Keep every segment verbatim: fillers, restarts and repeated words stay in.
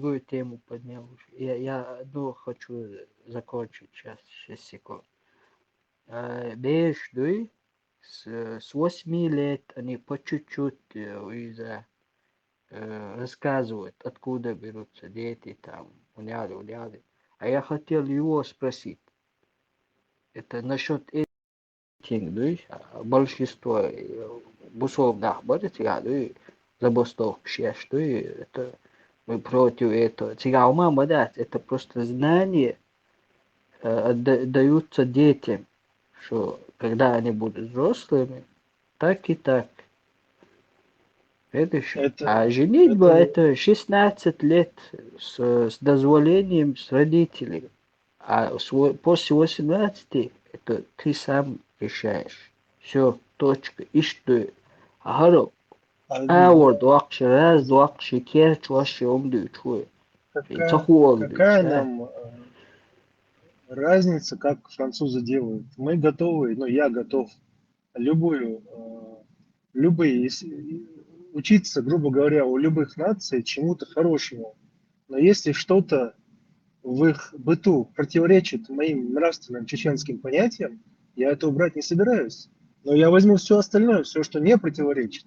Какую тему поднял уже? Я, я одну хочу закончить сейчас, шесть секунд. Э, бераш, дуй, с, с восьми лет они по чуть-чуть, э, из-за, э, рассказывают, откуда берутся дети, там, уняли, уняли. А я хотел его спросить. Это насчет этих, дуй, а, большинство, э, бусалба нах бар, цигахь, дуй, забастовка еш, дуй, это мы против этого. Цигахь хӀума ма дац, это просто знание, э, отда-, даются детям, что когда они будут взрослыми, так и так. Видишь? Это, А женитьба это это шестнадцать лет с, с дозволением с родителями. А с во-, после восемнадцати это ты сам решаешь. Все, точка. Иштта. Хьаро. а, Аур доккхуш, раз доккхуш, керча вош, ум дуьйцу. И какая, ца хуолу какая дуьйцу, да? нам э, разница, как французы делают? Мы готовы, ну, я готов любую, э, любые, если, учиться, грубо говоря, у любых наций чему-то хорошему. Но если что-то в их быту противоречит моим нравственным чеченским понятиям, я это убрать не собираюсь. Но я возьму все остальное, все, что не противоречит.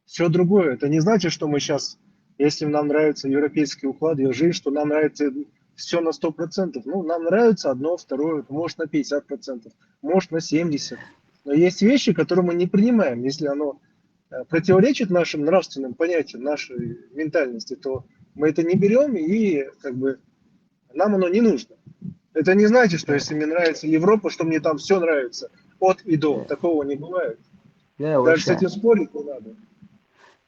Все другое. Это не значит, что мы сейчас, если нам нравится европейский уклад и жизнь, что нам нравится все на сто процентов. Ну, нам нравится одно, второе, может, на пятьдесят процентов, может, на семьдесят. Но есть вещи, которые мы не принимаем. Если оно э, противоречит нашим нравственным понятиям, нашей ментальности, то мы это не берем, и как бы нам оно не нужно. Это не значит, что если мне нравится Европа, что мне там все нравится от и до. Такого не бывает. Да, Даже с вообще. Этим спорить не надо.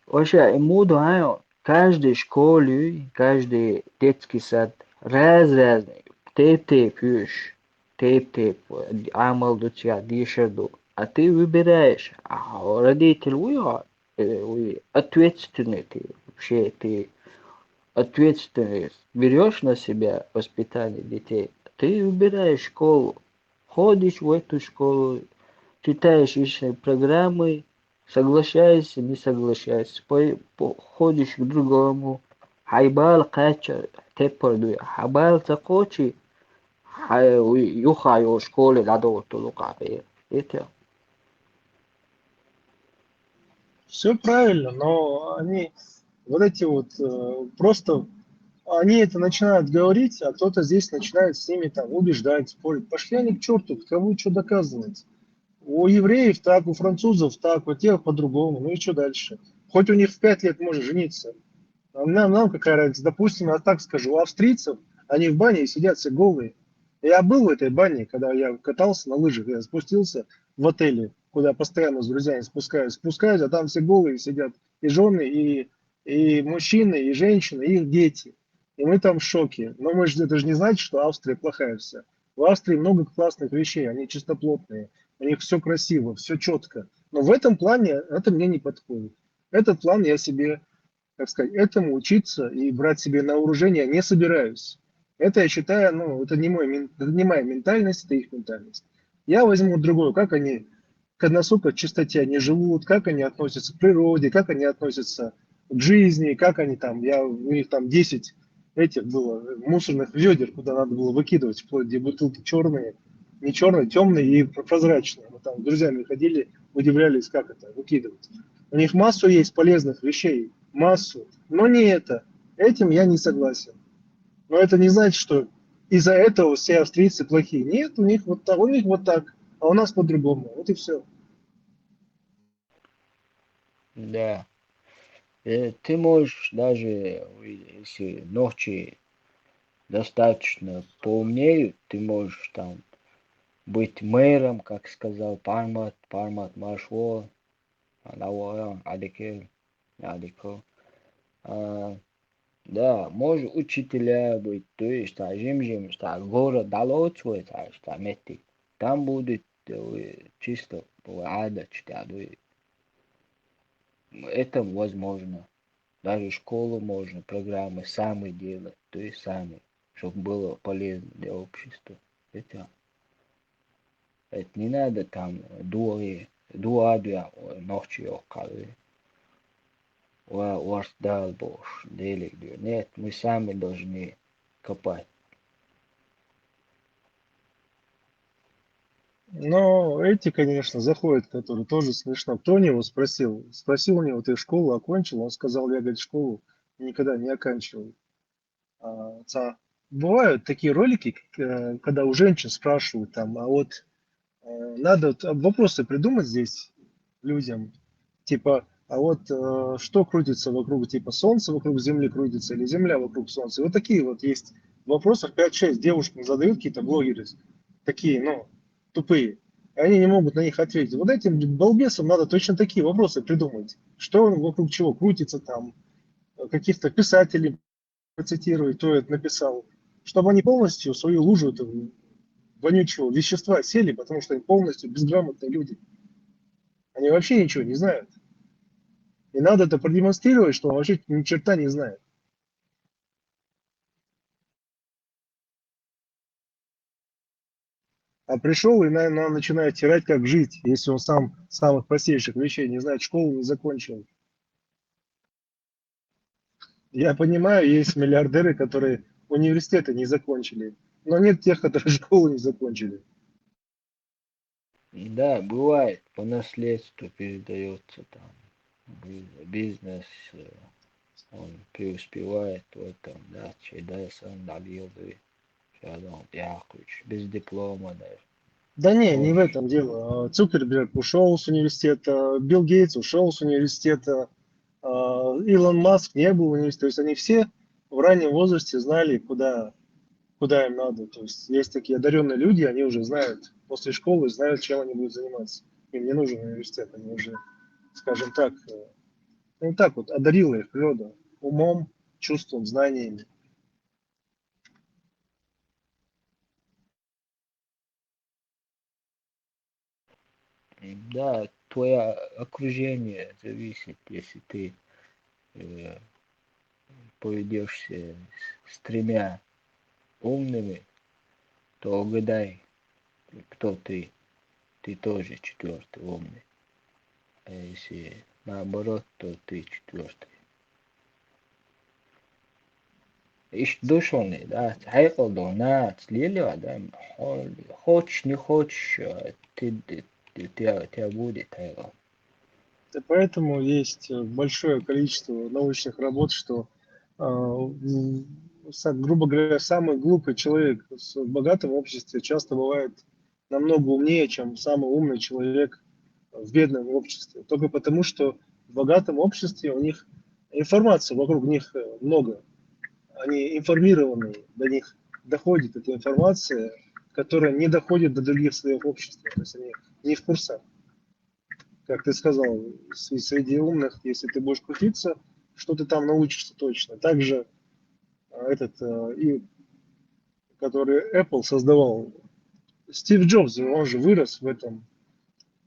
Вообще, и муду, а, каждый школы, каждый детский сад раз-разный, тайп-тайпа уж, тайп-тайпа Ӏамал ду цигахь, дешар ду. А ты выбираешь, а родитель вуй хьо, э, вуй ответственный ты, вообще ты ответственность берёшь на себя воспитание детей, ты выбираешь школу, ходишь в эту школу, читаешь их программы, соглашаешься, не соглашаешься, по-, по-, ходишь к другому, хьай бала кхаччалц теппар ду, хьай бала ца кхочий, хьай юха йолу школе дӀадовла долу къахье. Это Все правильно, но они, вот эти вот, э, просто, они это начинают говорить, а кто-то здесь начинает с ними там убеждать, спорить. Пошли они к черту, кому что доказывать. У евреев так, у французов так, у тех по-другому, ну и что дальше? Хоть у них в пять лет можно жениться. А нам, нам какая разница? Допустим, я так скажу, у австрийцев они в бане сидят все голые. Я был в этой бане, когда я катался на лыжах, я спустился в отеле, куда постоянно с друзьями спускаюсь, спускаюсь, а там все голые сидят, и жены, и, и мужчины, и женщины, и их дети. И мы там в шоке. Но мы же, это же не значит, что Австрия плохая вся. В Австрии много классных вещей, они чистоплотные, у них все красиво, все четко. Но в этом плане это мне не подходит. Этот план я себе, как сказать, этому учиться и брать себе на вооружение не собираюсь. Это я считаю, ну, это не, мой, мин- это не моя ментальность, это их ментальность. Я возьму другое, как они к односука чистоте они живут, как они относятся к природе, как они относятся к жизни, как они там, я, у них там десять этих было мусорных ведер, куда надо было выкидывать, вплоть где бутылки черные, не черные, темные и прозрачные. Мы там с друзьями ходили, удивлялись, как это выкидывать. У них массу есть полезных вещей, массу, но не это. Этим я не согласен. Но это не значит, что из-за этого все австрийцы плохие. Нет, у них вот так, у них вот так, а у нас по-другому. Вот и все. Да. Э, ты можешь даже, если нохчий достаточно поумнеют, ты можешь там быть мэром, как сказал Пармат, Пармат Маршо, Аллаху Адикер, Адико. А, да, можешь учителя быть, то есть, а, жим-жим, что город дало свой, так, что мети. Там будет, э, чисто, э, адочка, да, это возможно. Даже школу можно, программы самые делать, то есть самые, чтобы было полезно для общества. Это, это не надо там дуа, дуа, дуа, нохчий йоккхура. ва-, варсдалбуш, делигдур. Нет, мы сами должны копать. Но эти, конечно, заходят, которые тоже смешно. Кто у него спросил? Спросил у него: «Ты школу окончил?» Он сказал: «Я, говорит, школу никогда не оканчивал». А, ца-, бывают такие ролики, к-, э, когда у женщин спрашивают там: «А вот, э, надо вот, а, вопросы придумать здесь людям, типа, а вот, э, что крутится вокруг, типа, солнце вокруг Земли крутится или Земля вокруг солнца?» И вот такие вот есть вопросы, пять-шесть девушкам задают какие-то блогеры, такие, ну, тупые. И они не могут на них ответить. Вот этим балбесам надо точно такие вопросы придумать. Что вокруг чего крутится там, каких-то писателей процитировать, кто это написал, чтобы они полностью в свою лужу этого вонючего вещества сели, потому что они полностью безграмотные люди. Они вообще ничего не знают. И надо это продемонстрировать, что он вообще ни черта не знает. А пришел и на, на, начинает тирать, как жить, если он сам самых простейших вещей не знает, школу не закончил. Я понимаю, есть миллиардеры, которые университеты не закончили, но нет тех, которые школу не закончили. Да, бывает, по наследству передается там. Биз-, бизнес, э, он преуспевает в этом, да, чайдасан, далилы, шалом, якуч, без диплома даже. Да не, не в этом дело. А, Цукерберг ушел с университета, Билл Гейтс ушел с университета, а, Илон Маск не был в университете. То есть они все в раннем возрасте знали, куда, куда им надо. То есть есть такие одаренные люди, они уже знают, после школы знают, чем они будут заниматься. Им не нужен университет, они уже, скажем так, э, ну так вот, одарила их природа умом, чувством, знаниями. Да, твое окружение зависит, если ты, э, поведёшься с, с тремя умными, то угадай, кто ты. Ты тоже четвёртый умный. А если наоборот, то ты четвёртый. Иш душони, да, хьекьлдона, цлили адам, хо-, хочешь, не хочешь, э, ты, ты, ты, тебя, тебя будет хьекьл. Да, поэтому есть, э, большое количество научных работ, что, а, м, са-, грубо говоря, самый глупый человек в богатом обществе часто бывает намного умнее, чем самый умный человек в бедном обществе. Только потому, что в богатом обществе у них информации вокруг них, э, много. Они информированы, до них доходит эта информация, которая не доходит до других слоев общества. То есть они не в курсах. Как ты сказал, с-, среди умных, если ты будешь крутиться, что ты там научишься точно. Также, а, этот, э, и который Apple создавал, Стив Джобс, он же вырос в этом,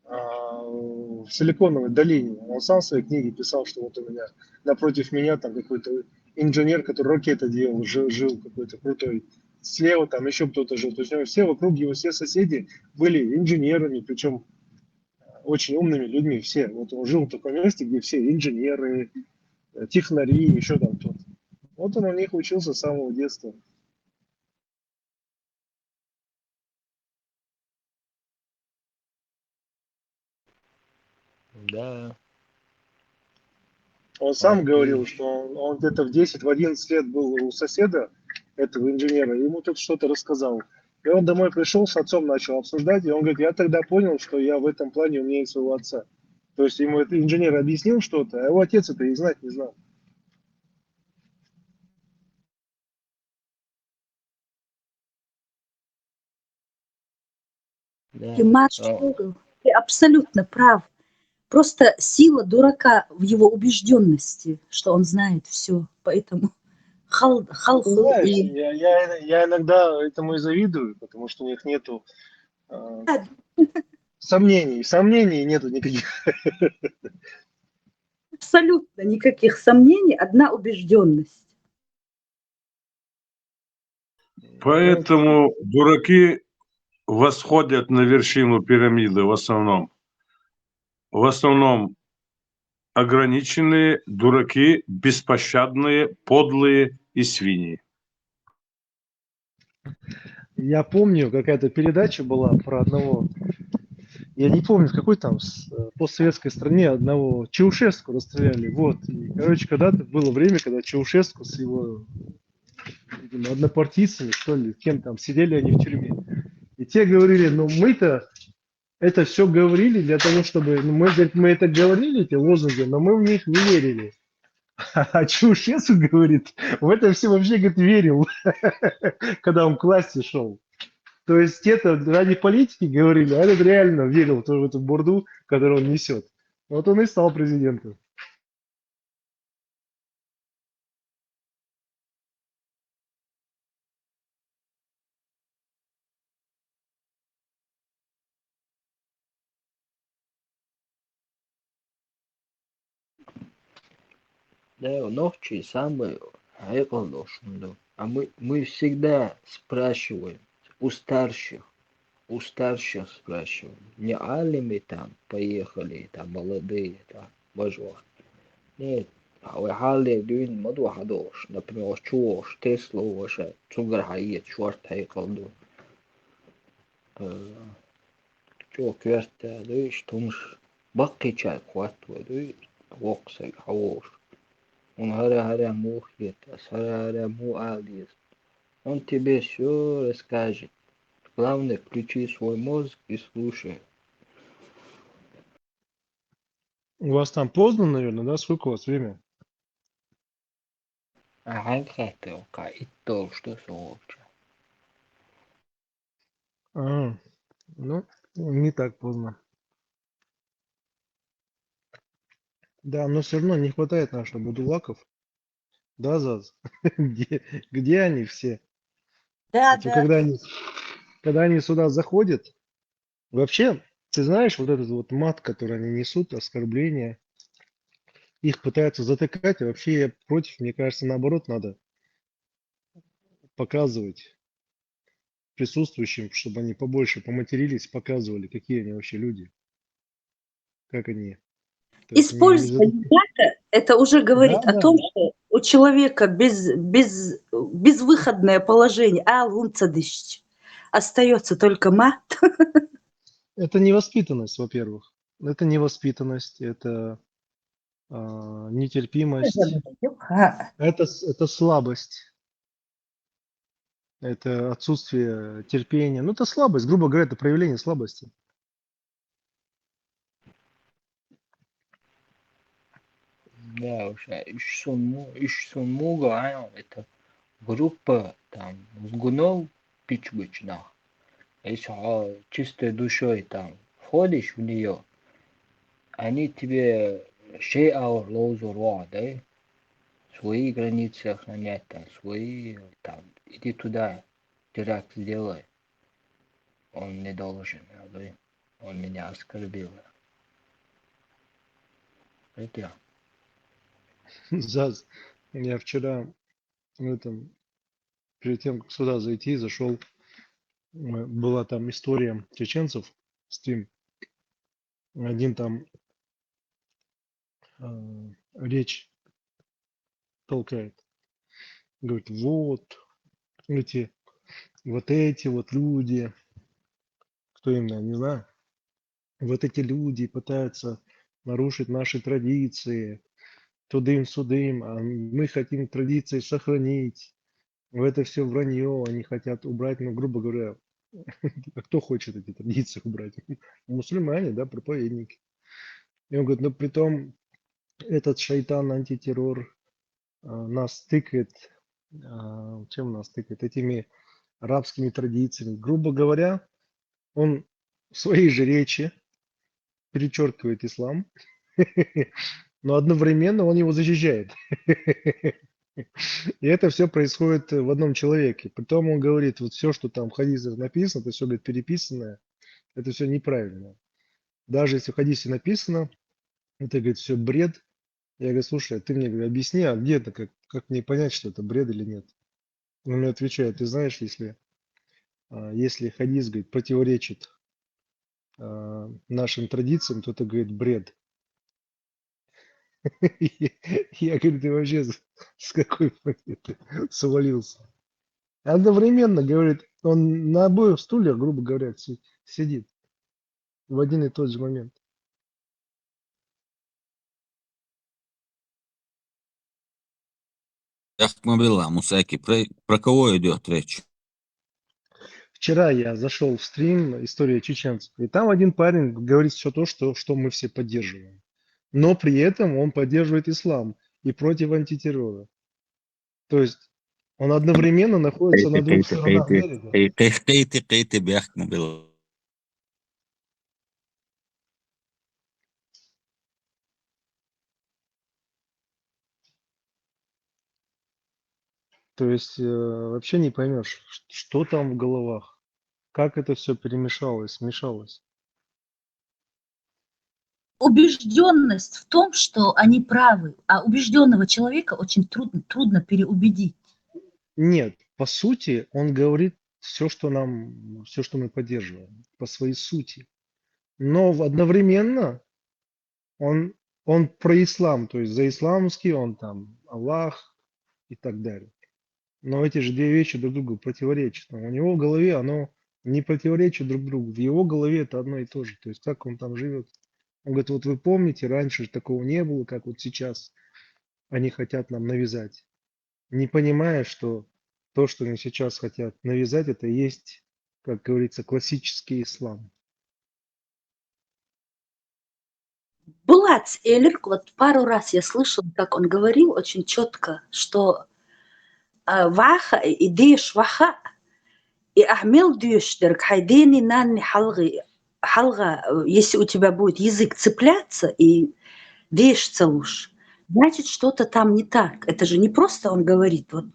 а, в Силиконовой долине. Он сам в своей книге писал, что вот у меня, напротив меня там какой-то инженер, который ракеты делал, жи-, жил какой-то крутой. Слева там еще кто-то жил. То есть у него все вокруг его, все соседи были инженерами, причем очень умными людьми все. Вот он жил в таком месте, где все инженеры, э, технари, еще там кто-то. Вот он у них учился с самого детства. Да. Он сам Окей. говорил, что он, он где-то в десять, в одиннадцать лет был у соседа, этого инженера, ему тот что-то рассказал. И он домой пришел, с отцом начал обсуждать, и он говорит: «Я тогда понял, что я в этом плане умнее своего отца». То есть ему этот инженер объяснил что-то, а его отец это и знать не знал. Да. Ты, Маш, О, ты абсолютно прав. Просто сила дурака в его убежденности, что он знает все. Поэтому хал, хал, Ты знаешь, и я, я, я иногда этому и завидую, потому что у них нету, э, Да. Сомнений, сомнений нету никаких. Абсолютно никаких сомнений, одна убежденность. Поэтому дураки восходят на вершину пирамиды в основном. В основном ограниченные дураки, беспощадные, подлые и свиньи. Я помню, какая-то передача была про одного, я не помню, в какой там с- э, постсоветской стране одного Чаушеску расстреляли. Вот. И, короче, когда-то было время, когда Чаушеску с его, видимо, однопартийцами, что ли, кем там, сидели они в тюрьме. И те говорили, ну мы-то это все говорили для того, чтобы, ну мы, говорит, мы это говорили, эти лозунги, но мы в них не верили. А Чаушеску, говорит, в это все вообще, говорит, верил, когда он к власти шел. То есть это ради политики говорили, а этот реально верил в эту бурду, которую он несет. Вот он и стал президентом. Да, нохчий самый хьекъал ду. А мы, мы всегда спрашиваем у старших, у старших спрашиваем. Не алими там поехали, там молодые, там, может. Нет, а вы хьале дюйн мадва хадош, например, чуош, Тесла ваша, цугар хьаиет, шорт хьекъал ду. Э, Чо кверта дуй, что муш баккича кватва дуй, воксай хавош. Он хара-хара мухет, хара-хара му алдис. Он тебе все расскажет. Главное, включи свой мозг и слушай. У вас там поздно, наверное, да? Сколько у вас время? А ханкхата ука иттол, что солча. А, ну, не так поздно. Да, но все равно не хватает наших будулаков. Да, Заз? Где, где они все? Да, Хотя да. Когда они, когда они сюда заходят, вообще, ты знаешь, вот этот вот мат, который они несут, оскорбления, их пытаются затыкать, и вообще я против, мне кажется, наоборот, надо показывать присутствующим, чтобы они побольше поматерились, показывали, какие они вообще люди. Как они. То есть не- не Использование зад- мата, это уже говорит Да, о да. том, что у человека без, без, безвыходное положение, ал унцадыш, остается только мат. Это невоспитанность, во-первых. Это невоспитанность, это а, нетерпимость, А, это, с- это слабость, это отсутствие терпения. Ну, это слабость, грубо говоря, это проявление слабости. Да, уж, э, ишсун му, ишсун муга, а, это группа там с гунов пичгучнах. Если а, чистой душой там входишь в нее, они тебе шей аур лоузур, да? Свои границы охранять, там, свои, там, иди туда, теракт сделай. Он не должен, а, да? Он меня оскорбил. Это Заз, я вчера в этом, перед тем, как сюда зайти, зашел, была там история чеченцев, стрим. Один там э, речь толкает. Говорит, вот эти, вот эти вот люди, кто именно, не знаю, вот эти люди пытаются нарушить наши традиции, тудым-судым, а мы хотим традиции сохранить. В это все вранье, они хотят убрать, ну, грубо говоря, а кто хочет эти традиции убрать? Мусульмане, да, проповедники. И он говорит, ну, притом этот шайтан антитеррор а, нас тыкает, а, чем нас тыкает? Этими арабскими традициями. Грубо говоря, он в своей же речи перечеркивает ислам, но одновременно он его защищает. И это все происходит в одном человеке. Притом он говорит, вот все, что там в хадисах написано, это все, говорит, переписанное, это все неправильно. Даже если в хадисе написано, это, говорит, все бред. Я говорю, слушай, а ты мне, говорю, объясни, а где это, как, как мне понять, что это бред или нет? Он мне отвечает, ты знаешь, если, а, если хадис, говорит, противоречит а, нашим традициям, то это, говорит, бред. Я говорю: «Ты вообще с с какой планеты свалился?» Одновременно, говорит, он на обоих стульях, грубо говоря, си сидит в один и тот же момент. Бяхкма белла, Мусаки, про, про кого идёт речь? Вчера я зашёл в стрим «История чеченцев», и там один парень говорит всё то, что, что мы все поддерживаем. Но при этом он поддерживает ислам и против антитеррора. То есть он одновременно находится на двух сторонах берега. Къайти, къайти, къайти, бяхкма белла. То есть, э, вообще не поймёшь, ш что там в головах, как это всё перемешалось, смешалось. Убеждённость в том, что они правы, а убеждённого человека очень трудно, трудно переубедить. Нет, по сути, он говорит всё, что нам, всё, что мы поддерживаем, по своей сути. Но в одновременно он, он про ислам, то есть за исламский он там, Аллах и так далее. Но эти же две вещи друг другу противоречат. Но у него в голове оно не противоречит друг другу. В его голове это одно и то же. То есть как он там живёт. Он говорит: «Вот вы помните, раньше же такого не было, как вот сейчас они хотят нам навязать». Не понимая, что то, что они сейчас хотят навязать, это и есть, как говорится, классический ислам. Булат элир, вот пару раз я слышала, как он говорил очень чётко, что, а, ваха, и деш ваха, и ахмел деш дерг, хай дени нанни халги, халга, э, если у тебя будет язык цепляться и деш целуш, значит, что-то там не так. Это же не просто он говорит, вот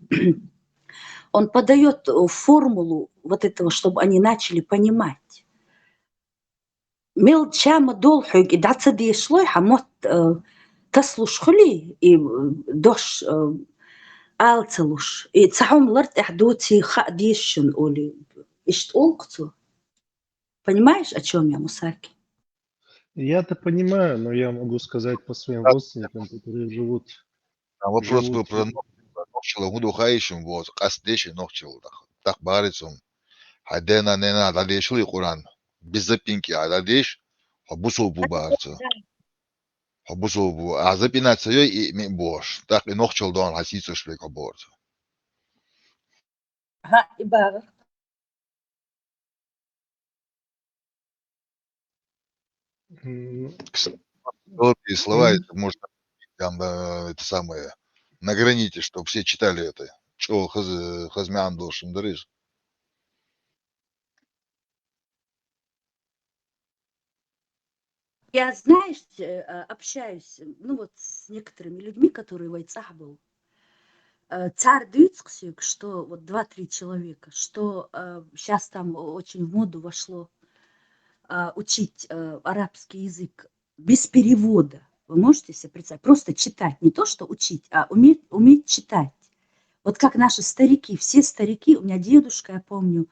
он подаёт, э, формулу вот этого, чтобы они начали понимать. Мел чама дол хьуьг и даца дешлой, хьамот, э, таслуш хули, и, э, дош, э, алцалуш. И цахом лартех доци ха дешшин оли. Ишт олкцу. Понимаешь, о чём я, Мусаки? Я-то понимаю, но я могу сказать по своим родственникам, которые живут А вопрос был живут про нох-, нохчала, гуду хайшим, вот, къаст деши нохчала, так, так барицум. Хадена нена дадешли Куран. Бизапинки ададеш, хабусу бу барца. Хабусу бу, азапина цайой и ми бош. Так и нохчал дон хасицу швек хаборца. Ха, и бага. М, Добрые слова, м. Это можно там, э, это самое, на границе, чтобы все читали это. Чё, хаз-, хазмян должен дарыш? Я, знаешь, э, а, общаюсь, ну, вот с некоторыми людьми, которые в Айцахбул. Э, цар дыцксюк, что вот два-три человека, что, э, щас там о-, очень в моду вошло, а, учить, э, арабский язык без перевода. Вы можете себе представить? Просто читать, не то что учить, а уметь, уметь читать. Вот как наши старики, все старики, у меня дедушка, я помню,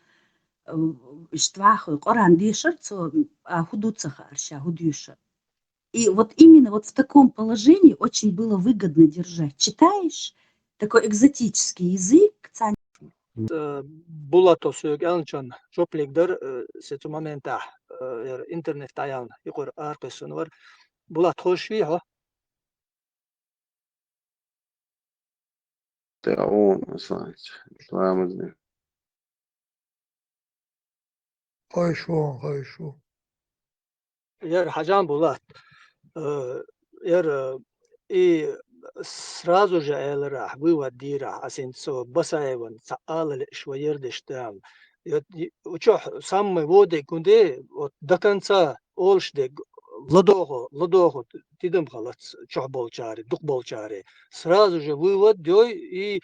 э, иштваху, Коран дешер, цо, а, худуцаха арша, худюша. И вот именно вот в таком положении очень было выгодно держать. Читаешь, такой экзотический язык, цан- Э, Булато сёг алчан, жоплигдер, э, сецу момента, э, ер интернет таян, икор аркесунвар. Булат, хошви, хо? Таун, Асланыч, ламазны. Хойшун, хойшун. Ер хьажан Булат. Э, ер, э, и сразу же элра, вывод дира, асин со Басаеван, ца алали швоер дештам. Ер, и, учох самый воде кунде, вот до конца олш дег, ладохо, ладохо, тидам халац, чох болчари, дух болчари. Сразу же вывод дёй и,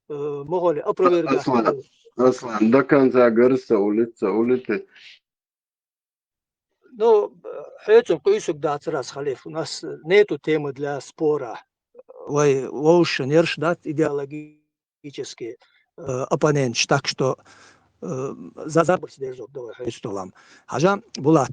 э, могли опровергать. Аслан, Аслан, до конца говори, са улица, улица. Ну, э, хьецум къуйсук дацарас, Халиф. У нас нету темы для спора. Вай, воушен, ерш дат идеологический, э, оппонент, так что, э, за, за борщ держу, давай, хьецу толам. Хьажа, Булат,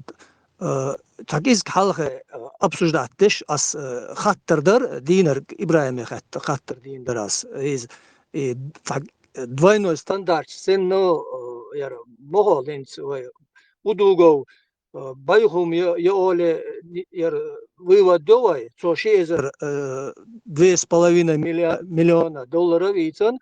Э, цхьа кӀезига хьалха, э, обсуждать деш, ас, э, хаттар дар, дийнар ИбрахӀиме хатт-, хаттар дийна дар ас. Из, и, цхьа двойной стандарт, сен, ну, э, яр, могӀол инц вай, Удугов, э, Байхум я, я оле, яр, вывод до вай, цо ши эзар, э, две с половиной миллиа-, миллиона долларов ийцан,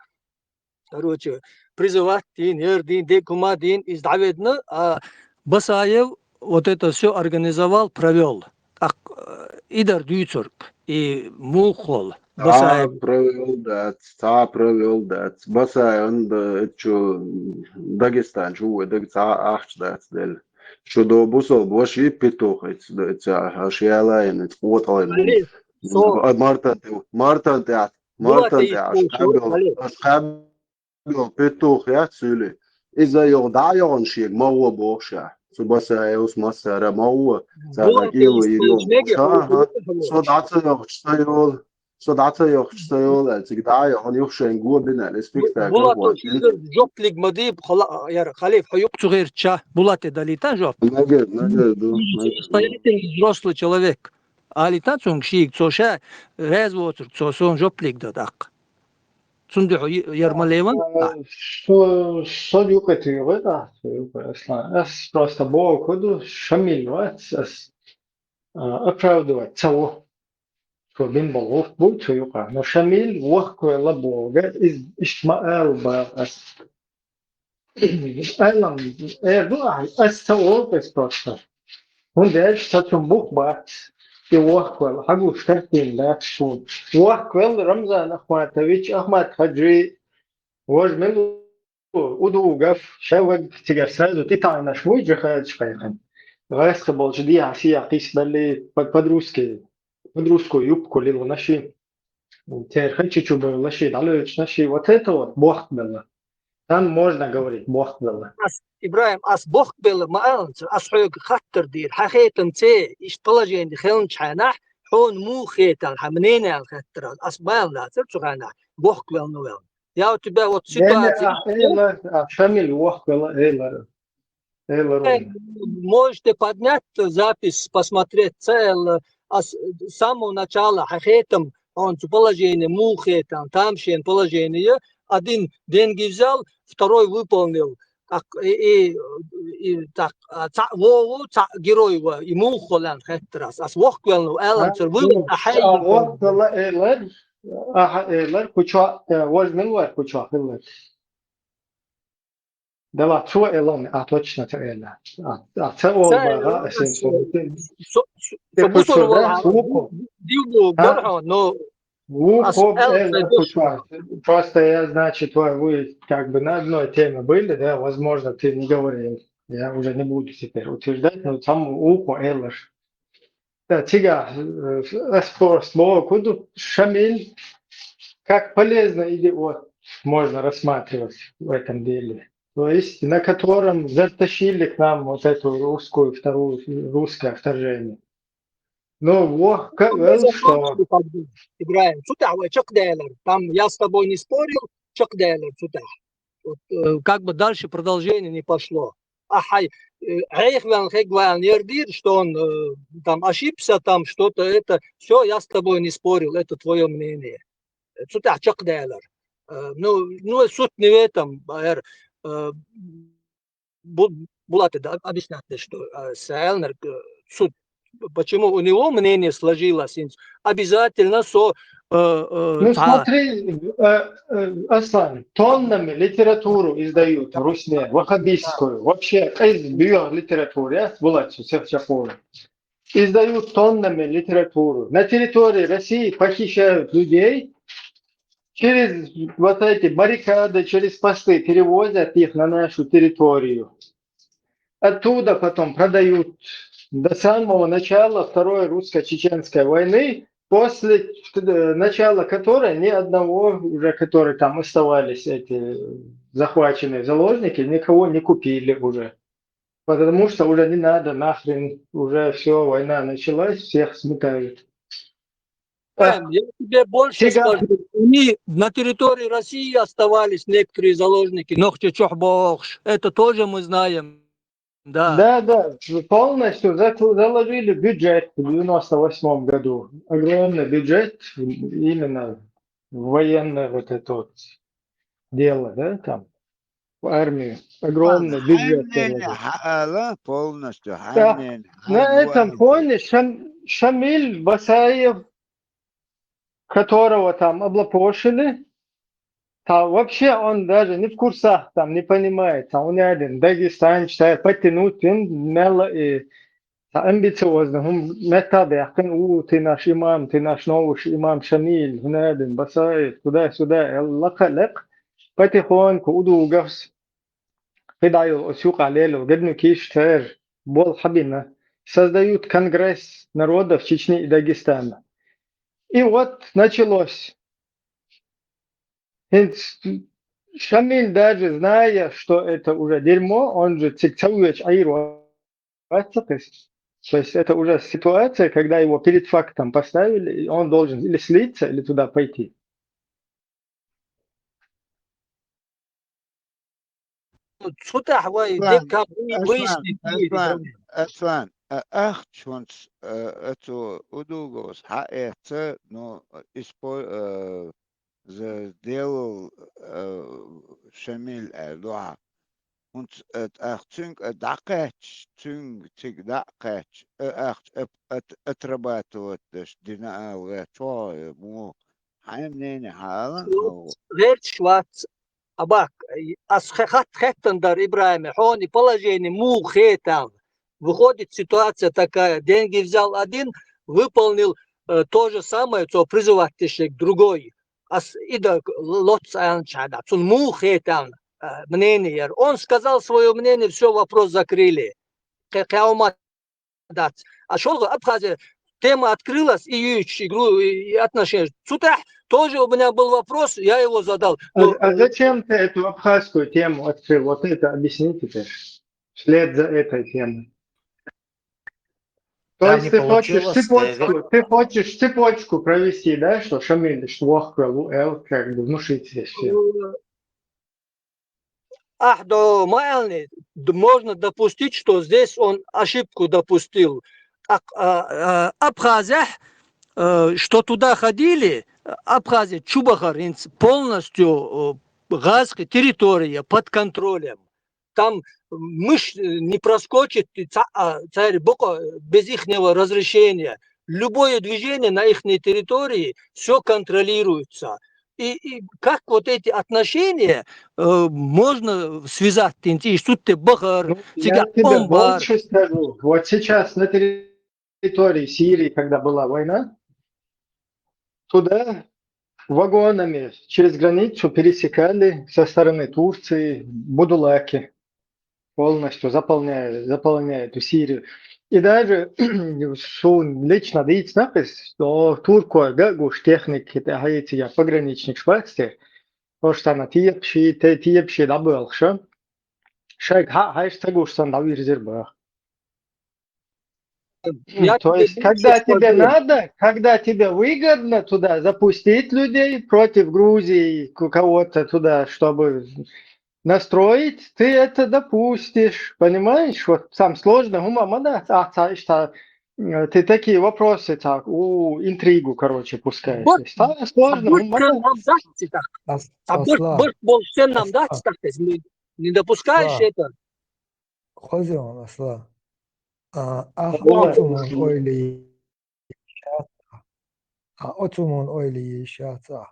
короче, призывать дин, ер дин, декума дин, из дӀаведна, а Басаев вот это всё организовал, провёл. Так, э, идар дуьйцург, и муххол, Басаев. Цхьа провёл дац, цхьа провёл дац. Басаев, да, это чё, Дагестан, чё, ой, Даг-, цхьа ахча дац делла. Шу до бусал, баш и петух, это, это, а, шиялаем, это, вот, ой, Али, со- а, Мартан, ты, Мартан, ты, а, Мартан, ты, а, Булат, аш хабил, Али. Аш хабил петух, я, цули. Иза йогӀ, да, йогӀун шег, ма гӀо бохша. Цу Басаевс массара ма гӀо. Царна Булат, кӀийло и йир йогӀ шмеге, бохша, ага. Со дӀа ца йохчу ца йолу. Со дӀа ца йохчу ца йолу, аьлла, цига дӀа а йохьун, юха шайн го бина, аьлла, и спектакль Булат, хӀоттийна. Ши жоп лиг ма дийба, хала-, яр, халиф, хьо юкъа цу гӀертача, Булате далийтан жоп. Нагер, нагер, ду, нагер. Самостоятельный взрослый человек. Алийтан цунга шийга, цо ша раьза воцург, цо суна жоп лиг дан даккха. Цундела хьо й-, яр ма леван? А, со, со юкъа тӀе йогӀу, да, со юкъа, Аслан. Ас просто боху ду, Шамиль вац, ас, а, оправдывать ца во. Цо бина болу гӀуллакх буй цу юкъа. Но Шамиль вохкавелла боху, иза иштта ма ала боху ас. Аьлла, эр ду ахьа, ас ца олу ас просто. ХӀунда аьлча сан цунна бух бац, и вохкавелла, хьан гуш картина дац суна. Вохкавелла Рамзан Ахматович, Ахмат-Хаджи, важа мила ву, Удугов, шаьвваг цигара сразу тӀетаӀийнарш вуй жихадаш кхайкхина. ГӀаскхи болчу дехьа-сехьа кхийсабелли, под, под русский, под русскую юбку лилла ши. Церан хи чу бевлла ши, дӀалоьцуш ши, вот это вот бохкабелла. Там можно говорить, бохкабелла. Ас, ИбрахӀим, ас бохкабелла ма алланца, ас хьоьга хаттар дийра. Хьан хетамца, иштта положение хилча хьенахь, хьуна муха хетал, хьан мнение аьлла хаттар ас, ас ма аьлла нацара цу хенахь, бохкавелла ну ваьлла. Я у тебя вот ситуация. Шамиль вохкавелла, элар. Элар. Э, можете поднять запись, посмотреть, цаьл, а с, с самого начала, хьан хетам, он цу положение, муха хетам, там шен положение, один деньги взял, второй выполнил. Так, и, и, и так, а, цхьаъ вогӀу, цхьаъ герой ва, и муха лан хеттарас. Ас вохкавелла, аьлланцара вуй, а хьай. Вохкавелла элар, аха элар, кучо, э, вож мил вар кучо хиллар. Дала цо элан, а точно ца эла. А, а ца олу бара, а сен со, со, со, со бусурвала див бу, а, гархьа, но ву ас хоб эл эла куча. Просто я, значит, вы, вы как бы на одной теме были, да, возможно, ты не говорил. Я уже не буду теперь утверждать, но там ухо элаш. Да, цигахь, э, ас просто боху ду, Шамиль, как полезный идиот можно рассматривать в этом деле. То есть, на котором затащили к нам вот эту русскую, вторую, русское вторжение. Ну, вот, что. ИбрахӀим, цу тӀехь вай чекхдаьлар. Там я с тобой не спорил, чекхдаьлар цу тӀехь. Вот, э, как бы дальше продолжение не пошло. Ахьай, э, Ӏехвелла хегвалан ердир, что он, э, там ошибся, там что-то это. Всё, я с тобой не спорил, это твоё мнение. Цу тӀехь чекхдаьлар. Э, ну, ну, суть не в этом, эр, э, Бу-, Булат да объяснять, что, э, саьлнар, э, суть. Почему у него мнение сложилось, обязательно со, э, э, ну, смотри, э, э, Аслан, тоннами литературу издают в Русне, ваххабистскую. Вообще, из био литературы, я, Булат, всё, всё, всё. Издают тоннами литературу. На территории России похищают людей, через вот эти баррикады, через посты перевозят их на нашу территорию. Оттуда потом продают до самого начала Второй русско-чеченской войны, после, э, начала которой ни одного уже, которые там оставались, эти захваченные заложники, никого не купили уже. Потому что уже не надо нахрен, уже всё, война началась, всех сметают. Эм, я тебе больше скажу. Они на территории России оставались некоторые заложники, нохчий чохь бохуш. Это тоже мы знаем. Да. Да, да, полностью зак- заложили бюджет в девяносто восьмом году. Огромный бюджет именно в военное вот это вот дело, да, там, в армию. Огромный бюджет Хьаннене заложили. хьаала полностью Да. хьаннене На этом фоне Шам- Шамиль Басаев, которого там облапошили, там вообще он даже не в курсах, там не понимает, там он один дагестанец, что потянуть им мелла и та амбициозный, хум мета бяхкин у ты наш имам, ты наш новый имам Шамиль, хунадин, Басаев, туда-сюда, лакалек, потихоньку удугавс, хидаю осюка лелу, гадну киш тер, бол хабина, создают конгресс народов Чечни и Дагестана. И вот началось. Ведь Шамиль, даже зная, что это уже дерьмо, он же цикцауевич айру. То есть, то есть это уже ситуация, когда его перед фактом поставили, и он должен или слиться, или туда пойти. Цу тӀехь вай Аслан, деккам Аслан, выяснить Аслан, Аслан, а ахчунц, а, ацу удугос хьаэца, ну, испо-, а, за делал, а, Шамиль аьлла дуьхьа. Хунц, а, ах цуьнга, а, дӀакхаьчча, цуьнга цига дӀа а кхаьчча, а, ахча ап-, ат-, отрабатывать даш дина ала ваьчча, чохь, а, муха, хьайн нене хьалан хьо. Герч вац, Абак, ас хе- хат хеттан дар Ибрахиме, хьони положение муха хетал. Выходит, ситуация такая: деньги взял один, выполнил, э, то же самое, цо призывать тешек другой. Ас ида лоц анчада, цун муха хетал, э, мнение яр. Он сказал свое мнение, все, вопрос закрыли. Кхе- кхе ума дац. А шолгӀа Абхазия тема открылась, и юич, и гру-, и отношения. Цу тӀехь тоже у меня был вопрос, я его задал. А, а зачем ты эту абхазскую тему открыл? Вот это объясни теперь. Вслед за этой темой. То Да, есть не ты хочешь получилось, цепочку, ты хочешь цепочку провести, да, что Шамиль, что Вохквел, Л, как бы внушить здесь всем. Ахь до ма аьллий, д- можно допустить, что здесь он ошибку допустил. А, а, а, Абхазия, э, что туда ходили, Абхазия чубахар инц полностью, э, газская территория под контролем. Там мышь, э, не проскочит, и ца-, а, царь Бога, э, без ихнего разрешения. Любое движение на ихней территории, все контролируется. И, и как вот эти отношения, э, можно связать, инц, и сутте бахар, Ну, цига я тебе омбар. Больше скажу. Вот сейчас на территории Сирии, когда была война, туда вагонами через границу пересекали со стороны Турции будулаки. Полностью заполняя, заполняя эту Сирию. И даже шу лично дийц нахис, что турко гагуш техники, это гаити я пограничник швасте, то, что она тиепши, те тиепши дабылша, шаг ха, хайш тагуш сан давир зирба. Я То тебе есть, больше когда тебе скажу. Надо, когда тебе выгодно туда запустить людей против Грузии, ку- кого-то туда, чтобы настроить, ты это допустишь, понимаешь? Вот там сложно, гума мада, а, та, ишта, э, ты такие вопросы так, у, интригу, короче, пускаешь. Вот, Здесь. Там сложно, Вот гума всё мада. нам даст так. Ас- А больше, Аслан, больше, больше всё нам даст Аслан, так. Не, не допускаешь Аслан. Это? Хозион, Аслан. А, ах, Давай. оцумун ойли. А, оцумун ойли шаца.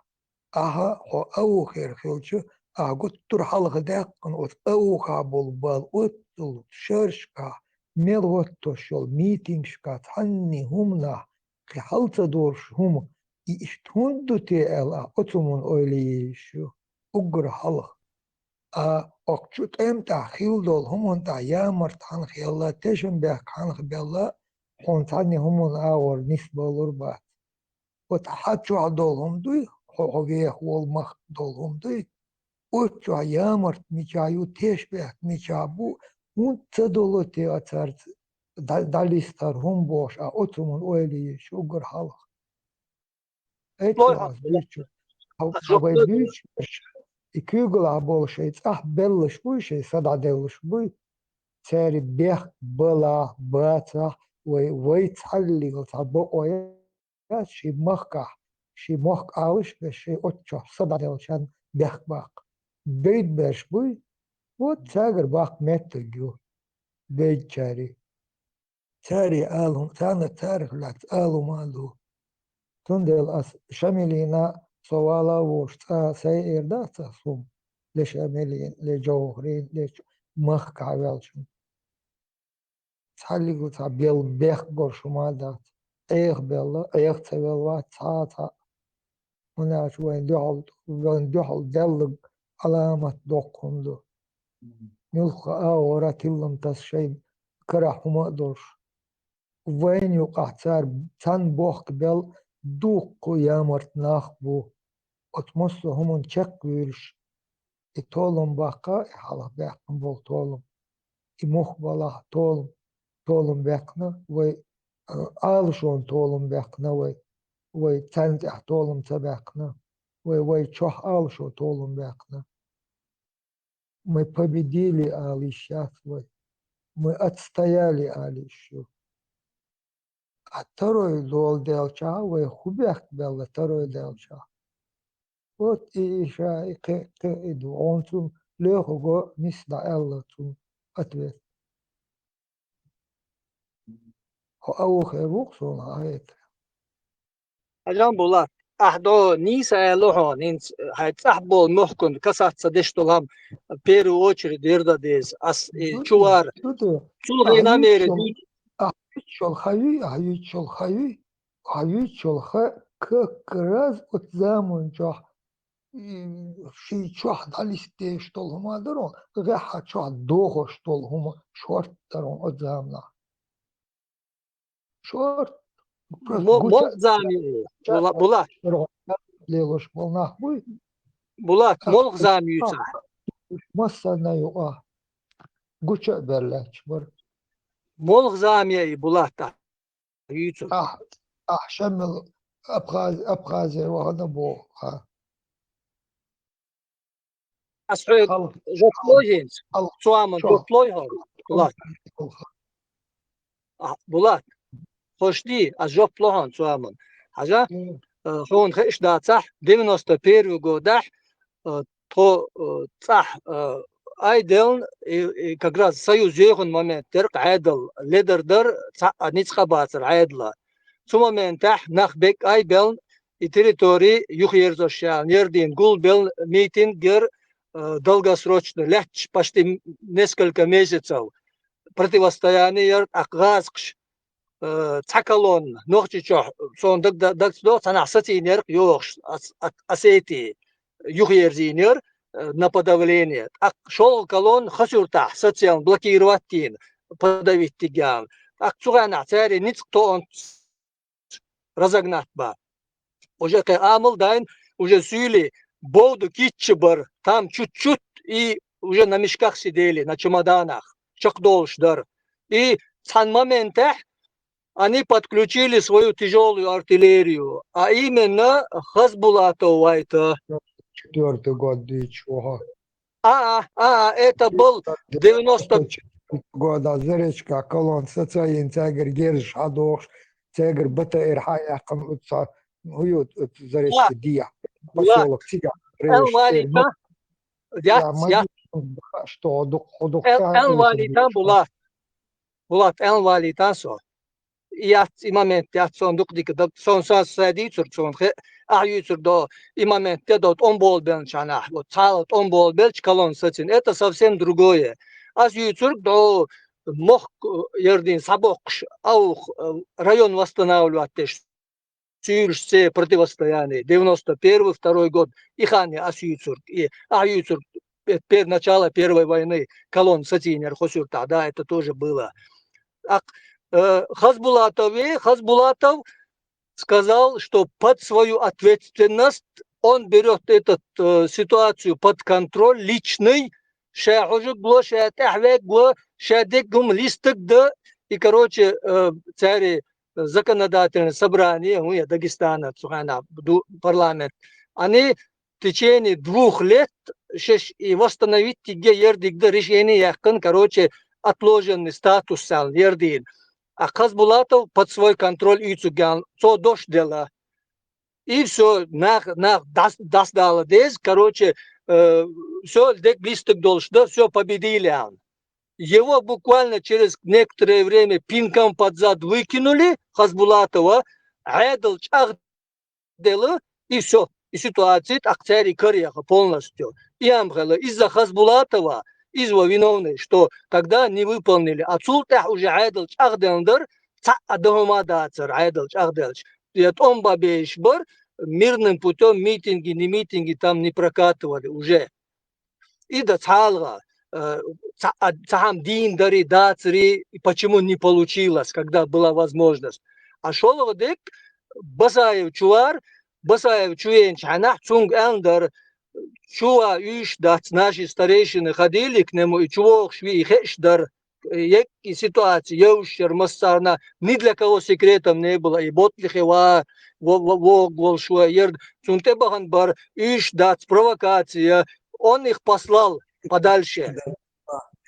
Аха, хо ау хер хилчу, а гуттур халха дяккан от ау ха бол бал оттул шершка, мел оттошол митингшка, цхьанни хумна, кхи халца дорш хум, и ишт хунду те эл а оцумун ойли шу, угр халх. А окчу тӀем тӀа хил дол хумун тӀа ямарт хьанх елла, тешам бехк хьанх белла, хьун цхьанни хумун агӀор нис балур бац. Вот хьа чохь дол хум дуй, хьо, хьо вех вол мах дол хум дуй, оцу чохь ямарт мича ю, теш бехк мича бу, хӀунда ца долу те а царца да-, далистар хӀума бохуш, а оцу хӀуман ойла йиш уггар хьалха. Эццо ас дуьйцу, хьо, хьо вай дуьйцу, и куьйгалахь болу шайн цӀахь беллаш буй, шайн са дӀаделлаш буй. цаьрий бехк балахь, бацахь, вай, вай цхьаллигал цхьа бакъо яц ший махкахь, ший мохк Ӏалашбеш, ший оццу чохь са дӀаделлачарна бехк баккха. Гайда беш буй, вот цаьргара баккха меттиг ю гайдачарий. Цаьрий ала хӀума, царна царах лаьцна ала хӀума а ду. Цундела ас Шамилина со вала а волуш цкъа а сайна эр дац ас хӀума, ле Шамилина, ле Джовхарина, ле чу-, махкахь веллачунна. Цхьаллигал цхьа бел бехк болуш хӀума а дац. Ӏеха белла, Ӏеха ца велла вац цхьа а цхьаъ. ХӀунда аьлча вайна дуьхьал, вайна дуьхьал деллаг Ӏаламат доккха хӀума ду. Муьлхха а агӀора тилла таса шайн карахь хӀума а долуш. Вайна юкъахь цара цхьаьна бохкабелла дуккха ямарт нах бу. Оцу массо а хӀуманна чекхвуьйлуш, и толам баккха, и хьалха баьккхина болу толам, и мух балахь толам, толам баьккхина вай, а, Ӏалашонан толам баьккхина вай, вай царна тӀехь толам ца баьккхина, вай, вай чохь Ӏалашо толам баьккхина. Мы победили ала йиш яц вай. Мы отстояли ала йиш ю. А тарой дола делчахь, вай хӀун бехк белла тарой делчахь? Вот и, и ша, и кхе, кхе и ду. Хьуна цунна лоьхург нийса дӀааьлла цунна ответ. Хьо а ву хир ву-кх суна хьан хетарехь. Хьажам, Булат, ахь дӀо нийса аьлла хьуна, хӀинца хьайн цӀахь болу мохкан касаться деш долу хӀама, первую очередь, вер дан деза. Ас и чувар, цул гӀина мере дуьйцу. Ахь юьйцуш йолу хан юй, ахь юьйцуш йолу хан юй, ахь юьйцуш йолу хан как раз оцу заман чохь, и, ший чохь дӀалиста дезаш долу хӀума а дара, гӀеххьа чохь дохош долу хӀума шорта дара оцу заманахь. Шорт. Просто мо-, гуча молха зама ю, Була-, Булат. Лелош болу нах буй. Булат, молха зама ю цхьа. Массарна юкъа. Гуча а берлаьча бара. Молха зама ю и, Булат, а, юьйцург. Ахь, ахь Шамил Абхаз-, Абхазе вахана боху, ха. Ас хьоьга жоп лой хӀинца? Цу аман жоп лой хьуна, Булат? А, Булат, хӀорш дий, ас жоп ло хьуна цу аман. Хьажа, э, хьуна хууш дацахь, девяносто первый годахь, э, тхо, э, цӀахь, э, айделна, и, и как раз союз йоьхун момент дерг Ӏедал, ледар дар, цхьаъ а ницкъ а бацар Ӏедала. Цу моментехь нах беккъа айбелна, и территори юхаерзош яьлла, нердин гулбелла митинг яр, э, долгосрочно, лаьтташ почти несколько месяцев противостояние яр, тӀаккха гӀазкхаш, э, цхьа колонна, Нохчийчохь, цунна даг-, даг-, дагца догӀу, цхьанахь сацийнерг йохуш, Ос-, Ос-, Осетии юхаерзийнера, э, на подавление. ТӀаккха шолгӀа колонна Хасуьртахь сацаелла блокировать йина, подавить дигяна. ТӀаккха цу хенахь цаьрий ницкъ тоъан разогнать бан. Уже кхин амал дайн, уже суьйли бовда кийча бар, там чуть-чуть и уже на мешках сидели, на чемоданах, чекхдолуш дара. И цхьана моментехь они подключили свою тяжёлую артиллерию, а именно Хасбулатов вайта. Четвёртый год дийчу ваха. А, а, а, это был девяносто года Заречка колонна сацайина, цаьгара герзаш хьадохуш, цаьгара БТР хьаяьккхина, оцу, ну, ю, оцу Заречка дехьа, посёлок цигахь, Эл валита? Яц, яц. Что, хьо дукха, хьо дукха Эл, Эл валита, Булат. Булат, Эл валита со. И яц, и момент яц, сон дукха дика даг, сон, сон сай дийцург, сон хе, ахь юьйцург до, и момент де до, тӀом болабелча хьанахь, вот, цхьа тӀом болабелча колонна сацина. Это совсем другое. Ас юьйцург до, мохк, э, ярдин схьабоккхуш, аух, э, район восстанавливать деш, суьйлуш це противостояние, девяносто первый, второй год, и хан я ас юьйцург, и ахь юьйцург, э, пер-, начало Первой войны, колонна сацийнера Хасуьртахь, да, это тоже было. Ак, э, Хасбулатове, Хасбулатов сказал, что под свою ответственность он берёт этот, э, ситуацию под контроль личный, ша хьожуг ло, ша тӀаьхьавег ло, ша деггум листаг да, и, короче, э, цари законодательное собрание, ну, я Дагестана, цу хенахь ду-, парламент, они в течение двух лет шеш и восстановить тиге ердиг да решение яьккхина, короче, отложенный статус аьнна, ер дийна. А Хасбулатов под свой контроль уьйцуг аьнна, цо дош делла. И всё, нах, нах дас-, дасдала деза, короче, э, всё, дег листаг долуш да, всё, победили аьнна. Его буквально через некоторое время пинком под зад выкинули, Хасбулатова, Ӏедал чӀагӀделла, и всё, и ситуация тӀаккха цаьрга караеха полностью. И ам хилла, из-за Хасбулатова, из ва виновный, что тогда не выполнили. А цул тӀаьхьа уже Ӏедал чӀагӀделла дара, цхьа а дан хӀума дацара Ӏедал чӀагӀделча. Я тӀом бан безаш бара, мирным путём митинги, не митинги там не прокатывали уже. И да цхьалха, э, цхьа-, а, цхьа хӀума дийна дарий, дацарий, и почему не получилось, когда была возможность. А шолгӀа дег Басаев чу вар, Басаев чу веанчу хьанахь цунга аьнна дара, чу ван уьйш дац, наши старейшины ходили к нему, и чу вогӀуш вий, и хезаш дара. Еккъа ситуация, йовшшара массарна, ни для кого секретом не было, и ботлихи ва, во-, во-, вогӀу волуш вай, ер цунна тӀе бахана бара, уьйш дац, провокация, он их послал подальше. Да,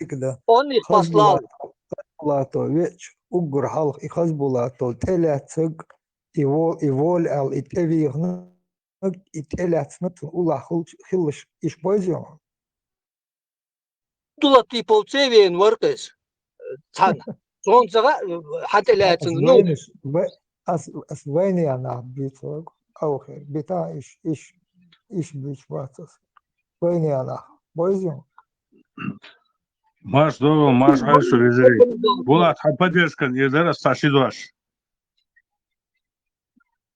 да, да. Он их послал. Хасбулатов, Хасбулатов веча уггар хьалха и Хасбулатов тӀелаьцнарг, и во-, и вола аьлла, и тӀевийхинарг, и тӀелаьцнарг цунна уллохь хилча-, хилалаш иш бойза йогӀу. Абдулатиповца веана вара-кх иза. Цхьана. Цунна ца хаьа, хьан тӀе лаьцна, ну. Вайнаш, вай-, ас, ас вайна нах буьйцург, Алхер, битахь иш, иш, иш буьйцуш вац ас. Вайна нах. Бойза ю? Марш догӀу, марш Ӏалашо вежарий. Булат, хьан поддержкан ир дара ас цхьа ши дош.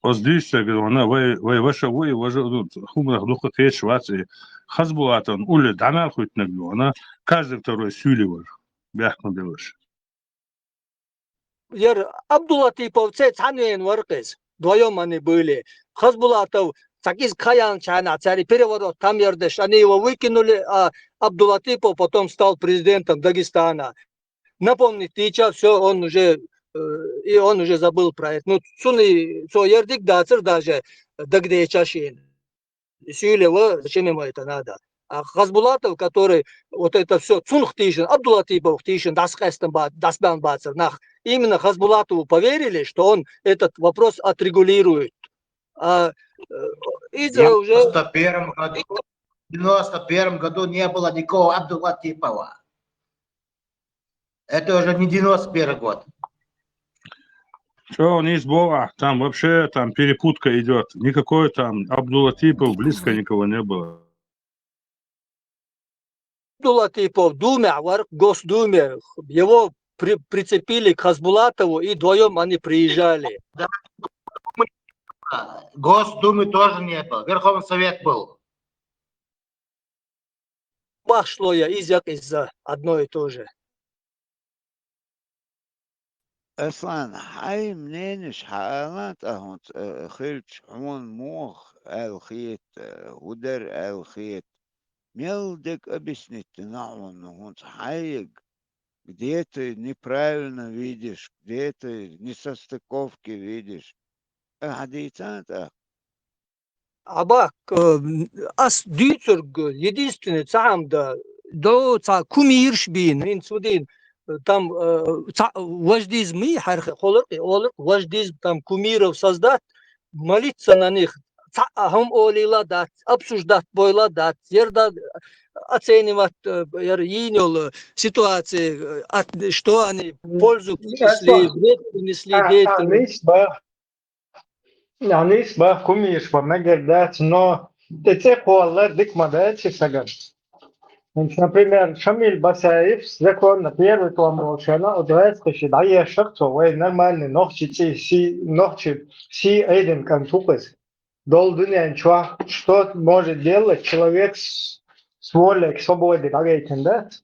Оцу дуьйцург вана, вай, вай ваша ву и, важа а ду, хӀуманах дукха кхеташ вац и. Хасбулатовна улле дӀа мел хӀуьттинарг вана, каждый второй суьйле вара, бехкам белларш. Яра Абдулатиповца цхьаьна веана вара-кх иза. Вдвоём они были. Хасбулатов цхьа кӀезиг хан яьлча хьанахь, цаьрга переворот там яр деш, они его выкинули, а Абдулатипов потом стал президентом Дагестана. Напомнить дийча, всё, он уже, э, и он уже забыл про это. Ну, цунна и цо ер дика дацара даже дагадеъча шена. Сюйлева, зачем ему это надо? А Хасбулатов, который вот это всё, цунах тийшина, Абдулатиповах тийшина, дӀасакъаьстина ба-, дӀасабаьнна бацара нах. Именно Хасбулатову поверили, что он этот вопрос отрегулирует. А, э, иза уже... В девяносто первом году, в девяносто первом году не было никакого Абдулатипова. Это уже не девяносто первый год. Чё, он есть Бога? Там вообще там перепутка идёт. Никакой там Абдулатипов, близко никого не было. Абдулатипов Думехь вара, Госдуме, его при-, прицепили к Хасбулатову, и вдвоём они приезжали. Да. Госдумы тоже не было, Верховный Совет был. Бахшло я, иза я-кх иза, одно и то же. Аслан, хьайн мненеш хьаала тӀаккха хӀунца, э, хилча, хьуна муха аьлла хета, э, хӀун дара аьлла хета? Мел дерг объяснить дина хьуна хӀунца хьайга? Где ты неправильно видишь, где ты несостыковки видишь? Ахьа дийцан тӀаккха? Абак, э, ас дуьйцург единственный цхьа хӀума да, до цхьа кумираш бийна, хӀинца хӀун дийна, там, э, цхьа вождизм хьархе, холаркъе, оларкъ вождизм, там кумиров создать, молиться на них, цхьа а хӀума олийла дац, обсуждать бойла дац, ер да оценивать, э, ер йийна йолу ситуация, э, от, что они пользу принесли, вред принесли деятельности. Ахьа нийса боху, кумираш бан мегар дац, но тӀе цӀе кхоллар дика ма дац и сагана. ХӀинца, например, Шамиль Басаевс законно первый тӀом волчарна оцу гӀаьскхи ши дӀаешшах цо, вай нормальный нохчи цӀий, си-, нохчи сий айдина кӀант ву-кх иза. Долу дуьнен чохь что может делать человек с, с волей к свободе дӀагайтина дац?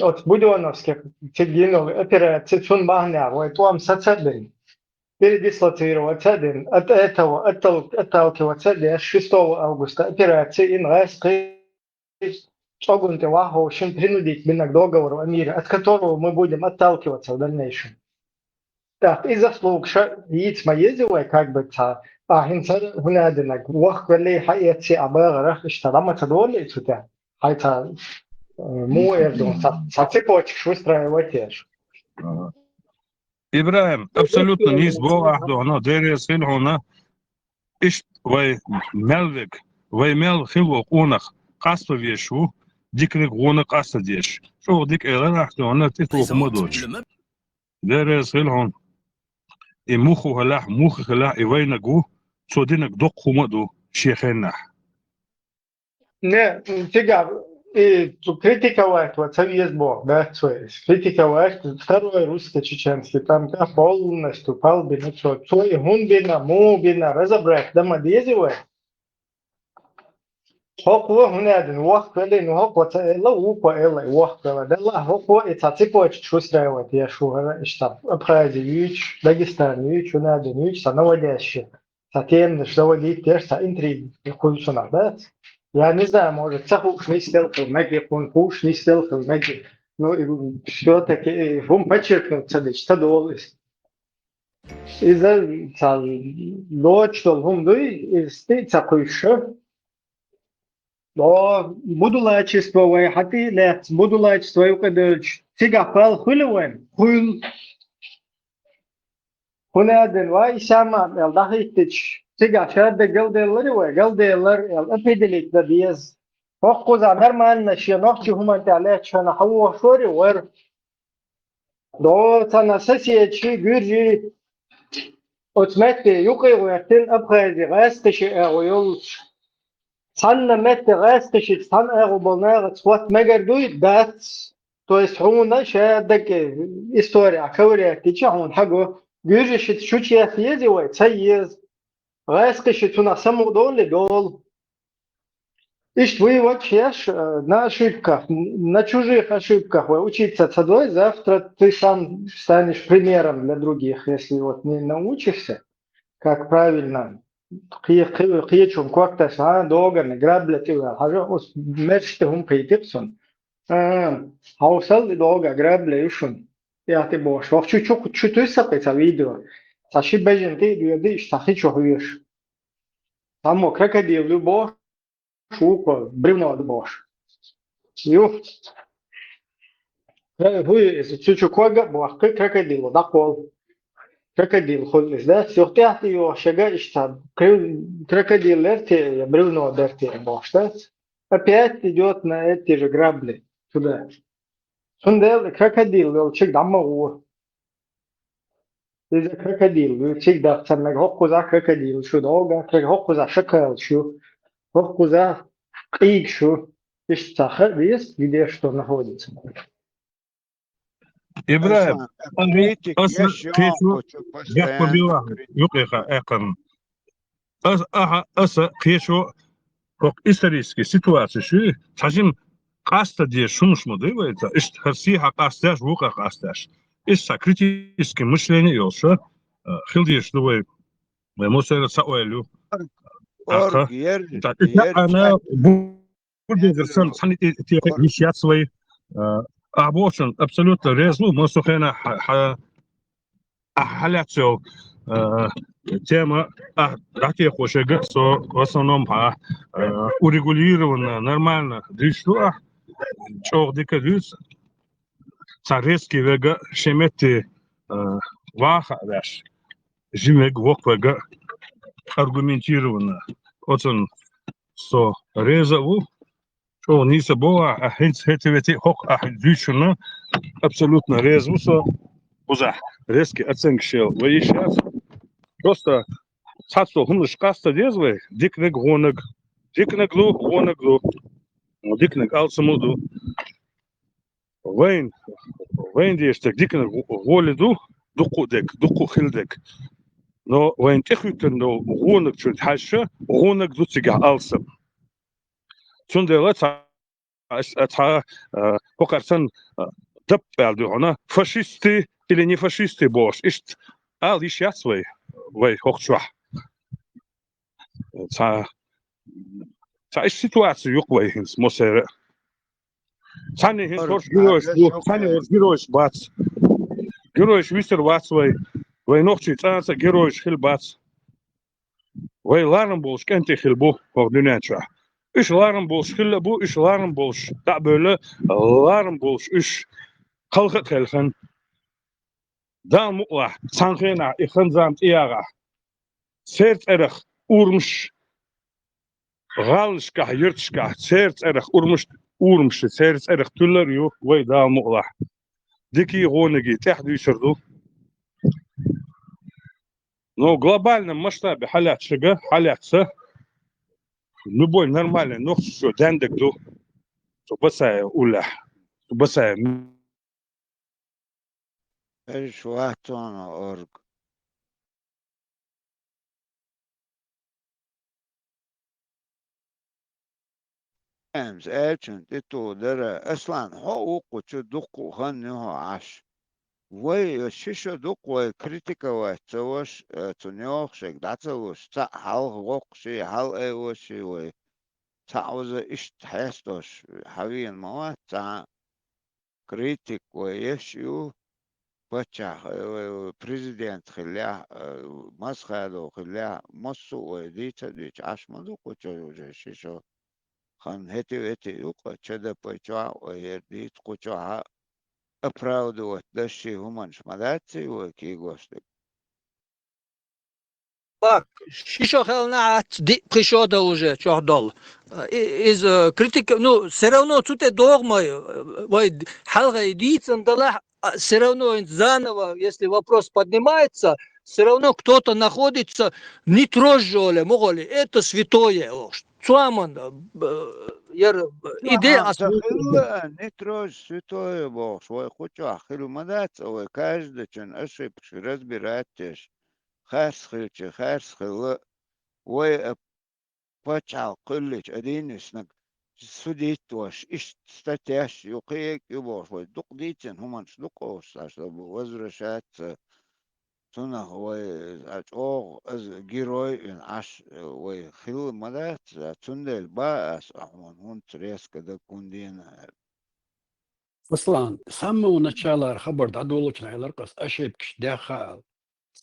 Оцу Будённовских цига йина йолу операци, цунна бахьанехь вай тӀом саца а бина, передислоцироваться а дина, от этого оттал-, отталкиваться а деш, шестого августа операци йина гӀаьскхи, цӀоган тӀе ваххьовшина принудить бинарг договор о мире, от которого мы будем отталкиваться в дальнейшем. ТӀаккха и заслугаш йийца ма еза вай, как бы, цхьа, ахьа хӀинца хӀун а динарг, вахкаллий хьаэцций а багӀарах, иштта дӀа ма ца долий цу тӀе, хьайца Муха эр ду хьуна, цхьа, цхьа цепочкаш выстраивать еш. ИбрахӀим, абсолютно нийса боху ахь ду хьуна, Дела реза хила хьуна. Иштта вай мел вега, вай мел хила волу къонах къаста везаш ву, диканиг, вониг къаста дезаш. ЧӀогӀа дика элира ахь ду хьуна, тӀетуху ма доцуш. Дела реза хила хьуна. И муха хилахь, муха хилахь, и вайнаг ву, цо динарг доккха хӀума а ду шен хеннахь. Не, цигахь, и цу критиковать ван ца веза боху, да, цо иза критиковать, второй русско-чеченский, там, да, полностью палбина цо, цо и хӀун бина, муха бина, разобрать дан ма деза вай. ХӀокхо хӀун аьлла, воккха велий, ну, хӀокхо ца элла, вукхо элла, воккха велла. Делла хӀокхо и цхьа цепочкаш выстраивать еш ву хӀара, иштта Абхази юьйцуш, Дагестан юьйцуш, хӀун аьлла юьйцуш, цхьа наводящий, цхьа теманаш заводить еш, цхьа интрига кхуьйсу нах, да? Я не знаю, может, ца хууш нисделла хила мега, кхунна хууш нисделла хила мега. Ну, и всё-таки, и хӀума подчеркнуть ца дича, ца долу иза. Иза цхьа лоцуш долу хӀума дуй, иза стиъ ца кхуьйсуш. О, будулачество вай хьан тӀе а лаьцна, будулачество юкъа девлча, цигахь пал хуьлу вайн? Хуьлу. ХӀун аьлла, вай, Исама аьлла дӀахӀиттича, цигахь шадерг галделларий вай, галделлар аьлла определить дан деза. ХӀокхузахь нормально шен нохчийн хӀуманна тӀехь лаьтташ хьуна хьан вохуш варий, вара. Доцана соседши, гуьржи, оцу метте юкъе гӀоьртина Абхази, гӀаьскхиши агӀо йолчу. Цхьанна метте гӀаьскхишица цхьана агӀо болу нахаца хӀотта мегар дуй? Дац. То есть хьуна ша даг история ковырять дича хьуна хьаго, гуьржишица чучу еза вай, ца еза. ГӀаьскхишица цунах самукъадолу, долу. Иштта вывод еш, э, на ошибках, на чужих ошибках вай учиться ца дой, завтра ты сам станешь примером для других, если вот не научишься, как правильно. Кхе-, кхе-, кхечун корташ, а, догана, грабля тӀе ваьлла. Хьажа, оцу мерш тӀе хӀума кхийтира цунна. А, хьовсал и дога, грабля ю шуна. Я тӀе бохуш. Вахчу чу, чу туьйса кхи ца видео. Ца ши бежан тӀе а доьду, иштта хи чу хьоьшу. Таммо крокодил ю бохуш, вукхо бревно ду бохуш. Ю. Хе, хӀуй, иза цу чу кога а бохкхи, крокодил дӀакхолу. Крокодил хуьлу иза, да? Юха тӀаьхьа тӀе йохуш яга иштта. Кри-, крокодил лер те, я бревно дер те бохуш, да? Опять идёт на эти же грабли туда. Цундела крокодил йолчуьнга дӀа ма гӀо. Иза крокодил ю, цига даха ца мега, хӀокхузахь крокодил шу, догахь кра-, хӀокхузахь шакал шу, хӀокхузахь къийга шу. Иштта ца хаа веза, где что находится. ИбрахӀим, Аслан, аса критик аса еш кхечу йоху чу бехк постоянно била критик. Юкъеха экхарна. Ас-, аха, аса кхечо хӀокху исторический ситуацеш ю, цхьа жима къаста дезаш хӀумаш ма дуй вай ца, иштта хӀара сехьа къасташ, вукхара къасташ. Иштта цхьа критический мышление йолуш, а, хила дезаш ду вай, вай Мусайра ца ойла ю. Аха. Орг, ер, ТӀаккха ер, ана чат, бу-, бу-, дезар сан, цхьаьна тӀе, тӀе йиш яц вай. А, ахь бохучун абсолютно реза ву, ма со хенахь хьа-, хьа-, Ахьа хьалаьцна йолу, а, тема, ахьа дӀатехо шега, со в основном хьа, а, урегулированно, нормально дуьйцуш ду ахьа, чӀогӀа дика дуьйцу. Цхьа резкий верг шен метте, а, ваха а ваьш, жима верг, воккха верг аргументированно. Оцунна со реза а ву. ЧӀогӀа нийса боху ахь, хӀинца хӀетте-ветте хӀокху ахь дуьйцучунна абсолютно реза ву со. Кхузахь резкий оценкаш яла вай йиш яц. Просто цхьацца хӀуманаш къаста деза вай, диканиг, вониг. Диканиг ду, вониг ду. Диканиг алсам а ду. Вайн, вайн дезаш дерг диканиг, гӀо-, гӀоли ду, дуккха а дерг, дуккха а хила дерг. Но вайн тӀехуьттун долу вониг чуьра хьаьжча, вониг ду цигахь алсам. Цундела цхьа, цхьа, а, хӀокхара санна, а, дап аьлла ду хьуна, фашисты или не фашисты бохуш, иштта ала йиш яц вай, вай хӀокху чохь. Цхьа, цхьа иштта ситуация ю-кх вай хӀинца, Мосера. Цхьанне хӀинца хӀорш геройш бу, цхьанне хӀорш геройш бац. Геройш висар вац вай. Вай нохчий цкъа а геройш хила бац. Вай ларам болуш кӀентий хила бу хӀокху дуьнен чохь. Уьш ларам болуш хилла а бу, уьш ларам болуш дӀа а бевлла, ларам болуш уьш кхалха а кхелхина. Дала мукъалахь, цхьана хенахь и хан-зама тӀеяхахь, церан цӀерах урамаш, гӀалашкахь, юьрташкахь, церан цӀерах урамаш, урамаш церан цӀерах туьллур а ю вай, Дала мукъалахь. Дикий, вонигий тӀаьхьа дуьйцур ду. Но глобальном масштабе хьалаьцча шуьга, хьалаьцча, любой нормальный нохчочо дендаг ду. Цу Басаев уллехь. Цу Басаев. Уьш вац хьуна орг. Амс аьлчун тӀе ту дара, Аслан, хьо а ву кху чу дуккха а хан ю хьо Ӏаш. Вай, ши шо дуккха вай критиковать ца ваш, э, цу нохчашка дӀа ца луш, цхьаъ хьалха воккхуший, хьалаайваший вай, цхьаъ ваза иштта хьестош хьавена ма вац цхьа а. Критик вай еш ю, паччахь, э, вай, вай президент хиллехь, э, Масхадов хиллехь, массо а вай дийца а дийца, Ӏаш ма ду кху чу уже ши шо. Хан хӀетив-хӀетив ю-кх, Ч Д П чохь а вай хӀара дийца, кху чохь а оправдывать дашший хӀуманаш ма дац и вай кегош дерг. Бак, ши шо хилла дац, диъ-пхи шо дан уже чохь долу. И-, иза критика, ну, всё равно цу тӀе догӀу ма, вай хьалха и дийцина далахь, а, всё равно хӀинца заново, если вопрос поднимается, всё равно кто-то находится, не трожь оле, муха оле, это святое, олуш. Цу аман, э, яра, и де ас ца хилла, не трожь святое бохуш, вай кху чохь хилла ма дац, вай каждачун ошибкаш разбирать деш. Харц хилча, харц хилла, вай а пачхьалкх кхуьллича, а дийна виснаг судить а ваш, иштта статьяш ю, кхин а ю бохуш, вай дукха дийцина хӀуманаш ду-кх уьш, цхьа шу возвращаться. Цунах вай а чӀогӀа, аса герой вина Ӏаш, вай хилла ма дац, цундела ба ас а хьуна хӀунца резко даг хӀунда дена аьлла. Аслан, с самого начала хабар дӀадолучу хьалха ас ошибкаш даьхна аьлла.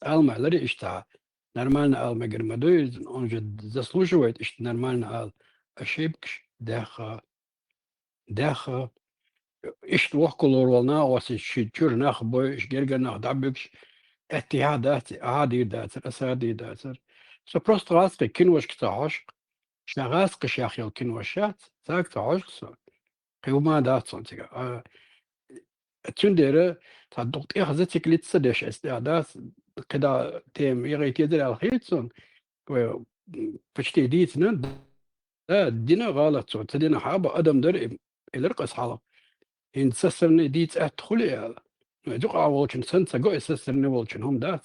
Ала ма аьлларий иштта, нормально ала мегар ма ду иза, он же заслуживает иштта нормально ала. Ошибкаш даьхна, даьхна. Иштта воккхалур волу нах а, оцу ши чуьра нах а бой, уьш гергара нах дӀабуьгуш, аьттехьа а дац, ахьа а дийр дацара, аса а дийр дацара. Со просто гӀазкхийн киношка ца хьожу-кх. Ша гӀазкхашех йолу кинош яц, цаьрга ца хьожу-кх со. Кхин хӀума а дац цунна цигахь. А, цундела цхьа дукха тӀех зациклиться деш аса тӀехь дац, кхидӀа тема яхийта езар аьлла хета суна, вай, м, почти дийцина, да, дина гӀалат цо, ца дина хьаба адам дара и, элира-кх аса хьалха. ХӀинца со санна дийца аьтта хуьлу аьлла. Ну, юкъахь волчун санна ца го и, со санна волчун хӀума дац.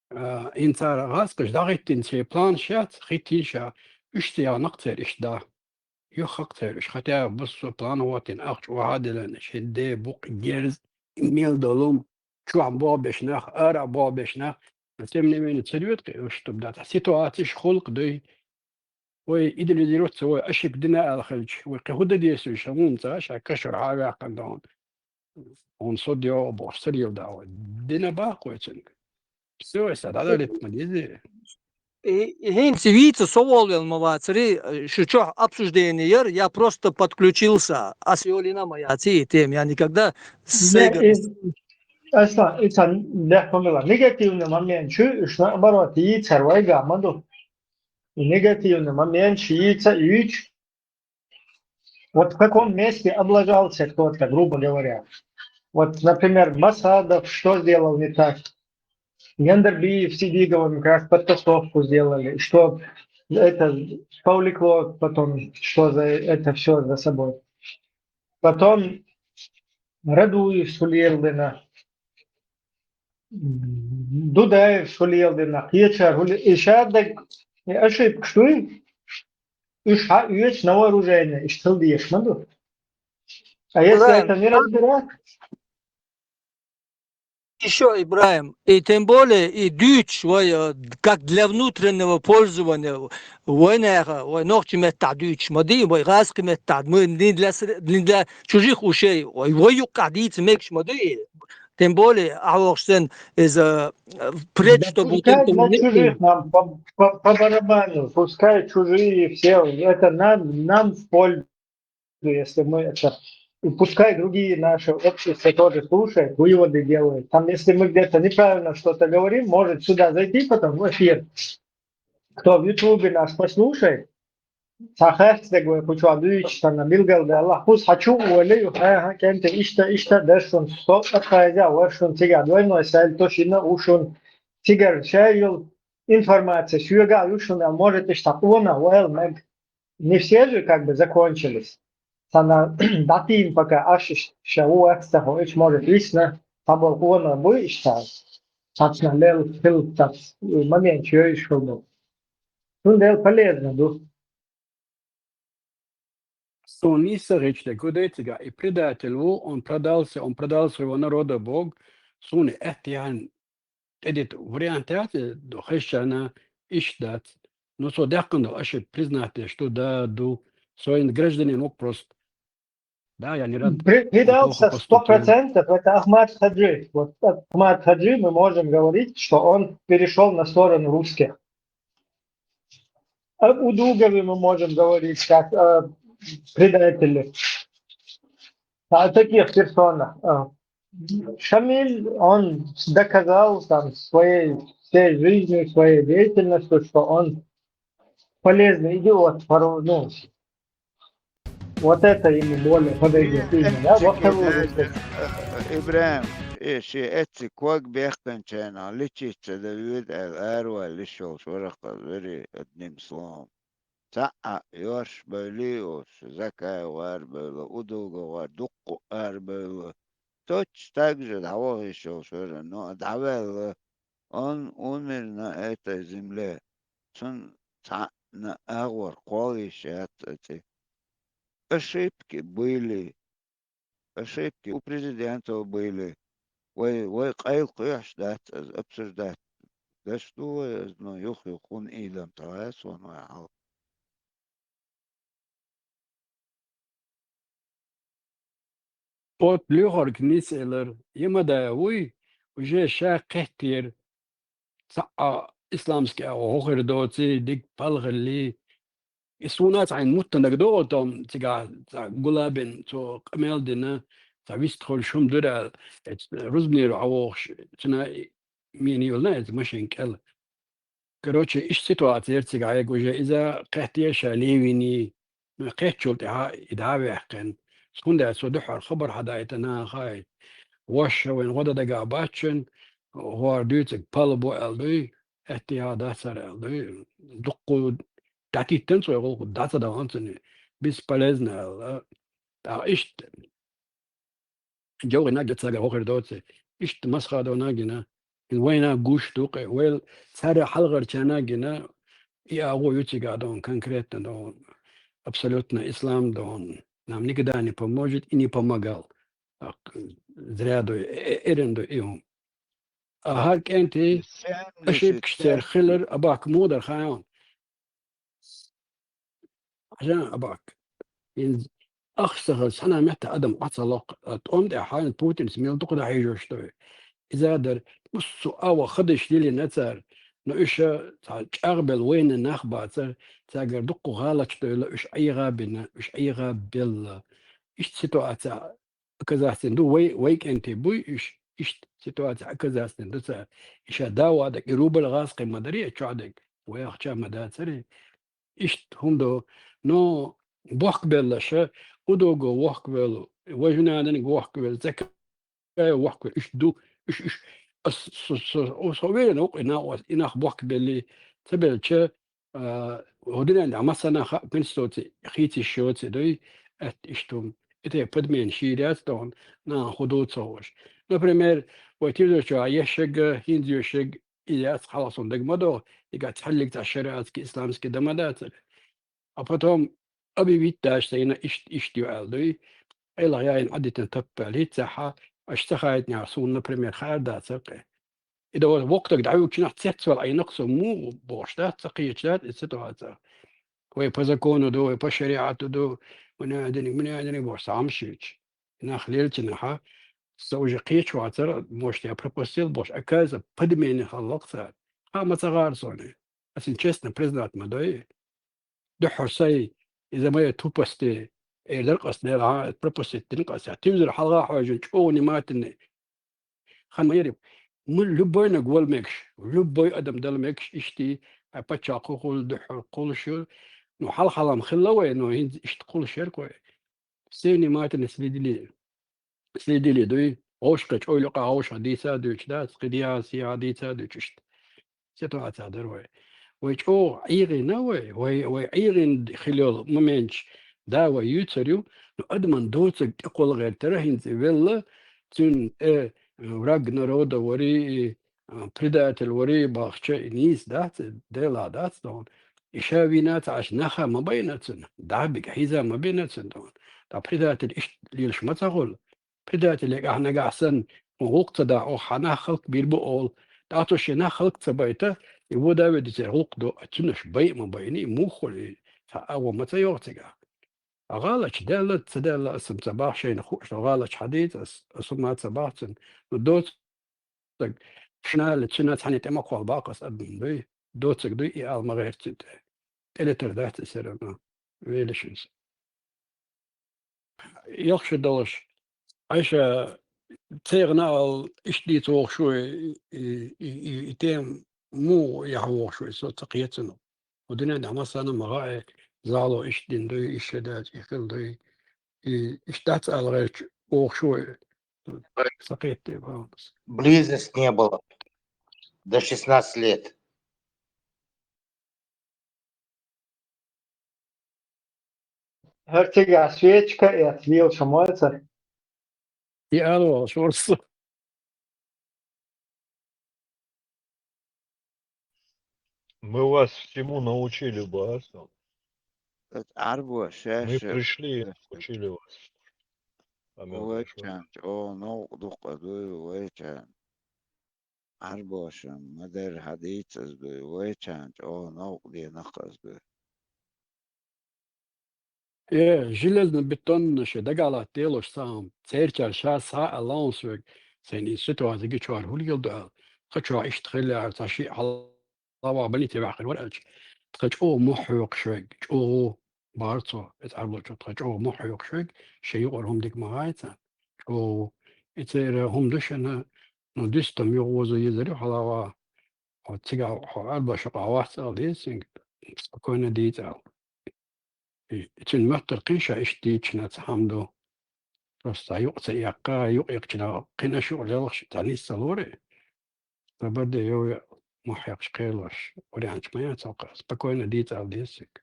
А, хӀинца гӀазкхаша дӀахӀиттина церан планаш яц, хӀиттийна ша, уьш ца яхна-кх церан иштта да. Юха-кх церан уьш, хотя бы массо а план хӀоттийна, ахча охьа а диллина, шен ден букъ, герз, мел долу хӀума, чохь болх беш нах, арахь болх беш нах, но тем не менее ца доьду-кх уьш, чтобы дӀа-, ситуацеш хуьлу-кх дуй. Вай идеализировать ца вой, ошибка дина аьлла хилча, вай кхин хӀун дан деза уьш, хӀунда ца ша кашара хьа а ваьккхина ду хьуна. Хьуна со доьгӀу бохуш ца леладо вай. Дина баккхой цуьнга. Всё, аса дӀадалийта ма дезий. И, и хӀинца вийца со волавелла ма вацарий, шу чохь обсуждение яра, я просто подключился, ас йолийна ма яций и тема, я никогда с Не, игры и, Аслан, и цхьа бехк ма била. Негативный момент чу, уьш наоборот, йийцар вайгахь ма ду. И негативный момент чу йийца а йийцу, Вот в каком месте облажался кто-то, грубо говоря. Вот, например, Масадов что сделал не так? Яндербиев с Сидиговым как раз подтасовку сделали, что это повлекло потом, что за это все за собой. Потом Радуев хӀун леладина, Дудаев хӀун леладина, кхечара хӀун ле-, и шадерг, и ошибкаш дуй, уьш хьа а оьцу, на вооружение, иштта хила дезаш ма ду. А если Ибрахим, это не разбирать? Ещё, Ибрахим, и тем более, и дуьйцуш вай, э, как для внутреннего пользования, вайнаха, вай нохчийн меттахь дуьйцуш ма дий, вай гӀазкхийн меттахь, мы не для сре-, не для чужих ушей, вай, вай юккъахь дийца мегаш ма дуй. Тем более, а вот что из, э, пред, Да чтобы пускай тем на не- чужих нам по, по- по барабану, пускай чужие все, это нам, нам в пользу, если мы это... И пускай другие наши общества тоже слушают, выводы делают. Там, если мы где-то неправильно что-то говорим, может сюда зайти потом в эфир, кто в Ютубе нас послушает, сахарцдегве кучу адуич тана билгалда Аллах пус хачу уэлею хая ха кенте ишта ишта дершун со атхайза вершун тига двойной сел тошина ушун тигар шайыл информация сюга ушун а может ишта уна уэл мэг. Не все же как бы закончились. Сана датин пока аш иш- ша уэкста хо иш может висна табол уна бу ишта. Сатна лел хил сат момент чё иш хо бу. Тун дел полезно ду. Сунни сагъичде гудетига и предатель ву, он продался, он продал своего народа Бог. Суни эт ян эдит вариант яц, до хещана иш дац. Ну, со дякъан дал аши признать, что да, ду, соин гражданин мог просто. Да, я не рад. При- Предался Плохо сто поступил. процентов, это Ахмад Хаджи. Вот Ахмад Хаджи, мы можем говорить, что он перешел на сторону русских. Об Удугове мы можем говорить как о предателе. О таких персонах. А. Шамиль, он доказал там своей всей жизнью, своей деятельностью, что он полезный идиот, пору- ну, вот это ему более подойдет именно, да? Вот того вот. Ибрахим, э, ши эци ког бехтан чайна, личица да вид эл арва лишол шваракъа вери одним словом. Цаъа ёрш бели ош, закай вар бела, удуга вар, дукку ар бела. Точно так же давал ещё швара, но давал он умер на этой земле. Цун цаъна агъвар къвалиш яц эци. Ошибки были. Ошибки у президентов были. Вай, вай къайл къуяш дац, аз обсуждать. Даш ду вай, аз, но юх юхун идам талай сон вай хал. От лёхарг нис элэр, има да уй, уже ша къехтер, цаъа исламский а хохер доци, дик палгъали. И суна цаъ ин муттанаг доотом, цига цаъ гулабин, цо къамел дина, цаъ вист хол шум дура, эц рузмнир а вохш, цуна мини юлна эц машин кел. Короче, иш ситуация цига эг уже иза къехтер ша левини, ну, къехчул тӀехьа и давехкъен. Сунда со духар хабар хадайта на хай. Воша вен года дага бачен, гор дуцик пал бу эл дуй, эти я дацар эл дуй. Дукку датитен цой гол даца да онцени. Бесполезно эл. Та ишт Жо гина гецага хохер доце. Ишт масха дона гина. Ин вайна гуш дукъе. Вел цара халгъар чана гина. И агъо ючига дон, конкретно дон. Абсолютно ислам дон. Нам никогда не поможет и не помогал. Так, зря дой, э, э, эрен дой и он. А гьар кӀенти ошибкисер хилар абак мудар хайон. Гьажан абак. Ин ахсагъа сана мета адам ацалокъ, а, тӀом дехьан Путин смел дукъ да хӀейжош дой. Изадар, муссу ава хадаш лили нацар, но иша ца чӀагъбел вайна нах бацар, цагар дукъу гъалач дойла уш айгъа бина, уш айгъа белла. Иш ситуация оказаться ду, вай, вай кӀенти буй, иш, иш ситуация оказаться ду ца. Иша дава да, и рубль газ къимадари, а чуадек, вай ахча мадацари. Ишт хӀундо, но бохк белла ша, удого вохк бел, важунадан вохк бел, закай вохк бел, ишт ду, иш, иш, ас, со, со, о, со верен ок, ина, ос, инах бохк белли, ца белча, а, гьудинан да масана ха, конституци, хити шоци дой, эт иштум. Эте подмен ширяц дон, на худо цогош. Например, вай тирдо чо, а ешега, хинзиошег, и яц халасон дегмадо, и гац халлик ца шариатский, исламский дамадацар. А потом объявить дашь, ина ишт, ишт ю алдуй. Эла я ин адитен таппали, цаха, аш цахает ня сун, например, хар да цаке. И да вот вокта гдаю чинах цецвал айнак со му бош да, цакиеч да, и ситуация. Вай по закону ду, вай по шариату ду, мне один, мне один бош самшич. Нах лельчинаха. со уже кхеча вацара, может, я пропустил, бохуш, оказывается, подмена хьаллакх цара. Ха ма ца гӀара соне. Ас честно признать ма дой. Дуьххьара сай, из-за моей тупости, эр дар къас, нера, а, пропустить дина къас. Я тивзар хьалха хьожун, чӀогӀа внимательный. Хан ма яри. Ма любойнаг вала мегаш, любой адам дала мегаш, ишти, а, паччахь кхухула, дуьххьара кхулуш ю. Ну, хьалхалам хилла вай, ну, хӀинца ишта кхулуш яр кхой. Все внимательно следили. Следили дуй, вовшахкхетча, ойла юкъа вовшах дийца а дуьйцу, да, кхидӀа а, сиха дийца а дуьйцу иштта. Ситуация дара вай. Вай чӀогӀа ӀийгӀина вай, вай, вай ӀийгӀина хила йолу моменташ, да, вай юьйцур ю, но адаман доцург тӀекхолла гӀертара хӀинца и велла, цуьнан, э, враг народа вари, и, а, предатель вари бахча, и нийса дац, и Делан дац тхуна. И ша вийна ца Ӏаш, наха ма байна цунна, дӀа а бига хьийза ма бина цунна тхуна. Ткъа предатель иштта лелаш ма ца хуьлу. Предатель, ахь нагахь санна, хӀун гӀуллакх ца дахь, оха хьан нах хӀаллакбийр бу олу. ТӀаккха цо шен нах хӀаллак ца байта, и вон Давида церан гӀуллакх до, а цуьнаш байа ма байина, и муха хуьлу, и цхьа а вон ма ца йогӀу цигахь. А гӀалаташ даьлла, ца даьлла, аса ца бахьа шайна хууш, гӀалаташ хьадийца ас, аса ма ца бахьа цунна. Ну, доцург, шинна а, цуьнан цхьаьна тӀе ма кхолла баккха ас адам дуй, доцург дуй, и ала ма гӀерта цуьнан тӀе. ТӀелетар дац и все равно. Велаш иза. Ялх шо долуш, Ӏайша, цигахь нахал иштта дийца вогӀуш ву, и, и, и, и, и тема муха яхьа вогӀуш ву, со ца кхета цунах. Кху дуьнен тӀехь массарна а ма хаьа, зӀало иштта дина дуй, иштта ша даьлча и хилла дуй. И иштта дац ала гӀерташ вогӀуш ву, ца кхета тӀе бахьанас. Близость не было до шестнадцати лет. ХӀара цигахь свечка эцна лелаш хӀума ма яцара. И ала волуш вара со. Мы вас всему научили, бац. Это Ӏарбоша, мы пришли и научили вас. Амин. Вайчарна чӀогӀа новкъа ду-кх ас дуй, вайчарна. Ӏарбоша ма-дарра хьадийца ас дуй, вайчарна чӀогӀа новкъа дина-кх ас дуй. Э, железно-бетонно шен дагахь латта лелош цхьа хӀума, церачара ша схьа а лаьцна верг, сайна и ситуаци гича хӀара хӀун леладо аьлла, тхан чохь иштта хилла яра, цхьа шиъ хьалаваха больнице ваьккхина вара аьлча, тхан чӀогӀа мохь хьоькхуш верг, чӀогӀа бара цо, иза Ӏарбочо, тхан чӀогӀа мохь хьоькхуш верг, шен юкъара хӀума дика ма хаьа царна, чӀогӀа. И церан хӀума ду шуна, ну, дистам юха вуза езар ю хьалаваха, хьо цигахь, хьо Ӏарбоша юкъахь вац ала деза цуьнга, спокойно дийца ала. И, и цуьнан моьттура кхин ша иштта дийцича цхьа хӀума ду. Просто цхьа юкъа ца эккха, юкъа эккхачу наха кхин аша юкъа лелхаш цхьа нис ца лора. Ца бара де йовъя мохь хьекхаш кхералаш, варианташ ма яц хӀокху, спокойно дийца ала деза цига.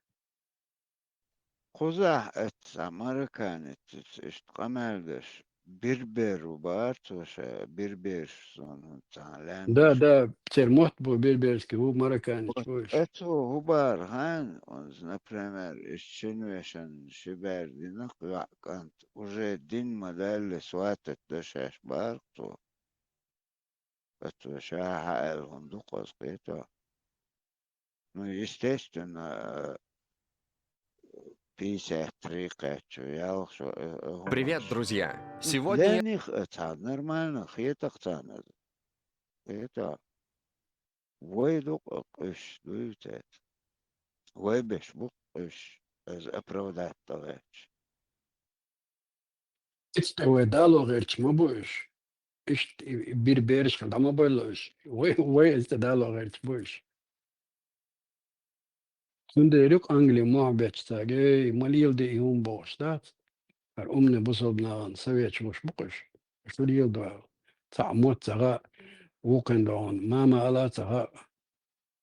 Кхузахь эццахь марокканецаца иштта къамел деш, бербер ву бара цо ша, берберш суна хӀунда цхьа лаьмнаш. Да, да, церан мотт бу берберский, ву марокканец бу иштта. Эцо хӀун бара хьайна, оцу, например, иштта шина вешан ши бер дина-кх йоӀ кӀант, уже дин ма-далле, сватать до шаьш бара-кх цо. Оцо ша хьааьлла хӀума ду-кх ас кхетахь. Ну, естественно, э, пятьдесят три кхаьчча, ялх шо, э, э, хӀума. Привет, друзья! Ну, сегодня я для них, э, цхьа нормально хета-кх царна иза. Кхетахь. Вай ду-кх уьш, дуй цаьрца. Вай беш бу-кх уьш, иза оправдать дан гӀерташ. Иштта вай дало гӀерташ ма бу уьш. Иштта и, и бербераш хила дӀа ма бойла уьш. Вай, вай иштта дало гӀерташ бу уьш. Цундела юкъа Англи мохь бетташ цаьрга, эй, ма леладе и хӀума бохуш дац. ХӀара умный бусалба нахана совет луш бу-кх уьш. Шу леладо аьлла. Цхьаъ мотт ца хаьа, вукхун догӀун, мама ала а ца хаьа.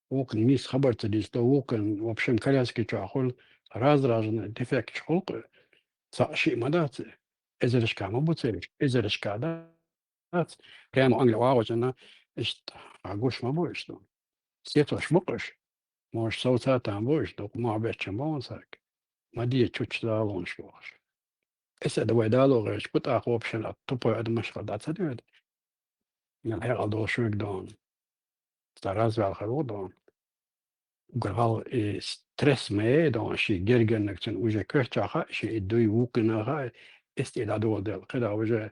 Вукхун нийса хабар ца дийцадо, вукхун, в общем, коляски чохь хуьлу, разряженный дефекташ хуьлу-кх, цхьаъ шиъ ма дац, эзаршка ма бу цераш, эзаршка дац. Прямо Англи вагӀочунна иштта гуш ма бу иштта. Сетош бу-кх уьш. Может, совца там бу иштта, дукха мохь бетташ ма бу цаьрга. Ма де чучча залонаш бохуш. Эс а дан вай дало гӀерташ бу, тӀаккха вообще тупой адамаш хила дӀа ца доьду. Мел хьекъал долуш верг дона. Цара развал хир ву дона. Уггар гӀала и стресс ма яй дона, шен гергарниг цуьнан уже коьртача хаьа, шен и дуй вукхуьнан хаьа, эс тӀе дӀадоладелла. КхидӀа уже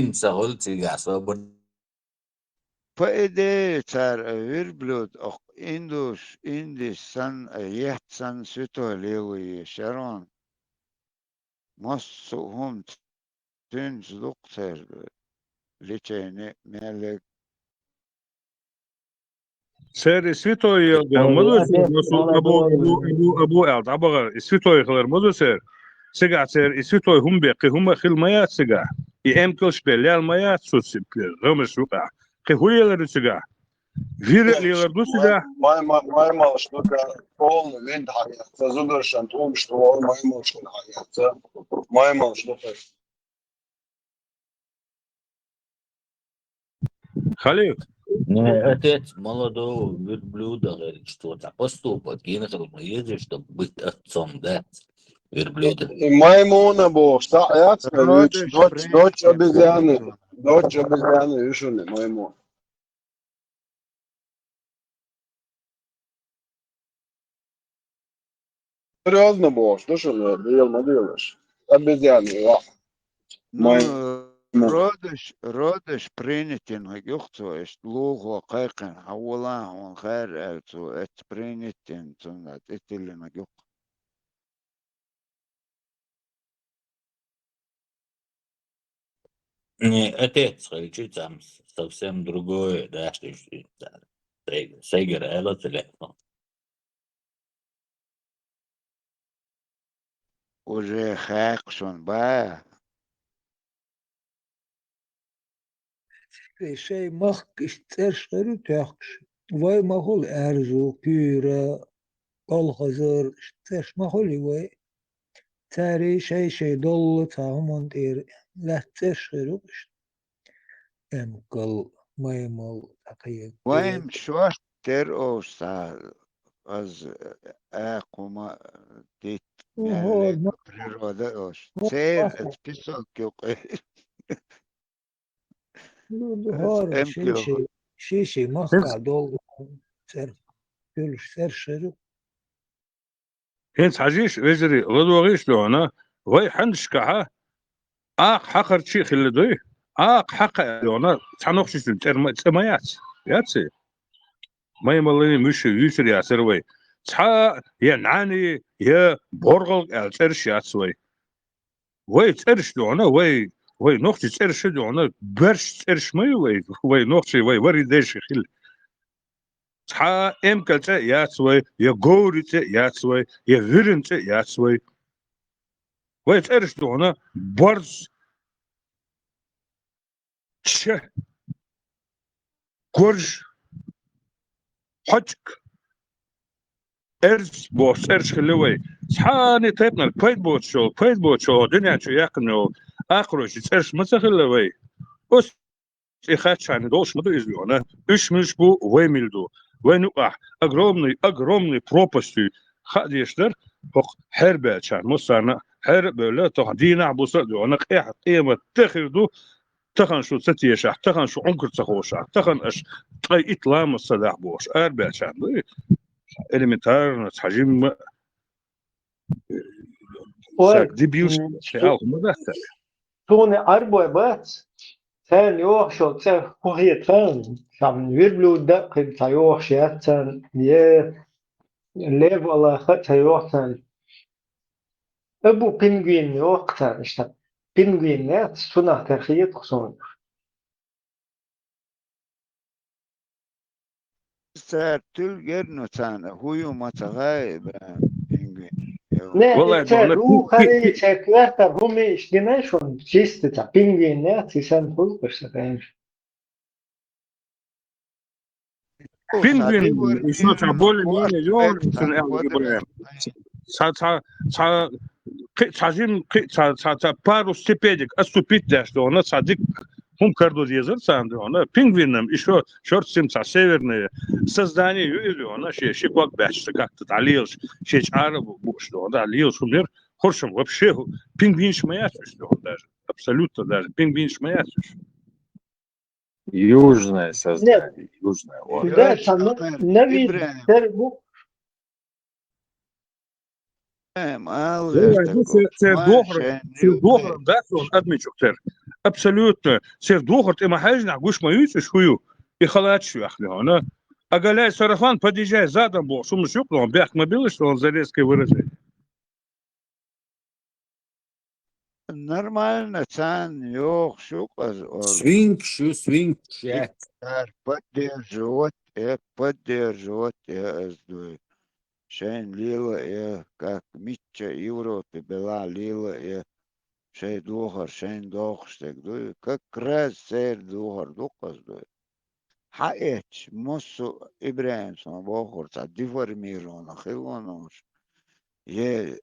Вайн ца хуьлу цигахь собар. По идее, цара верблюд оккха индуш, индиш санна, ехт санна святой лело еза, Шарон. Массо а хӀума цуьнца ду-кх церан лечение, меллиг. Церан и святой ел дела ма ду, Абу, Абу, Абу, Абу аьлла дӀабахара, и святой хилар ма ду церан. Цигахь церан и святой хӀума бен кхин хӀума а хилла ма яц цигахь. И эмкалш бен лелла ма яц цу ци-, гӀамаш юкъахь. Кхин хӀун лелар ю цигахь? Вир а лелар ду цигахь? Май-, май-, маймалш ду-кх, полный винт хьаэцна, зударшна тӀулгаш тӀе вогӀу, маймалш хьаэцна. Маймалш ду-кх. Халиф. Не, отец молодого верблюда говорит, что это поступок, я не знаю, ма еза, чтобы быть отцом, да, верблюда. И маймуна бохуш, цхьаъ яц, Родыш дочь, дочь принять. Обезьяны, дочь обезьяны, видишь, он маймун. Серьёзно бохуш ду шуна, дела ма делаш. Обезьяны, ва. Ну, май-, ма-, родыш, родыш принятен хӀаг юха цо, иштта лулахо кхайкхина, хьан волахь хьуна хаьрра аьлла цо, эцца принятен, цунна тӀе тиллина хӀаг юха. Не, отец, хилчи цхьа совсем другое, да, что ж, да, сайгара аьлла телефон. Уже хаьккхаш ван ба? Шайн махка иштта цӀераш хир ю тоьхкаш. Вай ма хуьлу аьрзу, куьйра, колхозар, иштта цӀераш ма хуьлу вай. Цара шай-шай доллу цхьа хӀуманна тӀера лаьцна цӀераш хир ю иштта. Эмкал, маймал, цхьа кхин. Вайн шорта тера ош цхьа, аз, а, хӀума дитт, ну, меллиг, хӀора ма-, природа ош. Хора церан ма-, песок юкъе. Ну, ну, хӀора эмкал. Ши-ши, ши-ши махкахь долу цӀераш, куьлш цӀераш хир ю. ХӀинца хьажийша, вежарий, ладогӀийша дуьхьал, вай хьаннашкахьа акха хьакхарчий а хилла дуй, акха хьакха аьлла дуьхьал, цхьа нохчочун тӀера ма, цӀе ма яц, яц и? Маймаллин муьши юьйцур яцара вай. Цхьа я нӀани, я боргӀалг аьлла цӀераш яц вай. Вай цӀераш духьна, вай, вай нохчий цӀераш духьна, берш цӀераш ма ю вай, вай нохчий, вай вари деши хилла. Цхьа эмкал цӀе яц вай, я говри цӀе яц вай, я вирин цӀе яц вай. Вай цӀераш духьна, борз, ча, горж, хьочк, эрз бохуш цӀераш хилла вай. Цхьана тайпанара пайда боцуш йолу, пайда боцуш йолу, дуьнен чу яьккхина йолу, акхаройчу цӀераш ма ца хилла вай. Оцу цӀе хаттачарна долуш ма ду иза лоьхна. Уьш муьлш бу, вай мила ду. Вайн юкъахь огромный, огромный пропастью хаа дезаш дара, хӀокху хьерабаьллачарна, массарна а хьера а бевлла, тахана дийнахь а, буса а доьхна, къех-, къемат де хир ду, тахана шу ца тешахь, тахана шу Ӏункар ца ховшахь, тахана аша ткъе итт ламаз ца дахь бохуш, арабаьллачарна ду и элементарно, цхьа жимма а, Ой, всяк дебилш, м, шу-, алхьамдулиллахь. Суна арбой бац, царна йохуш йолу цӀе хӀун хета хаьий, цхьа верблюд а кхин цхьа йохуш яц царна, е лев а ца йоху царна. Абу пингвин йоху царна, иштта пингвин яц, цунах тера хета суна. Цара туьлгера, ну, царна хӀун ю ма ца хаьа, Ибрахим, пингвин. Не, валлай, и цара дона, рухари, пи-, пи-, цара коьртара хӀума иштта гина шуна, чисто цхьа пингвин яц, и санна хуьлу-кх аса, конечно. Пингвин, ещё цхьа более-менее йогӀу, цхьа, цхьа, цхьа, кхин цхьа жим, кхин цхьа, цхьа, цхьа пару ступенек отступить деш дона, цхьа дика хӀума карадо дезара царна дона. Пингвинам ещё чёрт с ним, цхьа северное создание ю иза дона, шен ши ког баьчча как-то дӀалелаш, шен чӀара а бу-, бууш дона, дӀалелаш хӀума яра, хӀоршам вообще хӀу-, пингвинаш ма яц уьш дона даже, абсолютно даже пингвинаш ма яц уьш. Южное создание, южное, вот. Да, там на-, Ибрахим. Навид, цербу. Ибрахим, ала вай, вер ну, цер-, церан духар, церан духар, да, сон адмичух цер. Абсолютно. Церан духар тӀе ма хьаьжнахь гуш ма юьйцуш хӀу ю. И халаташ ю ахьа, хьуна. Оголяй сарафан, подъезжай задом бохуш, хӀумаш ю-кх, бехк ма билаш, сон за резкое выражение. Нормально, царна йохуш ю-кх аса ору. Свинг шу, свинг шет. Цара поддерживать э, поддерживать э аса дуй. Шайна лела э, как мичча Европе белахь лела э, шайн духар, шайна дохуш дерг дуй. Как раз церан духар ду-кх аса дуй. Хьаэцча, массо а Ибрахим сан бохурца деформированный хилла ван уьш. Е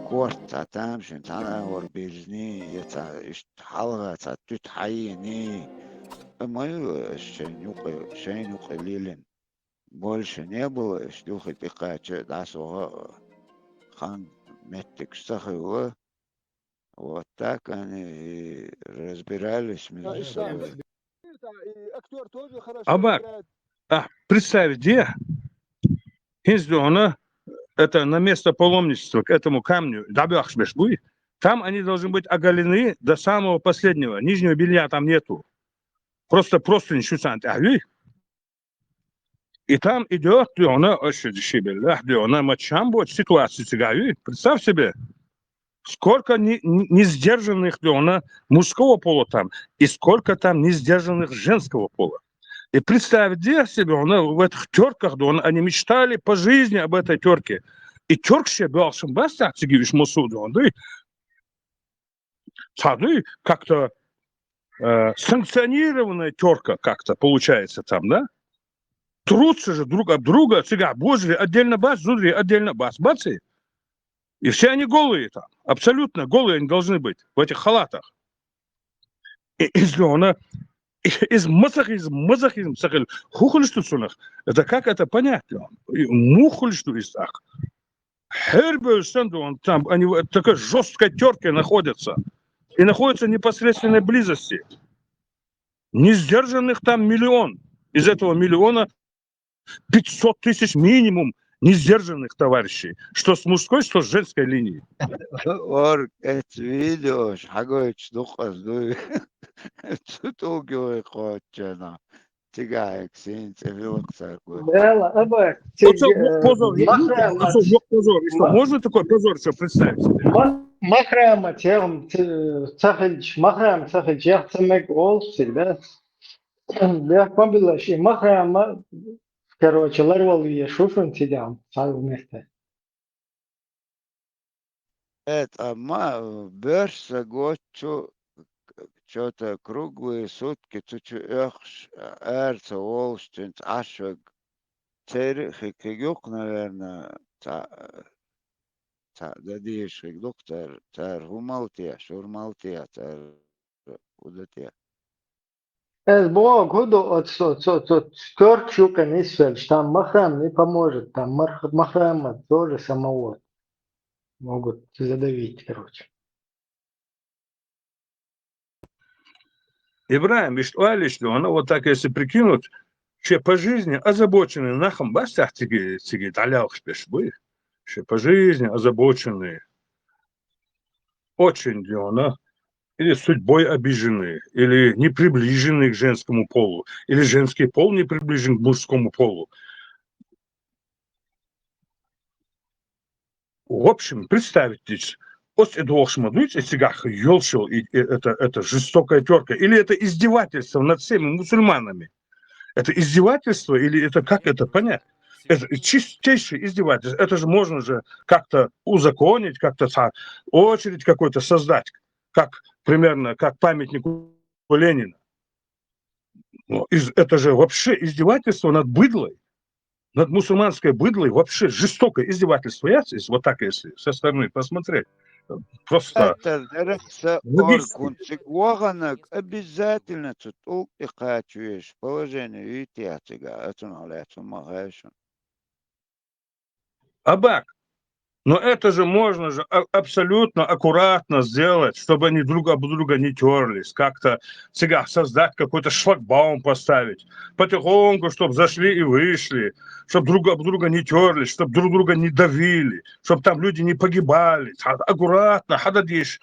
корта цхьа тамашийна цхьана агӀор бирзиний, е цхьа иштта хьалха цхьа туьта хьайийний. Амма ю аса шайна юкъе, шайна юкъе лелина. Больше не было, аса духе тӀекхача а дӀасаха а хан меттигаш ца хилла. Вот так они и разбирались между собой. Амар, а, представить де, хӀинца духьна, это на место паломничества к этому камню, дӀабоьхкуш берш буй. Там они должны быть оголены до самого последнего. Нижнего белья там нету. Просто простынь шу царна тӀехь юй. И там идёт, духьна, ошибки, шибеллах, духьна, ма чам боцу ситуация цигахь ю. Представь себе, сколько не-, не-, несдержанных, духьна, мужского пола там, и сколько там несдержанных женского пола. И представь де себе, духьна, в этих тёрках, духьна, они мечтали по жизни об этой тёрке. И тёркаш бёлхшам баста циги уьш мусу, духьна, дуй. Цхьа дуй, как-то, э, санкционированная тёрка как-то получается там, да? Трутся же друг об друга, цигахь божари отдельно бац, зудари отдельно бац, баций? И все они голые там, абсолютно голые они должны быть в этих халатах. И, и зона, и, из мазах, из мазах, из мазах, хӀун хуьлуш ду цунах? Это как это понять? И муха хуьлуш ду из так? Хьербевлла санна ду, он там, они в такой жёсткой тёрке находятся. И находятся в непосредственной близости. Несдержанных там миллион. Из этого миллиона пятьсот тысяч минимум несдержанных товарищей. Что с мужской, что с женской линии. Орг, эц видеош хьагойтуш дукха ас дуй. Цу тӀулгой кхоччана. Цигахь сийна цӀе хилла цаьрга. Дела, аба, Оцо цига, э, позор, Махрама. Оцо позор, и что, можно такой позор ещё представить себе? Ма-, Махрама, цигахь ца хилча, Махрама ца хилча, яхь ца мега олуш цига, да? Бехк ма билла, ши Махрама, короче, ларвала везаш ву шуна цигахь, цхьа месте. Э, ткъа ма, э, боьрша са гоццу, чё-то круглые сутки цу чу оьхуш, ара ца волуш, цуьнца Ӏаш верг. Церан а хиг, хиг ю-кх, наверное, цхьа, цхьа дан дезаш хиг ду-кх цара, цара хӀума ла те, шура ма ла те, цара хӀун дан те. Ас боху, хӀун ду оцу, со, со, со, коьрташ юкъа нисвелча, там Махрам не поможет, там Мах-, Махрама тоже самого могут задавить, короче. Ибрахим, иштта ойла йича, ну, вот так если прикинуть, шен по жизни озабоченный нах-м бац цхьа цига, цига дӀалелхаш берш буй? Шен по жизни озабоченный, очень, ну, или судьбой обиженный, или не приближенный к женскому полу, или женский пол не приближен к мужскому полу. В общем, представьте, оцу тӀе догӀуш ма дуй цигахь йолчул, и, и это, это жестокая тёрка, или это издевательство над всеми мусульманами? Это издевательство или это, как это понять? Это чистейшее издевательство. Это же можно же как-то узаконить, как-то ца-, очередь какой-то создать, как примерно как памятнику Ленина. Ну, из-, это же вообще издевательство над быдлой, над мусульманской быдлой, вообще жестокое издевательство. Я, вот так, если со стороны посмотреть, э, просто Это дерригса логически. Оргун цига ваханарг обязательно цу тӀулг тӀе кхача везаш положение витехь цига, оцунах лаьцна ма хаьшун. Абак, но это же можно же а-, абсолютно аккуратно сделать, чтобы они друг об друга не тёрлись, как-то цигахь создать какой-то шлагбаум поставить, потихоньку, чтоб зашли и вышли, чтоб друг об друга не тёрлись, чтоб друг друга не давили, чтоб там люди не погибали. Ха-, аккуратно, хьада диш,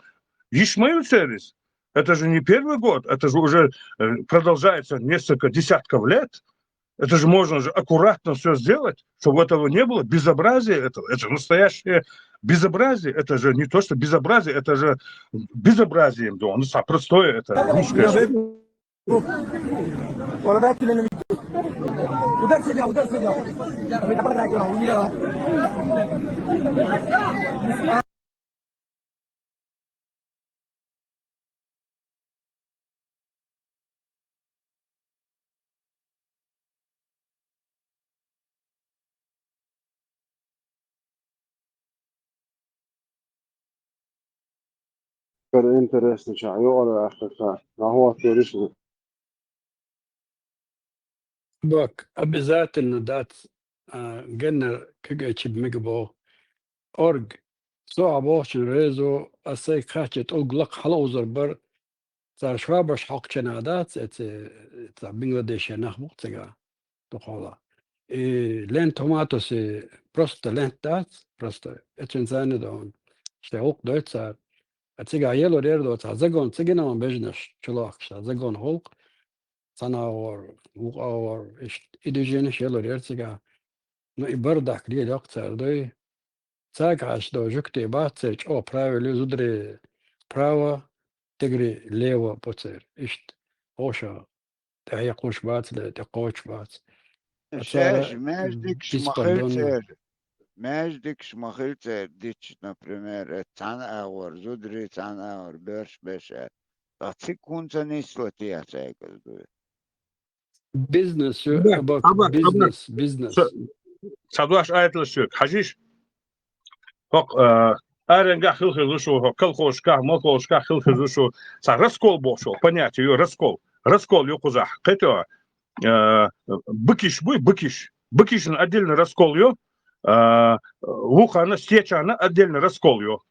йиш ма ю церис. Это же не первый год, это же уже, э, продолжается несколько десятков лет. Это же можно же аккуратно всё сделать, чтобы этого не было, безобразие этого. Это же настоящее безобразие. Это же не то, что безобразие, это же безобразие, да, оно са-, простое, это русское слово. Удар сюда, удар сюда. Кара интересно, ча, юкъара аьхка, нахват веришна. Бак, обязательно дац, а, геннер куьг а чиб мега боху. Орг, со а бохучун резо, ас сайга кхаьчча тӀулг лакха хьалаузур бар, цара швабаш хьокхучу нах дац, эца, цхьа Бангладешера нах бу-кх цигахь, дукхахьолахь. И лента хӀуматосе просто лента дац, просто эцуьнца а не догӀун. Шайн гӀуллакх дойту цара. А цигахь елур яра доцу, цхьа загон, ца гина ма бежнаш чулохкаш, цхьа загон гӀуллакх, цхьана агӀор, вукху агӀор, иштта и движенеш елур яра цигахь. Ну, и бардак лелайоккху цара, дуй. Цаьрга хьаьжча, жуьгтий бац церан чӀогӀа правила ю, зударий право, тигрий лево бу церан. Иштта, хӀоша, тӀехьекхуш бац, тӀекхочуш бац. Ткъа цара шаьш маьждигаш ма хила беспардонный церан. Маьждигаш ма хила церан дича, например, э, цхьана агӀор зударий, цхьана агӀор боьрша беш а. Ткъа цига хӀунда ца нисло те цаьрга, дуй? Бизнес ю, Абак, абак, абак, абак. Бизнес, бизнес. Ца-, ца дош айталаш ю, хьажийша. ХӀокху, а, аренгахь хила хезаш ву, хӀокху колхозашкахь, молхозашкахь хила хезаш ву. Цхьа раскол бохуш волу понятие ю, раскол. Раскол ю кхузахь. Кхетий, а, быкиш буй, быкиш. Быкишна отдельно раскол ю, а, вукхарна, стечарна отдельно раскол ю.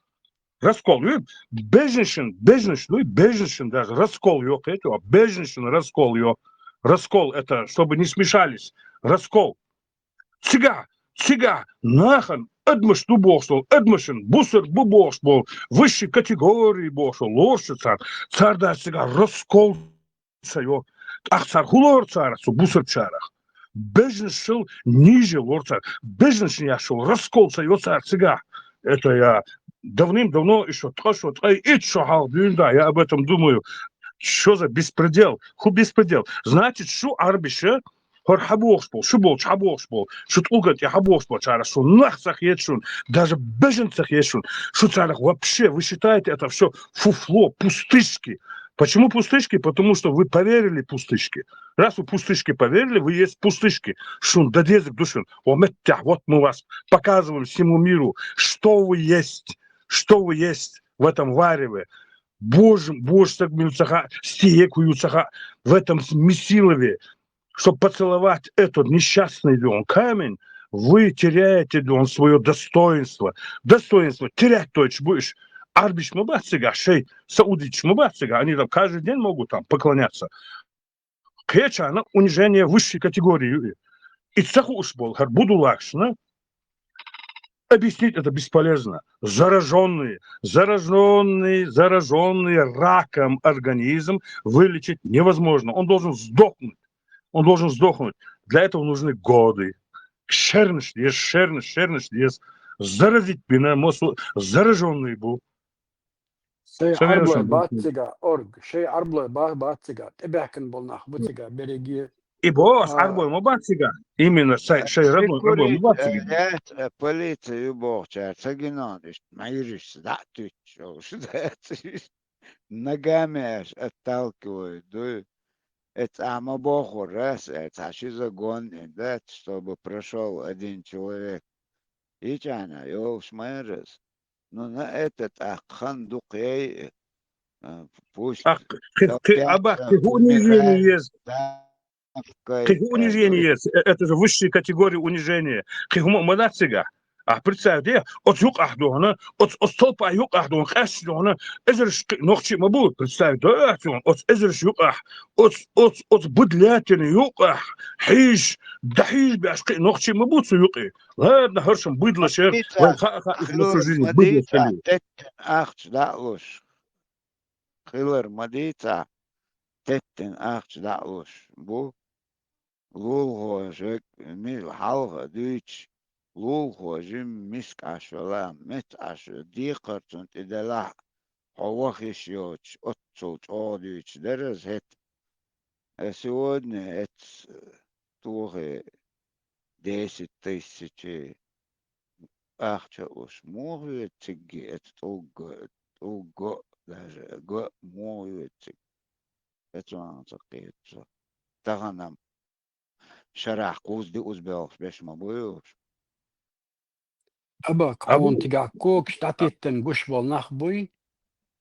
Раскол ю, бежнашна, бежнаш дуй, бежнашна даже раскол ю, кхетий, бежнашна раскол ю. Раскол это, чтобы не смешались. Раскол. Цигахь, цигахь нахана адамаш ду бохуш долу, адамашна бусург бу бохуш болу, высшей категории бохуш болу, лоруш ю царна. Цара даже цигахь раскол ца йо. тӀаккха цар хӀун лору царах, цу бусалбачарах? Бежанашшал нийса лору цар. Бежанашна яхаш йолу раскол ца йо цар цигахь. Это я давным-давно, ещё ткъа шо, ткъе итт шо хьалха дуьйна, да, я об этом думаю. Что за беспредел? ХӀун беспредел? Значит, шу Ӏарбаша, хӀара хьан бохуш болу, шу болчу хьан бохуш болу, шу тӀулган тӀе хьан бохуш болчара, шу нах ца хета шуна, даже бежан ца хета шуна, шу царах вообще, вы считаете это всё фуфло, пустышки. Почему пустышки? Потому что вы поверили пустышке. Раз вы пустышке поверили, вы есть пустышки. Шун да дезиг ду шун. О, меттехь, вот мы вас показываем всему миру, что вы есть, что вы есть в этом вареве. Боже, Боже, так мил цаха, стиек ю цаха, в этом месилове, чтобы поцеловать этот несчастный дом камень, вы теряете дом свое достоинство. Достоинство терять точно будешь. Арбиш ма бац цигахь, шей, саудиташ ма бац цигахь, они там каждый день могут там поклоняться. Кхечана унижение высшей категории ю и. И ца хууш болу, хӀара будулакшна объяснить это бесполезно. Заражённый, заражённый, заражённый раком организм вылечить невозможно. Он должен сдохнуть. Он должен сдохнуть. Для этого нужны годы. Шернаш деза, шернаш, шернаш деза. Заразить бина, мосу заражённый бу. Шей Ӏарблой бац цига, орг, шей Ӏарблой ба-, бац цига, тӀебаьхкина болу нах бу цига, берриге. И боху, ас Ӏарбой ма бац цига. Именно шей, шей родной Ӏарбой ма бац цига. Яц, э, полиция ю бохучара ца гинон, иштта мийраш дӀа а туьттуш, олуш дац. Ногами аш отталкивают, дуй. Эца ма бохур, раз, э, цхьа ши загон, э, дац, чтобы прошёл один человек. Ичана, йолуш майрас. Ну, на это тӀаккха хан дукха яй, а, пусть кхин, кхин, аба, кхин хӀун унижение еза? Кхин хӀун унижение еза? Э, это же высшая категория унижения. Кхин хӀума ма дац цигахь. А представь, де, оцу юкъахь дохна, оцу, оцу толпа юкъахь дохна, къаьсташ дохна, эзарш кхин нохчий ма бу, представь, де, оцу, оцу эзарш юкъахь, оцу, оцу, оцу быдлятина юкъахь, хьийш, дӀахьийш беш кхин нохчий ма бу цу юкъе. Ладно, хӀоршам быдлаш яра, вайн хаа-хаа, их на всю жизнь быдлаш хили. Теттина ахча дӀа а луш. Хилар ма дийцахь, теттина ахча дӀа а луш бу. Лулахожиг, ми-, хьалха дуьйцуш, лулахожи миска Ӏаш вала, меца Ӏаш вала, декхар цунна тӀе делахь, хьо ваха йиш йоцуш, оццул чӀогӀа дуьйцуш дара иза хӀета. А сегодня эц тохе десять тысячи ахча уш муха вецигги, эца тӀулг, тӀулг го, даже го муха вециг. Эца ван ца кхетца. Таханам шарахь кхузза диъаза белхаш беш ма буй уж. Аба, кхуна тигахь когаш дӀатеттина гуш болу нах буй,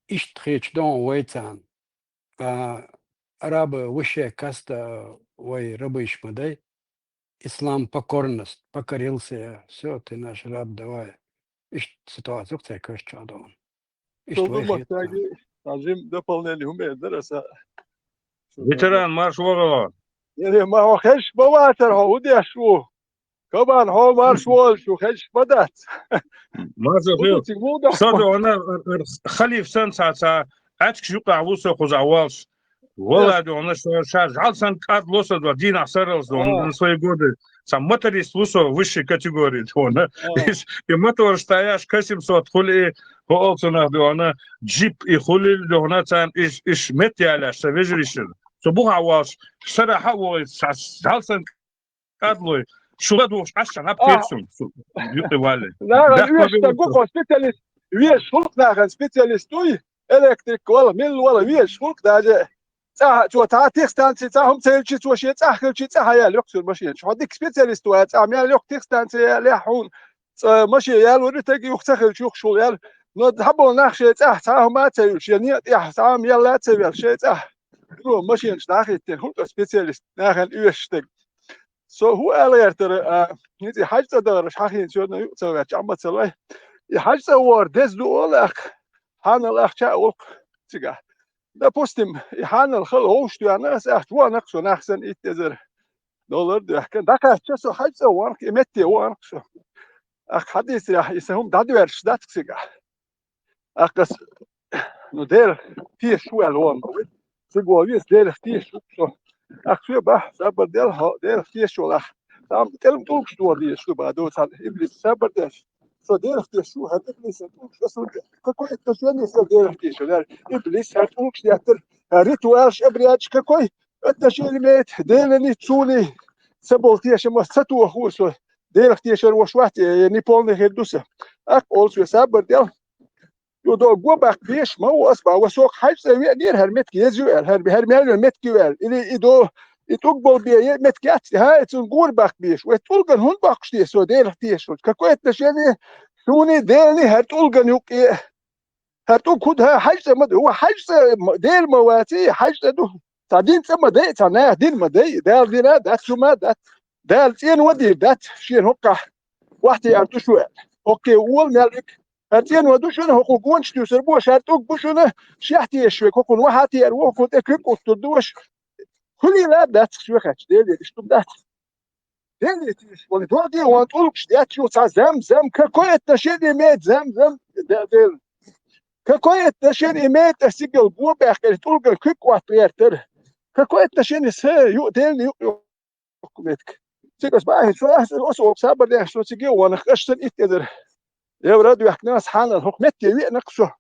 иштта хеташ догӀу вай царна. А, арабы высшая каста вай рабыш ма дай. Ислам покорность, покорился я. Всё, ты наш раб, давай. Иштта ситуация церковь чохь догӀу. Иштта вай хетта. Жим дополнение хӀума дара аса. Ветеран, марш вогӀало! Не, не, ма хьо хезаш ма вацара хьо, хӀун деш ву? Кабан, хьо марш волуш ву, хезаш ма дац. Марша хила. Со дона, халиф сан ца, ца, аьчкаш юкъахь ву со кхузахь волуш. Валла дона, ша, ша жӀал сан кӀад ло со дона, дийнахь сарралц дона, свои годы. Сан моторист ву со высшей категории дона. И мотораш таяш, К семьсот хули, хӀо олцунах дона, джип и хули дона, царна иш, иш мет ялаш, сан вежаришна. Со бухахь волуш, сарахь а вогӀий, ша, жӀал сан кӀадлой, шу ладугӀуш Ӏаш сан, хьаб кхеташ суна, юкъе валле. Нахана оьшуш стаг ву кхо специалист, везаш гӀуллакх нахана специалист вуй, электрик вала, милла вала, везаш гӀуллакх даже. ЦӀахь, цо цхьа техстанци, цхьа хӀума ца хилчи, цо шен цӀахь хилчи, цӀахь яьлла йоккхур машинаш. Хьо дика специалист ву, цӀахь мел йоккха техстанци яьлла, хьуна цӀа машин яьлла вури таг юха ца хилчи, юха шул яьлла. Но хьаболу нах шен цӀахь цхьа хӀума а ца юьлуш, шен некъа тӀехь цхьа хӀума яьлла а ца ваьлла, шен цӀахь. Ду машинаш дӀахӀиттина, хӀунда специалист, нахана оьшуш стаг. Со хӀун ала гӀертара, а, хӀинца и хьаьжцӀа дахараш хьахийна соьрна юкъа ца ваьлча, Ӏамма ца лай. И хьаьжцӀа вогӀар деза ду олу ахка, хьанал ахча а волу-кх цигахь. Допустим, и хьанал хала вовшах доьгӀна ас ахча, вахана-кх со нах санна итт эзар доллар доьхкина. ДӀакхаьчча со хьаьжцӀа вахана-кх, и метте вахана-кх со. Ахка хьадийцарехь, и сан хӀума дӀадоьрзуш дац-кх цигахь. Аккхас, ну, Делах тешаш ву аьлла вон. Цигахь веза Делах тешаш ву со. Ах, соьга бахьа, сабар дел, хьо, Делах тешаш волахь. Там тӀелм тӀулгаш дохаде, шу ба, до цхьа иблис, сабар деш. Со Делах тешаш ву, хӀара иблисан тӀулгаш, аса, какое отношение со Делах тешаш? ХӀара иблис, хӀара тӀулгаш деттар, хӀара ритуалаш, обрядаш, какое отношение имеет Делани, цуни, са бол тешам, аса ца тоху со Делах тешар вош вац, э, неполный хир ду са. Ах, олу соьга сабар дел. Ю до го баккхийш, ма ву ас бан, ва сох хьаьж цӀа веанера, хӀара метка еза ю аьлла, хӀара, хӀара мел йолу метка ю аьлла. Или и до, и тӀулг болу бен е метка яц, хӀа, и цунна гора баккхийш. Вай тӀулган хӀунда баккхуш те, со Делах тешаш? Какое отношение суни, Делани, хӀара тӀулган юккъе? ХӀара тӀулг хӀунда, хӀа, хьаьж цӀа ма ду, ва хьаьж цӀа ма, Дела ма ваций, хьаьж цӀа ду. Цхьа дин цӀа ма дай, цхьа наха дин ма дай, Дала дина дац, цу ма дац. Дала цӀена вадийр дац, шена хӀоккхахь вахьте ар ду шу аьлла. ХӀоккхе ола мел ик. ХӀара цӀена ван ду шуна, хӀокху гонаш туьйсур бу, шара тӀулг бу шуна, шех тешаш вега, хӀокхунна вахьа теар ву, хӀокхунна тӀе куьг къуттур ду аша. Хуьлийла дац шоьхаьчча, Деле, иштта дац. Деле тешаш волу, догӀе ван тӀулгаш детташ ю цхьа зам-зам, какое отношение имеет зам-зам, де-, Дела? Какое отношение имеет ас цигал го баьккхира, тӀулган куьг къотта гӀертара? Какое отношение са ю, Деле ю, ю? Метка. Цига ас бахьа, со ас, ас оха сабар деш, со цига ванах, аш сан итт эзар евро дуьхкина, ас хьанал хӀокху метте веанакх со.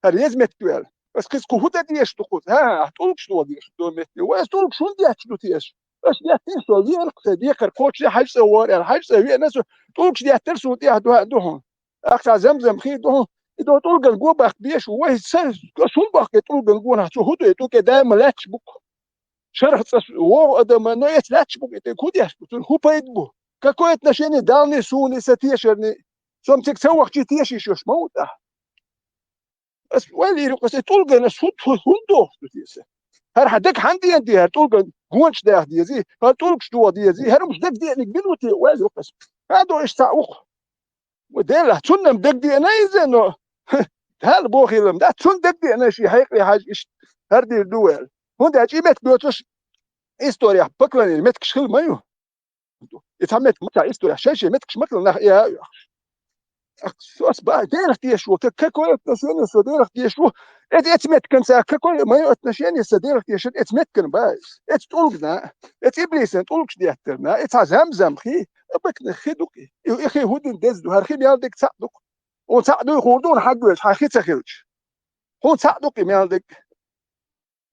ХӀара еза метка ваьлла. Ас кхин кху хӀун дан дезаш ду кхуза? ХӀа, ахь тӀулгаш дохаде дезаш ду метте. Вай ас тӀулгаш хӀунда детташ ду теша? Ас деттина со, веанакх сайн декхар кхочуш, хьаьж цӀа вара аьлла, хьаьж цӀа веана со, тӀулгаш деттара суна тӀехь дуьхьа ду хьуна. Ахь цхьа зам-зам хи ду хьуна. И до тӀулган го баккхийш, вай са, ас хӀунда баккхий тӀулган гонах, цо хӀун ду, и тӀулге даима лаьтташ бу-кх. Шарах цӀа вогӀу адам, но эца лаьтташ бу-кх, и тӀе хӀун деш бу, цунна хӀун пайда бу? Какое отношение Далла суна, сан тешарна? Со-м цига ца вахча тешийша йолуш ма ву тӀаккха. Ас ойла йира, ас и тӀулган ас хӀун, хӀун, хӀунда дохуш ду те сан? ХӀара хьан дага хьан дена де, хӀара тӀулган гонаш даха дезий, хӀара тӀулгаш дохаде дезий, хӀара хӀумаш дага деаниг бина ву те, ойла йира ас. Ха до иштта цхьаъ ву-кх. Ва Делахь, цунна-м дага деана иза, но, хӀ, Дала бохийла-м дац, цунна дага деана шен хьекъале хьаьжа иштта хӀара дийр ду ваьлла. ХӀунда аьлча и меттиг доцуш, историяхь поклонение меттигаш хила ма ю. И цхьа меттиг ма ца историяхь, шайн-шайн меттигаш ма хила нах и а оьхуш. Ах, со ас бахьа, Делах тешаш ву, ка-, какое отношение со Делах тешаш ву? Эц-, эц меттиган ца, какое моё отношение со Делах тешар, эц меттиган бахьа? Эц тӀулгана, эц иблисан тӀулгаш деттарна, и цхьа зам-зам хи, а бакна хи ду-кх и. И, и хи хӀун дина деза ду, хӀара хи мел дерг цхьаъ ду-кх. Хьуна цхьаъ дуй хуур ду, хьуна хьагвелча, хьан хи ца хилча. Хьуна цхьаъ ду-кх и мел дерг.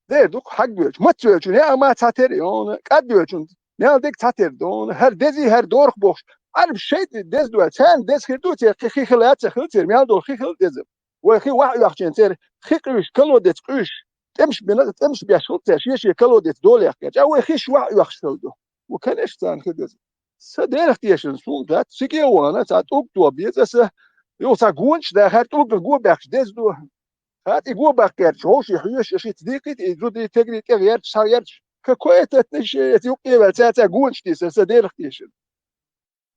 Дер ду-кх хьагвелча, маца велчун яа ма цхьа тера йона, кӀад велчун мел дерг цхьа тера дона, хӀара дезий, хӀара дорах бохуш. Ӏарбаш шайтӀа деза ду аьлла, царна деза хир ду, церан хи, хи хила а ца хила, церан мел долу хи хила деза. Вай хи вахь оьхчийна церан хи къуьйсуш, колодец къуьйсуш, тӀемаш бина, тӀемаш беш хила церан, шен-шен колодец долехкарча, а вай хиш вахь оьхуш хила ду. Ва, конечно, царна хи деза. Сан Делах тешарна суна дац, цига а вахана, цхьа тӀулг тоха беза аса, юха цхьа гонаш дахар, тӀулган го баьккхича деза ду. ХӀаъ, и го баккхарчу вовшийн хьоьжуш, аша ица дийкхийта, и зудий, тегрий тӀе гӀерташ, схьагӀерташ, какое это отношение, эца юккъе ваьлла, цаьрца гонаш тийсар, сан Делах тешар.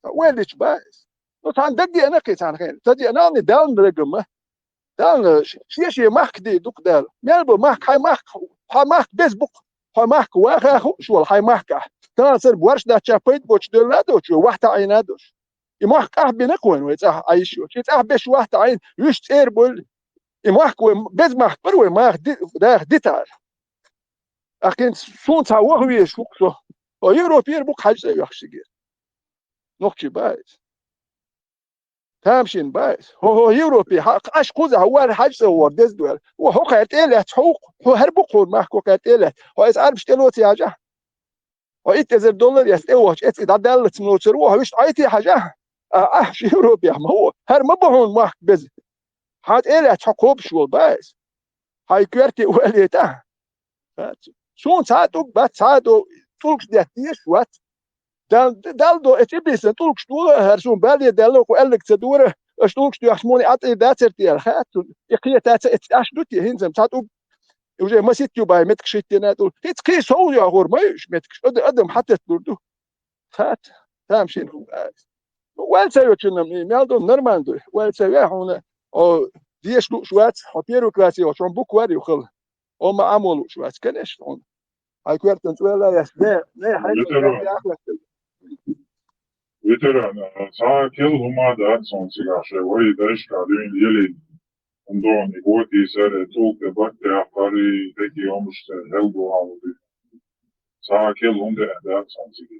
Ткъа ойла йича бан иза. Ну, цхьана дагадеана кхин цхьана хенахь. Ца деана, ала, Далла дагама. Далла, шен-шен махка дийр ду-кх Дала. Мел бу махка, хьайн махка, хьайн махка беза бу-кх. Хьайн махка ваха а хууш волу, хьайн махкахь. Тахана сара борш даьчча пайда боцуш девлла а доцуш, вай вахь таӀийна а доцуш. И мохк къахьбина кхойна вай цӀахь Ӏайш йоцуш. И цӀахь беш вахь таӀийна, вуьш цӀера бойла. И мохк вай, беза мохк бара вай, маха ди-, даха дитахь. Ахкин суна цхьа ваха везаш ву-кх со. Хьо Европера бу-кх хьаьж цӀа оьхуш цигара. Нохчий бац иза. Тамашийна бац иза. Хьо, хьо Европе, хьа, Ӏаш кхузахь вара хьаьж цӀа вара деза дуьйла. Хьо, хьо кхаьртӀе а лаьцна, хьо, хьо хӀара бу-кх хьуна махко кхаьртӀе а лаьцна. Хьо иза Ӏарбаш тӀе лоций хьажахь? Хьо итт эзар доллар эцна тӀе вахча, эцкъи дӀадаллалц ма лоцур ву, хьо вуьшта Ӏайтий хьажахь? А, ахь Европехь ма ву. ХӀара ма бу хьуна махка беза. Хьан тӀе а лаьцна хьо кхобуш волу бац иза. Хьайн коьрте ойла йитахь. Суна цхьа а тӀулг бац, цхьа а до-, тӀулгаш детта дезаш вац. Дал-, Далла до, эца иблисан тӀулгаш дола а, хӀара суна бале даьлла, кху аьлларг ца дора, аша тӀулгаш доьхча муни Ӏа тӀе дацара те аьлла хаьтту. И кхета ца эцна Ӏаш ду те, хӀинца-м цхьа тӀулг, уже маситта ю бай, меттигаш хӀиттийна а тӀулг. ХӀинца кхин сов йохур ма ю уьш меттигаш, ада-, адам хьататталур ду. Хатта, тамашийна хӀума ала. Ну, ойла ца йочунна, м-, мел ду, нормально ду. Ойла ца ве хьуна, о, деша лууш вац, хьо первый классе йолчу хьуна буква а ю хала. О, ма Ӏамо лууш вац, конечно, хьуна. Хьайн коьртан цӀойлла яц, не, не, хьайн Ветеран. Коьртан яхлах. Ветеран, цхьа кел хӀума дац хьуна цигахь шайн вай дайшка дуьйна лелийна. ХӀума догӀу, и готи саре, тӀулг тӀе баттехь, пари, декий хӀумаш церан хьел ду хьалуди. Цхьа кел хӀума деана дац цхьана цига.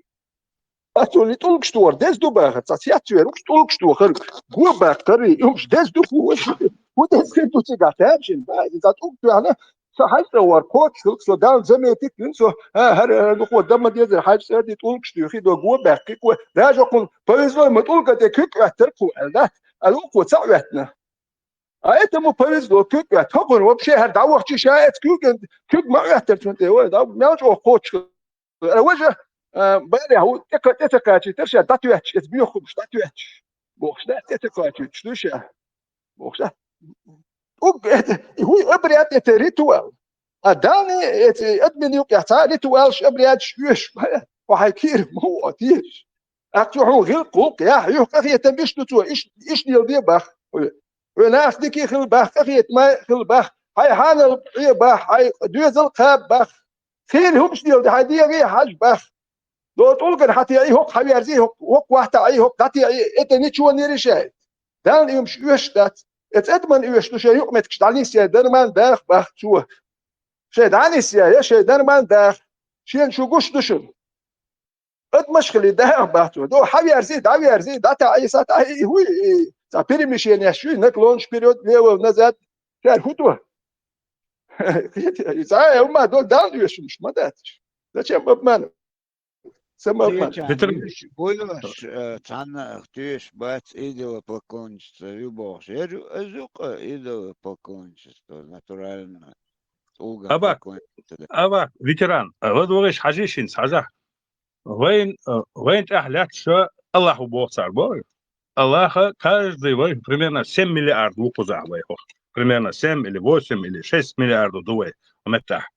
Ацули тӀулгаш тохар деза ду бахар, цхьа цецвер, уж тӀулгаш тохар, го баккхар, уж деза ду хӀу, хӀу деза хир ду цигахь, таьржина, ба, иза тӀулг тоьхна, со хьаьжцӀа вар, кхочушхилг, со Далла заметить вина, со, а, хӀара, хӀара, ну, хӀо, дама дезар, хьаьжцӀа ди тӀулгаш тоьхи, до го баккхи, го, даже хӀокхун повезло, ма тӀулга тӀе куьг оьттар кху, аьлла, да? Аьлла, кху ца оьттина. А этому повезло, куьг оьтта. ХӀокхун вообще хӀара дӀавахча ша эца куьг, куьг ма оьттар цунна тӀе, ой, да, мел чӀогӀа кхочушхилг. Ара важа, а, баря, хӀу, тӀе ка-, тӀе ца кхачийтар ша, дӀатоьтташ, эца боьха хӀумаш дӀатоьтташ. Бохуш, да, тӀе ца кхачийташ ду ша. Бохуш, да. Уг, это, и хӀуй обряд, это ритуал. А Дала, эца, админ юкъехь цхьа ритуалш, обрядш оьшуш, хьо хьайн кийра ма ву, тешаш. Ахча хьуна гӀилкх, гӀулкх яхь, юьхь къахетам биш ду цо, иш, иш дела де бах. Хьо нах дика хила бах, къахетам хила бах, хьайн хьанал Ӏе бах, хьайн доьзал кхаба бах. Хийра хӀумаш дела де, хьайн дегӀе хьажа бах. До тӀулгана хьатеӀи, хӀокху хьаверзи, хӀокху, хӀокху вахтаӀи, хӀокху дӀатеӀи, это ничего не решает. Далла и хӀумаш оьшуш дац. Эца адаман оьшуш ду, шайн юкъаметтигаш дӀанисъяй, дарман даха бах цо. Шайн дӀанисъяй, шайн дарман даха. Шена шу гуш ду шуна. Адамаш хили даха бах цо. До хьаверзи, дӀаверзи, дӀатаӀи, сатаӀи, хӀуй, и, цхьа перемещениеш ю, наклон вперёд, влево, назад. Цара хӀун ду? Цхьа а хӀума до Далла оьшуш ма дац. Зачем обманывать? Самообман. Кхечахь Петр, уьш буй ош, э, цхьанна а туьйш бац идолопоклонничество ю бохуш. Яр ю, аз юкъа идолопоклонничество, натурально. ТӀулгах Абак, поклонничество. Абак, ветеран, э, ладогӀиш хьажи шин, хьажахь. Вайн, э, вайн тӀехь лаьтташ Аллах ву боху цара, боху. Аллаха каждый вай примерно семь миллиард ву кхузахь вай хӀокху. Примерно семь или восемь или шесть миллиардов ду вай хӀокху меттехь.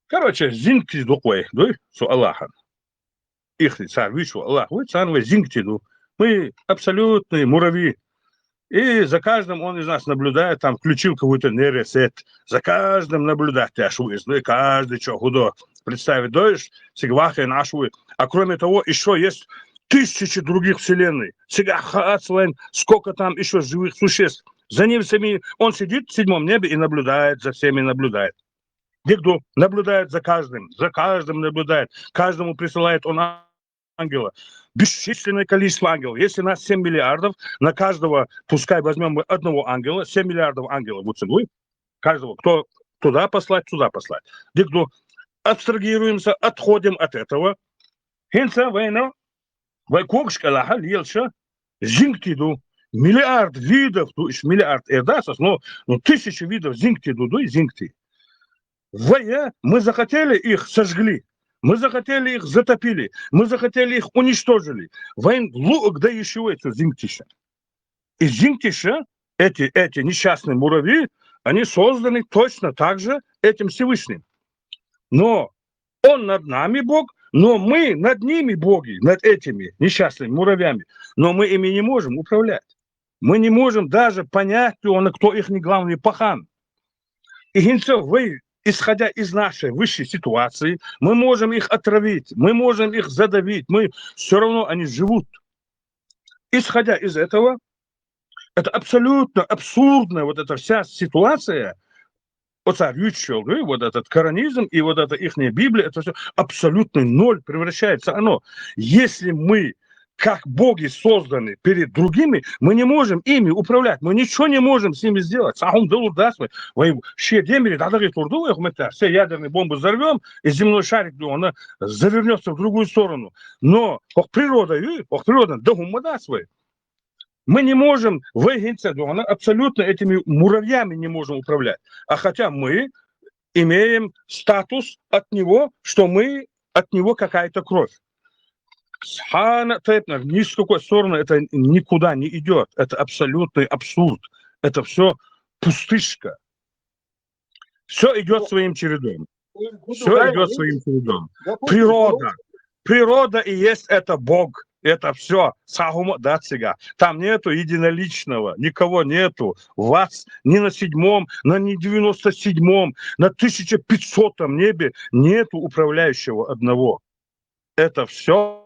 Короче, зингти ду-кх вай, дуй, цу Аллахьан. Ихни цара вуьйцу Аллах вуй, царна вай зингти ду. Мы абсолютные муравьи. И за каждым он из нас наблюдает, там включил какую-то нейросеть. За каждым наблюдать деш ву иза. Ну и каждый чо худо представить дойш, цига вахийна Ӏаш вуй. А кроме того, ещё есть тысячи других вселенной. Цигахь хаац вайн, сколько там ещё живых существ. За ним всеми, он сидит в седьмом небе и наблюдает, за всеми наблюдает. Дика ду, наблюдает за каждым, за каждым наблюдает, каждому присылает он ангела. Бесчисленное количество ангелов. Если нас семь миллиардов, на каждого, пускай возьмём мы одного ангела, семь миллиардов ангелов, вот целуй, каждого, кто туда послать, сюда послать. Дика ду, абстрагируемся, отходим от этого. ХӀинца вайна, вай когаш кӀелахьа лелаша, зингти ду. Миллиард видов ду, иш миллиард эр дац ас, но, ну, тысячи видов зингти ду, дуй, зингти. Вай, э, мы захотели их, сожгли. Мы захотели их, затопили. Мы захотели их, уничтожили. Вайн луъург дан йиш ю вай цу зингтиша. И зингтиша, эти, эти несчастные муравьи, они созданы точно так же этим Всевышним. Но он над нами Бог, но мы над ними боги, над этими несчастными муравьями. Но мы ими не можем управлять. Мы не можем даже понять, кто, кто ихний главный пахан. И хӀинца вай, исходя из нашей высшей ситуации, мы можем их отравить, мы можем их задавить, мы, всё равно они живут. Исходя из этого, это абсолютно абсурдная вот эта вся ситуация, оцара юьйцуш йолу, вот этот коранизм и вот эта ихняя Библия, это всё абсолютный ноль превращается оно. Если мы как боги созданы перед другими, мы не можем ими управлять, мы ничего не можем с ними сделать. Цхьа хӀума далур дац вай. Вай шен демире дӀадахийталур ду вай хӀума тӀехь. Все ядерные бомбы взорвём, и земной шарик, он завернётся в другую сторону. Но хӀокху природа ю, хӀокху природа дан хӀума ма дац вай. Мы не можем, вай хӀинца дуьхьал абсолютно этими муравьями не можем управлять. А хотя мы имеем статус от него, что мы от него какая-то кровь. Цхьана тайпана, ни с какой стороны это никуда не идёт. Это абсолютный абсурд. Это всё пустышка. Всё идёт своим чередом. Всё идёт своим чередом. Природа. Природа и есть это Бог. Это всё. Цхьа хӀума дац цигахь. Там нету единоличного. Никого нету. Вас ни на седьмом, на не девяносто седьмом, на тысяча пятисотом небе нету управляющего одного. Это всё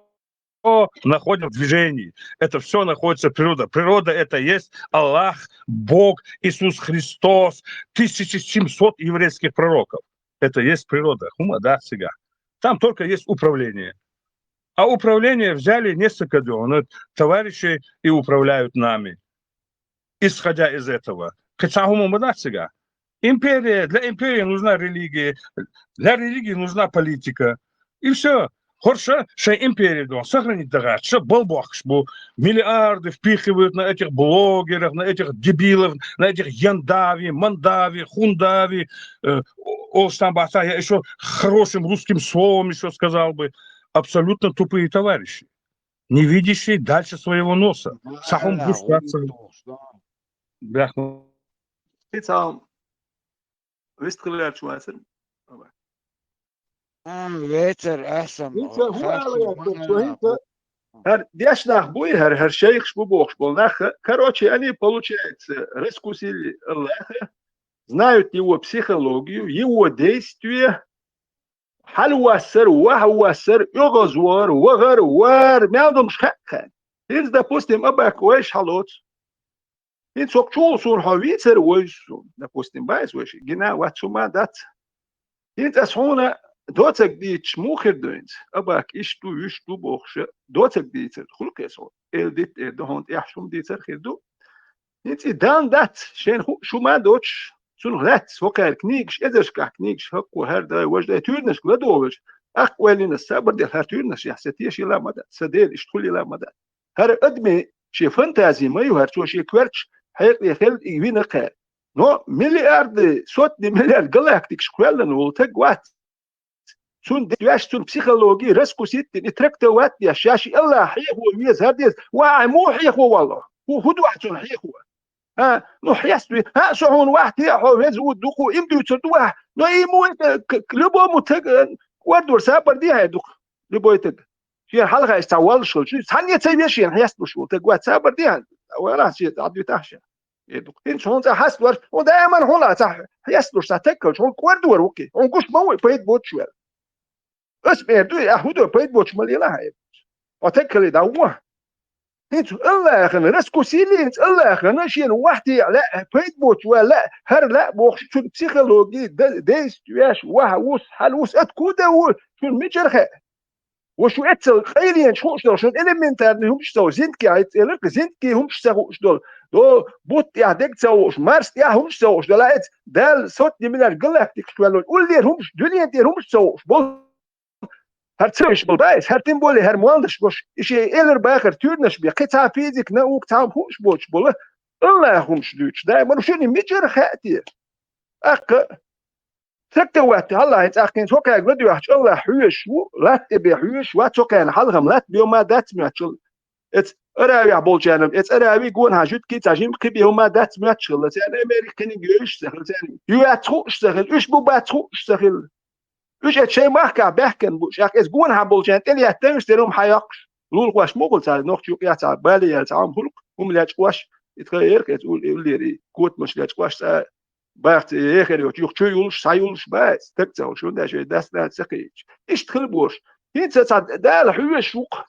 находится в движении. Это всё находится природа. Природа — это есть Аллах, Бог, Иисус Христос, тысяча семьсот еврейских пророков. Это есть природа. ХӀума дац цигахь. Там только есть управление. А управление взяли несколько, ну, товарищей и управляют нами, исходя из этого. Кхы цхьа хӀума ма дац цига. Империя, для империи нужна религия, для религии нужна политика. И все. ХӀорш шоай империя дон сохранить дагӀац, шо балбохкаш бу. Миллиарды впихивают на этих блогеров, на этих дебилов, на этих яндави, мандави, хундави, э, олстан бата, я еще хорошим русским словом еще сказал бы. Абсолютно тупые товарищи, не видящие дальше своего носа. Сахум Да, густаться. Ух, да. Бляха. Специал. Вистхиларч вацар. А, вецар асам. ХӀинца хӀу хаш ала яхар, вана. Цо хӀинца хӀара деш нах буй, хӀара, хӀара шайхаш бу бохуш болу нах. Короче, они, получается, раскусили Аллаха, знают его психологию, его действия. Хьалвассар, вахьавассар, оьгӀазвар, вахар, вар, мел долуш хаьа кхаьна. ХӀинца, допустим, Абак вайша хьалоцу. ХӀинца хӀокху чухула суна хьо вийцар вайша суна, допустим, баьс вайша, гина вац хӀума дац. ХӀинца ас хьуна доцаг дийцаш муха хир ду хӀинца? Абак иштта ду, вуьш ду бохуша, доцаг дийцар хуьлу кхе со. Эл дитта эр ду, хьуна тӀехь хӀума дийцар хир ду. ХӀинца и дан дац, шайна хууш хӀума доцуш, цунах лаьцна хӀокхара книгаш, эзаршкахь книгаш, хӀокхо хӀара дай, важа дай, туьйранашка ладогӀалаш, аккха ойла йина ас, сабар де, хӀара туьйранаш яхь, сан тешийла ма дац, сан Дела иштта хуьлийла ма дац. ХӀара адамийн шен фантази ма ю хӀара, цо шен коьрташ хьекъале хилла и вина кхаьра. Но миллиарды, сотни миллиард галактикаш кхоьллина волу таг вац. Цунна де ваьш, цунна психология раскусить дина, и трактовать деш, шаьш и Аллах хьехо веза, хӀара деза, ва ахь муха хьехо валло? ХӀу, хӀу ду ахь цунна хьехо? А, ну, хьест ве, а, со хьуна вахь те, хьо веза ву, дукха, им дуьйцур ду вахь. Но и мо это к-, к-, любому таг, э, кӀордор сабар де хьайн дукха, любой таг. Шен хьалха иштта цхьа валлаш хилча, цхьанне ца вешан хьесталуш волу таг вац, сабар де хьайн, валлахӀи, шен дӀадуьтахь ша. Э, дукха. ХӀинца хьуна цкъа хьаст варш, хьуна даиман хьуна цхьа хьесталуш цхьа таг хилча, хьуна кӀордор ву кхин, хьуна гуш ма ву, пайда боцуш ваьлла. Ас ма эр дуй, ахь хӀу ду, пайда боцуш ма лела хьан. Хьо таг хилий дӀавон. ХӀинца Аллахана раскусили, хӀинца Аллахана шена вахь те лаьа, пайда боцуш ваьлла лаьа, хӀара лаьа бохуш, цуьнан психология, де-, действияш, вахь вус, хьал вус, откуда ву, цуьнан мичара хаьа? Ва шу эццал къайленаш хууш долу, шуна элементарный хӀумаш ца хууш, зиндагехь хьайца элира, зиндагий хӀумаш ца хууш долу, до бутт тӀехь дег ца хууш, Марс тӀехь хӀумаш ца хууш долу, а эца Дала сотни миллиард галактикаш кхоьллина, уллера хӀумаш, дуьнен тӀера хӀумаш ца хууш болу. ХӀара ца веш болу баьс, хӀара тем более хӀара молланаш гуш, и шен элар бахар туьйранаш бен, кхин цхьа физика, наука, цхьа хӀума хууш боцуш болу, Аллах хӀумаш дуьйцуш, дай, мара шуна мичара хаьа те? Аккха, Саккхе ватта, хьаллахь, хӀинца ахкхин цо кхаьрга ладоьгӀча, Аллахь хьоьжуш ву, латта тӀе бен хьоьжуш вац, цо кхаьрна хьалха-м латта бен ма дац моьттуш хилла. Эца Аравехь болчарна, эца Арави гонахьа жуьгтий цхьа жимма кхин бен хӀума дац моьттуш хилла, царна Америка кхиниг йоьшуш ца хилла, царна юьвац хууш ца хилла, уьш бу бац хууш ца хилла. Уьш эца шайн махкахь баьхкина бу, шаьх эца гонахьа болчарна тӀелетта, уьш церан хӀума хьайоккхуш. Лулахош ма хуьлу цара, нохча юкъехь цхьа бале яьлла цхьа хӀума хуьлу, хӀума лечкъош, и тхан эрх эца уллера, котамаш лечкъош цхьа бахца ехар йоцу, юха чу юлуш, схьаюлуш бац, стаг ца хуьлуш, хӀунда аьлча вай дас-нана ца кхийтча. Иштта хила бош. ХӀинца цхьа Дала хьоьжуш ву-кх.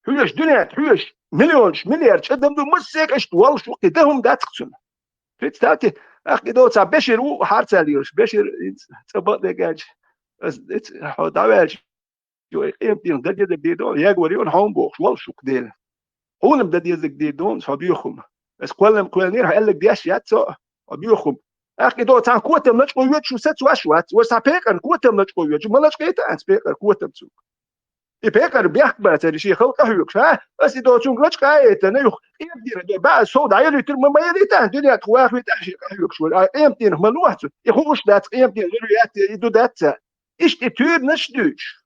Хьоьжуш, дуьнен тӀе хьоьжуш, миллионаш, миллиардаш адам ду, массеран а иштта воллуш ву-кх, и дан хӀума дац-кх цунна. Представьте, ахкъи до цхьа Бешир ву, харцалла йолуш, Бешир, цӀа бакъдерг аьлча, ас, эц, хьо дӀаваьлча, Йо, и къематдийнах дан дезарг дийр ду, ягор ю хьуна бохуш, воллуш ву-кх Дела. Хьуна-м дан дезарг дийр ду, хьо боьху-м. Ас кхоллам кхоьллинера, хьо аьлларг деш яц со, хьо боьху-м. ТӀаккха и до цхьана котам лачкъо йоьдуш ву сацвеш вац, вай цхьа пекъарна котам лачкъо йоьдуш, ма лачкъийта ахьа пекъар котам цуьнга. И пекъар бехк бацара, шен халкъ къахьоьгуш, а? Ас и до цуьнга лачкъа а яйтана, юха къематдийнах до, баьа сов дӀаялуьйтура, ма, ма ялийта ахьа, дуьнен тӀе вахавита ахьа шен къахьоьгуш вара, а къематдийнах ма лохьа цу. И хууш дац, къематдийнах лур ю яц, и ду дац ца. Иштта и туьйранаш дуьйцуш.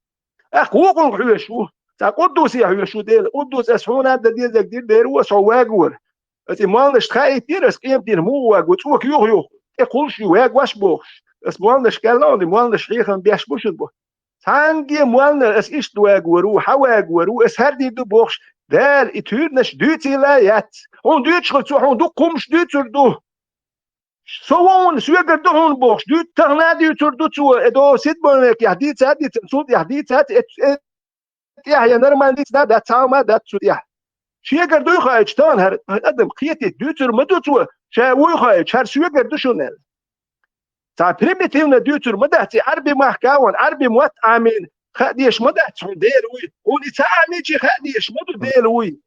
Ахь вукхунга хьоьжуш ву. Цхьа къуддусе хьоьжуш ву Дела. Къуддус, ас хьуна дан дезарг дира дера ву, ас хьо вагавора. Ас и молланашна хаийтинера, ас къематдийнах муха вагаву, цӀока юха-юха. ТӀе кхуллуш ю, вагавеш бохуш. Ас молланашка аьлла, и молланаш хьехам беш бу шуна бо. Цхьаьнгге молланаш, ас иштта вагавор ву, хьан вагавор ву, ас хӀара дийр ду бохуш, Дала и туьйранаш дуьйцийла яц. Хьуна дуьйцуш хилча, цо хьуна дуккха хӀумаш дуьйцур ду. Со вон, соьгара ду хьуна бохуш, дуьйцу, тахана а дуьйцур ду цо, э, до седьмой векехь дийца а дийцина, цул тӀехь дийца а, э, э, тӀехь я нормально дийцина а дац, цхьа а ма дац цу тӀехь. Шегара дуй хаийтуш, тахана хӀара адам кхетийта дуьйцур ма ду цо, ша вуй хаийтуш, хӀара соьгара ду шуна аьлла. Цхьа примитивно дуьйцур ма дац, и Ӏарби махка а ван, Ӏарби мотт Ӏамийна хаа дезаш ма дац хьуна Дела вуй. Хьуна и ца Ӏамийча хаа дезаш ма ду Дела вуй.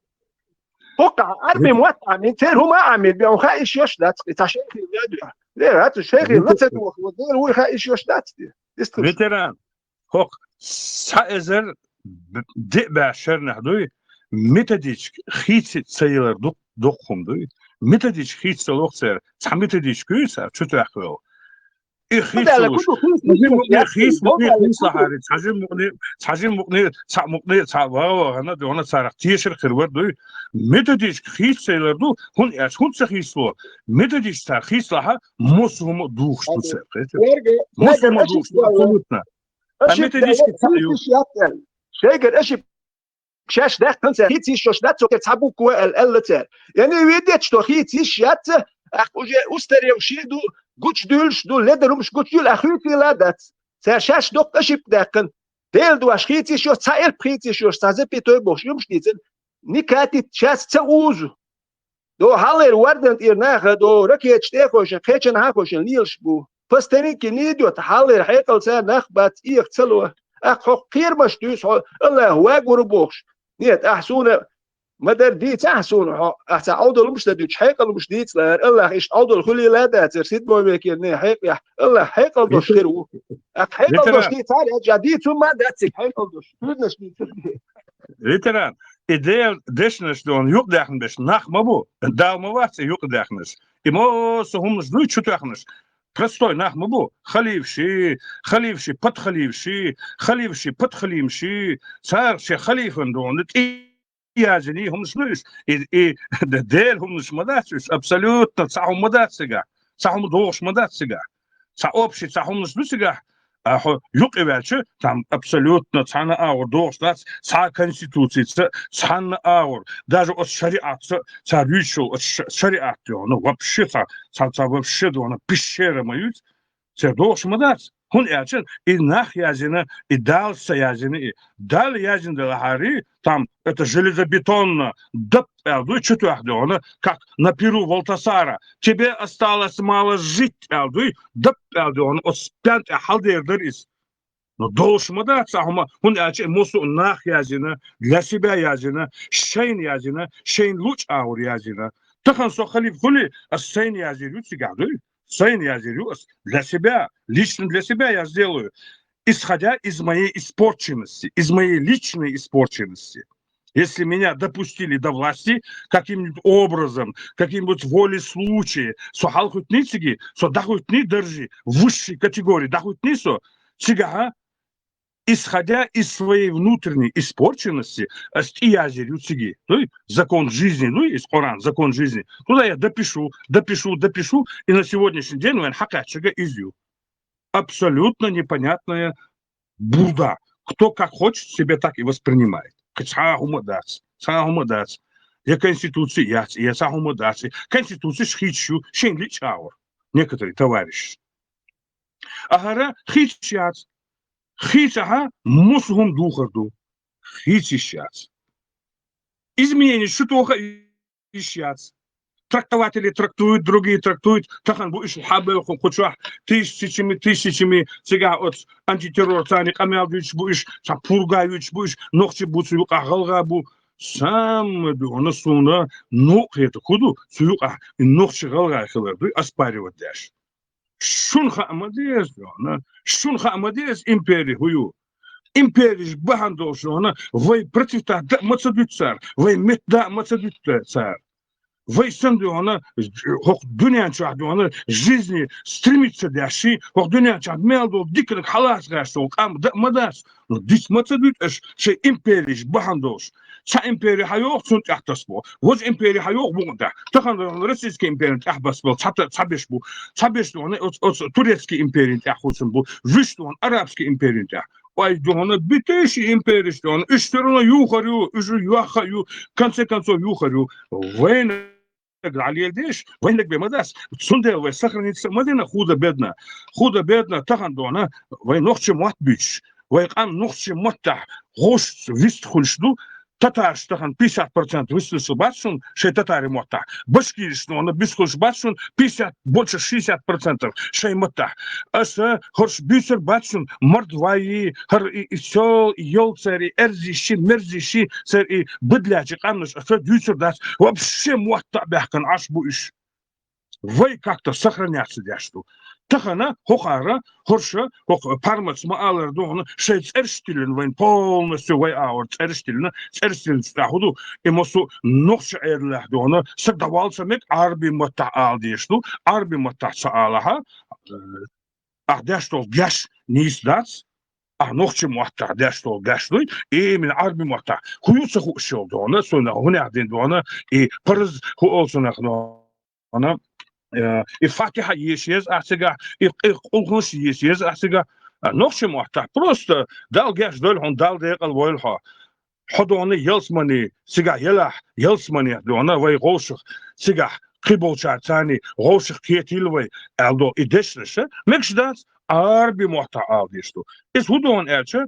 ХӀокху Ӏарби мотт Ӏамийна, церан хӀума а Ӏамийна, бен хаа йиш йолуш дац, и цхьа шайхе ваьду. Лера, хӀаца шайхе ла ца доху, Дела вуй хаа йиш йолуш дац те. Ветеран, хӀокху цхьа эзар б-, диъ бӀе шарнехь дуй, методичка хийца ца ялар ду-, дукха хӀума дуй. Методичка хийца ца лоху церан, цхьа методичка юй цара чу тоьхна йолу. И хийца луш. Цхьа жимма мукъане хийца, мукъане хийца лахьара, цхьа жимма мукъане, цхьа жимма мукъане, цхьа мукъане, цхьа вагӀа вагӀана, дуьхьал царах тешар хир вара дуй. Методичка хийца ца ялар ду, хӀунда аьлча, хӀунда ца хийцало? Методичка цара хийца лахьа, массо хӀума а духуш ду цара. Массо хӀума а духуш ду, абсолютно. А методичка цхьаъ ю. Шайгара аша шаьш даьккхина цара, хийца йиш йолуш дац, цо кхин цхьа буква аьлла, аьлла цара. Я не видеть, что хийца йиш яц, ах, уже устаревший ду, гучудуьйлуш ду, ледар хӀумаш гучудуьйлу, ах, хуьйцийла а дац. Цара шаьш доккха ошибка даьккхина. Дела дош хийца йиш йолуш, цхьа элп хийца йиш йолуш, цхьа запятой бохуш, юмаш дийцина. Не катит, шаьш ца узу. До хьаллера вардан тӀера наха, до ракеташ тӀе а хойшина, кхечанхьа а хойшина лелаш бу. По старинке не идёт, хьаллера хьекъал цара нах бац, эха ца ло. Ах, хьо кхерамаш дуьйцу хьо, Аллах вагур ву бохуш. Нет, ахь суна ма-дарра дийцахь суна хьо, ахь цхьа Ӏовдалумаш дан дуьтуш, хьекъалумаш дийцалара, Аллах иштта Ӏовдал хуьлийла а дацара, седьмой векера не хьекъехь, Аллах хьекъал долуш хир ву. Ах, хьекъал долуш дийцахьара, аьлча, дийцун ма дац цига хьекъал долуш, куьйранаш дийцур. Ветеран, и Делан дешнаш дуьхьал юкъадаьхна берш нах ма бу, Дала ма вац и юкъадаьхнарш. И массо хӀуманаш дуй чу тоьхнарш. Простой нах ма бу. Халифаши, халифаши, подхалифаши, халифаши, подхалифаши. Цара шен халифан дуьхьал тӀе язйина хӀуманаш ду уьш. И, и Делан хӀуманаш ма дац уьш. Абсолютно цхьа хӀума ма дац цигахь. Цхьа хӀума догӀуш ма дац цигахь. Цхьа общий, цхьа хӀуманаш ду цигахь, а хьо юкъаваьлча, там абсолютно цхьана агӀор догӀуш дац, цхьа конституцица, цхьанна агӀор, даже оцу шариатца цара юьйцуш йолу оцу ша-, шариат дуьхьал, ну, вообще цхьа, цхьа, цхьа вообще дуьхьал, пещера ма юьйцу, цара догӀуш ма дац. ХӀунда аьлча и нах язйина, и Далла ца язйина, и Далла язйина делахьара, там, это железобетонно, дап аьлла дуй, чу тоьхна дуьхьал, как на перу Валтасара, тебе осталось мало жить аьлла дуй, дап аьлла дуьхьал, оцу пен тӀехь хьалдер дара иза. Но долуш ма дац цхьа хӀума, хӀунда аьлча и массо а нах язйина, для себя язйина, шайна язйина, шайна луъучу агӀор язйина. Тахана со халифа хуьлий, ас сайна язйийр ю цигахь дуй? Сайна язйийр ю ас для себя, лично для себя я сделаю, исходя из моей испорченности, из моей личной испорченности. Если меня допустили до власти каким-нибудь образом, каким-нибудь волей случая, со хьалхуьйтний циги, со дӀахуьйтний даржи, высшей категории дӀахуьйтний со, цигахьа, исходя из своей внутренней испорченности, ас тӀеязйийр ю циги. Ну, и закон жизни, ну, из Коран, закон жизни. Туда я допишу, допишу, допишу, и на сегодняшний день вайн хьакхаьччага из ю. Абсолютно непонятная бурда. Кто как хочет, себе так и воспринимает. Кхин цхьа хӀума дац, цхьа хӀума дац. Я конституция яц, я цхьа хӀума дац. Конституцеш хийцаш ю шайн лича агӀор некоторые товарищи. А хӀара хийцаш яц. Хийцахьа, массо хӀума духар ду. Хийца йиш яц. Измененеш шу тоха йиш яц. Трактователи трактуют, другие трактуют. Тахана бу уьш хьабелху кху чохь тысячами, тысячами, цигахь оцу антитеррор царна къамел дуьйцуш бу уьш, цхьа пурга юьйцуш бу уьш, нохчий бу цу юкъахь, гӀалгӀа бу. Самое дуьхьал суна новкъа хета хӀун ду цу юкъахь, и нохчий, гӀалгӀа хилар дуй оспаривать деш. Шуна хаа ма деза, йона, шуна хаа ма деза импери хӀун ю. Империш бахьана долуш, йона, вай против тӀехь даа ма ца дуьту цара, вай метта даа ма ца дуьту цара. Вай санна, йона, хӀокху дуьнен чохь, йона, жизни стремиться деш ши, хӀокху дуьнен чохь мел долу диканиг хьалаца гӀерташ долу къам даа ма дац. Ну, диц ма ца дуьту аша шайн империш бахьана долуш. Цхьа импери хьайогӀу, цунна тӀехь тасбо. Вожа импери хьайогӀу, букъна тӀехь. Тахана российский империн тӀехь басбелла цхьа та-, цхьа беш бу. Цхьа беш ду, оцу, оцу турецкий империн тӀехь хӀусам бу. Вуьш ду, арабский империн тӀехь. Ой, дуьхьал битийша империш ду, уьш всё равно юхар ю, уьш йохха ю, в конце концов юхар ю. Вайна дӀалелдеш, вайнаг бен ма дац. Цундела вай сохраниться ма дина худо-бедно. Худо-бедно тахана дона, вай нохчи мотт буьйцуш, вай къам нохчи маттахь гӀуш вист хуьлуш ду, татараш тахан пятьдесят процентов высказаться бац шун шай татари моттахь. Башкираш дуьхьа бисхуш бац шун пятьдесят, больше шестьдесят процентов шай маттахь. Аса хӀорш буьйцур бац шун мордваи, хӀара и, и сел, и йол цари, эрзиши, мерзиши, цари и быдлячи къамнаш аса дуьйцур дац. Вообще моттахь баьхкан Ӏаш бу уьш. Вай как-то сохраняться деш ду. Тахана хӀокхара, хӀорша, хӀокху Парматс ма аллара дуьхьа, шай цӀерш тиллина вайн полностью вай агӀор цӀерш тиллина, цӀерш тиллина цу тӀехь хӀу ду, и массо а нохча Ӏедалехь дуьхьа, саг дӀавалла ца мег Ӏарби маттахь ала деш ду, Ӏарби маттахь ца алахьа, э, ахь деш долу геш нийса дац, ахь нохча маттахь деш долу геш дуй, и именно Ӏарби маттахь. ХӀу ю ца хууш йолу дуьхьа, суна хӀунех дина дуьхьа, и парз хӀу олу цунах дуьхьа, Ана, э, и фатихьа еша еза ахь цигахь, и, и къулханаш еша еза ахь цигахь. А, нохча моттахь, просто Далла геш дойла хьуна, Далла декъал войла хьо. Хьо дуьхьа ялсамани, цигахь елахь, ялсамани дуьхьа вай гӀовшах, цигахь кхиболчара царни гӀовшах кхетийла вай, аьлла дуьхьа и дешнаша, мегаш дац, Ӏарби моттахь ала деш ду. Иза хӀу дуьхьа аьлча,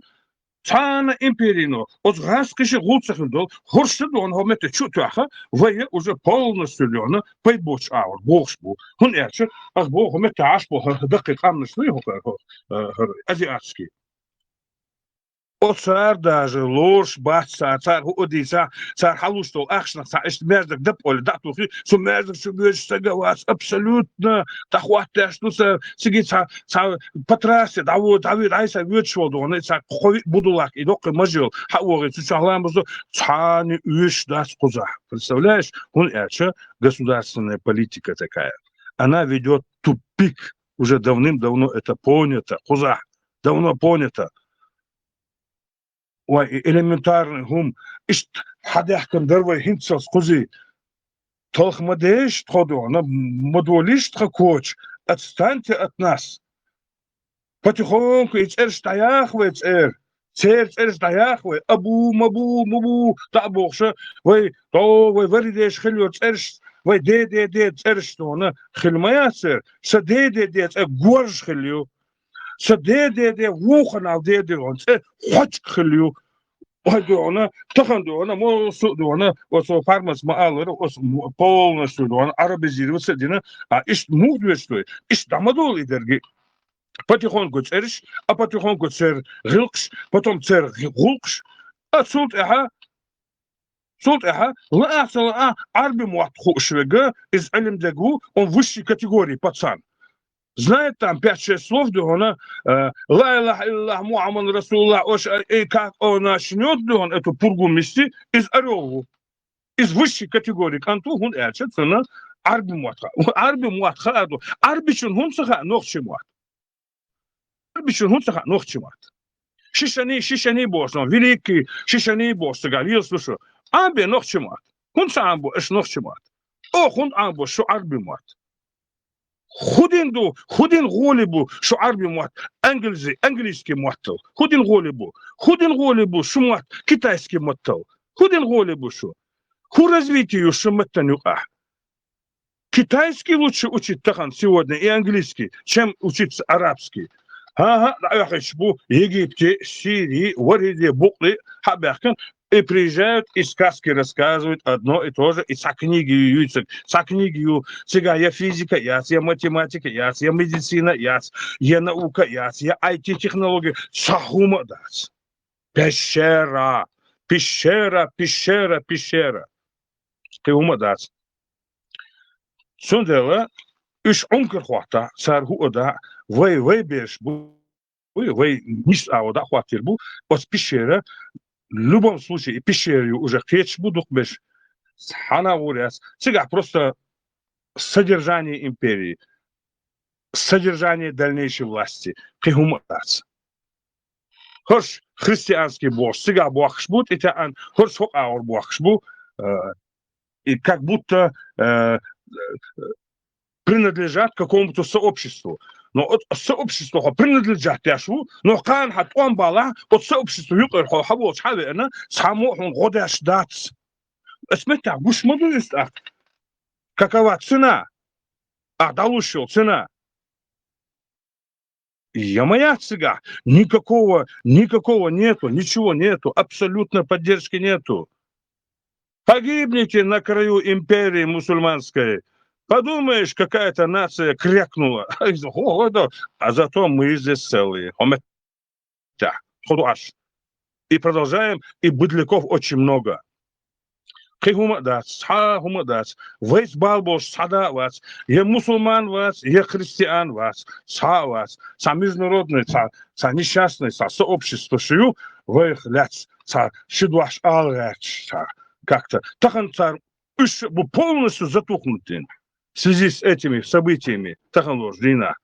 Цхьана империно, оцу гӀазкхиша гӀуллакх ца хир долу, хӀорш ца дуьхьа хӀо метта чу а тоьхна, вай уже полностью дуьхьа пайда боцуш агӀор бохуш бу. ХӀунда аьлча, ах боху, хӀо метта Ӏаш боху, хӀара даккхий къамнаш дуй хӀокхара, хӀо, э, хӀара азиатский. Оцара даже лоруш бац цара, цара хӀу а дийца, цара хьалуш долу ахчанах цхьа иштта маьждиг дапа олий дӀа а тухий, цу маьждиг чу боьдуш стага вац абсолютно, дӀахӀоттаеш ду цара, цига цхьа, цхьа по трассе дӀаво-, дӀави-, дӀайса воьдуш волу дуьхьа, цхьа кхо-виъ будулак, и доккхий мажол, хьа а вогӀий, цу чохь лан бузу, цхьана оьшуш дац кхузахь. Представляешь? ХӀунда аьлча государственная политика такая. Она ведёт в тупик. Уже давным-давно это понято. Кхузахь давно понято. Вай, и элементарный хӀума, иштта хьадаьхкина дара вай хӀинццалц кхузий. Талха ма деш тхо дуьхьа, ма долийша тхан коча, отстаньте от нас. Потихоньку и цӀераш дӀаяха вай цӀера, церан цӀераш дӀаяха вай, абу, мабу, мубу, дӀа а бохуша, вай, то, вай вари деша хила йолу цӀераш, вай де, де, де цӀераш дуьхьа хила ма яц церан, сан де, де, де цӀе горжа хила ю. Сан де, де, де, вуханал де, де, ван цӀе хьочка хила ю. Ой, дуьхьа, тахан дуьхьа, массо а дуьхьа, оцу Парматс ма аллара, оцу м-, полностью дуьхьа, арабизироваться а дина, а иштта муха доьшуш ду? Иштта дӀа ма долу и дерги. Потихоньку цӀераш, а потихоньку церан гӀиллакхаш, потом церан гӀи-, гӀуллакхаш, а цул тӀаьхьа Цул тӀаьхьа, лаахь ца лаахь, Ӏарби мотт хууш верг, иза Ӏилма дерг ву, он высшей категории пацан. Знает там пять-шесть слов, дуьхьа, э, ла илаха иллаллах, Мухаммад расулуллах, ош, э, э, как он начнёт, дуьхьа, эту пургу мести, иза орёл ву. Иза высшей категории кӀант ву, хӀунда аьлча цунна Ӏарби мотт хаьа. Ӏарби мотт хаьа ду. Ӏарбичун хӀунда ца хаьа нохчий мотт? Ӏарбичун хӀунда ца хаьа нохчий мотт? Шишани, шишани бохуш, великий шишани бохуш, цигахь лелаш ду шу. Ӏамбе нохчий мотт. ХӀунда ца Ӏамбо аша нохчий мотт? Оха хӀунда Ӏамбо шу Ӏарби мотт? ХӀун дина ду, хӀун дина гӀоле бу шу Ӏарби мотт англизи-, английский маттал? ХӀун дина гӀоле бу? ХӀун дина гӀоле бу шу мотт китайский маттал? ХӀун дина гӀоле бу шу? ХӀун развитие ю шу маттан юкъахь? Китайский лучше учить тахан сегодня и английский, чем учиться арабский. ХӀан-хӀа, дӀаоьхуьйтуш бу Египте, Сирии, вариде, букъли, хьа а баьхкина, и приезжают, и сказки рассказывают одно и то же, и цхьа книги ю юьйцург, цхьа книги ю, цигахь я физика яц, я математика яц, я медицина яц, я наука яц, я ай ти технология, цхьа хӀума а дац. Пещера, пещера, пещера, пещера. Кхин хӀума а дац. Цундела уьш Ӏункар хӀоттахь, цара хӀу а дахь, вай, вай берш бу, вай, вай мис агӀо дӀа а хӀоттийр бу, оцу пещера, в любом случае, и пещера ю уже кхеташ бу дукха берш. Цхьана а гӀур яц. Цигахь просто содержание империи, содержание дальнейшей власти, кхин хӀума а дац. ХӀорш христианский бохуш, цигахь бохкуш бу, тӀетаьӀан, хӀорш хӀокху агӀор бохкуш бу, э, и как будто, э, принадлежат какому-то сообществу. Но от сообщества хьо принадлежат деш ву, но кхана хьан тӀом балахь, от сообщества юкъара хьо хьан волчу хьан веана, цхьаммо а хьуна гӀо деш дац. Ас меттехь гуш ма ду иза тӀаккха. Какова цена? Ахь дӀалуш йолу цена? Я ма яц цигахь. Никакого, никакого нету, ничего нету, абсолютно поддержки нету. Погибните на краю империи мусульманской. Подумаешь, какая-то нация крякнула. Хо-, хо-, да. А зато мы здесь целые. Хо меттехь, хо ду Ӏаш. И продолжаем, и быдляков очень много. Кхы хӀума а дац, цхьа а хӀума а дац. Вайца бала болуш цхьа да а вац. Я мусульман вац, я христиан вац. Цхьа а вац. Цхьа международный, цхьа, цхьа несчастный, цхьа сообщество шу ю, вайх лаьцна цхьа ши дош ала гӀерташ, цхьа как-то. Тахана цара уьш бу полностью затухнуть дина в связи с этими событиями, тахана лоруш дийнахь.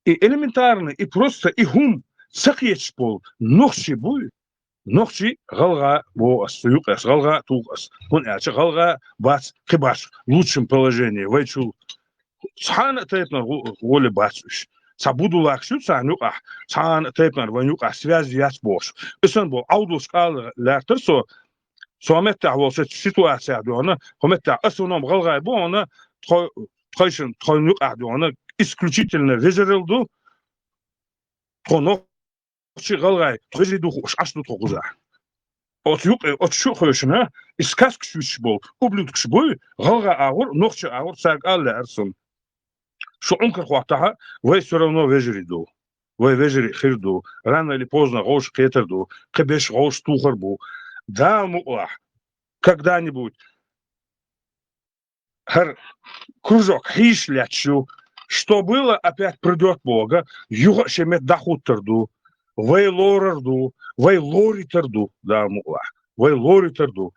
И элементарно, и просто, и хӀума ца кхеташ болу нохчий буй, нохчий гӀалгӀа боху ас, цу юкъа ас, гӀалгӀа а туху ас, хӀунда аьлча гӀалгӀа бац кхин башха лучшем положении вайчул. Цхьана а тайпанара гӀо-, гӀоле бац уьш. Цхьа будулакаш ю царна юкъахь, цхьана а тайпанара вайн юкъахь связь яц бохуш. И санна болу Ӏовдалш къала лаьртара со, со меттехь волу ситуацехь дуьхьал, хӀо меттехь основном гӀалгӀай бу хьуна, тхо-, тхойшин, тхойн юкъахь дуьхьал, исключительно вежарал ду, тхо нохчий гӀалгӀай, тхо вежарий ду хууш Ӏаш ду тхо кхузахь. Оцу юкъе, оцу шу а хевшина, и сказкаш вуьсуш болу ублюдкаш буй, гӀалгӀа агӀор, нохча агӀор, цаьрга ала лаьара суна. Шу Ӏункар хӀоттахьа, вай всё равно вежарий ду. Вай вежарий хир ду. Рано или поздно гӀовш кхетар ду. Кхин беш гӀовш тухар бу. Дала мукъалахь, когда-нибудь хӀара кружок хьийша лаьтташ ю. Что было, опять придёт боху, юха а шен метта дӀахӀуттар ду. Вай лорар ду. Вай лоритар ду, Дала мукъалахь. Вай лоритар ду.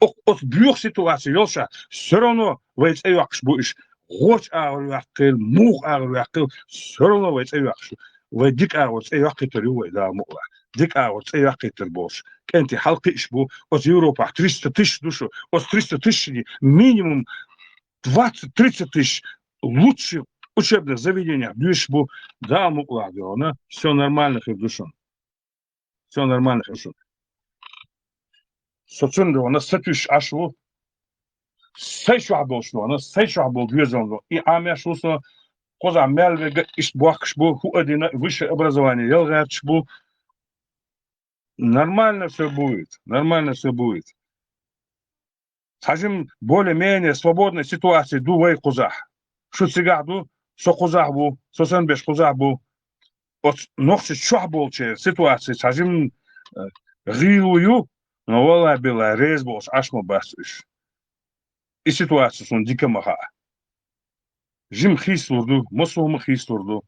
О-, оцу боьха ситуаци йолуш а, всё равно вай цӀе йоккхуш бу уьш. ГӀочу агӀор ваьккхийла, муха агӀор ваьккхийла, всё равно вай цӀе йоккхуш ю. Вай дика агӀор цӀе йоккхуьйтур ю вай, Дала мукъалахь. Дика агӀор цӀе йоккхуьйтур болуш. КӀентий хьалакхиъш бу, оцу Европахь триста тысяч ду шу. Оцу триста тысячни минимум двадцать-тридцать тысяч лучших учебных заведениях доьшуш бу, Дала мукъалахь дуьхьал. Всё нормально хир ду шуна. Всё нормально хир шуна. Со цунна дуьхьал сатуьйсуш Ӏаш ву. Сайн чохь болуш дуьхьал, сайн чохь болу доьзална дуьхьал. И Ӏамош ву со, кхузахь мел верг а иштта бохкуш бу, хӀу а дина, высшее образование яла гӀерташ бу. Нормально всё будет, нормально всё будет. Цхьа жима более-менее свободная ситуация ду вай кхузахь. Шу цигахь ду, со кхузахь ву, со санна берш кхузахь бу. Оцу нохчий чохь болчеран ситуация цхьа жима, э, гӀийла ю, но валлахӀи-биллахӀи реза болуш Ӏаш ма бац уьш. И ситуация суна дика ма хаьа. Жима хийцалур ду, массо а хӀума хийцалур ду.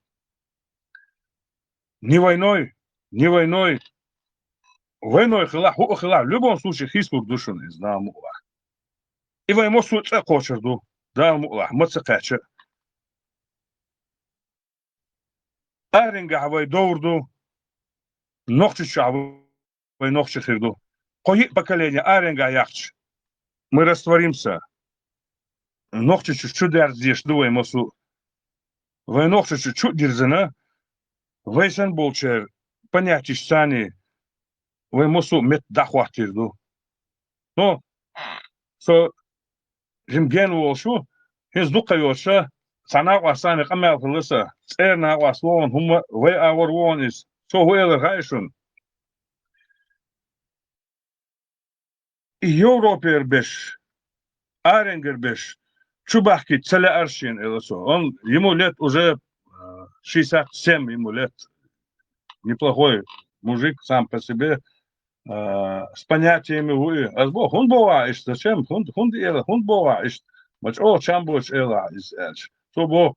Не войной, не войной. Войной хилахь, хӀу а хилахь, в любом случае хийцалур ду шуна иза, Дала мукъалахь. И вай массо а цӀа кхочур ду, Дала мукъалахь, ма ца кхаьчча. Аренгахь вай довр ду, Нохчийчохь вай нохчий хир ду. Кхо-йиъ поколение аренгахь яхча, мы растворимся. Нохчийчу чу дерза дезаш ду вай массо а. Вай нохчийчу чу а дирзина, вай санна болчеран понятешца вай массо а метта дӀахӀоттийр ду. Но со жима гена волуш ву, хӀинца дукха йоцуша, цхьа накъост санна къамел хилла сан, цӀера накъост вогӀун хӀума вай агӀор вогӀун иза. Цо хӀу элира хаьий шуна? И Европера берш, аренгара берш чу бахкийта ца лаьара шена, элира цо. Он, ему лет уже, э, шестьдесят семь, ему лет. Неплохой мужик сам по себе. А, с понятиями ву и. Ас боху, хӀунда боху ахь иштта? Зачем? ХӀунда, хӀунда эла, хӀунда боху ахь иштта? Ма чӀогӀа чам боцуш эла ахь иза аьлча. Цо боху,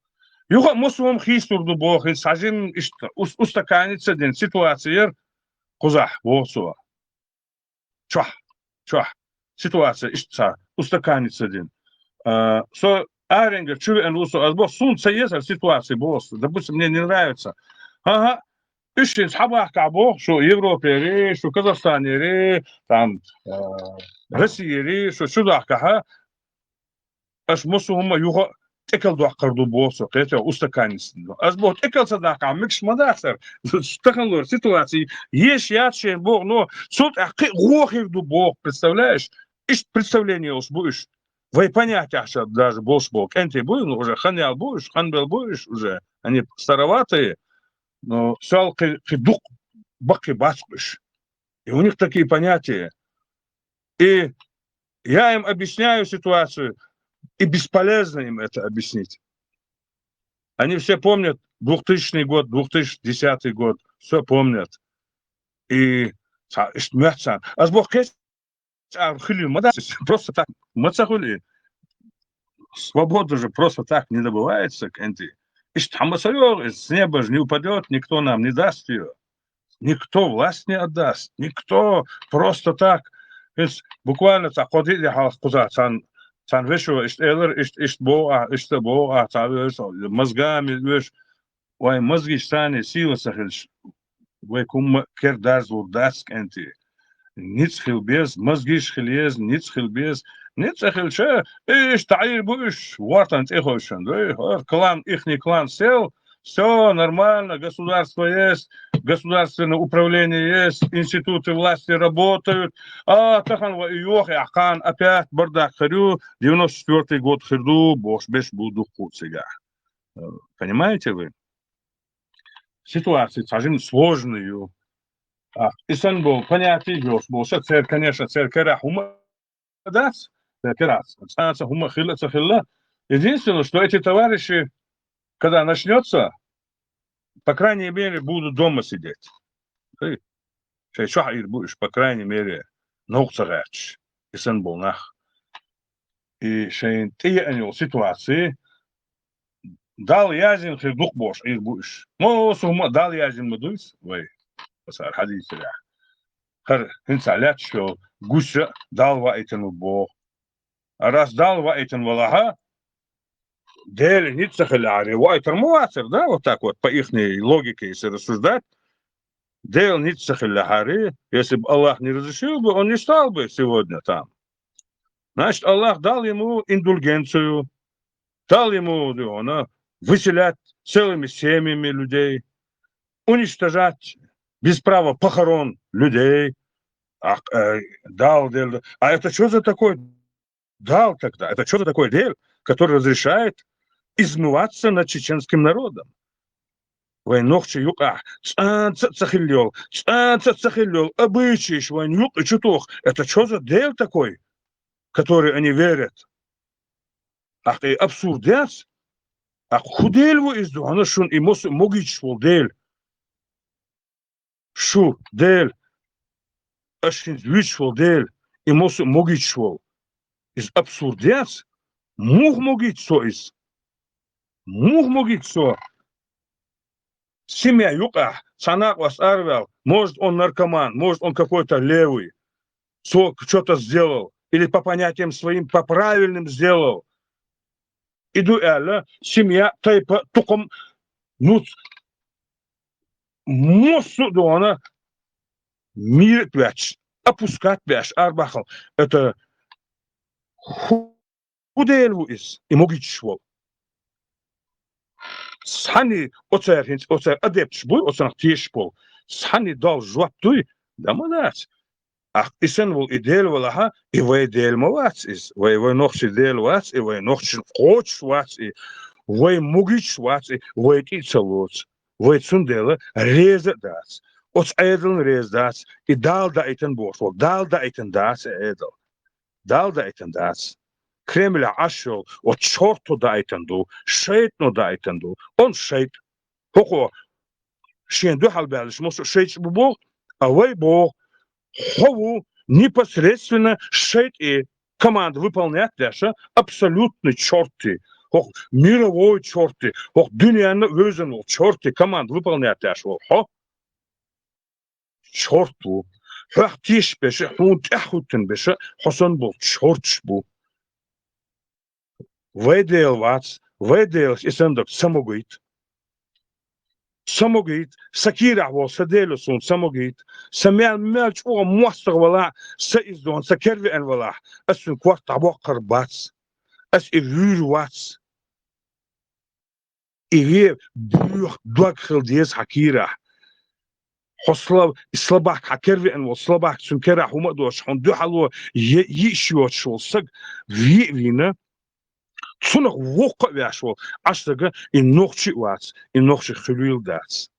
юха а массо а хӀума хийцалур ду боху, хӀинца хьажим иштта ус-, устаканить ца дина ситуация яра кхузахь, боху цо. Чохь, чохь. Ситуация иштта цхьа устаканить ца дина. А, со аренгара чу веана ву со, ас боху, суна ца езара ситуация, боху со. Допустим, мне не нравится. Ага, уьш хӀинца хьабахкахь боху, шу Европери, шу Казахстанери, там, а, Россиери, шу чу дахкахьа, аша массо а хӀума юха а тӀекал доккхур ду, боху со, кхетий, устаканить ца дина. Ас боху, тӀекал ца даккхахь, мегаш ма дацара. Тахана лора ситуация еш яц шена боху, но цул тӀаьхьа кхин а гӀо хир ду боху, представляешь? Иштта представление йолуш бу уьш. Вай понятехь ша даже болуш болу кӀентий бу, ну, уже хан ял бу уьш, хан бел бу уьш уже. Они староватые, но сел кхин, кхин дукха баккхий бац уьш. И у них такие понятия. И я им объясняю ситуацию, и бесполезно им это объяснить. Они все помнят двухтысячный год, две тысячи десятый год, все помнят. И ца-, ишт мёцан. Аз бох кеч а хили ма дац, просто так, ма ца хули. Свобода же просто так не добывается, кенти. Ишт хӀама ца йоагӀа, с неба же не упадет, никто нам не даст ее. Никто власть не отдаст, никто просто так. Ишт буквально ца кхо-диъ де хьалха кхуза цан, цан вешо ишт элар, ишт, ишт бо а, ишт бо а, ца веш, мозгами веш. Вай мозгиш цани сила ца хилча, вай кумма кер дарзлур дац, кенти. Ниц хил без, мозгиш хил ез, ниц хил без, ниц а хилча, иш таӀир бу иш, вартан тӀехойшан, да, хар клан, ихний клан сел, все нормально, государство есть, государственное управление есть, институты власти работают, а тахан ва и йох, яхкан опять бардак хир ю, девяносто четвёртый год хир ду, бош беш бу духу цигахь. Э, понимаете вы? Ситуация цхьажим сложная. А, и сан бо, понятие бо, бо, ша цер, конечно, цер кера хӀума дац, цер кера, цӀанца хӀума хилла, ца хилла. Единственное, что эти товарищи, когда начнётся, по крайней мере, будут дома сидеть. Эй, шай чохь ир бу иш, по крайней мере, новкъа ца гӀерташ. И сан бо нах. И шайн тӀееана йолу ситуаций Далла яздина хир ду-кх бохуш Ӏийр бу уьш. Массо а хӀума а Далла яздина ма дуй вай, аса хьадийцарехь. ХӀара хӀинца лаьтташ йолу гуш а Далла ваийтина ву боху. Ара ас Далла ваийтина валахьа, Дела ницкъ ца хиллехьара, ваийтар ма вацара, да, вот так вот, по ихней логике, если рассуждать. Дела ницкъ ца хиллехьара, если бы Аллах не разрешил бы, он не стал бы сегодня там. Значит, Аллах дал ему индульгенцию, дал ему, ну, она, выселять целыми семьями людей, уничтожать без права похорон людей. А, э, дал, дал, а это что за такой дал тогда? Это что за такой дел, который разрешает измываться над чеченским народом? Вайн нохчий юкъахь цӀанца а ца хилла йолу, цӀанца а ца хилла йолу обычаеш вайн юкъа чу туху. Это что за дел такой, который они верят? Ахь и абсурд яц? Ахь хӀун дел ву иза ду хьуна шуна и мосу могуьйтуш волу дел? Шу, дел, аш хӀинца вуьйцуш волу дел, и мосу могуьйтуш волу. Иза абсурд яц? Муха могуьйту со иза? Муха могуьйту со? Семья юкъахь, цхьа накъост араваьлла, может, он наркоман, может, он какой-то левый. Цо что-то сделал, или по понятиям своим, по правильным сделал. И ду аьлла, семья, тайпа, тукхам, ну, мосу а дона, мира а ваьчча, опускать беш, арабахал. Это хӀун дел ву иза, и могуьйтуш волу? Цхьанний оцара хӀинца, оцара адепташ буй, оцунах тешаш болу? Цхьанний дол жоп дуй? Да ма дац. Ахь и сан волу и Дела валахьа, и вай Дела ма вац иза. Вай, вай нохчий Дела вац и, вай нохчий кхочуш вац и, вай могуьйтуш вац и, вай тӀе а ца лоцу. Вай цундела реза а дац. Оцу Ӏедална реза дац, и Дала даийтина бохуш волу. Дала даийтина дац и Ӏедал. Дала даийтина дац. Кремлехь Ӏаш йолу оцу чорто даийтина ду, шайтӀано даийтина ду. Он шайтӀа. ХӀокхо шен дуьхьал баьллаш массо а шайтӀаш бу боху, а вай боху, хьо ву непосредственно шайтӀе команда выполнять деш, абсолютный чорти, хӀокху мировой чорти, хӀокху дуьненна а вевзина волу чорти команда выполнять деш волу хьо. Чорт ву. Хьох тешаш берш а, хьуна тӀаьхьахӀуьттина берш а хьо санна болу чорташ бу. Вай Дела вац, вай Делаца и сан дог ца могуьйту. Ца могуьйту, сан кийрахь волу сан Дела суна ца могуьйту. Сан мел, мел чӀогӀа мостагӀа валахь а, сан иза дона, сан кер веана валахь а, ас цуьнан корта дӀабоккхур бац. Ас и вуьйр вац. И ве боьха дог хила деза хьан кийрахь. Хьо слаб-, и слабак хьан кер веана волу, слабак цуьнан керахь хӀума а доцуш, хьуна дуьхьало е-, йиъш йоцуш волу саг ве а вийна, цунах воккха а веш волу Ӏаш сага и нохчи а вац, и нохчи хуьлийла дац.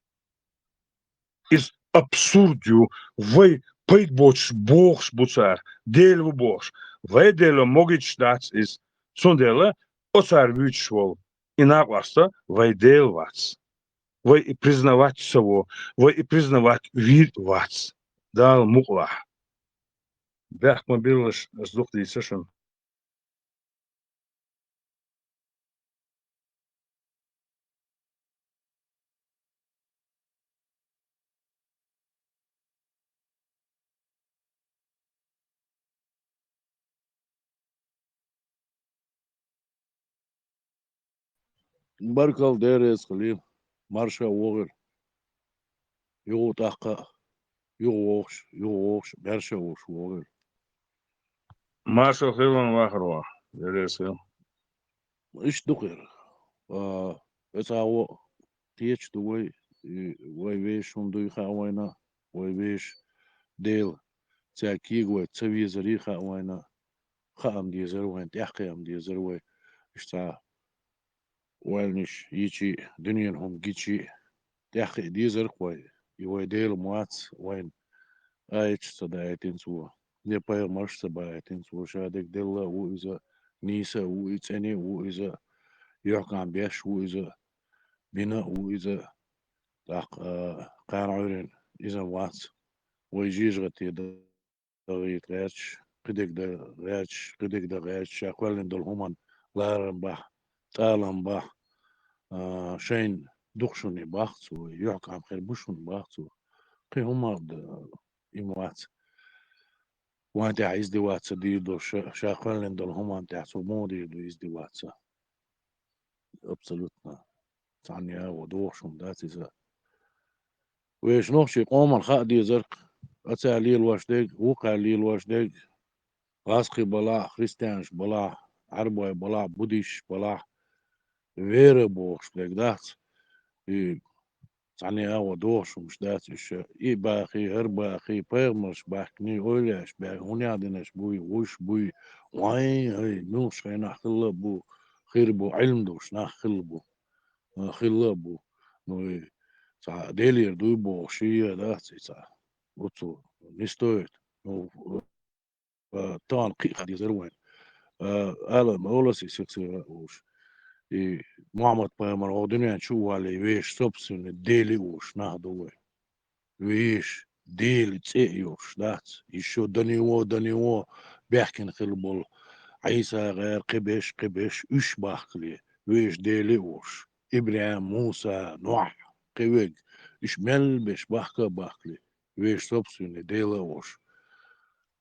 Иза абсурд ю. Вай пайда боцуш бохуш бу цара, Дела ву бохуш. Вай Дела могуьйтуш дац иза. Цундела оцара вуьйцуш волу и накъост вай Дела вац. Вай и признавать ца во, вай и признавать вийр а вац. Дала мукъалахь. Бехк ма биллалаш, ас дукха дийца шуна. Баркалла, Дела реза хуьлийла. Марша вогӀийла. Юха тӀаккха, юха вогӀуш, юха вогӀуш, бӀаьрша вогӀуш вогӀийла. Марша хуьлийла, вахар ван, Дела реза хуьлийла. Иштта ду кхера. А, эцхьа а во кхеташ ду вай, и вай вешан дуй хаьа вайна, вай вешан Дела цаьрга кегавайта ца везарий хаьа вайна, хаам дезара вайна, тӀаьхьакхиам дезара вай. Иштта вайнаш йичи, дуьненан хӀума гичи, тӀаьхьакхиа дезара-кх вай, и вай Дела ма вац, вайна аяташ ца даийтина цо, я пайхамарш ца баийтина цо, ша дерг делла а ву иза, нийса а ву и, цӀена а ву иза, юьхькӀам беш а ву иза, бина а ву иза, тӀаккха, а, кхана Ӏуьйренан иза вац, вай жижигӀате дан гӀерта гӀерташ, кхидерг дан гӀерташ, кхидерг дан гӀерташ, ша кхоьллина долу хӀуманна ларам бахь, тӀалам бахь, а, шайна дукха шуна бахь цо, юьхькӀам хир бу шуна бахь цо. Кхин хӀума а д-, и ма вац. Вайн тӀехь издеваться дийр долуш, ша, ша кхоьллина долу хӀуманна тӀехь цо муха дийр ду издеваться? Абсолютно. Цхьанна а гӀо дохуш хӀума дац иза. Вешан нохчийн къоман хаа дезарг, ацара лелош дерг, вукхара лелош дерг, гӀазкхий балахь, христианаш балахь, Ӏарбой балахь, буддисташ балахь, вера бохуш дерг дац. И цхьанна а гӀо дохуш хӀумаш дац уьш. И бахий, хӀара бахий, пайхамарш баьхкиний, эвлаяаш баьхкиний, хӀун яа динарш буй, вуьш буй, вайн, хӀай, муьлххачу хенахь хилла а бу, хир бу, Ӏилма долуш нах хилла бу. А, хилла а бу. Ну, и цхьа Делера дуй бохуш, и а дац и цхьа. Оцу не стоит. Ну, а, тахана кхин а хаа дезара вайн. А, ала ма оласи сих-сиха уьш. И Мухьаммад-пайхамар хӀокху дуьнен чу а валий, вешан собственный Дела а волуш нах ду вай. Вешан Делан цӀе а йолуш дац. Ишо до него, до него баьхкина хилла болу Ӏийса-гӀер, кхин берш, кхин берш уьш бахкале, вешан Дела а волуш, ИбрахӀим, Муса, Нохь, кхин верг, уьш мел берш бахка а бахкале, вешан собственный Дела а волуш.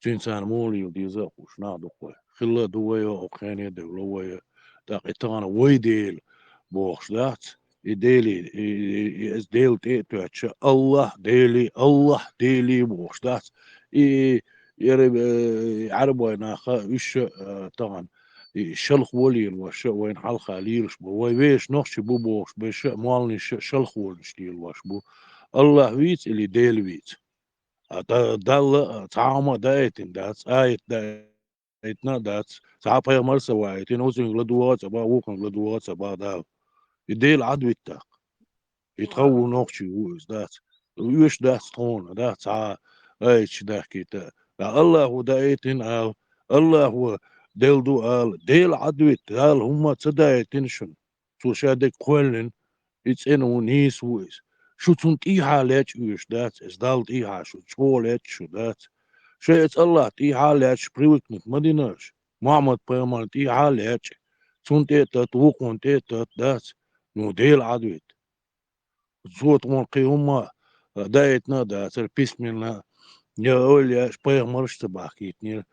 Цуьнан царна муха лела деза а хууш нах ду-кх вай. Хилла а ду вай, оцу хене а девлла вай. ТӀаккха и тахана вай Дела бохуш дац. И Дели, и, и, и, иза Дела тӀе а тоьттуш, Аллах Дели, Аллах Дели бохуш дац. И, и, и, э, Ӏарбой наха, уьш, э, тахана, и шалха вон лелош, вайна хьалха лелаш бу. Вай вешан нохчий бу бохуш берш а, молланаш а шалха вонаш лелош бу. Аллах вийца или Дела вийца? А да-, Далла цхьа а хӀума а даийтина дац, аят даийтина а дац, цхьа а пайхамар а ца ваийтина, оцуьнга ладогӀа а ца боху, вукхунга ладогӀа а ца боху Дала. И Дела Ӏадвита тӀаккха. И тхан ву нохчий ву иза дац. Оьшуш дац тхуна, дац цхьа а аяташ дахкийта. Ткъа Аллахо даийтина ала, Аллахо Дела ду ала, Дела Ӏадвита, Дала хӀумма а ца даийтина шуна. Цо ша дерг кхоьллина, и цӀена ву, нийса ву иза. Шу цунна тӀехьа лечкъа оьшуш дац, иза Далла тӀехьа шу чӀогӀа лечкъа шу дац. Шайн оцу Аллах тӀехьа лечкъа привыкнуть ма дина аша. Мухьаммад-пайхамарна тӀехьа лечкъа, цунна тӀе а татта, вукхунна тӀе а татта дац, ну, Дела Ӏадвита. Цо тхуна кхин хӀумма а даийтина а дацара, письменно, я эвлаяаш, пайхамарш а ца бахкийтинера,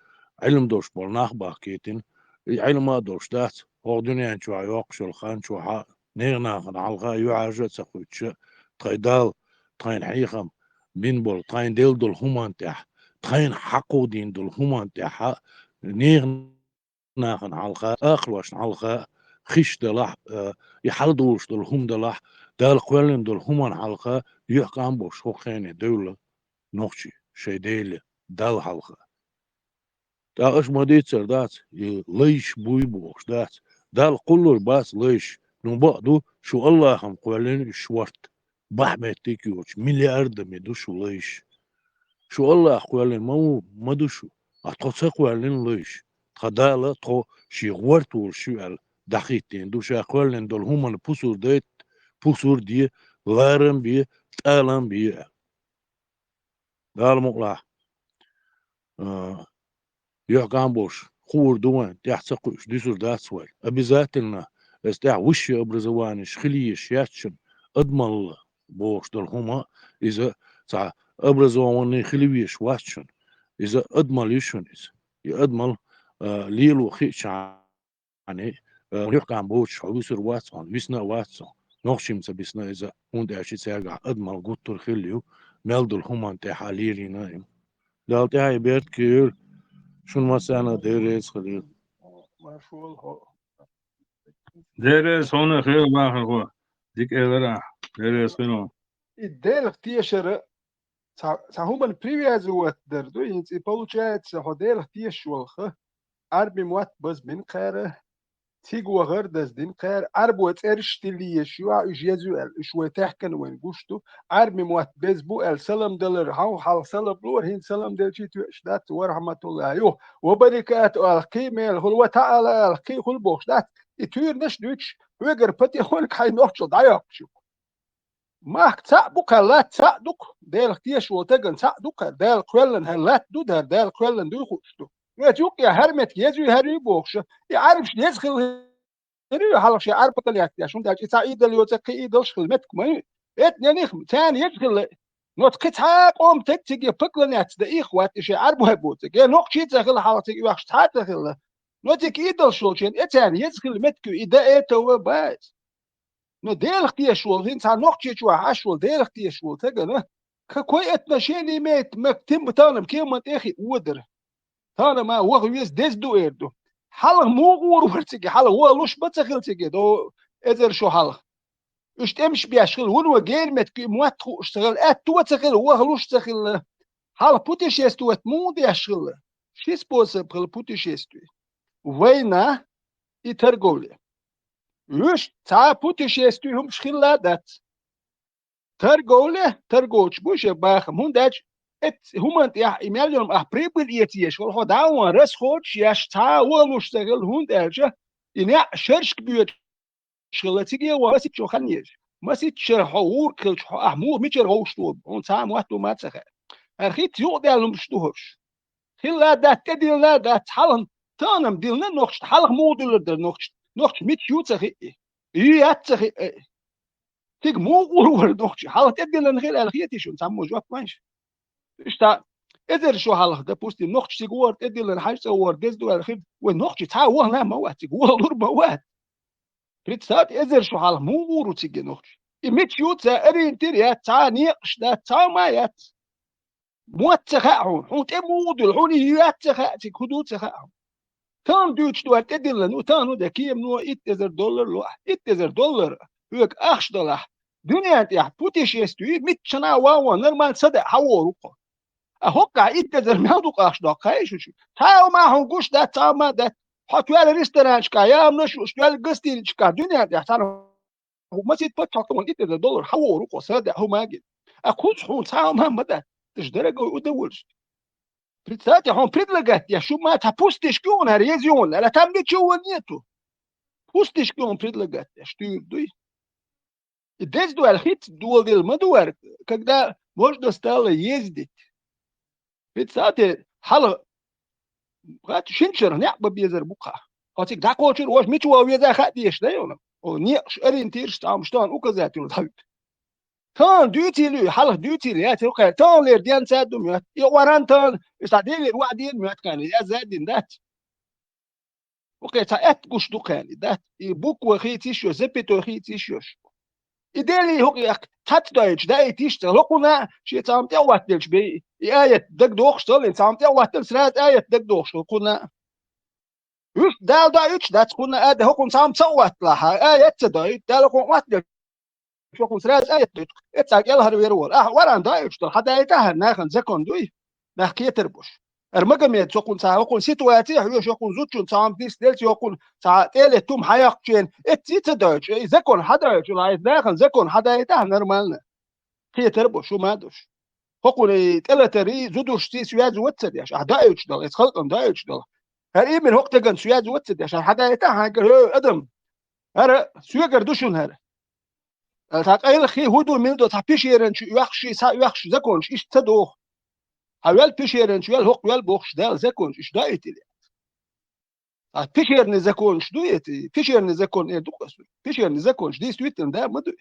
Ӏилма долуш болу нах бахкийтина, и Ӏилма а долуш дац, хӀокху дуьнен чохь йоккхуш йолу хан чохь а, нехан нахана хьалха а юьхьӀаьржа а ца кхуьйтуш а, тхайн Далла, тхайна хьехам бина болу, тхайна делла долу хӀуманна тӀехь, тхайна хьакхо дийна долу хӀуманна тӀехь а, нехан нахана хьалха, акхалошна хьалха, хиш далахь, а, и хьаладолуш долу хӀума далахь, Далла кхоьллина долу хӀуманна хьалха, юьхькӀам болуш хӀокху хене девлла нохчий, шайн Дела, Далла хьалха. ТӀаккха аша ма-дийццара дац, и лайш буй бохуш дац. Далла кхуллур бац лайш, ну бакъ ду, шу Аллахам кхоьллина уьш ворт. Бахьа меттиг йоцуш, миллиардами ду шу лайш. Шу Аллах кхоьллина ма ву, ма ду шу. А тхо ца кхоьллина луш. Тха Дала тхо шен гӀорта волуш ю аьлла, дӀахӀиттийна ду, ша кхоьллина долу хӀуманна пусар дайта, пусар де, ларам бе, тӀалам бе аьлла. Дала мукъалахь, а, юьхькӀам болуш, хуур ду вайн, тӀаьхьа ца кхуьуш, дуьсур дац вай. Обязательно, иза тӀаьхьа высшее образованиеш хила езаш яц шуна, адамалла бохуш долу хӀума, иза цхьа образованный хила везаш вац шуна. Иза адамалла ю шуна иза. И адамалла, а, лело хиъча, Ани, э, юьхькӀам боцуш хьо вуьсур вац хьуна, висна а вац хьо. Нохчийн ца бисна иза, хӀунда аьлча цаьргахь адамалла гуттар а хилла ю, мел долу хӀуманна тӀехь а лелийна а ю. Далла тӀаьхье беркате йойла, шуна массарна а Дела реза хуьлийла. Маршалла хьо. Дела реза хьуна хила, бахархо. Дика элира ахь. Дела реза хуьлийла. И Делах тешара цхьа, цхьа хӀуманна привязывать дар ду, хӀинца и получается, хьо Делах тешаш волуха, Ӏарби мотт базбина кхара, цига вахар даздина кхара, Ӏарбой цӀераш тилла езаш ю, уьш еза ю аьлла, уьш вай техкана вайна гуш ду, Ӏарби мотт беза бу аьлла, салам далар, хьан хьалха салам лора, хӀинца салам делчий тоьаш дац, ва рахьматуллахӀи, ю, ва баракату аьлла, кхин мел хуьлу, ва таӀала аьлла, кхин хуьлу бохуш дац, и туьйранаш а дуьйцуш, хьоьгара патихонка хьайн нохчалла дӀайоккхуш ю. Махка цхьаъ бу кхара, латта цхьаъ ду-кх, Делах тешаш волу стагана цхьаъ ду кхара, Дала кхоьллина хӀара латта ду дара, Дала кхоьллина дуй хууш ду. Вецу юккъехь хӀара меттиг еза ю, хӀара ю бохуш, и Ӏарбаш еза хила хир ю хьалха шен Ӏарба паталеттеш, хӀунда аьлча и цхьа идал йоцу, кхин идалш хила меттиг ма ю. Этнених царна еза хила, но кхин цхьа а къоман стаг цига поклоняться дан ийх вац и шен Ӏарбой боцург. Я нохчий ца хила хьалха цига оьхуш цхьа а ца хила. Но цига идалш йолчеран, э, царна еза хила меттиг ю, и до этого бац. Но Делах тешаш волу, хӀинца цхьа нохчийчохь Ӏаш волу, Делах тешаш волу стагана, какое отношение имеет к тем, тахана кеман тӀе хи одар? Тахана ма ваха веза деза ду эр ду. Хьалха муха гӀур вара цига, хьалха ваха луш ма ца хила цига, до эзар шо хьалха. Уьш тӀемаш беш хила, вуно герметка и мотт хууш ца хила, аьтто ца хила, ваха луш ца хила. Хьалха путешествовать муха деш хила? Ши способ хила путешествие. Война и торговля. Уьш цхьа путешествие хӀумаш хилла а дац. Торговля, торговцаш бу шен бахам, хӀунда аьлча эцу хӀуманна тӀехь и мел йолу ахь прибыль эца езаш хила, хьо дӀа а ван расходаш еш, цхьа а валуш ца хила, хӀунда аьлча и неӀ шершка боьдуш хила, циге а ван маситта шо хан езаш. Маситта шо хьо вург хилча, хьо ахь муха мичара гӀовш ду, хьуна цхьа а мотт ду ма ца хаьа. ХӀара хӀинца юкъадаьлла хӀумаш ду хӀорш. Хилла а дац, тӀедиллина а дац, хьалха тахана-м диллина нохчашна, хьалха муха дуьллур дара нохчашна, нохчаша мича ю ца хиъи, ю яц ца хиъи. Цига муха гӀур вара нохчий? Хьалха тӀедиллина хила аьлла хетий шуна цхьаммо жоп лойша? Иштта, эзар шо хьалха, допустим, нохчий цига вара тӀедиллина, хьаьж цӀа вара деза ду аьлла хир, вай нохчий цхьа а вахана а ма вац цига, вахалур а ма вац. Представьте, эзар шо хьалха муха гӀур ву цига нохчий? И мича ю ца ориентир яц, цхьа а некъаш дац, цхьа а ма яц. Мотт ца хаьа хьуна, хьуна тӀе муха дуьллу, хьуна и ю яц ца хаьа цига, хӀун ду ца хаьа хьуна. Тахана дуьйцуш ду аьлла тӀедиллина, ну, тахана де кемано итт эзар доллар ло ахь. Итт эзар доллар хьоьга ахча дала ахь. Дуьнен тӀехь путешествие миччана а ван ван нормально садаӀа хьавогӀур ву-кх хьо. А хӀоккхахь итт эзар мел дукха ахча доккху хаьий шу? Цхьа а хӀума хьуна гуш дац, цхьа а хӀума дац. Хьо тоьлла ресторанчикахь, яманаш а, тоьлла гостиницашкахь, дуьнен тӀехь цхьана хӀу масийтта паччахьалкхе ван итт эзар доллар хьавогӀур ву-кх хьо, садаӀа хӀума а гина. А кхузахь хьуна цхьа а хӀума а ма дац. Это же дорогое удовольствие. Представьте, хьуна предлагать деш, шу ма цхьа пустышка ю хьуна, реза ю хьуна, аьлла, там ничего нету. Пустышка ю хьуна предлагать деш, туьйра дуй. И деза ду аьлла, хӀинца доладелла ма ду вара, когда можно стало ездить. Представьте, хьалха, хӀаьта шина шарахь некъ бан безар бу-кх хьа. Хьо цига дӀакхочур, ваша мича ван веза хаа дезаш дай хьуна. О, некъаш, ориентираш, цхьа хӀума, что он указатель дӀавитта. Тахана дуьйцийла ю, хьалха дуьйцийла яц, хӀокхара таханлера денца а ду моьтту. И Къуръан тахана, и схьа Делера ваӀда дина моьтту кхарна, язза а дина дац. ХӀокхе цхьа аьтта гуш ду кхарна, и дац. И буква хийца йиш йолуш, запятой хийца йиш йолуш. И Деле хӀокхе цхьацца дойчу даийта йиш ца, хӀокхунна а шен цхьа хӀума тӀе а хӀоттаделча бен, и аят дагадохуш ца хилла, цхьа хӀума тӀе а хӀоттаделча, сразу аят дагадохуш хилла кхунна а. Уьш Дала доуьйтуш дац кхунна а, да хӀокхунна цхьа хӀума ца хӀотталахь, аят ца доуьйту, Дала хӀокхунна хӀоттаделча, хӀокхунна сразу аят доуьйту, эццахь кӀелхьарвер волу. Ахьа Къуръан доуьйтуш долу, хьан даийтахьара нахана закон дуй? Нах кхетар бу шу. ХӀара Магомед цо кхунна цхьа, хӀокхунна ситуаци а хьоьжуш, хӀокхунна зудчунна цхьа хӀума дицделча, хӀокхунна цхьа тӀелетта хӀума хьаяккхачу хенахь, эцций ца доуьйтуш, и закон хьан доуьйтуш, хьан нахана закон хьан даийтахьара нормально? Кхетар бу шу, ма ду шу. хӀокхуьнан тӀелатарий, зудушций связь вац ца деш, ахь даийташ дала, эца халкъан даийташ дала. ХӀара иймина хӀокху теган связь вац ца деш, ахь хьадаийтахь хьайгара, хӀой, адам, хӀара соьгара ду шуна хӀара. Цхьа къайлаххий хӀун ду, мила ду, цхьа пещеран чу оьхуш, схьа оьхуш законаш иштта ца доху. Хьан вел пещеран чу вел, хӀокху вел бохуш Дала законаш иштта даийтина. А пещерный законаш ду эти? Пещерный закон эр ду-кх ас. Пещерный законаш действительно да ма ду.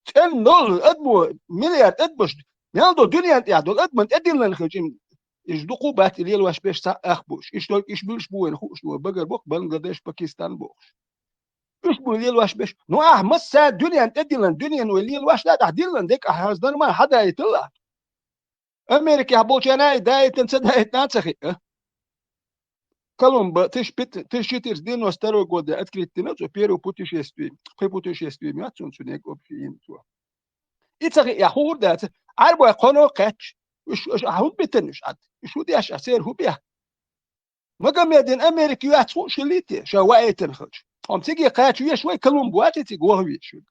ЦӀена ноль адамо, миллиард адамаш, мел долу дуьнен тӀехь долу адаман тӀедиллина хилча, иш дукха бац и лелош беш цхьа ах буш. Иш только иш буьлш бу вайна хууш, вай багар боккха Бангладеш, Пакистан бохуш. Уьш бу лелош беш. Ну, ахь масса дуьнен тӀедиллина, дуьнен вай лелош дац, ахь диллина дерг ахь хьаздан ма хьадаийталла. Америкехь болчарна и даийтина, ца даийтина ца хиъа. Колумба тысяча пятьсот, тысяча четыреста девяносто второй года открыть дина цо первое путешествие. Пхи путешествие ма цунна цу нега общий йина цо. И ца хиъа хуур дац. Ӏарбой кхоно кхаьчча, уьш, уьш, а хӀун битина уьш Ӏад? Уьш хӀун деш а, церан хӀун бехк? Магомедин Америка йоьхна хууш хилийта, ша ваийтина хилча. Хьо-м циге кхача веш вай, Колумб вац и цига ваха веш верг.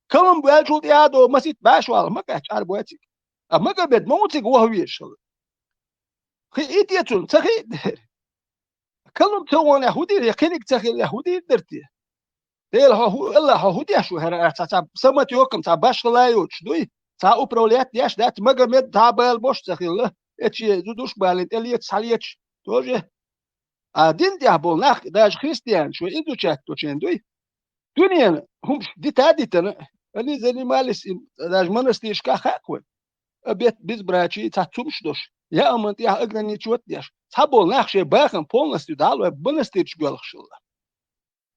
Колумб ваьллачул тӀаьхьа а до маситта баьш вала ма кхаьчча Ӏарбой цига. А Магомед ма ву цига ваха веш хила. Хи и те цунна, ца хи дера. Колумб ца вонехь хӀун дийр, я кхиниг ца хилла хӀун дийр дара те? Дела хьо хӀу-, Аллах хьо хӀун деш ву, хӀара, цхьа, цхьа самотёком, цхьа башхала йоцуш дуй? Цхьа управлять деш дац, Магомед цхьа бала бош ца хилла, эцчи зудуш балин тӀе леташ, схьалеташ, тоже. А дин тӀехь болу нах, даже христианаш, вай изучать долчеран дуй? Дуьненан хӀумаш дита а дитина, они занимались им, даже монастырьшкахь хаьа вай. Обет безбрачия, цхьа цумаш дош, яаман тӀехь ограничивать деш. Цхьаболу нах шайн бахам полностью дӀа а лой, монастырьчу боьлхуш хилла.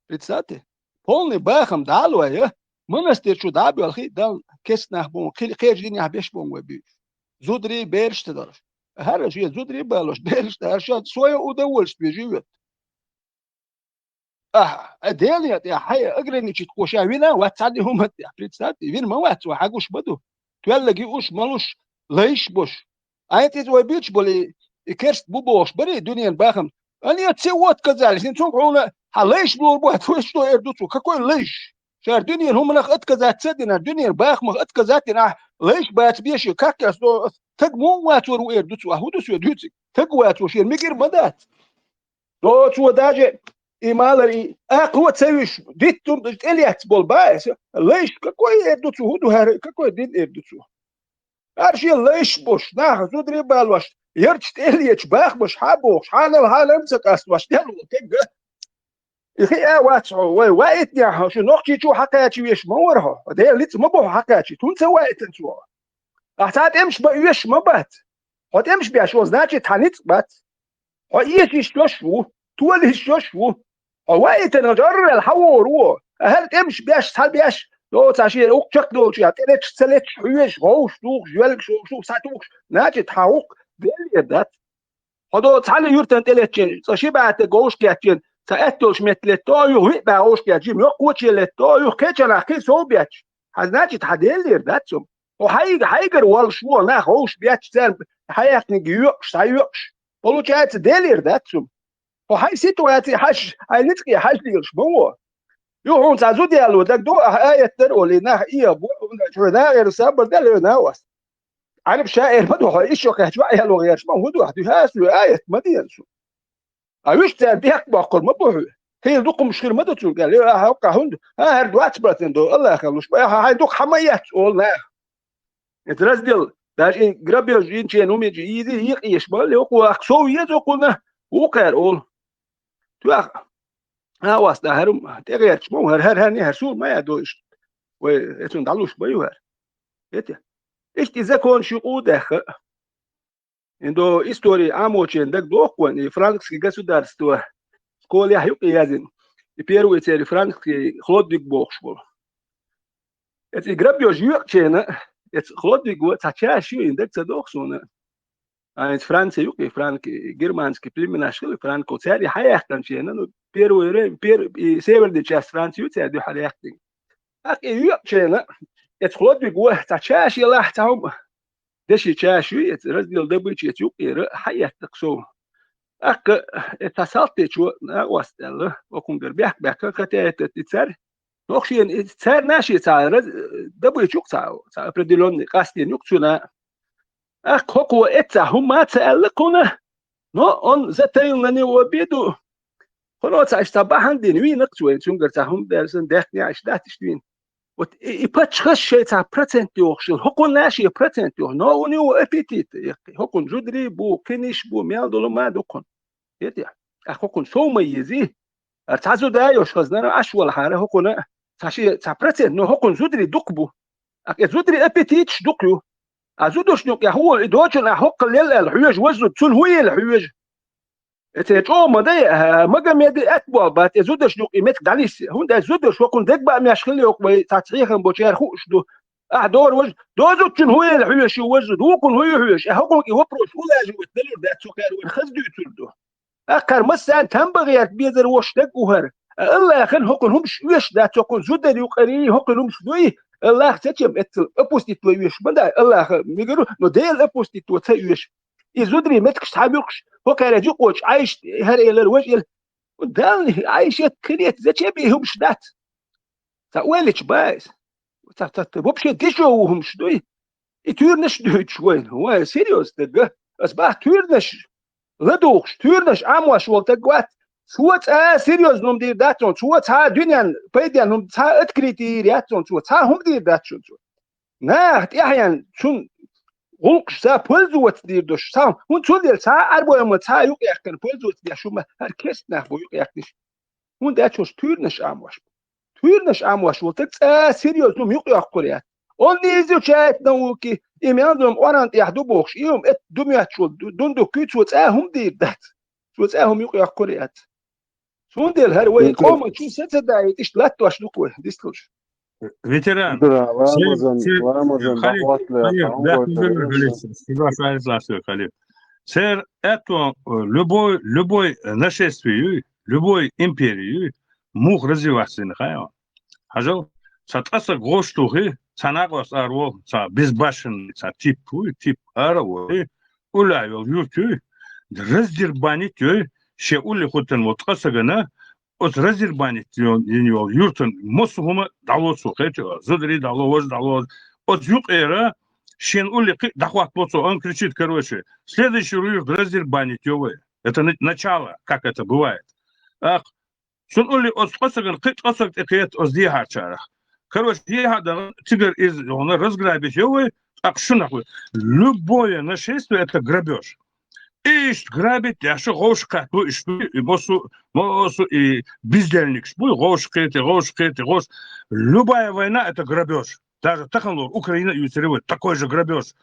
Представьте, полный бахам дӀа а лой, монастырь чу дӀа а боьлхий, Далла кест нах бу, кхи-, кхечу динехь беш бу вай буьйцуш. Зударий, бераш ца далуш. ХӀара шен зударий балош, бераш ца, хӀара шен своё удовольствие живёт. Ахьа, а Деле тӀехь хьайн ограничить кхо ша вина а вац цхьанна хӀуманна тӀехь, представьте, вина ма вац вай, хьан гуш ма ду. Тоьллаг юуш, малуш, лайш бош. Айна цӀе вай буьйцуш болу и, и керст бу бохуш барий дуьненан бахам? Они от всего отказались, хӀинца хьуна хьан лайш лур бу, хьан вай что эр ду цо? Какой лайш? Шара дуьненан хӀуманах отказаться а дина, дуьненан бахамах отказаться а дина, ахь лайш баца беш ю, как я со, таг муха вацор ву эр ду цо, ахь хӀун ду соьга дуьйцург? Таг вацо шена мегар ма дац. Цо, цо даже и малар и акхо а ца вуьш, диттум тӀелец болу баьса. Лайш какой эр ду цо, хӀун ду хӀара, какой дин эр ду цо? ХӀара шен лайш бош, нах зударий балош, ярташ тӀелеташ бахамаш хьан бохуш, хьанал хьанал ца къастош, дел ву тегга. И хиъа вац хьо, вай ваийтинехь хьо, шу нохчий чу хьакхача веш ма вара хьо. Дела ницкъ ма бу хьо хьакхачийта, хӀунда ца ваийтина цо? Ахь цхьа тӀемаш бан оьшуш ма бац. Хьо тӀемаш беш ву, значит, хьан ницкъ бац. Хьо эшийш йош ву, толийш йош ву. Хьо ваийтина жӀаррел хьан вогӀур ву? ХӀара тӀемаш беш, цхьа беш, до цхьа шен укх чекхдолчу, я тӀелеташ ца леташ, хьоьжуш, вовш тухуш, жоьлгаш вовш тухуш, схьа тухуш, значит, хьан гӀуллакх Делера дац. Хьо до цхьана юьртана тӀелетчен, цкъа ши бӀе таг вовш кеччен, цхьа аьтту йолуш метта летто, юха виъ бӀе вовш кеччен, юха кхоче летто, юха кхечанхьа кхин сов бетташ. Хьан, значит, хьан Делера дац хӀума. Хьо хьайга, хьайгара воллуш ву, нах вовш бетташ, царна хьан яхниг йоькъуш, схьайоькъуш. Получается, Делера дац хӀума. Хьо хьайн ситуаци хьажа, хьайн ницкъе хьажа лелаш ма ву. Юха хьуна цхьа зуда яло дагадогӀу, ахьа аят дара олий, нах ийгӀа бу, хьуна чуьра нагӀера сабар дала, хьуна а вас. Ӏарб шаир ма ду хьо, ишшо кхаьчча ваъ яло гӀерташ ма хӀун ду ахь, дуьхьа а соь аят ма деана цо. А вуьш цара бехк боккхур ма бу хьоь. Хийла дукхамаш хир ма ду цуьнга аьлла, ахьа хӀоккхахь хӀунда, а, хӀара доцбар цуьнан ду, Аллахах луш бу, ахьа хьайн дукха хьан ма эццу олу наха. Иза раздел, даже и грабеж йинчеран хӀуманаш ийзи, йийкъа еш ма, ле, окху ваккха сов еза окхунна, вукхара олу. Тоьхна, а, васта, хӀара хӀума тӀегӀерташ ма ву, хӀара, хӀара, хӀара, хӀара суна ма ян дойуш. Вай, эцунна дӀалуш ма ю хӀара. Эти. Иштта и законаш юкъа а даьхна. Индо истори Ӏамочеран дагадоху вайн, и франкский государство школехь юкъа язйина. И первый церан франкский Хлодвиг бохуш волу. Эца и грабеж йоькъучеран, эца Хлодвиго цхьа чаша ю, и дага ца доху суна. А эца Франция юкъа, и франки, и германский племенаш хила, и франко, цара и хьаяьккхинчеран, ну, первое время, пер-, и северная часть Франции ю цара дуьхьал яьккхина. ТӀаккха и йоькъучеран, эца Хлодвиго цхьа чаша елахь, цхьа хӀума. Деши чаша ю, эца раздел добычи эца юкъера, хьаэцна-кх сов. ТӀаккха эца салттечо накъост аьлла, окхунгара бехк-бехк кхетаьйтта и цара. Нохчийн и царна шен цхьа раз-, добыча юкъа цхьа, цхьа определённый къастийна юкъа цуьнан. Ах, хӀокхо эцца хӀума ца аьлла кхуна, но он затаил на него обиду. Хьуна цхьа иштта бахьана дина вийнакх вай, цуьнгара цхьа хӀума дерзан, дехне а иштта дац иштта вийна. Вот и, и паччахьаш шайн цхьа процент йохуш хила, хӀокхунна шен процент йоху, но у него аппетит яккхий. ХӀокхунна зударий бу, кхиниш бу, мел долу ма ду кхунна. Хетий? Ах, хӀокхунна сов ма езий. Ара цхьа зуда йош хазнара Ӏаш валахьара хӀокхунна цхьа ши, цхьа процент, но хӀокхунна зударий дукха бу. Ах, и зударий аппетиташ дукха ю. А зудашна юкъа хӀун волу и дочун ахь хӀокхул лел аьлла хьоьжу, важа зуда, цунна хӀун елла хьоьжу? Эцу чӀогӀа ма дай, а, Магомеда аьтта болх бац, и зудашна юкъа и меттиг дӀанисса. ХӀунда аьлча зудаш хӀокхунна дегабаамеш хила йоккху вай, цхьацца хьехам болчара хууш ду. Ахь дора важа, дозучун хӀун елла хьоьжу, важа зуда, вукхунна хӀун ю хьоьжу? Э, хӀокхунна и вопрос улаживать далур дац, цо кхара вайн хаза дуьйцур ду. Аккхара массарна там бан гӀерта безар волуш дерг ву хӀара. А Аллахьан хӀокхунна хӀумаш оьшуш дац, хӀокхунна зударий юкъарий, хӀокхунна хӀумаш дуй. Аллахь зачем эццал опустить вай оьшуш ма дай. Аллахь мегар ву, но Дела опустить вай ца оьшу. И зударий меттигаш цхьа муьлххаш, хӀокхара юкъочу Ӏайшат хӀара элира, важа элира. Далла Ӏайшат кхинета, зачем и хӀумаш дац? Цхьа ойлича баьс. Цхьа, цхьа, вообще дешевый хӀумаш дуй. И туьйранаш дуьйцуш вайна. Вай, серьёзно стаг. Ас бах, туьйранаш ладугӀуш, туьйранаш Ӏамош волу стаг вац. Цо цкъа серьёзно хӀума дийр дац цунна. Цо цхьа дуьненна пайденна хӀума, цхьа открытие йийр яц цунна цо. Цхьа хӀума дийр дац цунна цо. Наха тӀаьхьенна цунна гӀуллакхаш цхьа пользоваться дийр долуш. Цхьа, хӀунда цундела цхьа Ӏарбойн ма цхьа юкъаяьккхина пользоваться деш хӀума, хӀара керстанах бу юкъаяьккхинарш. ХӀунда аьлча уьш туьйранаш Ӏамош бу. Туьйранаш Ӏамош волу стаг цкъа серьёзно хӀума юкъайоккхур яц. Он не изучает науки, и мел долу Къуръан тӀехь ду бохуш, и хӀума эт ду моьттуш волу ду-, дундуккуьй, цо цкъа хӀума дийр дац. Цо цкъа хӀума юкъайоккхур яц. Цундела хӀара вай Ну, къоман чу саца даийта иштта латтош ду-кх вай, дисталуш. Ветеран. Ветеран, Ламазан, Ламазан, Халид, дӀахӀоттале, Халид, хьан дӀахӀоттале, гойтур, Халид. Халид. Церан аьтту, э, любой, любой нашествие юй, любой импери юй, муха развиваться йина хаьий хьуна? Хьажал, цхьа ткъа стаг гӀовш тухий, цхьа накъост ара ву, цхьа безбашенный, цхьа тип вуй, тип ара а ву, уллехь йолу юрт юй, раздербанить йой, шен улле хӀуттина волу ткъа стагана, оцу раздербанить йо-, йина йолу юртан массо а хӀума дӀало цо, хетий, зударий дӀало, важа дӀало. Оцу юкъера шена улле кхин а дӀахӀоттабо цо, он кричит, короче, следующий юрт раздербанить йо вай. Это на-, начало, как это бывает. Ах, цунна улле оцу ткъа стагана кхин а ткъа стаг тӀекхета оцу дехьарчарах. Короче, дехьа а дахана, цигара иза йогӀуна разграбить йо вай, тӀаккха шу нах вай. Любое нашествие — это грабёж. Иштта грабить деш а гӀовш кхетта ву иштта, и массо, массо и бездельникаш бу, гӀовш кхетий, гӀовш кхетий, гӀовш. Любая война — это грабёж. Даже таханлера Украина юьйцур вай, такой же грабёж.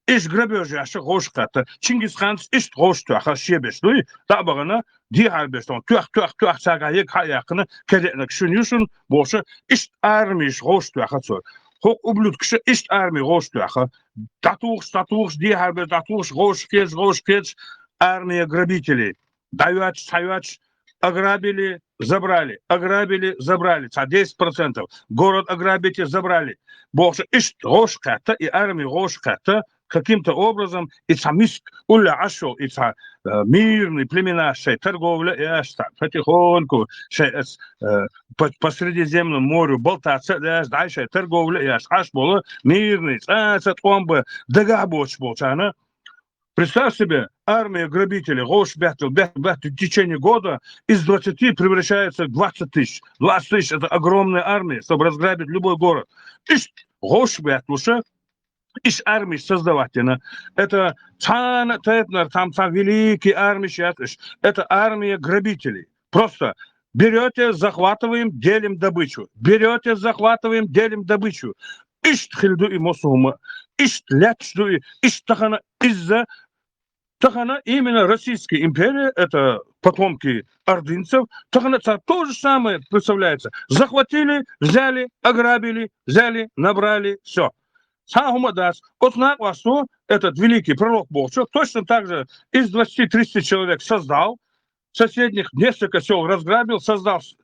Иштта грабёж деш а гӀовш кхетта. Чингисханца иштта гӀовш тоьхна, шен беш дуй, дӀа а бахана, дехьара беш тхуна тоьхна, тоьхна, тоьхна, цаьргахь ерг хьа а яьккхина, кадеънаг шуна ю шуна бохуш, иштта армеш гӀовш тоьхна цо. ХӀокху ублюдкаша иштта арме гӀовш тоьхна. ДӀатухуш, дӀатухуш, дехьара беш дӀатухуш, гӀовш кхеташ, гӀовш кхеташ, армия грабителей. ДӀайоьттуш, схьайоьттуш, ограбили, забрали, ограбили, забрали, цхьа десять процентов. Город ограбите, забрали. Бохуш, иштта гӀовш кхетта, и арми гӀовш кхетта, каким-то образом, и цхьа миска улле Ӏаш йолу, и цхьа, э, мирный племенаш шайн торговля а еш, цхьа потихоньку шайн эс, э, по, по Средиземному морю болтаться а еш, дӀай шайн торговля а еш, Ӏаш болу мирный, цкъа а ца тӀом бан дагахь боцуш болчарна, представь себе, армия грабителей, гӀовш беттал, бет-, бет-, в течение года из двадцати превращается в двадцать тысяч. Двадцать тысяч — это огромная армия, чтобы разграбить любой город. Иштта гӀовш бетталуша, иштта армеш создавать йина. Это цхьана тайпанара там цхьа великий армеш яц уьш. Это армия грабителей. Просто берёте, захватываем, делим добычу. Берёте, захватываем, делим добычу. Иштта хилла ду и массо а хӀума. Иштта лаьтташ ду и. Иштта тахана изза, тахана именно Российская империя, это потомки ордынцев, тахана цара то же самое представляется. Захватили, взяли, ограбили, взяли, набрали, всё. Цхьа а хӀума дац. Оцу накъосто, этот великий пророк бохучо, точно так же из двадцати тридцати человек создал, соседних несколько сёл разграбил, создал с-,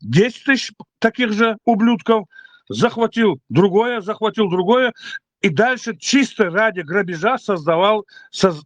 десять тысяч таких же ублюдков, захватил другое, захватил другое, и дальше чисто ради грабежа создавал, соз-,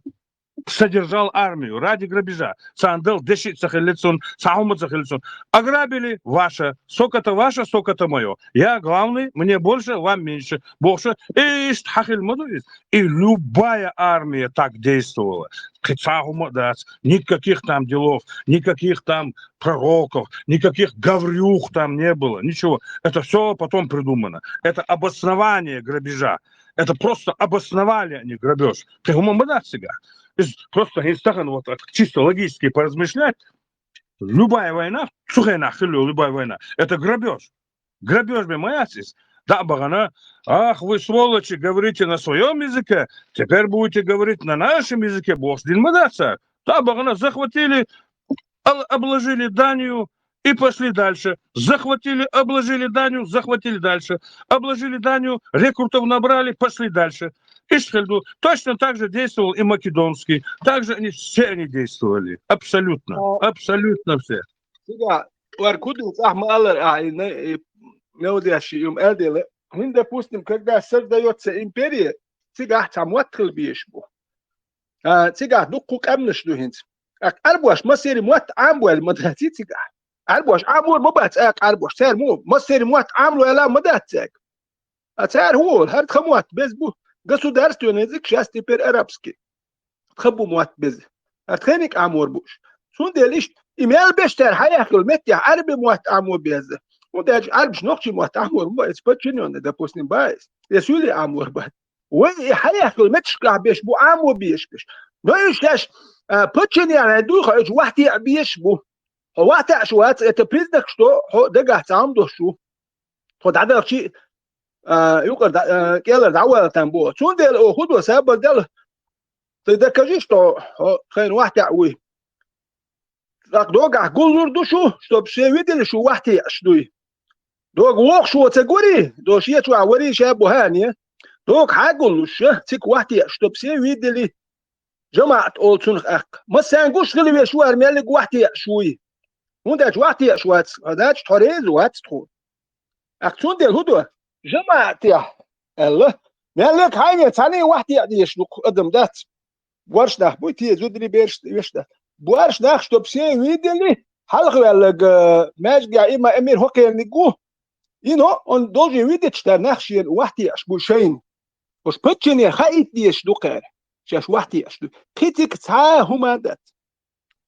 содержал армию ради грабежа. Царна дала деши ца хилли цун, ца хӀума ца хилли цун. Ограбили — ваше, сколько-то ваше, сколько-то мое. Я главный, мне больше, вам меньше. Бохуш, и иштта хьахилла ма ду иза. И любая армия так действовала. Кхин цхьа хӀума а дац, никаких там делов, никаких там пророков, никаких Гаврюх там не было, ничего. Это все потом придумано. Это обоснование грабежа. Это просто обосновали они грабеж. Кхин хӀума ма дац цигахь. Иза просто хӀинца тахана вот так чисто логически поразмышлять, любая война, цу хенахь хилла любая война, это грабеж. Грабеж бен ма яц иза. ДӀа а бахана, ах, вы, сволочи, говорите на своем языке, теперь будете говорить на нашем языке, бохуш дина ма дац цара. ДӀа а бахана, захватили, ал-, обложили данью и пошли дальше. Захватили, обложили данью, захватили дальше. Обложили данью, рекрутов набрали, пошли дальше. Иштта хилла ду. Точно так же действовал и Македонский. Так же они все они действовали. Абсолютно. А, абсолютно все. Цигахь, вар куду цӀахь ма аллара, а, и на-, и Наудеш юм аьлла дела. ХӀинца, допустим, когда создаётся империя, цигахь цхьа мотт хила безаш бу. А, цигахь дуккха къаьмнаш ду хӀинца. ТӀаккха Ӏарбош массери мотт Ӏамбойла ма дац цигахь. Ӏарбош Ӏамор ма бац, а, Ӏарбош. Цара мо массери мотт Ӏамлойла ма дац цаьрга. А цара хӀун олу? ХӀара тхан мотт беза бу. Государственный язык щас теперь арабский. Тхан бу мотт беза. ХӀара тхайниг Ӏамор бу уьш. Цундела иштта, и мел беш тара хьаяьккхина меттехь Ӏарби мотт Ӏамо беза. ХӀунда аьлча Ӏарбаш нохчий мотт Ӏамор ма бац, подчинённый, допустим, бац. Я суьлий Ӏамор бац. Вай и хьаяьккхина метташкахь беш бу Ӏамо беш беш. Но уьш шаьш, а, подчинённый ду, хьо уьш вахтеа беш бу. Хьо вахтеаш вац, это признак, что хьо дагахь цхьа хӀума долуш ву. Тхо дӀадахчи, а, юкъара дӀа-, а, кӀелара дӀавала там боху. Цундела оха хӀун до, сабар дала, ты докажи, что хьо тхайна вахтеа вуй. ТӀаккха догахь гуллур ду шу, чтоб шен видели шу вахтеаш дуй. Дога вохуш ву ца гури, до шен чохь вари ша бу хьане. Дога хьагуллуш ша, цик вахтеаш, чтоб шен видели. ЖамаӀат олу цунах аккха. Массарна гуш хила веш ву хӀара меллиг вахтеаш вуй. ХӀунда аьлча вахтеаш вац, хьо дац, тхо реза вац тхо. ТӀаккха цундела хӀун до? ЖамаӀатехь аьлла, меллиг хьайне цхьаьний вахтеа дезаш ду-кх адам дац. Боьрша нах буй, те, зударий, бераш, вешан нах. Боьрша нах, чтоб шен видели, хьалхаваьлларг, э, маьждигехь има эмир хӀокхерниг ву. И но, он должен видеть, что нах шена вахтеаш бу шайна. Уьш подчинённый хаийта дезаш ду кхара, шаьш вахтеаш ду. Кхин цигахь цхьа а хӀума дац.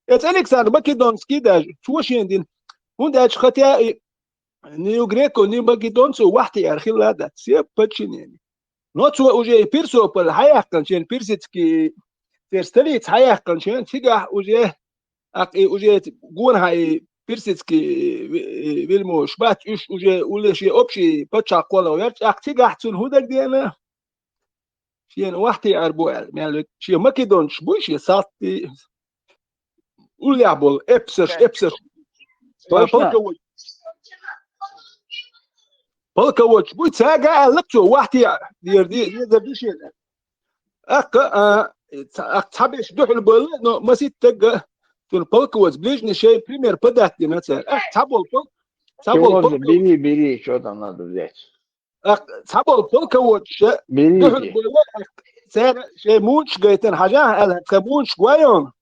Эцу Александр Македонский даже, цо шена дина. ХӀунда аьлча хотя и ни у греков, ни у македонцев вахтеар хилла дац, все подчинённый. Но цо уже и Персополь хьаяьккхина, шен персидский, церан столица хьаяьккхина шен, цигахь уже, аккха и уже гонахьа и персидский, э, вельмож бац, уьш уже улле шен общий пачхьалкх кхолла верча, аккха цигахь цунна хӀун дагадеана? Шена вахтеар бу аьлла, мел век-, шен македонцаш буй, шен салтий, уллехь болу эпсаш, эпсаш. Точно. Полководец. Полководец буй, цаьрга аьлла цо, вахтеа дер ди-, дезар ду шена. Аккха, а, ца-, аккха цхьаберш дуьхьал бевлла, но маситтага цунна полководец, ближний шайн пример подать дина цара. Аккха цхьаболу пол-, цхьаболу полководец. Бери, бери, что там надо взять. ТӀаккха цхьаболу полководцаша дуьхьал бевлла, цара шайн мунчаш гайтина, хьажахьа аьлла, тхан мунчаш гой хьуна.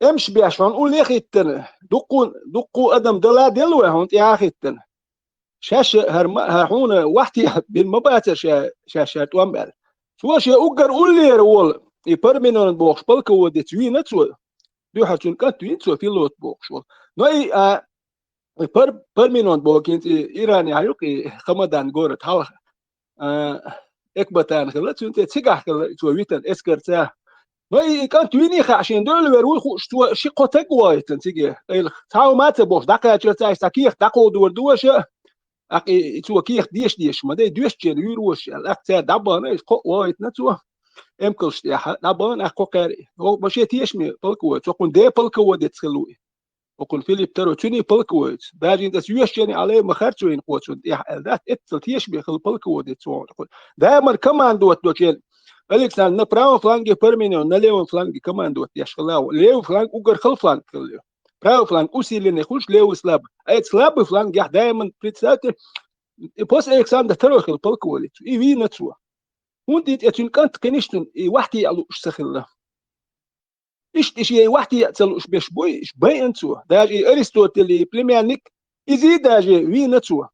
Эмш беш хьуна улле хӀиттина, дуккху, дуккху адам дала делла вай хьуна тӀаьхьа хӀиттина. Шаьш хӀара ма, хӀара хьуна вахтеа бина ма бацара ша, шаьш хӀара тӀом аьлла. Цо шен уггар уллера волу, и Парменон бохуш полководец вийна цо, дуьхьал цуьнан кӀант вийна цо, Филот бохуш волу. Но и, а, И Пар-, Парменон боху, хӀинца и Иране хьан юкъа и Хамадан город хьалха, а, Экбатана хилла, цуьнан тӀе цигахь хилла цо витан эскарца. Но и, и кӀант вийний хаьа шена дуьхьал вер вуй хууш, цо ши-кхо таг вахийтина циге, къайлаха. Цхьа хӀума а ца бохуш, дӀакхачара цаьрца, цхьа кехат дӀакховдор ду аша, аккха и, и цо кехат деша-деша ма дай, доьшучеран вуьйр ву аша аьлла. Аккхаьча цара дӀабахана, иза кхоъ вахийтина цо, эмкалш тӀехь дӀабахана, аккха кхо кхаьра. Оха ма шен тешаме полководец, цо кхунна де полководец хилла ву и. Окхунна Филипп Второй, цуьнан полководец. Даже хӀинца ас йоьшучеран Ӏалай ма харцо йина кхо цунна тӀехь аьлла дац, эццал тешаме хилла полководец ву. Даймар командовать доцу шен Александр на правом фланге, Парменон на левом фланге командовать деш хилла ву. Левый фланг уггар хала фланг хилла. Правый фланг усиленный хуьлуш, левый слабый. А эцу слабый флангехь дайман, представьте, и после Александра Второй хилла полководец. И вийна цо. ХӀунда и тӀе цуьнан кӀант кхиниш цунна, и вахтеа лууш ца хилла. Иштта и шен вахьте а ца луш беш буй, иш байан цо. Даже и Аристотель, и племянник, изий даже вийна цо.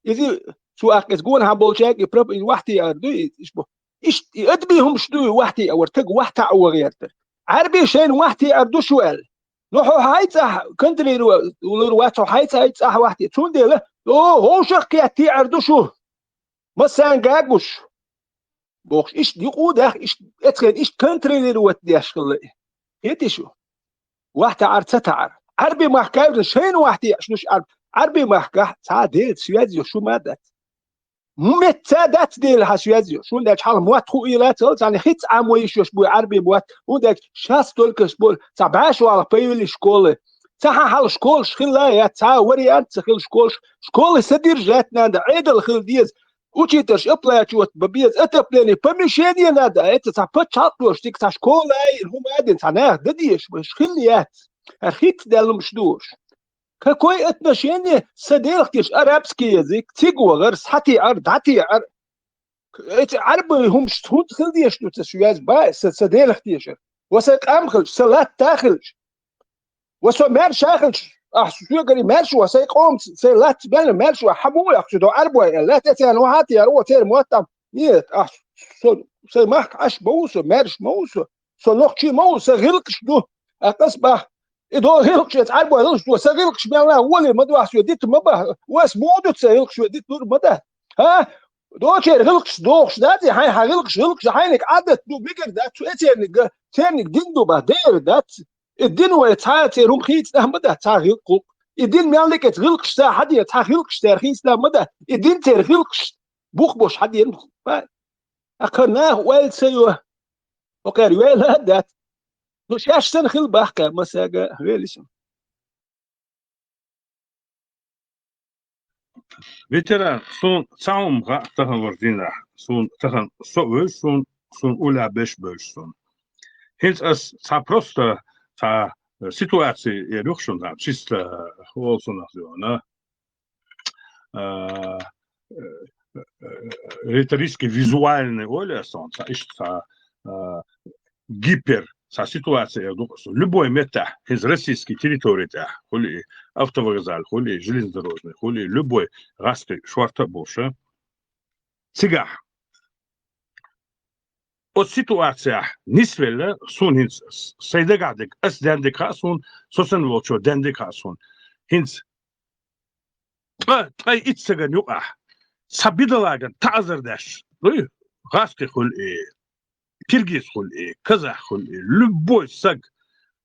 Изий цо аккха иза гонахьа болчаьрга и проп-, и вахьте ар ду, и иш бу. Иштта и адби хӀумаш ду, и вахьте а вар, таг вахьта а вагӀертар. Ӏарби шайна вахьте ар ду шу аьлла. Ну, хьо хьай цӀахь контролировать лур вац, хьо хьай цӀахь вахьте. Цундела, о, вовшах кхетте ар ду шу. Массанга гуш. Бохуш, иштта юкъу дах, иштта эцхен, иштта контролировать деш хилла. Хети шу? Вахь таӀар, ца таӀар. Ӏарби махкавна шайна вахь тешнуш Ӏарб-, Ӏарби махкахь цхьа дела связь йо шу ма дац. Мумет ца дац дела хьа связь йо. Шун дач хьал мот ху ила цал, цани хиц а мо иш йош буй Ӏарби мот. Хун дач шас только школ, ца баш вала появили школы. Ца хьа хьал школш хилла, я ца вариант ца хил школш. Школы содержать надо, Ӏедал хил дез. Учитель оплачивать ба беза, отопление, помещение надо, а это ца пачхьалкъ дош, тик ца школа ай, хӀума дин, ца нах да деш, баш хил яц. Ар хит далумш душ. Какое отношение са делхтиш арабский язык, циг вагар, схати ар, дати ар? Эти арбы хумш тут хил деш, тут связь ба, са, са делхтиш. Ва са къам хилш, са латта хилш. Ва со маьрша хилча, ахь соьгари маьрша ва, сай къомца, сай латта бен маьрша ва, хьан бу яхчу до Ӏарбой, латта цен ва хьати яр, ва цер моттам. Нет, ахь со, сай махк Ӏаш ма ву со, маьрша ма ву со, со нохчи ма ву, са гӀилкхаш ду. А къас бах, и до гӀилкхаш, эц Ӏарбой гӀилкхаш ду, са гӀилкхаш мел на воли ма ду, ахь соьга дита ма ба, вас буду ца гӀилкхаш соьга дита лур ма да. Хьа? Дочер гӀилкхаш дохуш дац, хьайн хьан гӀилкхаш, гӀилкхаш хьайниг Ӏадат ду, мигар дац, цу эцерниг, церниг дин ду ба, дер дац. И дин вай цхьа а церан хӀума хийцина ма дац, цхьа гӀилкх гӀуллакх. И дин мел дикаца гӀилкхаш ца хьадийна, цхьа гӀилкхаш церан хийцина ма дац. И дин церан гӀилкхаш бух бош хьадийна ма. Акхар нах ойла ца йо. Окхар вейла а дац. Ну, шаьш санна хила бахка, масага, велишан. Ветеран, сун цхьа хӀума хаьа тахана вара дийнахь. Сун тахана со а вевза сун, сун уллехь беш а бевза сун. ХӀинца ас цхьа просто цхьа ситуаци эр ю-кх шуна, цхьа чисто олсунах зона. А, э, э, риторически визуальный оля сон, цхьа иштта цхьа, а, гипер, цхьа ситуация эр ду-кх со. Любой меттехь, хӀинца российский территори тӀехь, хули и автовокзал, хули и железнодорожный, хули и любой гӀазкхи шорта а болуша. Цигахь оцу ситуацияхь нисвелла, суна хӀинца с-, сайн дагахь дерг, ас дендиг хаьа суна, со санна волчо дендиг хаьа суна. ХӀинца ткъа, ткъе итт сагана юкъахь, цхьа бидаллаган таӀазар деш, дуй, гӀазкхи хуьлу и, киргиз хуьлу и, казах хуьлу и, любой саг,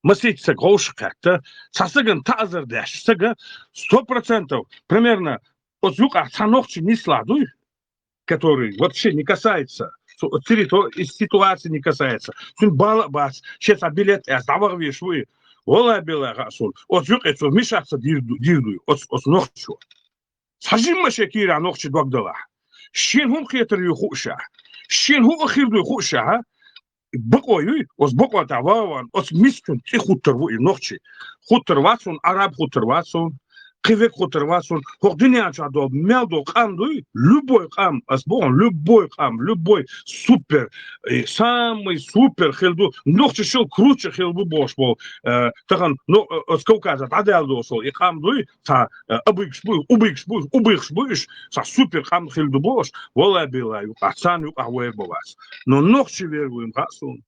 масийтта саг гӀовшах кхетта, цхьа сагана таӀазар деш, сага сто процентов, примерно, оцу юкъахь цхьа нохчи нислахь дуй, который вообще не касается, цу-, территор-, и ситуации не касается. Цуьнан бала а бац, шен цхьа билет а эцна, дӀаваха везаш ву и. Валлай-биллай хаьа суна, оцу юкъе цо мишахца дийр ду-, дийр дуй, оцу, оцу нохчо. Цхьа жимма шен кийрахь нохчи дог далахь. Шен хӀума хетар ю хууш а. Шен хӀума хир дуй хууш а, бакъо юй, оцу бакъо тӀехь ван-ван, оцу мискачун тӀе хуттар ву и нохчи. Хуттар вац хьуна, араб хуттар вац хьуна, кхин век хуттар вац хьуна, хӀокху дуьнен чохь долу мел долу къам дуй, любой къам, ас боху, любой къам, любой супер, и самый супер хила ду, нохчашал круче хила бу бохуш болу, э, тахана, ну, э, оцу Кавказа дӀадаьлла долуш долу и къам дуй, цхьа, э, абуьйгаш бу, убуьйгаш бу, убуьйгаш бу уьш, цхьа супер къам хила ду бохуш, валлай-биллай юкъахь, царна юкъахь вер бан вац. Но нохчи вер вуй-м хаьа суна.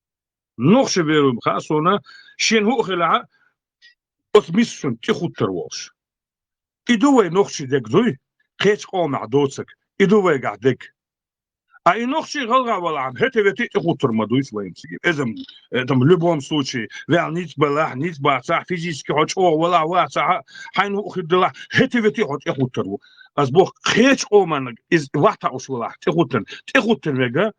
Нохчи вер вуй-м хаьа суна, шен хӀуъа хилахь, оцу мискачун тӀе хуттар волуш. И ду вай нохчи дерг дуй, кхечу къомехь доцург, и ду вайгахь дерг. А и нохчи гӀалгӀа валахьна, хӀета-вета тӀе хуттар ма дуйцу вайна цига. Эзам, э, там, в любом случае, ваьлла ницкъ балахь, ницкъ бацахь, физически хьо чӀогӀа валахь, вацахь, хьайна хӀуъа хир делахь, хӀета-вета хьо тӀе хуттар ву. Ас боху, кхечу къоманна иза вахтахь уьш валахь, тӀе хуттарна, тӀе хуттар вега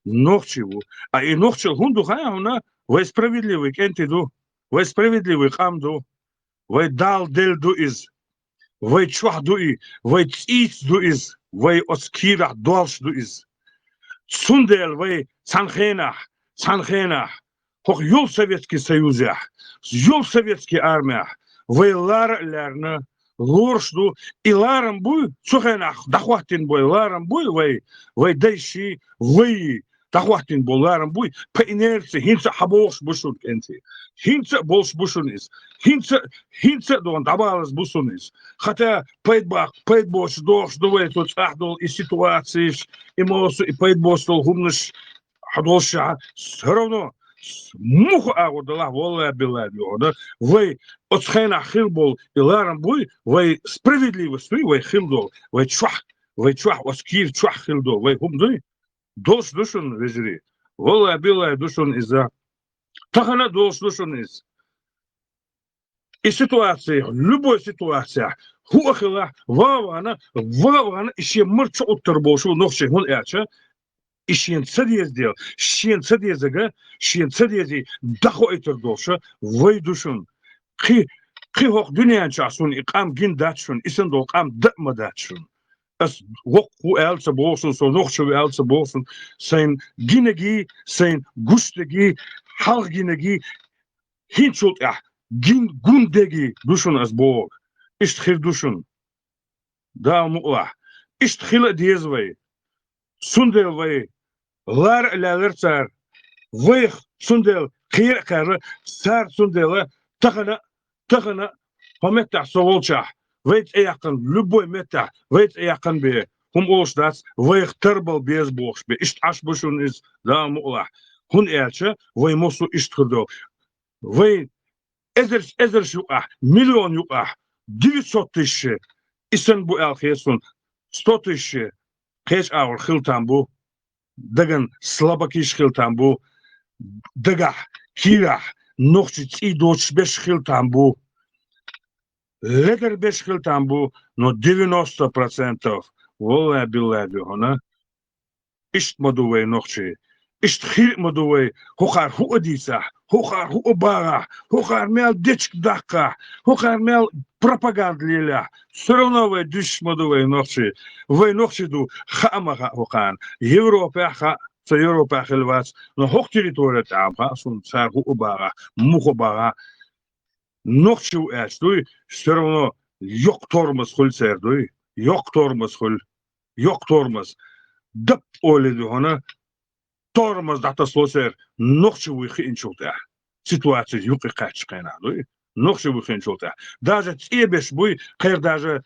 нохчи ву. А и нохчалла хӀунда ду хаьа хьуна, вай справедливый кӀентий ду, вай справедливый къам ду, вай Дала делла ду иза. Вай чохь ду и, вай цӀийца ду иза, вай оцу кийрахь долуш ду иза. Цундела вай цхьана хенахь, цхьана хенахь, хӀокху йолу Советский Союзехь, йолу Советский Армехь, вай лара а лаьрна, лоруш ду, и ларам буй, цу хенахь дӀахӀоттийна бой ларам буй вай, вай дайший, вай, дӀахоттийна болу ларам буй, по инерции, хӀинца а хьаболуш бу шуна, кӀентий. ХӀинца а болуш бу шуна иза. ХӀинца, хӀинца а дона дӀабалаза бу шуна иза. Хотя пайда бах-, пайда боцуш дохуш ду вай цу цӀахь долу и ситуацеш, и мосу, и пайда боцуш долу хӀуманаш хьадолуш а, всё равно муха агӀор далахь, валлахӀи биллахӀи, дуьхьал вай оцу хенахь хила болу и ларам буй, вай справедливость дуй, вай хила долу, вай чохь, вай чохь, оцу кийра чохь хила долу, вай хӀума дуй. Долуш ду шуна, вежарий. ВаллахӀи биллахӀи, ду шуна иза. Тахана а долуш ду шуна иза. И ситуацехь, любой ситуацехь, хӀу а хилахь, ван а вахана, ван а вахана, и шен мара чу Ӏуттур болуш ву нохчий, хӀунда аьлча, и шена ца деза дела, шена ца дезага, шена ца дезий дӀахоуьйтур долуша вай ду шуна. Кхин, кхин хӀокху дуьнен чохь суна и къам гина дац шуна, и санна долу къам дан а ма дац шуна. Ас воккха ву аьлла ца боху суна, со нохчи ву аьлла ца боху суна, сайн гинагий, сайн гуш дегий, хьалха гинагий, хӀинцул тӀаьхьа гин, гун дегий ду шуна ас боху. Иштта хир ду шуна. Дала мукъалахь. Иштта хила а деза вай. Цундела вай лара а лаьллара цара. Вайх цундела кхера а кхаьрра, цара цундела тахана, тахана хӀо меттехь со волчохь, вай цӀе яьккхина, любой меттехь, вай цӀе яьккхина бе, хӀума олуш дац, вайх тарбал беза бохуш бе. Иштта Ӏаш бу шуна иза, Дала мукъалахь. ХӀунда аьлча, вай мосу иштта хир долу. Вай эзарш, эзарш юкъахь, миллион юкъахь, девятьсот тысяч, и санна бу аьлла хета суна, сто тысяч, кхечу агӀор хила там бу, даган слабакиш хила там бу, дагахь, кийрахь, нохчий цӀий доцуш берш хила там бу, ледар берш хила там бу, но девяносто процентов, валлахӀи биллахӀи, ду хьуна, иштта ма ду вай нохчий. Иштта хир а ма ду вай, хӀокхара хӀу а дийцахь, хӀокхара хӀу а багӀахь, хӀокхара мел дечиг даккхахь, хӀокхара мел пропаганда лелахь, всё равно вай дуьсуш ма ду вай нохчий. Вай нохчий ду, хаа ма хаьа хӀокхарна. Европехь хаьа, со Европехь хилла вац, но хӀокху территория тӀехь хаьа суна, цара хӀу а багӀахь, муха а багӀахь. Нохчи ву аьлча дуй, всё равно йоккха тормоз хуьлу церан дуй. Йоккха тормоз хуьлу. Йоккха тормоз. Дап олий ду хьуна, тормоз дӀатасало церан нохчи вуй хиъначул тӀаьхьа. Ситуаци юкъе кхаьчча хенахь дуй. Нохчи вуй хиъначул тӀаьхьа. Даже цӀе беш буй, кхера даже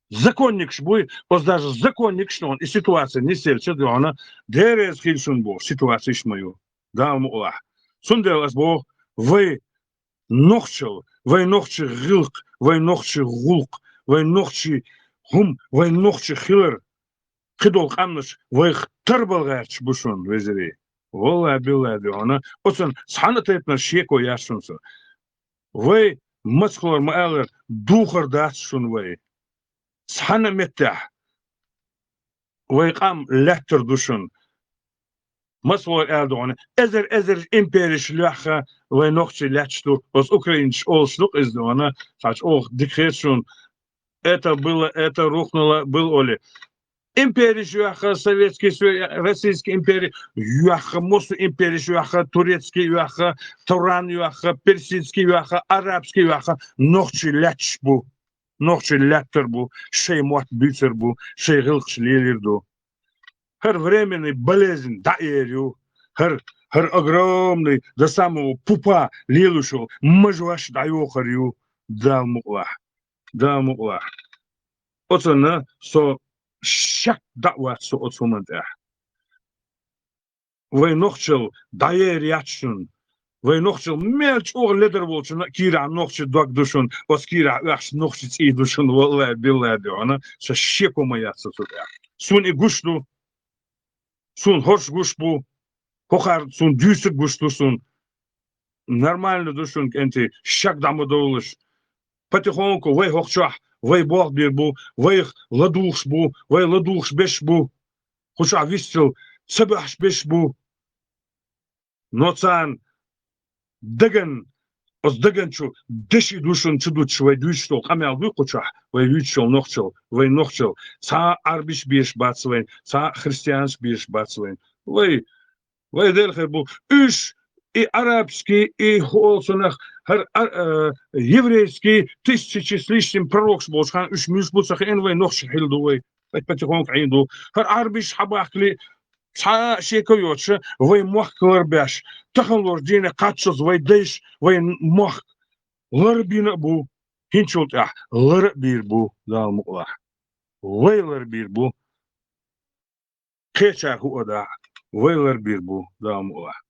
законникаш буй, оцу даже законникаш ду хьуна, и ситуаци нисъелча ду хьуна, дерриза хила шуна боху ситуациш ма ю. Дала мукъалахь. Цундела ас боху, вай нохчалла, вай нохчи гӀиллакх, вай нохчи гӀуллакх, вай нохчи хӀума, вай нохчи хилар, кхидолу къаьмнаш вайх тарбал гӀерташ бу шуна, вежарий. ВаллахӀи биллахӀи, ду хьуна, оцунна цхьана а тайпанаш шеко яц шуна со. Вай мацахлора ма-аллара, духар дац шуна вай. Цхьана а меттехь вай къам лаьттар ду шуна. Мацалло аьлла ду хьуна, эзар-эзар империш лоьхна вай нохчий лаьтташ ду, оцу украинцаш олуш ду-кх иза ду хьуна, цхьа чӀогӀа дика хета шуна, это было, это рухнуло, было оли. Империш йоьхна, Советский Союз, Российский импери йоьхна, муьлхха империш йоьхна, турецкий йоьхна, туран йоьхна, персидский йоьхна, арабский йоьхна, нохчий лаьтташ бу. Нохчий лаьттар бу, шайн мотт буьйцур бу, шайн гӀиллакхаш лелийр ду. ХӀара временный болезнь дӀаэр ю, хӀара, хӀара огромный до самого пупа лелаш йолу мажош дӀайохур ю, Дала мукъалахь, Дала мукъалахь. Оцунна со шек дӀа а вац со оцу хӀуманна тӀехь. Вай нохчалла дӀаер яц шуна. Вай нохчалла мел чӀогӀа ледар волчунна а кийрахь нохчи дог ду шуна, оцу кийрахь оьхуш нохчи цӀий ду шуна, валлахӀи, биллахӀи, ду хьуна, сан шеко ма яц со цу тӀехь. Суна и гуш ду. Суна хӀорш гуш бу. ХӀокхара суна дуьйцург гуш ду суна. Нормально ду шуна, кӀентий, шек дӀа ма довлуш. Потихоньку вай хӀокху чохь, вай болх бийр бу, вайх ладугӀуш бу, вай ладугӀуш беш бу. Кху чохь вистал ца боьхьаш беш бу. Но царна даган, оцу даган чу деши ду шуна чу дуттуш вай дуьйцуш долу къамел дуй кху чохь, вай вуьйцуш йолу нохчалла, вай нохчалла. Цхьа а Ӏарбиш беш бац вайн, цхьа а христианаш беш бац вайн. Вай, вай делахь бу. Уьш и арабский, и хӀу олу цунах, хӀара а, а, еврейский, тысячи с лишним пророкаш болчу хана уьш муьлш бу ца хиъна вай нохчий хила ду вай. Вай потихоньку Ӏийна ду. ХӀара Ӏарбиш хьабахкали, цхьа а шеко йоцуш, вай мохк ларбеш, таханлерчу дийне кхаччалц вай дайша вайн мохк ларбина а бу, хӀинцул тӀаьхьа лар а бийр бу, Дала мукъалахь. Вай ларбийр бу. Кхечара хӀуъа дахь, вай ларбийр бу, Дала мукъалахь.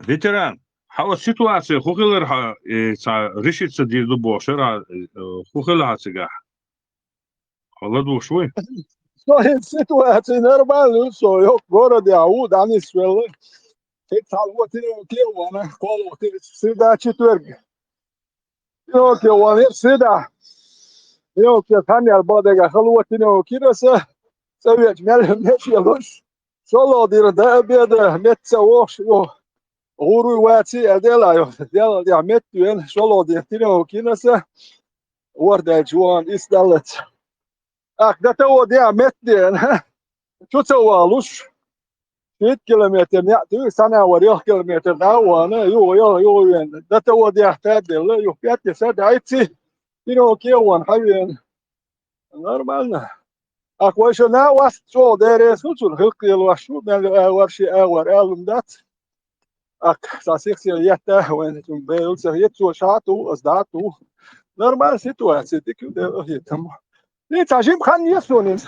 Ветеран, хьан оцу ситуаци хӀун хилар хьан, э, цхьа решиться дийр ду бохуш, хӀун хилла хьан цигахь? Хьо ладугӀуш вуй? Со хӀинца ситуаци нормально ю, со йоккха городехь ву, дӀанисвелла. ХӀинца хьалха тино кехвана, кхоалгӀа тино среда, четверг. Тино кехвана, среда. Тино кехвана, ханнел бала дегахь хала ву, тино кира аса. Цавеча мел мешелуш. ШолгӀа дийнахь до обеда метта ца вогӀуш ю. ГӀур вуй ваций аьлла, дела ю. Дела тӀехь метта вена, шолгӀа дийнахь тино кина аса. ВорхӀ даьлча вон исдаллац. ТӀаккха датаво дехьа метта деана. Чу ца валуш. Шийтта километр неӀ туьйхира, санна вара ялх километр дӀа а вахана, юха ялх, юха вена. Датаво дехьа тӀаьдделла, юха пятница дӀаийци. Тино кехвана хьавена. Нормально. Ах, вай шо на васт чӀогӀа деррес ву, цунна хилкхелош ву, мел агӀор ши агӀор алун дац. Ах, сан сих-сиха етта, вайн цунна бевлла ца хета, цо ша а ту, ас дӀа а ту. Нормально ситуация, дика ю, Дела хетам. Ница жим хан ес ву нин.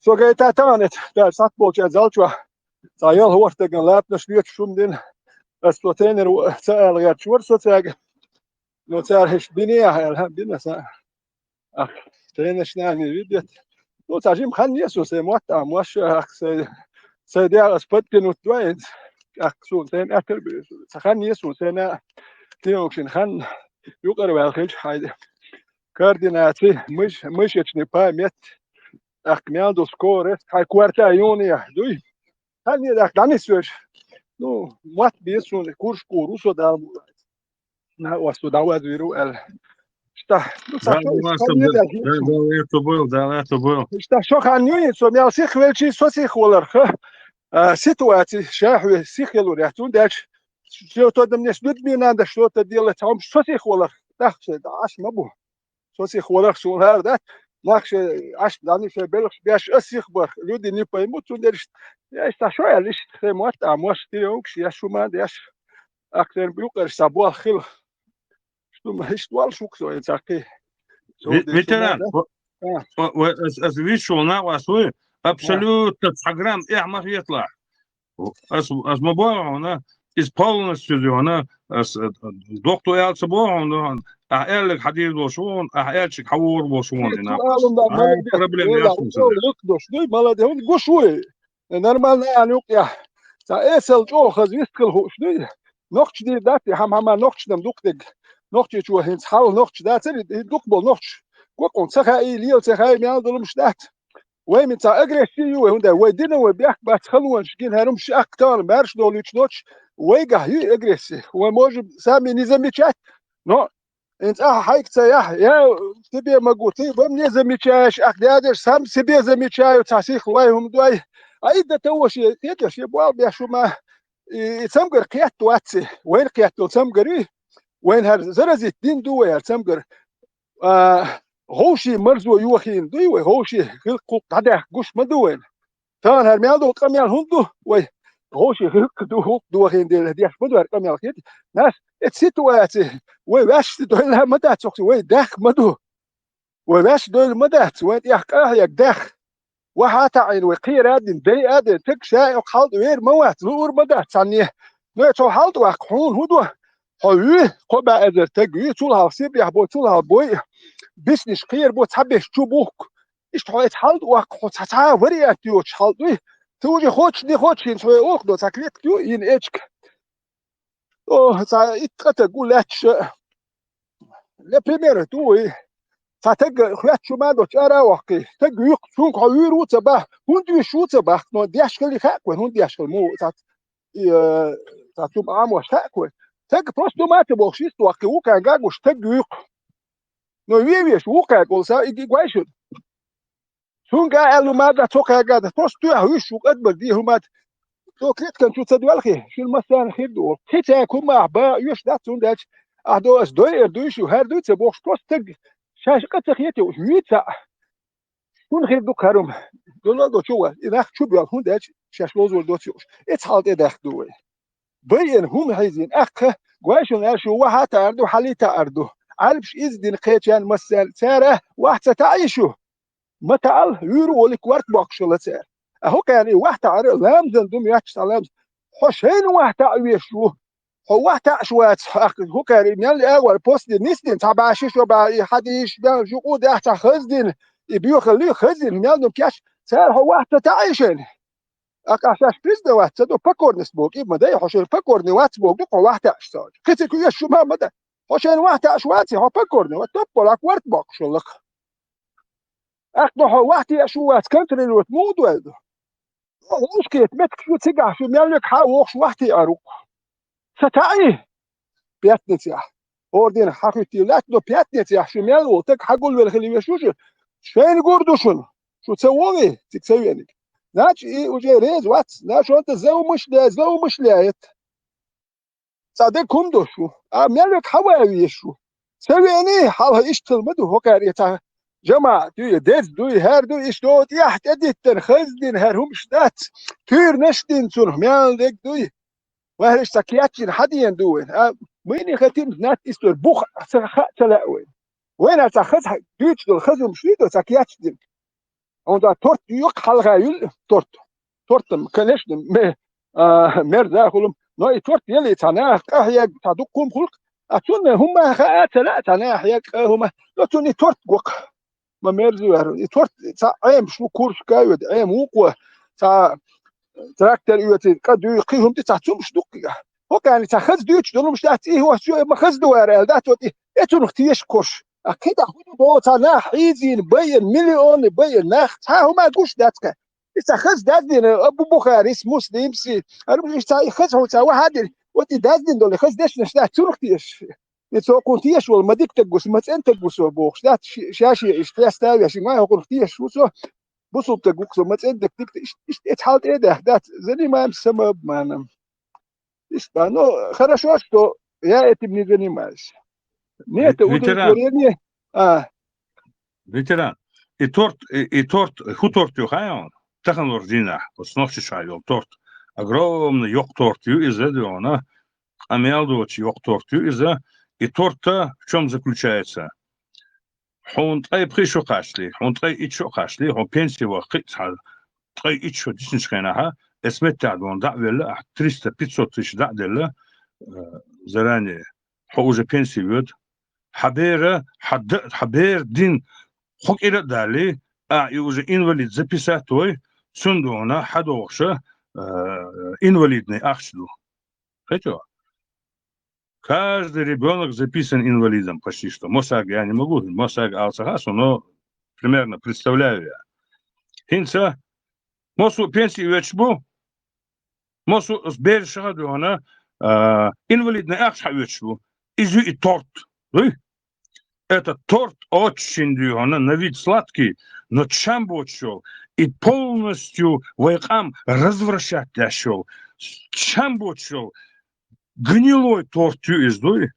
Со гайта тахана, да, сат болча зал чохь. Ца ял хӀортаган лапнаш лечу шум дин. Ас цо тенер ца ала гӀерташ вара со цаьрга. Но цара хӀиш бинехь аьлла, бина сан. Ах, тенаш нани видет. Ну, ца жим хан ес ву, сайн мотт а мош, ах, сайн, сайн дегӀ ас подкинуть дой. Ах, суна сайн атар бу. Ца хан ес ву, сайн а. Тиокшин хан юкъара ваьлла хилча хьайда. Координаци, мыш-, мышечный память. ТӀаккха мел ду скорость, хьайн корта юнехь дуй. Хьан не дахь, дӀанисвеш. Ну, мотт бе суна, курш кур ву со Дала мукъ лахь. На, вас ту дӀаваза вир ву аьлла. Ишта, ну, са Дала шо мукъ лахь, ишта не дахь, да, Дала это был, Дала это был. Ишта шо хан юй, со мел сих велчий, со сих валарха. А, ситуаци, ша хьоьга сих ялур яц, цундела что-то мне с людьми надо, что-то делать, хьо-м со сих валарх. ТӀаккха шайн дӀа Ӏаш ма бу. Со сих валарх суна хӀара дац. Нах шайн Ӏаш, дани шайн белхаш беш, ас сих барх. Люди не поймут, цундела ишта, я ишта шо аьлла, ишта хай мотт а мош, тире угш, я шу ма деш. Ах, тен бу юкъара са болх хила. Шу ма ишта вал шух со, я цаккхи. Ве-, ветеран, да? О, А. о, о, ас, ас виш шо на вас вуй, а, абсолютно цхьа грамм эхь ма хеталахь. Ас, ас ма боху хьуна, иза полностью йона, ас, э, дохту аьлла ца боху хьуна, ахьа аьлларг хьан дийр долуш ву хьуна, ахьа аьллачиг хьан вогӀур болуш ву хьуна, и ина. Цу алам дан Ай, молодец, проблема Эла, яц хьуна ца. Юкъ дош дуй, молодец, хьуна гуш вуй. Нормально, а, ну, я. Ца эсал чӀогӀа хаза вистхила хууш дуй. Нохч дийр дац, и хьама-хьама нохчнам дукха дерг. Нохчийчо хӀинца хьал нохч дац, и дукха болу нохч. Кокъун ца хаий, лела ца хаий, мел долумаш дац. Вай мин ца агрессия ю вай, хӀунда вай дина вай бехк бац халонаш гина хӀара хӀумаш аккха тахана баьраш долуьйтуш доцуш, вайгахь юй агрессия. Вай можем сами не замечать, но ин цӀахь хьайга ца яхь, я тебе могу, ты во мне замечаешь, ах, дядя, сам себе замечаю, ца сих вай хӀума дой. А и до того, что это, что бал беш хӀума, и, и цамгар кхетта вац, вайн кхеттал цамгар ю, вайн хӀара заразить дин ду вай хӀара цамгар. А, гӀовший марзо йохийна дуй вай, гӀовший хилкх-хулкх дӀадаьхка гуш ма ду вайна. Тахана хӀара мел долу къамел хӀунда ду вай? ГӀовший хилкх ду, хӀулкх дохийна дела деш ма ду хӀара къамел хета. Нах, эта ситуаци вай ваьшна дойла ма дац, вай даьхка ма ду. Вай ваьшна дойла ма дац, вайн тӀехь къахьега даьхка. Ваха а таӀийна вай кхера а дина, дай а дина, таг ша а хьалда вер ма вац, луур ма дац цхьанне. Ну, цо хьалда ваккха хьуна хӀун до? Хьо вуй, кхо бӀе эзар таг вуй, цул хьалха Сибрехь бой, цул хьалха бой, бисниш кхера бо, цхьа беш чу бухку. Иштта хьо эца хьалда ваккха, хьо цхьа-цхьа а вариант йоцуш хьалда вуй. Ты уже хочешь, не хочешь, хӀинца хьо оха до, цхьа клетка ю, йина эчка. О, цхьа итт къа таг ву лаьтташ а. Например, ду вай. Цхьа таг хӀоьттачу ма доцу ара а воккхий. Таг юкъ, цунга хьо вуьйр ву ца бах, хӀунда вуьйш ву ца бах, но деш хилли хаьа вайн, хӀунда деш хилли муха, цхьа, и, э, цхьа цу Ӏамош хаьа вайн. Таг просто ма ца бохуш, ист воккхий, вукхаьнга гуш, таг юкъ. Но вен веш, вукхаьнга олу са, и, и гой шуна. Цунга а аьлла ма дац, цо кхаьга дац, просто тоьхьа вуьйш ву, къадбар де хӀума дац. Цо клеткан чу ца доьлхий, шуна массарна хир ду олу. Кхин цаьрга хӀумма ахь бан оьшуш дац, цундела ахь до ас дойъар дуй шу, хӀара дуй ца бохуш, просто стаг шаьш къа ца хетий уьш, вуьйцу а. ХӀунда хир ду кхарум? Долал до чу ван, и нах чу боьлху, хӀунда аьлча шаьш лозор доцу юуш. Эца хьал тӀе даьхна ду вай. Байина хӀума хьийзийна, аккха, гой шуна аьлла шу ваха а таар ду, хьалий таар ду. Ӏарбаш иза дина кхечарна массарна, цара ваха ца таӀий шу? Ма таӀал, вуьйр волик ворта боккхуш хилла цара. А хӀокхаьрна и ваха таӀар а ламазан ду моьттуш цхьа ламаз. Хьо шайна ваха таӀа веш ву. Хьо ваха таӀаш вац, хӀокхаьрна и мел агӀор постде нисдина, цхьа бӀе ши шо бӀе и хьадийш, мел жукъу дехьа цхьа хаздина, и боьхалли хаздина, мел ду кеш, цара хьо ваха ца таӀий шайна. Ахь шаьш признаваться ца до, покорность боху, кӀиба ма дай, хьо шайна покорный вац боху ду, хьо ваха таӀаш ца. Кхин ца кхуьйш шу ма ма дай. Хьо шайна ваха таӀаш вац, хьо покорный вац, топпалак ворта боккхуш хилла-кх. Ахь но хьо ваха таӀаш ву вац, контролировать муха дой ду? Хьо лушкета меттиг шу цигахь шу мел верг хьан вохуш ваха таӀар ву-кх. Ца таӀий? Пятницехь. ХӀора дийнахь хьан хуьттийла лаьтта, но пятницехь шу мел волу таг хьан гулвелла хила веш ву шу? Шайна гур ду шуна. Шу ца вогӀий, цига ца веаниг. Значит, и уже реза вац, значит, он-то злоумышля-, злоумышляет. Цхьа дерг хӀума до шу. А мел верг хьан ван везаш ву? Ца веаний, хьалха иштта хила ма ду, хӀокхаьрна и цхьа жамаӀат дуй, деза дуй, хӀара дуй, иштта оха тӀехь тӀедиттина, хаздина, хӀара хӀумаш дац, туьйранаш дина цунах, мел дерг дуй. Вай хӀара иштта цхьа кечйина хьан дена ду вайна? А, мийне хатим знать история, бух ца хаа ца лаьа вайна. Вайна цхьа хаза хьа-, дуьйцуш долу хаза хӀумаш дуй до цхьа кечдина. Хьуна торт юккъе хьалха юьллу, торт. Тортам, конечно, ме-, а, мерза хуьлу. Но и торт ялий цхьа наха къахьега, цхьа дуккха хӀума хуьлу-кх. А цунна хӀумма хаа ца лаьа, цхьа наха хьега къа хӀума. Но цунна и торт го-кх. Ма мерза ваьрра. И торт цхьа Ӏемаш ву, курсика а йоьду, Ӏема вукхо, цхьа трактор оьций, къа дуьйху, кхин хӀума тӀе цхьа цумаш ду-кх. ХӀокхаьрна цхьа хаза дуьйцуш долу хӀумаш дац, и хӀош чу ма хаза ду вара аьлла дац, вот и, и цунах теша кхуш. А кхидӀа хӀун ду боху, цхьа нах хьийзийна, байина, миллионы байина нах, цхьа хӀума гуш дац-кх. И цхьа хаза даздина, Абу Бухарис, Муслимси, ара, и цхьа и хаза хьуна цхьа вахьа дина, вот и даздина долу, и хаза дешнаш дац, цунах теша. И цо кхунах теша волу, ма дика таг ву со, ма цӀена таг ву со бохуш дац, ши-, ша-шен иштта хеста а вешин, ма хӀокхунах теша ву со, бусулба таг ву-кх со, ма цӀена таг, дика таг, иштта, иштта, иштта хьал тӀе а даьхна дац, занимаемся самообманом. Иштта, ну, хорошо, что я этим не занимаюсь. Мне это удовлетворение. А, ветеран, и торт, и, и торт, хӀун торт ю хаьий хьуна? Таханлерчу дийнахь, оцу Нохчийчохь йолу торт. Огромный йоккха торт ю иза, дуьйна, къамел доцу йоккха торт ю иза. И торт-то в чём заключается? Хьуна ткъе пхи шо кхачале, хьуна ткъе итт шо кхачале, хьо пенси ваха кхин а цхьа ткъе итт шо дисинчу хенахь, эс меттехь дуьйна дӀа а велла, ахь триста-пятьсот тысяч дӀа а делла, э, заранее, хьо уже пенси воьду. Хьан бер, хьан д-, хьан бер дин хьо кӀира а далле, ахь и уже инвалид записать вой, цунна дуьйна хьан дохуш, э, инвалидный ахча ду. Хетий? Каждый ребёнок записан инвалидом почти что. Массаьрга я не могу, массаьрга ала ца хаьа, но примерно представляю я. ХӀинца массо а пенси оьцуш бу, массо а бераш хьан дуьйна, а, инвалидный ахча хьан оьцуш бу. Иза ю и торт. Дуй? Этот торт очень, дуьйна, на вид сладкий, но чам боцуш йолу и полностью вай къам развращать деш йолу, чам боцуш йолу гнилой торт ю иза, дуй?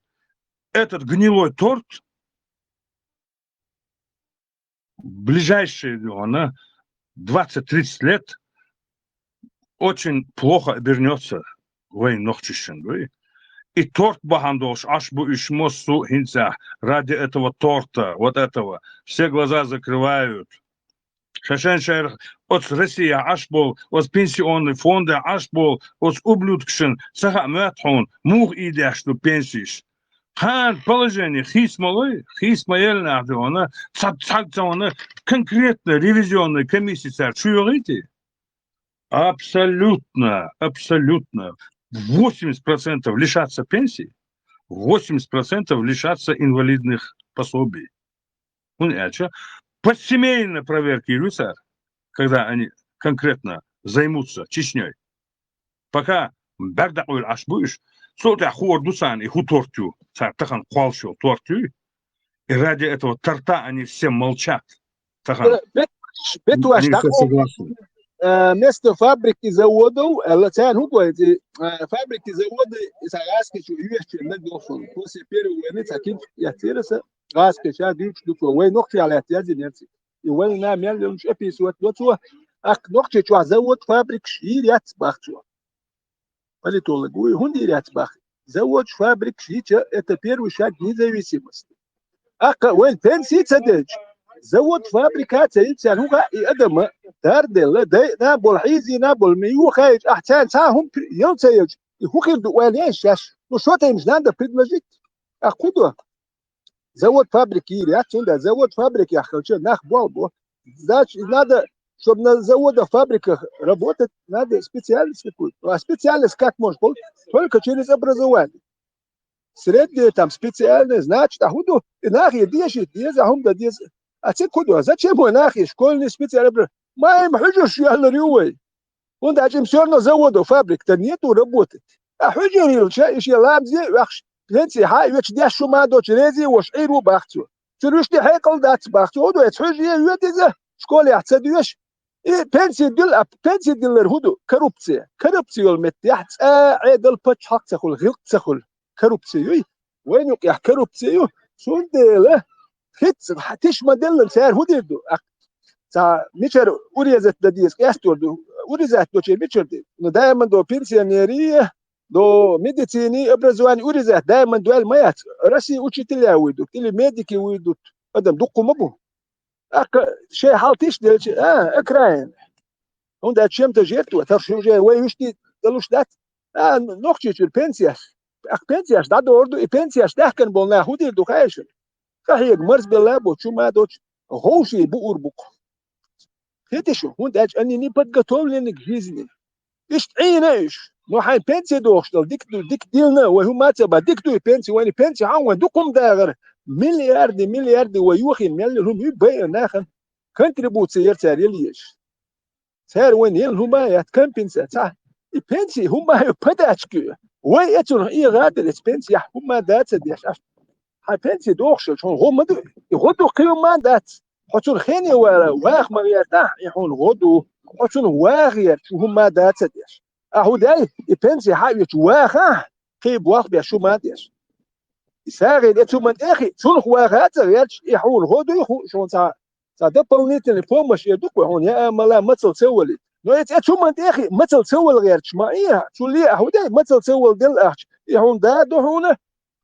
Этот гнилой торт ближайшие, дуьйна, двадцать-тридцать лет очень плохо обернётся вайн нохчашна, дуй? И торт бахьана долуш Ӏаш бу уьш массо а хӀинца ради этого торта, вот этого. Все глаза закрывают. Шаьш-шаьш оцу Россехь Ӏаш болу, оцу пенсионный фондехь Ӏаш болу, оцу ублюдкашна ца хаьа моьтту хьуна, муха ийдеш ду пенсиш? Кхана положение хийца ма лой, хийца ма елла нах, дуьйна, цхьа, цхьа, цхьа конкретно ревизионная комиссия цара чу йогӀийти? Абсолютно, абсолютно. Восемьдесят процентов лишатся пенсии, восемьдесят процентов лишатся инвалидных пособий. ХӀунда аьлча посемейно проверка йир ю цар, когда они конкретно займутся Чечнёй. Пока бӀаргадакъа Ӏаш бу уьш, цул тӀаьхьа хуур ду царна и хӀун торт ю, цар тахан кхоллаш йола торт ю. И ради этого торта они все молчат. Тахан. Бет-, бетваш они все согласны. Э, вместо фабрик и заводов, э, царна хӀун гойту, э, фабрик и заводы, и цхьа гӀазкхи чу йоьшучу наг йолуш. После первой войны цхьа киб яцира аса, гӀазкхи ша дуьйцуш ду цо, вай нохчий лаьтта язйина яци. И вайна мел йолуш описывать до цо, аккха Нохчийчохь завод, фабрикаш йийр яц бах цо. Политолог вуй, хӀунда йийр яц бах? Завод, фабрикаш йича, это первый шаг независимости. Аккха вайн пенсий ца делча, завод, фабрика ца йича, хӀун хаьа и адама дарделла, дайна болу, хьийзийна болу, ме юха хаьа, ахь царна цхьа а хӀума при-, ял ца елча, и хӀун хир ду ойла еш шаьш? Ну, что-то им же надо предложить. Аккха хӀун до? Завод, фабрика йийр яц, цундела завод, фабрика яххалча нах болх бо. Значит, надо, чтобы на заводах, фабриках работать, надо специальность какую-то. А специальность как может получить? Только через образование. Среднее там, специальное, значит, а хӀун ду? И нахе дешийта деза, а хӀума дан деза. А цига хӀун ду? Зачем вай нахе школьный, специальный образование? Ма-, ма хьуьжарш йоьллур ю вай. ХӀунда аьлча им всё равно заводов, фабрик-то нету работать. А хьуьжар йилча, и шен ламазе а ваьхаш, пенсий хьа а веча, деш шу ма доцу, рези а воцуш, Ӏийр ву бах цо. Цуьнан вуьшта хьекъал дац бах цо. ХӀун ду, эца хьуьжаре а воьду иза, школехь ца доьшу. И пенсий дилла, а пенсий диллар хӀун ду? Коррупция. Коррупция йолу меттехь цкъа а Ӏедал, пачхьалкх ца хуьлу, гӀиллакх ца хуьлу. Коррупция юй? Вайн юкъехь коррупция ю. Цундела хӀинца тиша ма-деллина, цара хӀун дийр ду? Ах, цхьа мичара урезать дан деза къастор ду. Урезать доций мичара ду? Ну, даиман до пенсионерий, до медицины, образование урезать даиман дойла ма яц. Россия учителя вуй ду, или медики вуй ду. Адам дуккха ма бу. Аккха шайн хьал тиша делча, а, окраин. ХӀунда аьлча шемташ яра тхо, тахана уже вай вуьшта далуш дац. А, Нохчийчуьра пенсеш. Аккха пенсеш дӀадогӀур ду, и пенсеш даьхкина болу нах хӀун дийр ду хаьий шуна? Къахьега марзбелла а боцуш, хӀума а доцуш, гӀовший буур бу-кх. ХӀета шу, хӀунда аьлча они не подготовлены к жизни. Иштта Ӏийна уьш. Ну, хьайн пенсий дохуш долу, дика ду, дика дилна, вай хӀума а ца бан, дика ду и пенсий, вайна пенсий хьан вайн дукха хӀума дагӀар, миллиарды, миллиарды вай йохийна мел йолу хӀума ю байина нахана. Контрибуция яра цара яла езаш. Цара вайна елла хӀума а яц, компенсация. И пенсий хӀума а ю, подачка ю. Вай эцунах эгӀадара эца пенсий, яхь хӀума а дац а деш, аш. Хьайн пенсий дохуш йолчу хьуна гӀо ма ду, и гӀо ду кхин хӀума а дац. Хьо цунна хене вала, ваха ма гӀертахь, и хьуна гӀо ду. Хьо цунна ваха гӀерташ, хӀума а дац а деш. А хӀун дай, и пенсий хьан а вечу вахахь, кхин болх беш хӀума а деш. И сагӀина эца хӀуманна тӀе а хиъ, цунах ваха а ца гӀерташ, и хьуна гӀо дуй хууш, хьуна цхьа Цхьа дополнительный помощь эр ду-кх вай хьуна, я амала мацалла ца валийта. Но эца, эца хӀуманна тӀе а хиъ, мацалла ца вала гӀерташ ма Ӏе, цул ле а хӀун дай, мацалла ца вала делла ахча, и хьуна да а ду хьуна,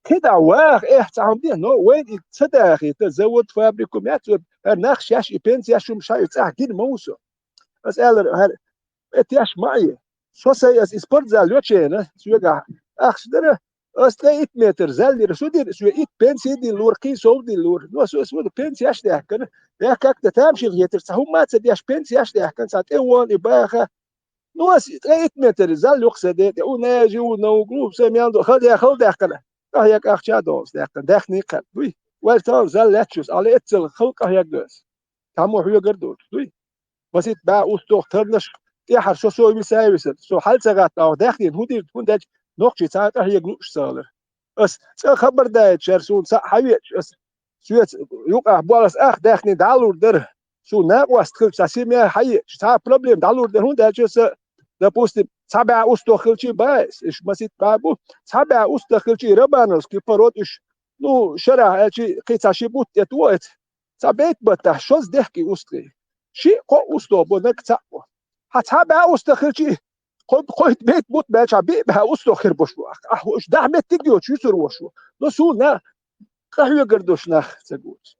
кхидӀа ваха, эхь, цхьа хӀума де, но вайна и ца дахийта, завод, фабрика хӀума яц, хӀара нах шаьш и пенсеш хӀума ша ю цӀахь гина ма ву со. Ас аьллера, хӀара Э, теш ма Ӏе. Со сайн ас и спортзал йочена, соьгахь ахча дара, ас ткъе итт метр зал дира, со дира, соьга итт пенсий диллора, кхин сов диллора. Но со, со пенсеш даьхкина, бехкак да тамашийна хетар, цхьа хӀумма а ца деш, пенсеш даьхкина, цхьа тӀе вон и баха. Ну, ас ткъе итт метр зал йоккха сан де, тӀе у нажи, у наугу, у сан мел до, хала де, хала даьхкина. Къахьега ахча а долуш даьхкина, даьхний кхаьб, дуй. Вай тал зал лаьтташ, ала эццал хала къахьега ас. Таммо хьоьгар доцу, дуй. Масит бӀе устагӀа тарнаш тӀехьара со, со виса а висар. Со хьал ца гӀатта, даьхнина хӀун дийр, хӀунда аьлча нохчий цхьа а къахьега лууш ца хилар. Ас цкъа хабар даьлча, шаьра суна цхьаъ хьавеача, ас соьца юкъахь боллас ах даьхни дӀалур дара. Суна накъост хилча, цхьа семья хьаеача, цхьа а проблема дӀалур дара, хӀунда аьлча аса, допустим, цхьа бӀе устагӀа хилчий бац, иш масит бӀе бу, цхьа бӀе устагӀа хилчий Романовский пород уьш, ну, шарахь аьлчий, кхин цхьа ши бутт тӀе тохийта, цхьа бейт баттахь шозза дехкий устагӀий. Шиъ-кхоъ устагӀа бо, наг цхьаъ бо. Хьан цхьа бӀе устагӀа хилчий, кхо-, кхойтта бейт бутт баьлча, хьан биъ бӀе устагӀа хир бу шуна. Ахь уьш дахьа меттиг йоцуш юьсур ву шуна. Но суна къахьоьгар долуш нах ца гуш.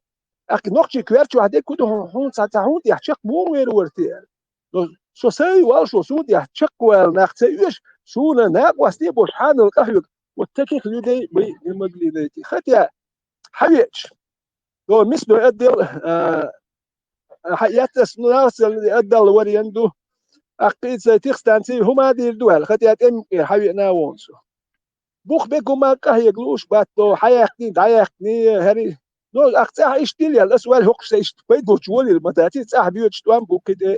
Ахь нохчий коьртачохь дерг хӀун ду, хьуна цхьа, цхьа хӀунда тӀехь чекх муха вер вара те аьлла. Но со сайн валшо, суна тӀехь чекхвала нах ца оьшу, суна накъостий а болуш хьанал къахьоьгу. Вот таких людей мы не могли найти. Хотя, хьавеача, до мясной отдел, а, хьаэцна, ну, навсал отдал вариант ду. Аккхийца техстанций хӀума а дийр ду аьлла, хотя тӀеман кӀера хьавеана а вон со. Бух бегу ма къахьега лууш батто, хьаяьккхний, дӀаяьккхний, хӀари. Ну, ах цӀахь иштта дилла, ас ваьлла хӀокхуш сан иштта пайдалуч волийла ма дац, цӀахь боьдуш тӀом бу кхин тӀе.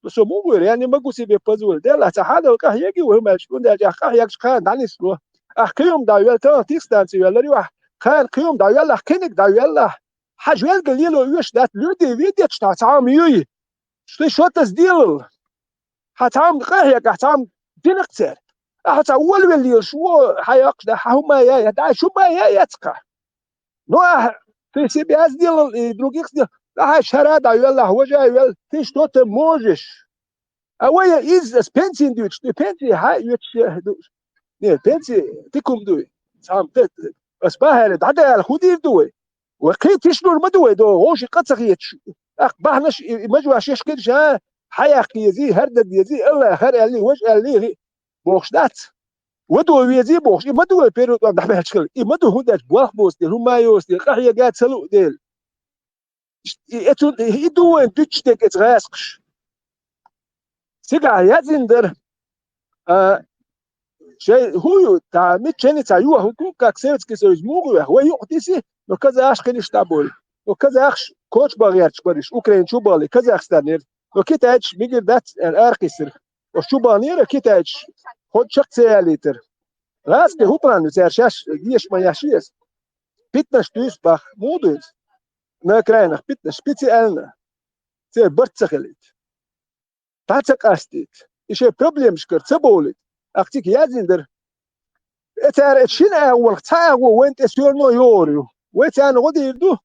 Ну, со муха вуьйр, яьнна магу себе пазур. Делахь ца хьадала къахьеги вай хӀумаьлча, хӀунда аьлча ахь къахьегаш кхана дӀанисло. Ахь кхин хӀума дӀавелла, тахана тих станци веллар ю ахь, кхана кхин хӀума дӀавелла, ахь кхиниг дӀавелла ахь. Хьажа велга лело оьшуш дац, люди видят, что цхьа хӀума юй. Что, что-то сделал. Хьан цхьа хӀума къахьега, ахь цхьа хӀума динарг цара. Ахьа цхьа волавелла лелаш ву, хьан йоккхуш да, хьан хӀума яй, я дай шу ма яй, яцкха. Ну, ахь, ты себя сделал и других сделал. Ахьа шара дӀавелла, ахь важа велла, ты что-то можешь. А вай из, ас пенсин дуьйцуш, ты пенсии хьан оьцуш ду? Не, пенсии тикум дуй. Цхьа хӀума ас бахьара дӀадаьлла хӀун дийр ду вай? Вай кхин тишнур ма ду вай, до, вовши къа ца хеташ. ТӀаккха бахьанаш и, и мажош еш кхидаш, а? Хьаяккха езий, хӀара дан дезий, Аллах хӀара аьллий, важа аьллий, хи, бохуш дац. Вадо везий бохуш, и ма ду вай первый тӀом дӀабаьлча хила. И ма ду хӀунда аьлча болх боцу дела, хӀума йоцу дела, къахьега ца лу дела. И, и, эцун, и ду вайн дуьтчу дерг эца гӀаскхаш. Цигахь яздина дара. А, шай хӀун ю, та миччани ца ю, хӀун ку, как Советский Союз мугӀу вех, вай юкъа тиси, но казахаш хилиш дӀабойла. Но казахаш коча бан гӀерташ бариш, Украина чу бали, Казахстан яр. Но китайчаш мигир дац, ара кхиссира. Ош чу бан яра китайчаш, хӀо чакх ца ялийтар. Раски хӀу план ю, цара шаьш, еш ма яш еза. Питнаш дуьйс бах, мугӀу дуьйс? На окраинах питнаш, специально. Церан барт ца хилийта. ДӀа ца къастийта. И шайн проблемашкара ца бовлийта. Ахь цига яздина дара. Э, цара э шина агӀонах цхьа агӀо вайн тӀе соьрно йогӀур ю. Вай царна гӀо дийр ду.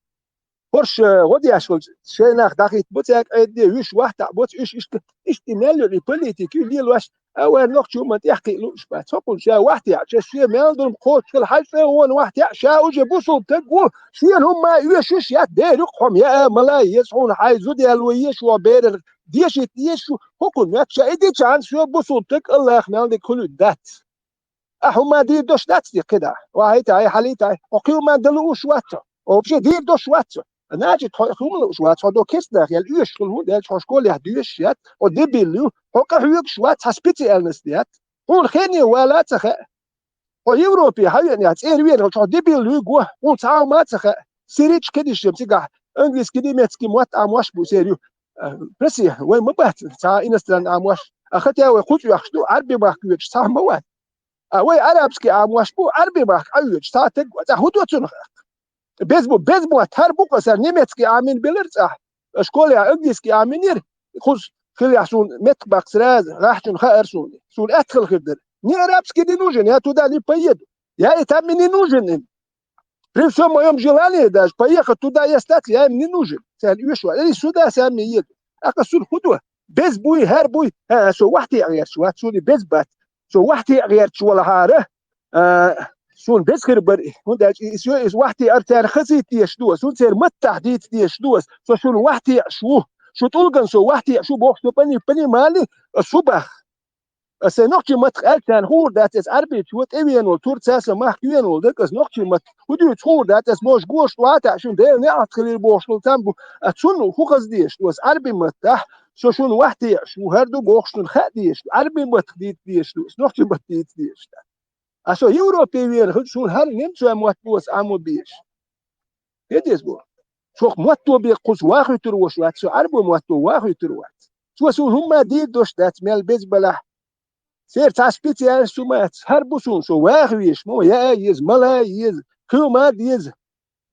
ХӀорш, э, гӀо деш волчу шайн нах дӀахӀитта бу, цаьрга Ӏедде, уьш вахтахь боцу, уьш иштта, иштта и мел йолу и политика ю лелош, а вайн нохчо ма тӀехкхиъ лууш бац. Цхьа кхунна ша вахтехь, ша шен мел дурма кхочушхила хьаьжцӀа а вон вахтехь, ша уже бусул таг ву, шена хӀумма оьшуш яц, дера юкъа хьо-м яа, мала еза хьуна хьайн зуда ял вай еш вон берар, дешийта еза шу, хӀокхунна моьтту ша и дичахьана, соьга бусул таг Аллах мел дика хуьлуьйту дац. Ахь хӀумма дийр дош дац те кхидӀа? Ва хьайта, хьай хьалийта, хьо кхин хӀумма дан лууш вац хьо. Хьо вообще дийр дош вац хьо. Значит, хьо хӀума лууш вац, хьо до керстанах ял оьшуш хуьлу, хӀунда аьлча хьо школехь доьшуш яц, хьо дебил ю, хьо къахьоьгуш вац, хьан специальность яц. Хьуна хене вала а ца хаьа. Хьо Европе хьан веана яц, цӀера веана хьо дебил ю го, хьуна цхьа хӀума а ца хаьа. Сирич кхидиш цигахь английский, немецкий мотт Ӏамош бу церан ю. Э, Россия, вай ма бац цхьа иностранный Ӏамош. А хотя вай кхуза оьхуш ду, Ӏарби махка воьдуш цхьа хӀума вац. А вай арабский Ӏамош бу, Ӏарби махка Ӏа воьдуш, цхьа таг вац, цхьа хӀун до цунах аьлла? Беза бу, беза мотт хӀара бу-кх аса, немецкий Ӏамийна белира цӀахь. Школехь английский Ӏамийнера, кхуза хилехь суна меттах баккха сразу, гӀахьчунна хаьара суна. Суна аьтта хила хир дара. Ни арабский не нужен, я туда не поеду. Я и там и не нужен им. При всём моём желании даже поехать туда и остаться, я им не нужен. Царна оьшуш вац. Или сюда сами едут. ТӀаккха суна хӀун до? Беза буй, хӀара буй? ХӀа, со вахтеӀа гӀерташ вац, суна и беза бац. Со вахтеӀа гӀерташ валахьара, а, суна беза хир бара и. ХӀунда аьлча и, и, и вахтеӀар царна хазийта дезаш ду ас, хӀунда церан маттахь дийца дезаш ду ас. Со шуна вахтеӀаш ву. Шу тӀулган со вахтеӀаш ву бохуш, со пони-, понимали, ас хӀу бах. Ас сайн нохчийн маттах аьлча, царна хуур дац, ас Ӏарбичо тӀе веана волу, турца сан махка веана волу дерг, ас нохчийн маттах хӀу дуьйцу хуур дац, ас можа гош тӀоа а таьӀа, шуна Делан неӀалт хилийла бохуш долу цхьаъ бу. Ас цунна хӀу хаза дезаш ду, ас Ӏарбийн маттахь, со шуна вахтеӀаш ву, хӀара ду бохуш, шуна хаа дезаш ду, Ӏарбийн маттах дийца дезаш ду, ас нохчийн маттах дийца дезаш ду. А со Европе веана хилча, суна хӀара немцойн мотт бу ас Ӏамо безаш. Де деза бу. Цох мотто бен кхуза вахуьйтур ваш вац, со Ӏарбо мотто вахуьйтур вац. Цо суна хӀумма дийр дош дац, мел беза балахь. Церан цхьа специальность хӀумма яц. ХӀара бу суна, со ваха везаш, ма яа еза, мала еза, кхин ма деза.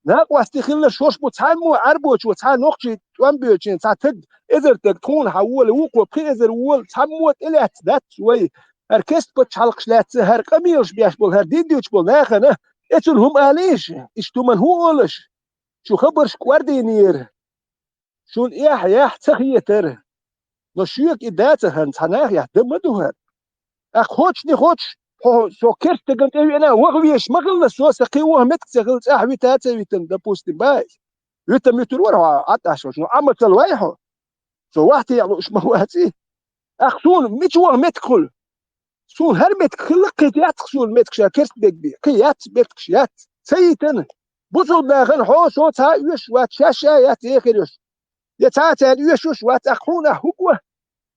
Накъостий хилла шорш бу, цхьаммо Ӏарбочо, цхьа нохчий тӀом боьдучийн, цхьа таг, эзар таг тхуна хьан вола, вукхо пхи эзар вола, цхьаммо тӀелаьцна дац вай. ХӀара керста пачхьалкхаш лаьцна, хӀара къамелаш беш болу, хӀара дин дуьйцуш болу нахана, эцунна хӀума алийша, иштта хӀуманна хӀун олуш? Шу хабарш кӀордийнера. Шуна эхь-яхь ца хетара. Но шуьга и дацахьара цхьа нахехь дан ма ду хӀара. ТӀаккха хочешь, не хочешь, хьо со керста стагана тӀе веана, ваха везаш ма хилла со, сан кхин ваха меттиг ца хилла, цӀахь вита а ца витина, допустим, бай. Вита-муьтур вара хьо, Ӏад Ӏаш вац, но Ӏа ма ца лой хьо. Со вахтеӀа лууш ма ваций. ТӀаккха суна мича ваха меттиг хуьлу? Суна хӀара меттиг хилла кхин яц-кх суна меттиг ша керста бегбе. Кхин яц, меттигаш яц. Ца йитина. Бусулба нахана хьо, со цхьа а оьшуш вац, шаьш а яц эхир йолуш. Я цхьа а царна оьшуш вац, тӀаккха хьуна ахь хӀу го?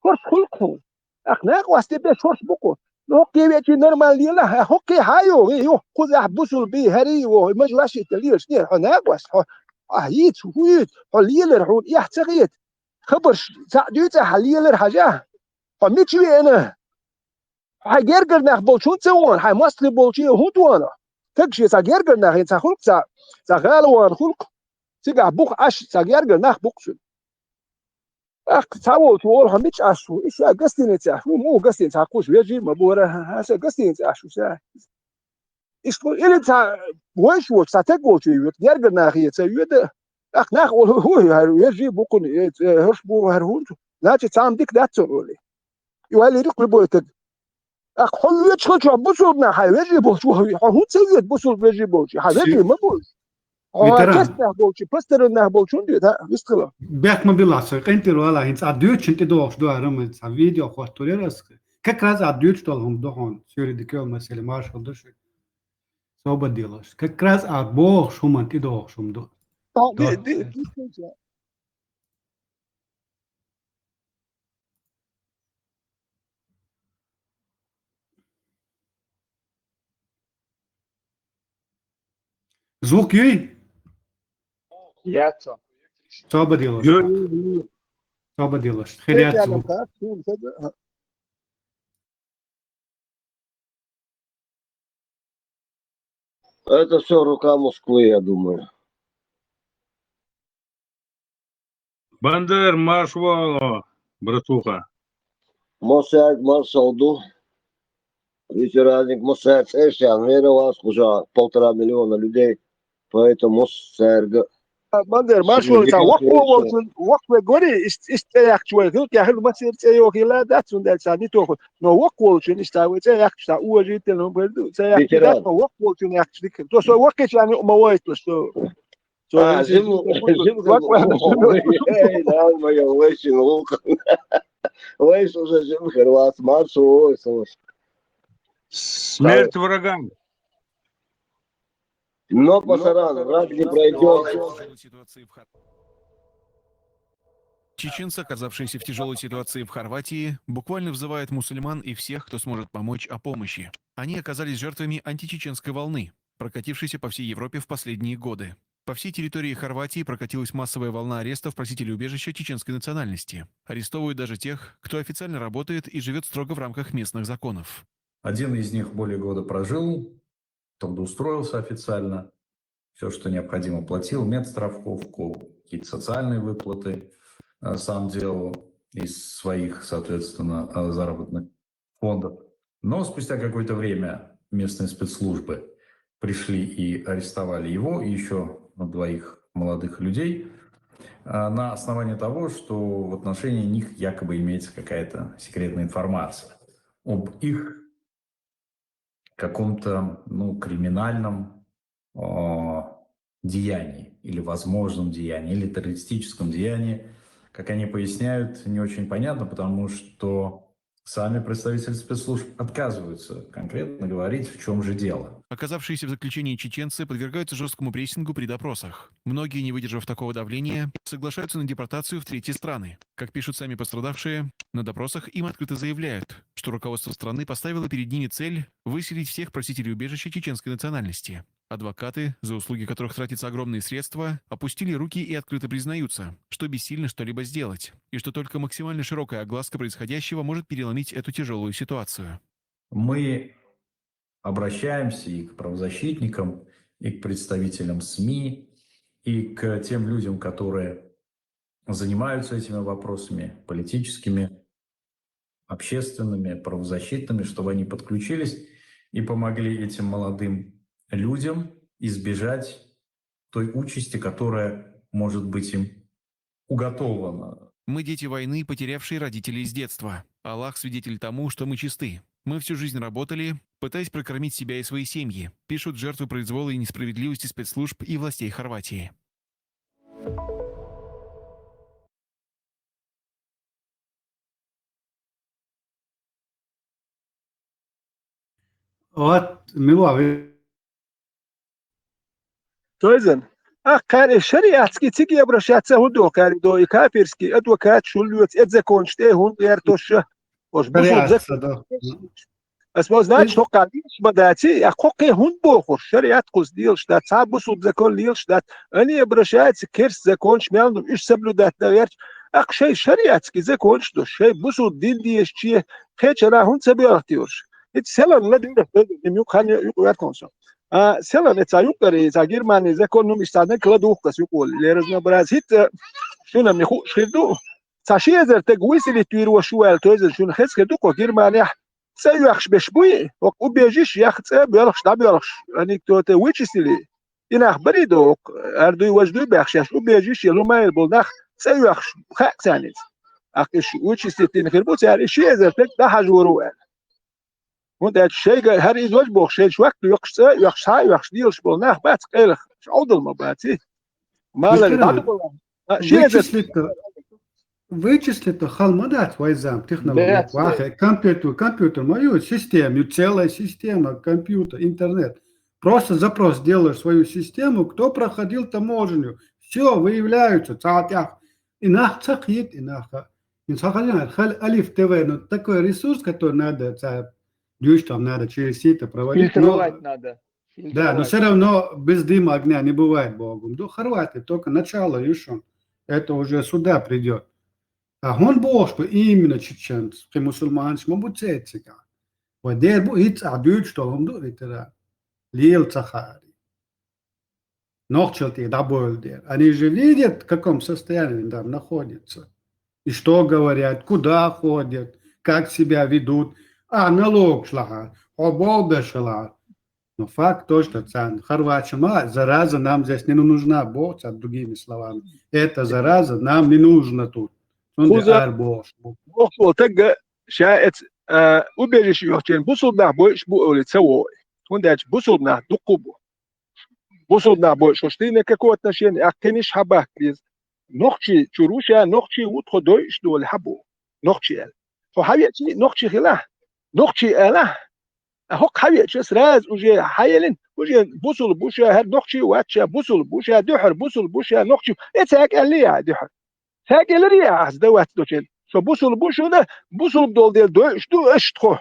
ХӀорш хуьлу-кх хьуна. ТӀаккха накъостий беш хӀорш бу-кх хьуна. Ну, хӀокхе веачий нормально лела, хӀокхе хьан йогӀий, ю, кхузахь бусулба бий, хӀарий вогӀий, мажа вашийтта лелаш, не, хьо накъост, хьо, Ахь йийца, хӀун йийца? Хьо лелар, хьуна эхь ца хета. Хабарш цхьаъ дуьйцахь, хьан лелар хьажахь. Хьо мича веана? Хьайн гергара нах болчу хӀунда ца вон, хьайн мостагӀий болчу хӀунда вон? Таг шен цхьа гергара нах, цхьа хӀуллакх, цхьа, цхьа гӀала вон хӀуллакх. Цигахь бух Ӏаш, цхьа гергара нах бу-кх цуьнан. ТӀаккха цхьа волчу олу, хьан мича Ӏаш ву? Иштта гостиница Ӏаш ву, муха гостиница хьакхуш, вежарий ма бу хӀара, хьан сан гостиница Ӏаш ву сан. Иштта ву, или цхьа вайша волчу, цхьа таг волчу йоьду, гергара нахе ца йоьду. ТӀаккха нах олу, хӀу, хӀара вежарий бу кхуьнан, э, э, хӀорш бу хӀара хӀунда, значит, цхьамма дика дац цунна олий. И валийра-кх любой таг. ТӀаккха хьо воьдуш хилчохь бусулба нах хьайн вежарий болчу вахаве, хьо хӀунда ца воьду бусулба вежарий болчу? Хьан вежарий ма бу уьш. Хьо хьан керста нах болчу, посторонний нах болчу хӀунда воьду, хьан вистхила? Бехк ма билла, со къинтӀера вала, хӀинца Ӏа доьдучунна тӀедогӀуш ду хӀара, ма цхьа видео хӀоттор яра ас. Как раз Ӏа доьдуш долу хӀума ду хьуна, суьйре дика йолу масала, маршалла ду шуьга. Собар делаш. Как раз Ӏа бохуш хӀуманна тӀедогӀуш хӀума ду. А, ди-, ди-, ди-, Звук юй? Яц. Собар делаш. Ю, ю, ю. Собар делаш. Хир яц звук. Это всё рука Москвы, я думаю. Бандер, марш вон, братуха. Мосаг маршал ду. Ветеранник Мосаг цӀершан вера вас уже полтора миллиона людей. Поэтому Мосаг. А, Бандер, марш вон, ца воккхо волчун, воккхо вай гори, ис-, ис цӀе яхча вай, хилкъ яхил масир цӀе йохила дац, цундела ца не тоху. Но воккхо волчун, ис ца вай цӀе яхча, ца уважительно, цӀе яхча дац, но воккхо волчун яхча дика. То со воккхича ма войтла, что А, жим, жим, эй, да, моё, вайшин лук. Вайш уже жим хервас, марш, ой, слушай. Смерть врагам. Но пасаран, враг не пройдёт. Чеченцы, оказавшиеся в тяжелой ситуации в Хорватии, буквально взывают мусульман и всех, кто сможет помочь, о помощи. Они оказались жертвами античеченской волны, прокатившейся по всей Европе в последние годы. По всей территории Хорватии прокатилась массовая волна арестов просителей убежища чеченской национальности. Арестовывают даже тех, кто официально работает и живёт строго в рамках местных законов. Один из них более года прожил, трудоустроился официально, всё, что необходимо, платил медстраховку, какие-то социальные выплаты, э, сам делал из своих, соответственно, э, заработных фондов. Но спустя какое-то время местные спецслужбы пришли и арестовали его, и ещё двоих молодых людей, э, на основании того, что в отношении них якобы имеется какая-то секретная информация об их каком-то, ну, криминальном, а, деянии или возможном деянии, или террористическом деянии. Как они поясняют, не очень понятно, потому что сами представители спецслужб отказываются конкретно говорить, в чём же дело. Оказавшиеся в заключении чеченцы подвергаются жёсткому прессингу при допросах. Многие, не выдержав такого давления, соглашаются на депортацию в третьи страны. Как пишут сами пострадавшие, на допросах им открыто заявляют, что руководство страны поставило перед ними цель выселить всех просителей убежища чеченской национальности. Адвокаты, за услуги которых тратятся огромные средства, опустили руки и открыто признаются, что бессильно что-либо сделать, и что только максимально широкая огласка происходящего может переломить эту тяжёлую ситуацию. Мы обращаемся и к правозащитникам, и к представителям СМИ, и к тем людям, которые занимаются этими вопросами политическими, общественными, правозащитными, чтобы они подключились и помогли этим молодым людям избежать той участи, которая может быть им уготована. Мы дети войны, потерявшие родителей с детства. Аллах свидетель тому, что мы чисты. Мы всю жизнь работали, пытаясь прокормить себя и свои семьи, пишут жертвы произвола и несправедливости спецслужб и властей Хорватии. Вот, мила ви. Тойзан. Ах, кхаьри шариатский циги обращаться хӀунда до, кхаьри до, и кафирский адвокат шул лоьца, эт закончу тӀе хӀунда гӀертош ша? Ош бусул Шариатца зак-, до. Ас мо, значит, хӀокхар лелаш ма дац, я кхокхе хӀунда бохурш, шариат кхуза лелаш дац, цхьа бусулба закон лелаш дац, они обращаются, керст законаш мел ду, уьш соблюдать дан гӀерташ, тӀаккха шай шариатский законаш ду, шай бусулба дин дезаче, кхечара хӀунда ца боьлху те уьш? ХӀинца селан ла дийрах дойду, им юкъ хан юкъ вертон со. А селан цхьа юкъари, цхьа Германин закон, ну, мишта цхьа наг ла духкас юкъ волу, для разнообразия. ХӀинца шуна ми хууш хир ду, цхьа ши эзар таг выселить вийр ву шу аьлла, тойзан шуна хеза хир ду кхо Германехь, цӀа оьхуш беш буй, хӀокху убежище яха цӀа боьлхуш, дӀабоьлхуш, они кто-то вычислили. И нах барий до хӀокху, ар дуй, важа дуй баьхшаш, убежище я лумайр болу нах цӀа оьхуш хаьа царница. ТӀаккха уьш вычислить дина хир бу цара, и ши эзар таг дӀахьажор ву аьлла. ХӀунда аьлча шайга хӀара иза важа боху, шайна шок доькхуш цӀа а оьхуш, схьа а оьхуш, лелаш болу нах бац къайлаха, Ӏовдал ма баций. Малар Виктор, дӀадугула. А, ши эзар вычислить-то, вычислить-то хала ма дац вай зам технология. Дац, вахе, дац. Компьютер, компьютер ма ю, система, ю, целая система, компьютер, интернет. Просто запрос делаешь в свою систему, кто проходил таможню. Все, выявляются, цхьа тӀехь. И нах ца кхета, и нах. И цхьа хала, хала Алиф ТВ, ну, такой ресурс, который надо, цхьа, дюш там надо через сито проводить, но Фильтровать надо. Да, но Фильтровать. Все равно без дыма огня не бывает, боху. Ну, Хорватия только начало, ю шуна. Это уже сюда придёт. А хӀунда бохуш бу именно чеченцы, кхин мусульманаш ма бу цецигахь. Вай дера бу, хӀинца ахь дуьйцуш долу хӀума ду, ветеран. Лела ца хаари. Нохчалла тӀе дӀабойла дера. Они же видят, в каком состоянии они там находятся. И что говорят, куда ходят, как себя ведут. А налогаш лахьа, хьо болх беш лахьа. Но факт то, что царна Хорватия ма, зараза нам здесь не нужна, боху цара, другими словами. Эта зараза нам не нужна тут. Цундела Хуза ара бохуш бу. Бохуш волу тагга ша эц, а, убежище йохчен бусулба нах бойуш бу олий ца вогӀу. ХӀунда аьлча бусулба нах дуккху бу. Бусулба нах бойуш, хӀуш дийна какое отношение, а кхиниш хьабахка беза. Нохчий чуьра ву ша, нохчий ву тхо дойуш долу хьабу. Нохчий аьлла. Хьо хьавеачий, нохчий хилахь. Нохчий алахь. А хӀокху хьавеача сразу уже хьаеллина, уже бусулба бу ша, хӀара нохчий вац ша, бусулба бу ша, дуьхьара бусулба бу ша, нохчий. Э, цаьрга аьллий ахь дуьхьара? Цаьрга элирий ахь аса дан вац до чен? Со бусулба бу шуна, бусулба долу дела дойуш ду аша тхо.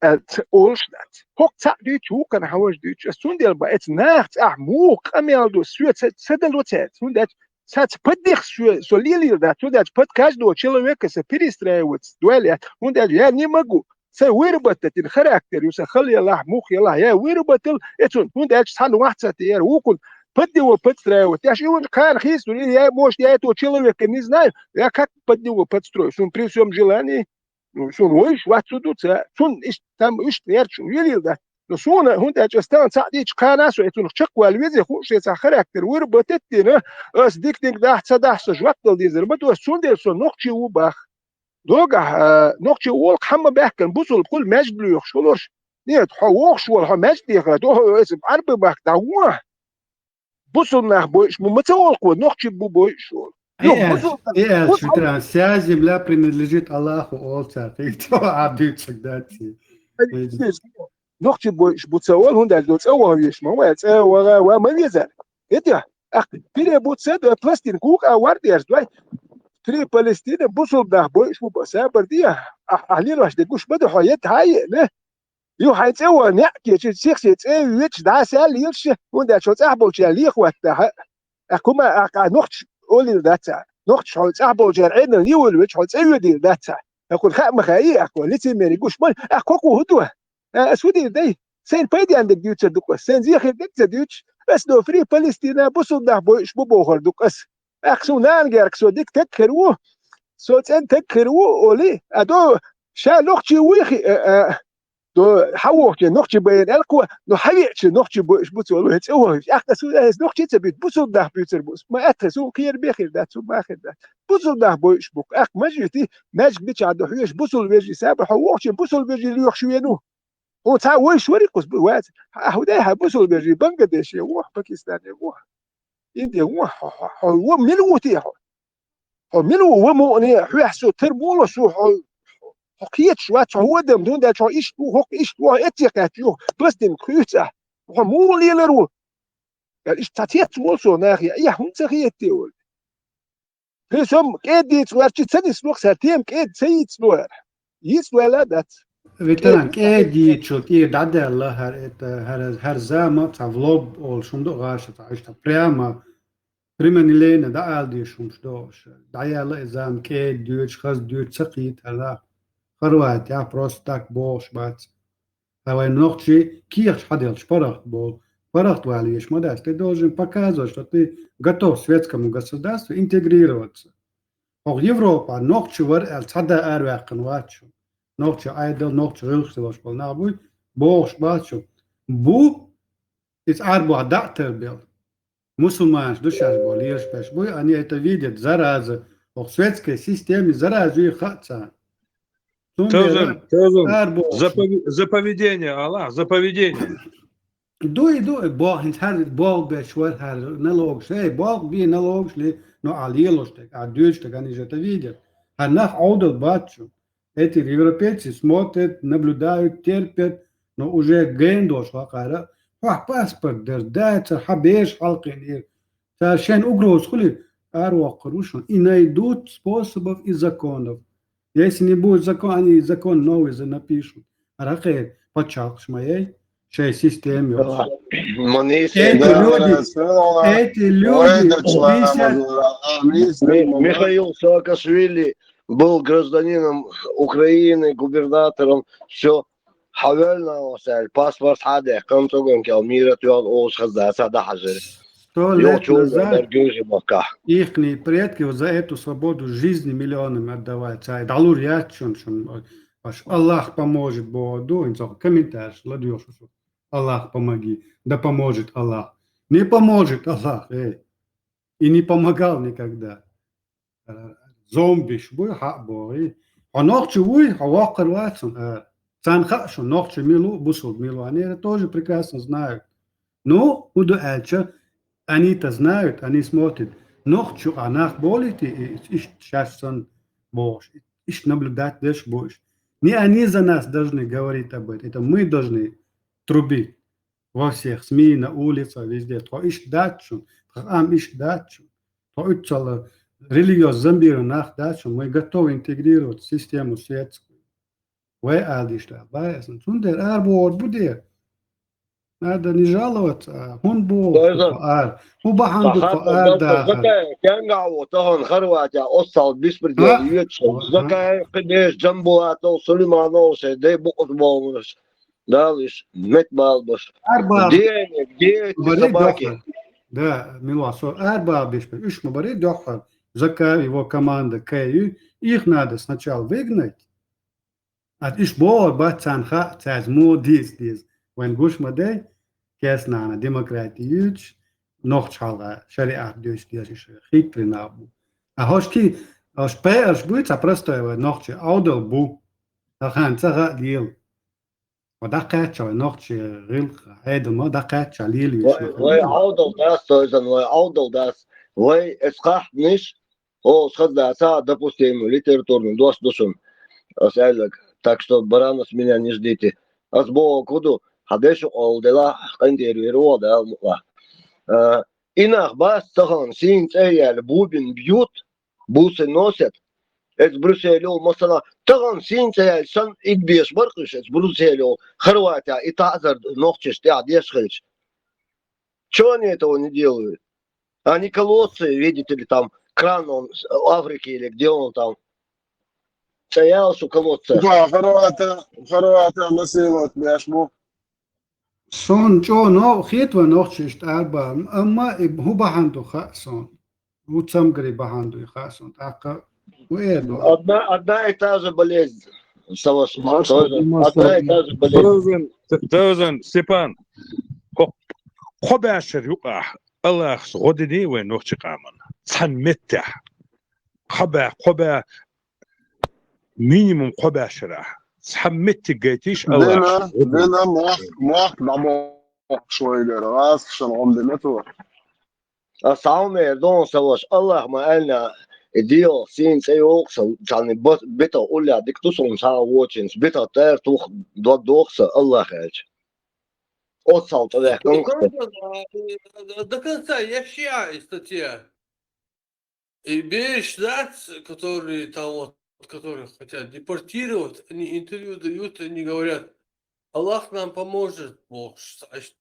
Э, ц-, олуш дац. ХӀокху цхьаъ дуьйцу, вукхана хьан важа дуьйцу. Аса цундела бан, эца наха цӀахь муха къамел ду, соьца ца дало цаьрца. ХӀунда аьлча цаьрца паддих соь-, со лелийла дац. ХӀунда аьлча под каждого человека со перестраиваться дойла яц. ХӀунда аьлча я не могу. Сайн выработать дина характер ю, сан хала ялахь, муха ялахь, я выработал, эцун, хӀунда аьлча цхьанна вахь ца тӀера, вукхун под него подстраивать. Я ж и вон кхана хийцалур, я, может, я этого человека не знаю, я как под него подстроюсь, он при всём желании, ну, сон вайш вац цу дуца, цун иш-, там иштта гӀерташ велийла дац. Но суна, хӀунда аьлча ас тахана цхьаъ дийчу кхана со, эцунах чекхвала везе, хууш шен цхьа характер выработать дина, ас дика-дика дахь, ца дахь, со жвак дала дезар ма ду, ас цундела со нохчий ву бах. Догахь, а, нохчий волу хьамма баьхкан бусулба хуьлу маьжда лоьхуш хиларш. Нет, хьо вохуш волу, хьо маьжда дехар, доху, эца Ӏарби бахка дӀавон. Бусулба нах бойуш бу, ма ца олу кхо, нохчий бу бойуш волу. Юха бусулба нах, бусулба. Вся земля принадлежит Аллаху, олу цара, кхин чӀогӀа Ӏа дуьйцург дац. Нохчий бойуш бу ца олу, хӀунда аьлча цӀа ваха веш ма вай, цӀа ваха ва ма везара. ХӀетехь, ахь пире бу ца дой, пластинка вукъа вар дерза дой. При Палестине бусулба нах бойуш бу бан сабар де, ахь, ахь лелош де гуш ма ду хьо, етта хьан а еана. Ю хьайн цӀе ван неӀ кечи, сих се цӀе вечи, дӀа сел лелаш, хӀунда аьлча хьо цӀахь болчаьрца лехватта хьа. Ахь кума, ахь, ахь нохча олийла дац ахь. Нохча хьо цӀахь болчаьрца Ӏедал йивалла веча, хьо цӀе йоьдийла дац ахь. Ахь кхуна хаьа ма хаьий, ахь кхо лицемерий гуш ма, ахь кхо кху хӀун ду? Э, ас хӀун дийр дай? Сайна пайденна дерг дуьйцур ду-кх ас, сайна зехир дерг ца дуьйцуш, ас до Фри Палестина бусулба нах бойуш бу бохур ду-кх ас. Ахь суна нана герга со дика таг хир ву, со цӀен таг хир ву, олий, а до ша нохчий вуй хи, а, а, до хьан вохче нохчий байина аьлла кхо, но хьан веача нохчий бойуш бу ца олу, хӀе цӀе вохуьйтуш. Ахь ас суна, ас нохчий ца буьйцу, бусулба нах буьйцур бу. Ма атта суна кхера бехир дац, суна бахир дац. Бусулба нах бойуш бу. Ахь ма жуьти, маьждиг мичахь ду хьоьжуш, бусулба вежарий саба, хьо вохче бусулба вежарий лоьхуш вену. Хьо цхьа вайш вари кхуза бу вац. Ахь хӀу дай хьан бусулба вежарий Бангладеше ву, Пакистане ву, Инде ву, хьо, хьо, хьо, ву мила ву те хьо? Хьо мила ву, ва муъне, хьоьхьа со тар мула со, хьо, хьо кхеташ вац, хьо хӀу адам ду, хӀунда аьлча хьо иштта ву, хӀокху иштта ву, хьо эццехь кхаьчча юха, пластинка хуьйцу ахь. Хьо муха лелар ву? Аьлла, иштта цхьа цец волу со нахе, я хӀунда ца хетте олу? Кхин со-м кӀеда дийца ларчи ца нисло-кх, цара тема кӀеда ца йийцало яра. Йийцало аьлла а дац. Ветеран, кӀеда дийцачул тӀера дӀадаьлла хӀара, это, хӀара, хӀара зама цхьа влог олуш хӀума ду гӀаш, цхьа иштта прямо прямолинейно дӀаала дезаш хӀумаш ду уьш. ДӀаяьлла и зама, кӀеда доьдуш, хаза доьдуш ца кхета хӀара нах. Хорватехь просто так бохуш бац. Ткъа вайн нохчий кехаташ хьаделлачу паргӀат болу, паргӀат вала везаш ма дац. Ты должен показывать, что ты готов светскому государству интегрироваться. Хьо Европа нохчи вара аьлла цхьа а араваьккхина вац шу. Нохчи Ӏедал, нохчи гӀиллакхаш долуш болу нах буй, бохуш бац шу. Бу, иза Ӏаьрбойн дӀа а тарбелла. Мусульманаш ду шаьш боху, лелаш берш буй, они это видят, зараза. Хьо светской системе зараза юй хаьа царна. Цундела Тевзан, Тевзан, ара бохуш. Запове-, заповедение, Аллах, заповедение. Дуй, дуй, боху, хӀинца хӀара болх беш вара хӀара налогаш. Эй, болх бе, налогаш ле, но а лелош дерг, а дуьйцуш дерг, они же это видят. ХӀара нах Ӏовдал бац шу. Эти европейцы смотрят, наблюдают, терпят, но уже гена долуш вакъара, хьох паспорт дара, дацара, хьан бераш хьалкхиънера. Цара шайна угроза хуьлий, аравоккхур ву шуна. И найдут способов и законов. Если не будет закон, они закон новый за-, напишут. ХӀара хӀокхеран пачхьалкхаш ма яй, шайн система йолуш. Эти люди, эти люди пятьдесят Ми-, Михаил Саакашвили был гражданином Украины, губернатором, всё. Хьавелла вац аьлла, паспорт хьадаьккхина, цуьнан кӀел мийрат йолу олуш хаза дац, дӀахьажира. Сто лет назад ихние предки вот за эту свободу жизни миллионами отдавали. Цай дӀалур яц шуна, шуна, аш Аллах поможет боху ду, хӀинца комментарийш ладоьгӀуш шу. Аллах помоги, да поможет Аллах. Не поможет Аллах, эй. И не помогал никогда. Зомбиш буй, хьаъ бохий. Хьо нохчи вуй, хьо воккхур вац хьуна. Царна хаьа шу, нохчи мила ву, бусулба мила ву. Они это тоже прекрасно знают. Ну, хӀун ду аьлча, они-то знают, они смотрят. Нохчи а нах болийти, и иштта шаьш санна бохуш, иштта наблюдать деш бу уьш. Не они за нас должны говорить об этом, это мы должны трубить во всех СМИ, на улицах, везде. Тхо иштта дац шуна, тхан къам иштта дац шуна. Тхо уьццал религиозно зомбированный нах дац шуна, мы готовы интегрироваться в систему светскую. Вай ала дийш дац, бай аса. Цундела ара бохур бу де. Надо не жаловаться, а хӀун боху тхо ара? ХӀун бахьана ду тхо ара дахар? Закаев кенгахь ву, тахана Хорватия, оццал беспредел йоьцуш. Закаев, кхин берш, Джамбулатов, Сулейманов, шайн дай букъа болуш. Дала уьш меттабалабаш. Арбан. Где они? Где эти собаки? Да, Милуан, со арбан беш бен. Уьш ма барий доххьар. Закаев, его команда, Каю. Их надо сначала выгнать. А уьш бохур бац царна хаьа, цаьрца муха дийца деза. Вайн гуш ма дай, кест нана демократи юьйцуш, нохча хьалха шариат дуьйцуш деза, уьш хитрый нах бу. А хӀошки, хӀош пеарш буй, цхьа простой вай нохчи, Ӏовдал бу. Хан ца хаьа лела. Ва дӀакхаьчча вай нохчи гӀиллакх, Ӏедал ма дӀакхаьчча лела юьйцуш. Вай, вай Ӏовдал дац, тойзан, вай Ӏовдал дац. Вай эс кхахьниш, о, хаза дац, а, допустим, литературный дош ду шуна. Ас аьллаг, так что баранас меня не ждите. Ас боху ду, хьан дешукъалла дела, къинтӀера вер ву, Дала мукъа. А, и нах бац тахана, сийна цӀе яьлла, бубин бьют, бусы носят. Эц Брюссель йолу, масала, тахана сийна цӀе яьлла, сан ид беш баркъуьш, эц Брюссель йолу, Хорватия, и таӀзар нохчаш тӀехь деш хилча. Чего они этого не делают? Они колодцы, видите ли, там, кран он, Африки или где он там. Цхьа ял шу колодца. Да, Хорватия, Хорватия насиловать беш бу. Сон чӀо но хетва нохчиш тӀарба, амма и хӀу бахьан ду хаьа сон. ХӀу цамгари бахьан ду и хаьа сон. ТӀаккха хӀу эр ду. Одна, одна и та же болезнь. Саваш, тоже одна и та же болезнь. Тевзан, Тевзан, Степан, кхо-, кхо баьшар юкъахь, Аллахьас гӀо дини вайн нохчи къаман. Цхьан меттехь. Кхо баь, кхо баь, минимум кхо баьшарахь. Цхьа меттиг гайтиш Аллахьас. Дина, дина, мохк, мохк дӀабохкуш вайгара. ГӀазкхашан гӀом дина ту. Ас хьан мер дон сан ваша, Аллахь ма аьллина, и дегӀ сийна цӀе йолу сан, царна бетах уллехь дика ду суна цхьа а вочуьнца, бетах тӀера тух дог доху сан, Аллахь аьлча. Оццал тӀе ваьккхина. До конца я шиа из статья. И бераш дац, который там вот которых хотят депортировать, они интервью дают, они говорят: «Аллах нам поможет», вот, а щ-,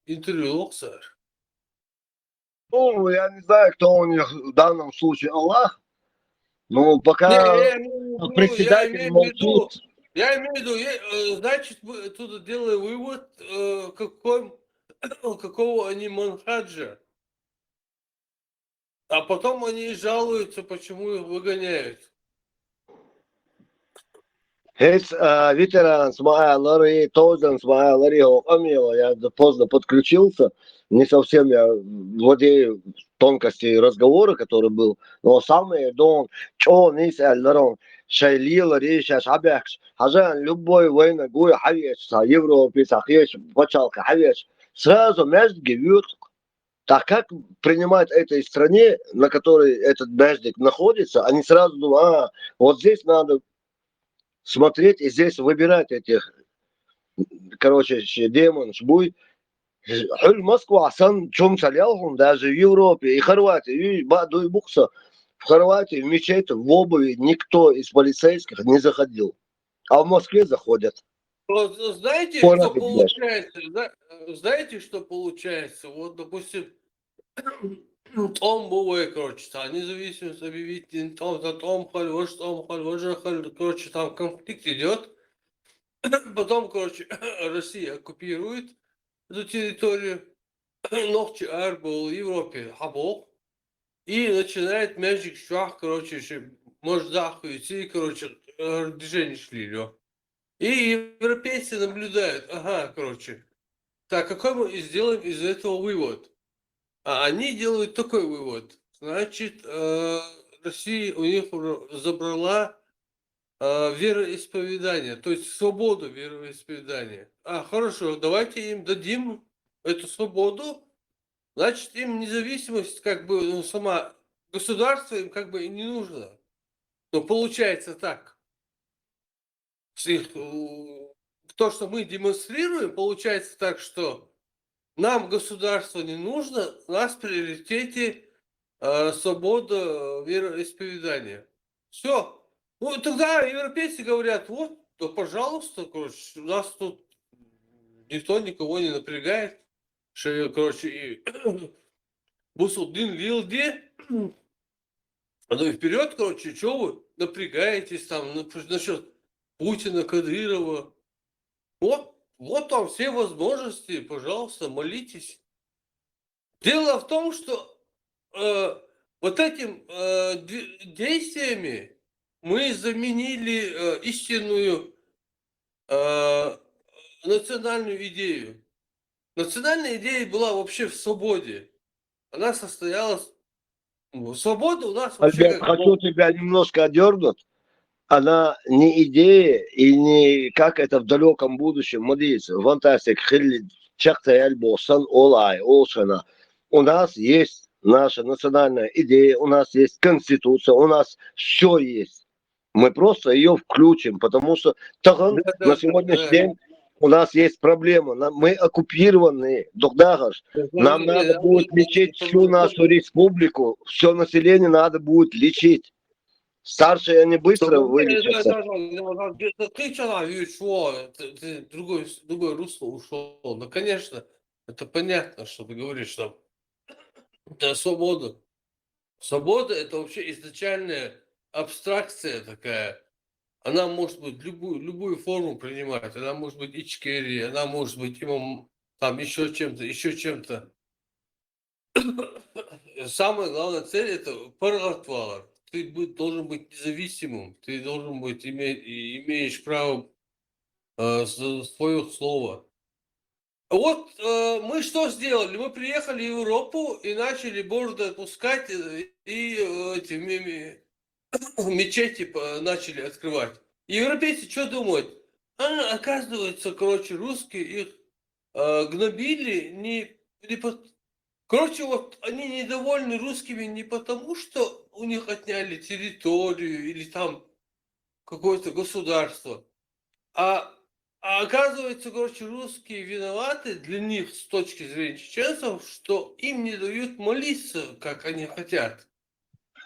интервью локсар. Ну, я не знаю, кто у них в данном случае Аллах, но Не, пока я имею в виду, я председатель имею в виду, молчит. я имею в виду, е- э, значит, мы тут делаем вывод, э, какой, какого они манхаджа. А потом они жалуются, почему их выгоняют. Есть а, ветеран с Маалари, тоже с Маалари, я поздно подключился, не совсем я владею тонкостей разговора, который был, но самое дон, чё не сэлларон, шайлила рейша шабяхш, хажан любой война гуя хавьяч, са Европе, са хьяч, пачалка хавьяч, сразу между гивют. Так как принимать этой стране, на которой этот междик находится, они сразу думают: а, вот здесь надо смотреть и здесь выбирать этих, короче, щ- демон, шбуй. Хуль Москва, сан чум салялхун, даже в Европе, и Хорватии, и ба дуй букса, в Хорватии в мечеть в обуви никто из полицейских не заходил. А в Москве заходят. Вот, знаете, Пора что быть дальше. Получается? Зна- Знаете, что получается? Вот, допустим, том бывает, короче, та независимость объявить, не том, за том халь, ваш том халь, ваш халь, короче, там конфликт идет. Потом, короче, Россия оккупирует эту территорию. Ногчи арбул Европе хабол. И начинает междик швах, короче, ши- может, захуй, и, короче, э, движение шли, лё. И европейцы наблюдают, ага, короче. Так, какой мы и сделаем из этого вывод? А они делают такой вывод. Значит, э, Россия у них уже забрала э, вероисповедание, то есть свободу вероисповедания. А, хорошо, давайте им дадим эту свободу, значит, им независимость, как бы, ну, сама государство им как бы и не нужно. Но получается так. С их, э, то, что мы демонстрируем, получается так, что нам государство не нужно, у нас в приоритете э, свобода вероисповедания. Все. Ну, тогда европейцы говорят: вот, да, пожалуйста, короче, у нас тут никто никого не напрягает. Что, короче, и Бусулдин Вилди, ну и вперед, короче, что вы напрягаетесь там на- насчет Путина, Кадырова? Вот, вот вам все возможности, пожалуйста, молитесь. Дело в том, что э, вот этим э, дви- действиями мы заменили э, истинную э, национальную идею. Национальная идея была вообще в свободе. Она состоялась... ну, свобода у нас вообще Альберт, как хочу тебя немножко одернуть. Она не идея и не как это в далеком будущем, модится, фантастик, хилли, чакта альбо, сан олай, олшана. У нас есть наша национальная идея, у нас есть конституция, у нас все есть. Мы просто ее включим, потому что таган Да, да, на да, сегодняшний да. День у нас есть проблема. На- Мы оккупированы, Дугдагаш. Нам Не, надо ну, будет ну, лечить ну, всю ну, нашу республику, все население надо будет лечить. Старшие они быстро Ну, вылечатся. да, да, да, да, да, да, ты чё, Вич, во, ты, ты другой, другое русло ушел. Ну, конечно, это понятно, что ты говоришь, что это свобода. Свобода — это вообще изначальная абстракция такая. Она может быть любую, любую форму принимать. Она может быть Ичкерия, она может быть имам, там еще чем-то, еще чем-то. Самая главная цель — это паргатвалар. Ты бу- должен быть независимым, ты должен быть име- и имеешь право э, с- своего слова. Вот э, мы что сделали? Мы приехали в Европу и начали бороды отпускать э, и э, эти ми- ми- мечети по- начали открывать. И европейцы что думают? А, оказывается, короче, русские их э, гнобили, не, не по- Короче, вот они недовольны русскими не потому, что у них отняли территорию или там какое-то государство, а, а оказывается, короче, русские виноваты для них с точки зрения чеченцев, что им не дают молиться, как они хотят.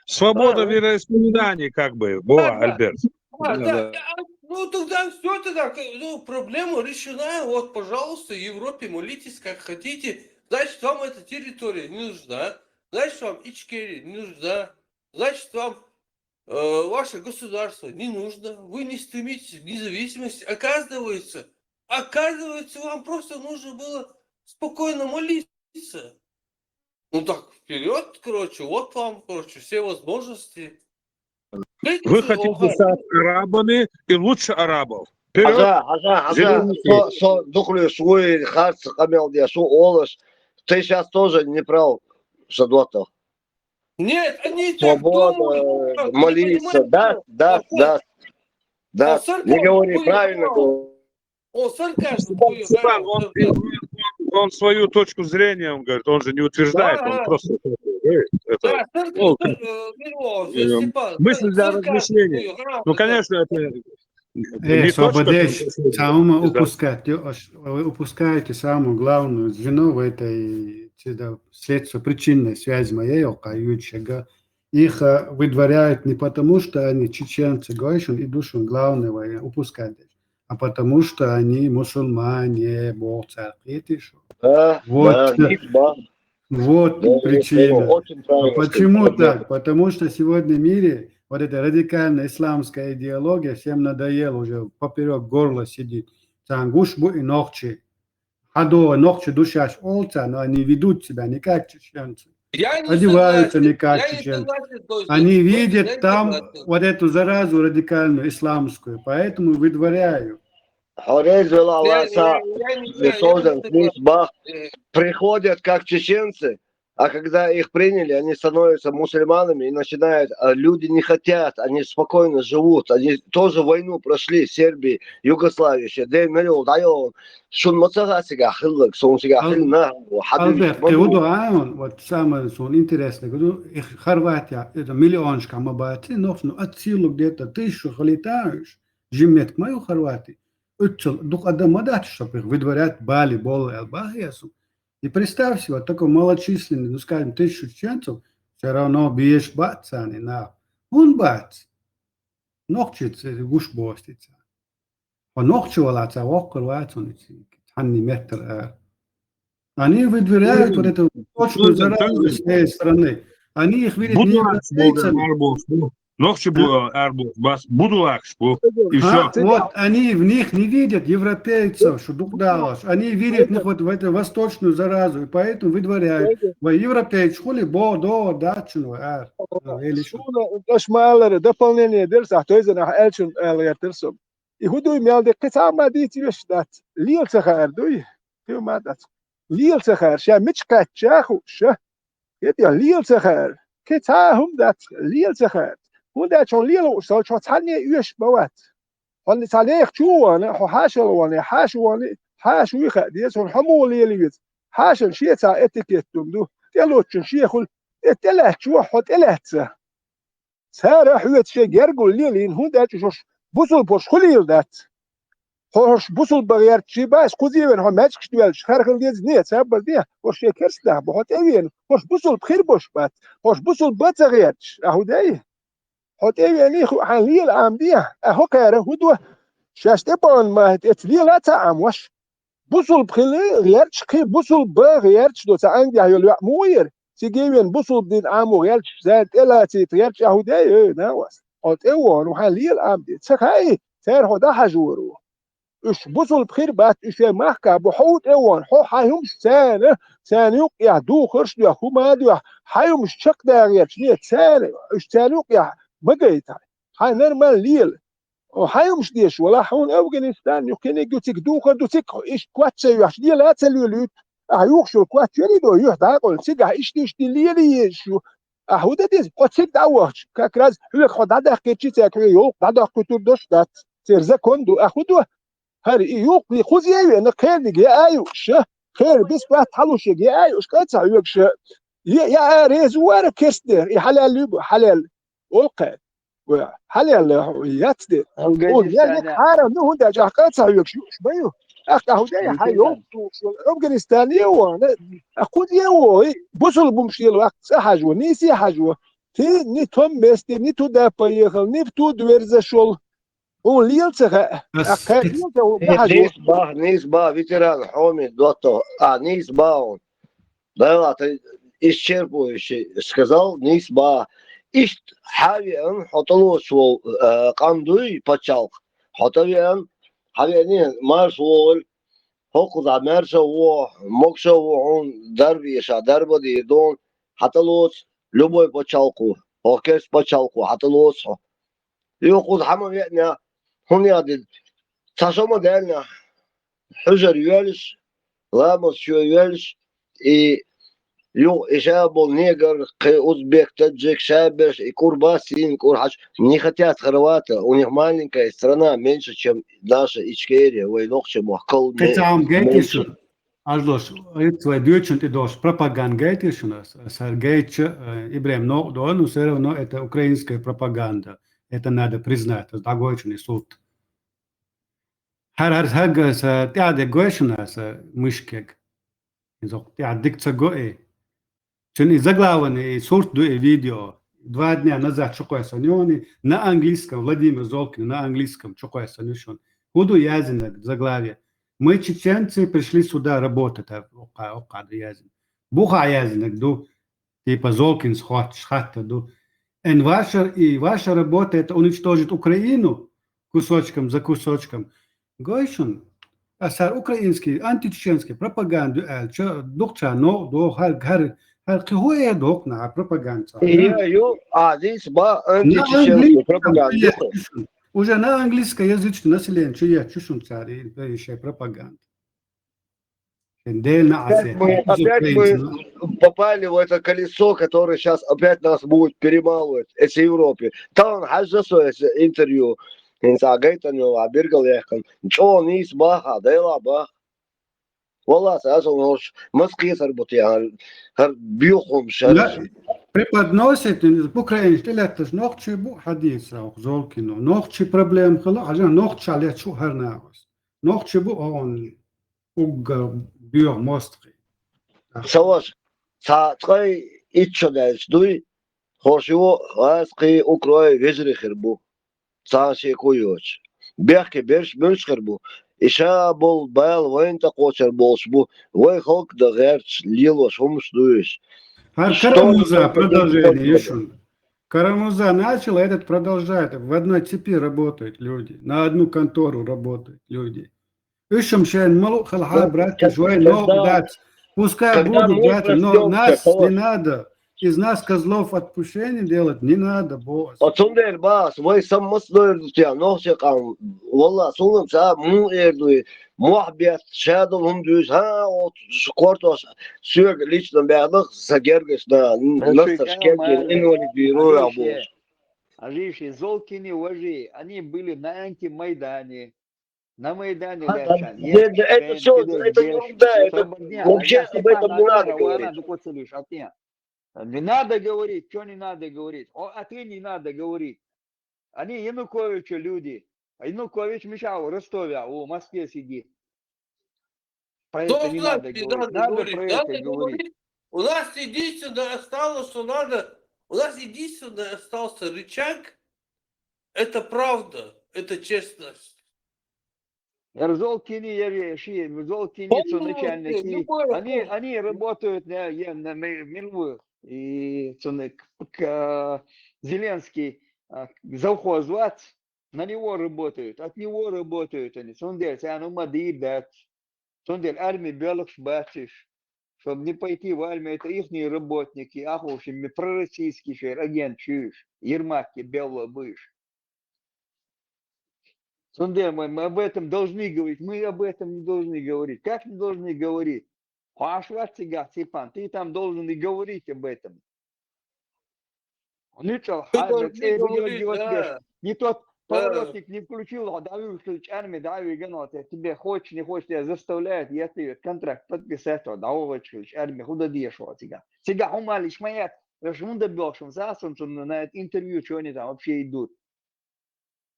Свобода А, вероисповедания, как бы, была, да, да. Альберт. А, Да, да, да. а, ну тогда все, тогда, к- ну, проблема решена. Вот, пожалуйста, в Европе молитесь как хотите. Значит, вам эта территория не нужна. Значит, вам Ичкерия не нужна. Значит, вам э, ваше государство не нужно. Вы не стремитесь к независимости. Оказывается, оказывается, вам просто нужно было спокойно молиться. Ну так, вперед, короче, вот вам, короче, все возможности. Вы хотите стать арабами и лучше арабов. Вперед! Хьажа, хьажа, хьажа, Зеленый со, со духлуш вуй харц къамел де, шу олаш. Ты сейчас тоже не прав, Шадватов. Нет, они так Свобода, думают. Как, не молиться. понимаете, Да, что? да, Какой? Да, да. А сэр Не Карл говори, Буй, правильно он- говорю. Он сэр Карл Степан, Буй, Степан, Карл, он, сэр Карл. он свою точку зрения, он говорит, он же не утверждает, Да, он да. Просто говорит. Это, Да, сэр ну, Карл, э, Мирон, э, Степан, мысль для сэр Карл размышления. Буй, Карл, Ну, да. конечно, это Э, не точка, свободеч, там, самому да. Упускать, ё- аш- вы упускаете самое главное звено в этой следственно-причинной связи моей, окаючега. Их э, выдворяют не потому, что они чеченцы, гойшин и душин, главное, вы упускаете, а потому что они мусульмане, бо царкъетиш. Да, Вот, да, да. Ницба. Вот Да, причина. Очень А правильно почему сказал. Так? Потому что сегодня в мире вот эта радикальная исламская идеология всем надоела, уже поперек горла сидит. Цангуш бу и ногчи. Хадо ногчи душаш олца, но они ведут себя не как чеченцы. Я не Одеваются согласен. не как Я не чеченцы. согласен, то есть, Они вот видят я не там согласен. Вот эту заразу радикальную исламскую, поэтому выдворяют. Хорезмила Я, ласа я, я не- я- я не создан согласен. Ницба. Э, Приходят как чеченцы, а когда их приняли, они становятся мусульманами и начинают, а люди не хотят, они спокойно живут, они тоже войну прошли, Сербии, Югославии, еще Дэн Мэрил, Дайон, шун мацагасига хиллак, сунсига Ал- хилна, хадим Альберт, кевуду аун, вот самое сон интересное, кевуду их Хорватия, это миллионшка мабати, но ну отсылу где-то тысячу халитаешь, жимет мою Хорватии. Уцел дух адам мадат, чтобы их выдворять бали бол элбахиасу. И представь себе, вот такой малочисленный, ну скажем, тысячу чеченцев, все равно бьешь бацани на. Он бац. Ногчи гуш бостица. А ногчи вала ца воккр вацуничи. Ханни метр а. Они выдворяют вот эту точную заразу с своей страны. Они их видят не Будулакш бу европейцами. арбош бу. Ногчи бу арбош бас. Будулакш бу. И А, все. Вот они в них не видят европейцев, что дух далаш. Они видят в них вот в эту восточную заразу, и поэтому выдворяют. Вы европейцы, хули, бо, до, дачну, а, или что? Суна кашмалар дополнение дерса, то есть на элчин элгер терсом. И худу мел де кица ма ди тивеш дат. Лил цахар дуй. Тив ма дат. Лил цахар, ша мич качаху, ша. Кет я лил цахар. Кица хум дат, лил цахар. Хун да чон лил у, со чон цане юш бават. Хун цане их чувана, хо хашал вана, хаш вана, хаш уйха, дес хун хаму лил виц. Хашан шеца этикет дум ду. Телочун шехул, телачу, хо телаца. Цара хьуьет ше гергул лелийна, хӀунда аьлча шош бусулба хӀорш хулийла дац. Хьо хӀорш бусулба гӀерташ бац, кхузевен хьо маьжгаш доьлча, хӀара хила деза, не, цхьаббар де, хӀорш шен керста нах бу, хьо тӀевена, хӀорш бусулба хир бош бац, хӀорш бусулба ца гӀерташ, а хӀу дай? Хьо тӀевена, хьо хьан лела Ӏам де, а хӀо кхара хӀу до? Шаьш тӀе баьнна ма хӀета, эца лела а ца Ӏам ваш. Бусулба хила гӀерташ, кхин бусулба гӀерташ до, ца ангехь йолу йоӀ муха яра? Цига вен бусулба дин Ӏамо гӀерташ, царна тӀелацита гӀерташ, а хӀу дай, ой, нагӀас? Хьо тӀе а вон, хьан лела Ӏам де. Ца хаий, цара хьо дӀахьажор ву. Уьш бусулба хир бац, уьш вен махка бу, хьо тӀе а вон, хьо хьан хӀумаш царна, царна юкъехь духарш а доьху, хӀума а доьху, хьан хӀумаш чекхда гӀерташ, не, царна, уьш царна юкъехь ма гайта. Хьайн нормально лела. О, хьан хӀумаш деш вала, хьуна Афганистан, юхкиниг ю цига духар ду, цига иштта коч ца йоьхча, лела а ца лелуьйту. Ахьа юхаш йолу коч йоьлий до, юьхь дӀакъовла, цигахь иштта, иштта лела езаш ю. Ахьа хӀу дан деза? Хьо цига дӀа а вахча, как раз хьоьга хьо дӀадаккхийчи цаьрга хьоьга йолу дӀадоккхуьйтур долуш дац. Церан закон ду. Ахьа хӀу до? ХӀара и юкъ кхуза а веана, кхерниг яа а юуш, ша, кхера бисбат хьалушег яа а юуш, кӀант ца хьоьгуш, я, я а реза вара керстнера, и хьалаьлла ю бу, хьалаьлла. Олу кхаьа. Хьалаьлла яц де. О, я, я, хьарам ду, хӀунда аьлча ахь кӀант ца хьоьгуш юуш ма ю. ТӀаккха хьан хӀу дай, хьан йолу тухуш волу Афганистане а вахана, а кхуза а вогӀий, бусулба хӀумаш лела ваккха цӀа хьажо, нийса а хьажо. Ты не в том месте, не туда поехал, не в ту дверь зашёл. Хьуна лела ца хаьа. Ас- Ах, кхаь лела ца, хьуна Э, бахьаш ву. Нийса баха, нийса баха, ветеран, хьоме, доттагӀа. А, нийса баха хьуна. Дала, ты исчерпывающе сказал, нийса баха. Иштта хьавеана, хьо тӀалоцуш волу, э, къам дуй, пачхьалкх, хьо тӀавеана, хьавеана, марша вогӀийла, хӀокхузахь маьрша а вогӀу, могуша а ву хьуна, дарба эша, дарба дийр ду хьуна, хьан тӀалоцу, любой пачхьалкх ву, хӀокху керста пачхьалкх ву, хьан тӀалоцу хьо. Юха кхуза хьан ма веанехь, хӀунда яхь дина? Цхьа шо ма даьллинехь, хьуьжар йоьллуш, ламаз чоь йоьллуш, и юха и ша болу негр, кхин узбек, таджик, ша берш, и кӀур бац, сийна кӀур хьаьжча, не хотят хорваты, у них маленькая страна, меньше, чем наша Ичкерия, вай нохчийн мохк, кхин ме-, цхьа хӀума гайтий меньше. Шуна? Ажлош, итт вай дуьйцучун тӀе долуш пропаганда гайтий шуна ас? Ас хӀара гайтича, э, ИбрахӀим новкъа до, ну, всё равно это украинская пропаганда. Это надо признать. Ас дӀагойчун и сурт. ХӀара, хӀара, хӀара, ас тӀаьхьа де гой шуна ас мышкег. Иза тӀаьхьа дика ца го и. Цуьнан и заглавие, и сурт ду и видео. Два дня назад чукхоьссина ю хьуна, на английском, Владимир Золкин, на английском чукхоьссина ю шуна. ХӀун ду яздинарг заглавие? Мы, чеченцы, пришли сюда работать, а, оккха, оккха ду яздина. Бухахь яздинарг ду, типа Золкинс хоттуш хаттар ду. And ваша, и ваша работа — это уничтожить Украину кусочком за кусочком. Гой шуна, ас хӀара украинский, античеченский пропаганда ю аьлча, дукха ца новкъа до, хӀара, хӀара, хӀара кхин хӀун эр ду хӀокхунах пропаганда цхьа? Я, ю, а, нийса баха, на античеченский английском пропаганда ю. Уже на английскоязычном населении чу етташ ю шуна цара и, и шайн пропаганда. Шайн Делан Опять Ӏасет. Мы, опять мы попали в это колесо, которое щас опять нас будет перемалывать, эцу Европе. Тахана хьаьжжа со эцу интервью, хӀинца гайтина йолу, а биргал яьккхина. ЧӀогӀа нийса баха, Делахь баха. Валлахь, аса хӀорш маца кхетар бу те, хӀара, хӀара боьха хӀумаш, хӀара. Да, преподносит, из Украинаш тӀелетташ нохчий бу, хьадийцара оха Золкино. Нохчий проблема хила, хьажа нохчий леташ ву хӀара нахус. Нохчий бу оха. Уггар боьха мостагӀий. Ца ваша, цхьа ткъе итт шо даьлча дуй, хӀорш ю гӀазкхий, укрой, вежарий хир бу. Цхьа шеко йоцуш. Бехке берш муьлш хир бу? И ша болу бала вайна тӀекхочур болуш бу. Вай халкъ дан гӀерташ лелош хӀумаш ду уьш. ХӀара Карамурза продолжение ю шуна. Карамурза начал, этот продолжает. В одной цепи работают люди. На одну контору работают люди. Уьш-м шайна ма луъу хила хьан, братиш, вай новкъа дац. Пускай будут, братья, но нас не надо. Из нас козлов отпущения делать не надо, босс. Оцундела бахас, вай саммаца дойр ду те, нохчийн къам. Валла, суна ца муха эр ду, мохь бетта, ша долу хӀума дуьйцу, хӀа, оцу кортош соьга лично баьхнах, сан гергаш на, настарш кегдина, инвалид вийр ву ваьхьа бохуш. Ажиши, Золкини, важи, они были на антимайдане. На Майдане лаьцна. Это всё, это ерунда, это вообще об этом не надо говорить. Не надо говорить, что не надо говорить. О, а ты не надо говорить. Они Януковича люди. А Янукович мешал в Ростове, а в Москве сидит. Про это не надо говорить. Надо про это говорить. У нас единственное осталось, что надо, у нас единственное остался рычаг, это правда, это честность. Золкини, я же, ши, Золкини, цу начальники, они, они работают на, я, на ми-, мировую, и цу на-, к-, к-, Зеленский, а, завхоз вац, на него работают, от него работают они. Цундела, царна ма дийр дац. Цундела арми белхаш бац уьш. Чтобы не пойти в армию, это ихние работники, ахуш, ими пророссийский шер, агент шуьш, Ермакки белла буьш. Цундела мы, мы об этом должны говорить, мы об этом не должны говорить. Как не должны говорить? Хьо Ӏаш вац цигахь, Степан, ты там должен и говорить об этом. Нуьцкъала хьайна цӀе бигал гилатдеш. Не тот поворотник не включил, хьо дӀавуьгуш хилча арми дӀавиган, вот, тебе хочешь, не хочешь, тебя заставляют, я тебе контракт подписать, вот, дӀавахача хилча арми хӀун дан дезаш вац цигахь? Цигахь хӀума аллиш ма яц, уьш хӀунда боьлхуш ма сацам цунна на это интервью, чё они там вообще идут.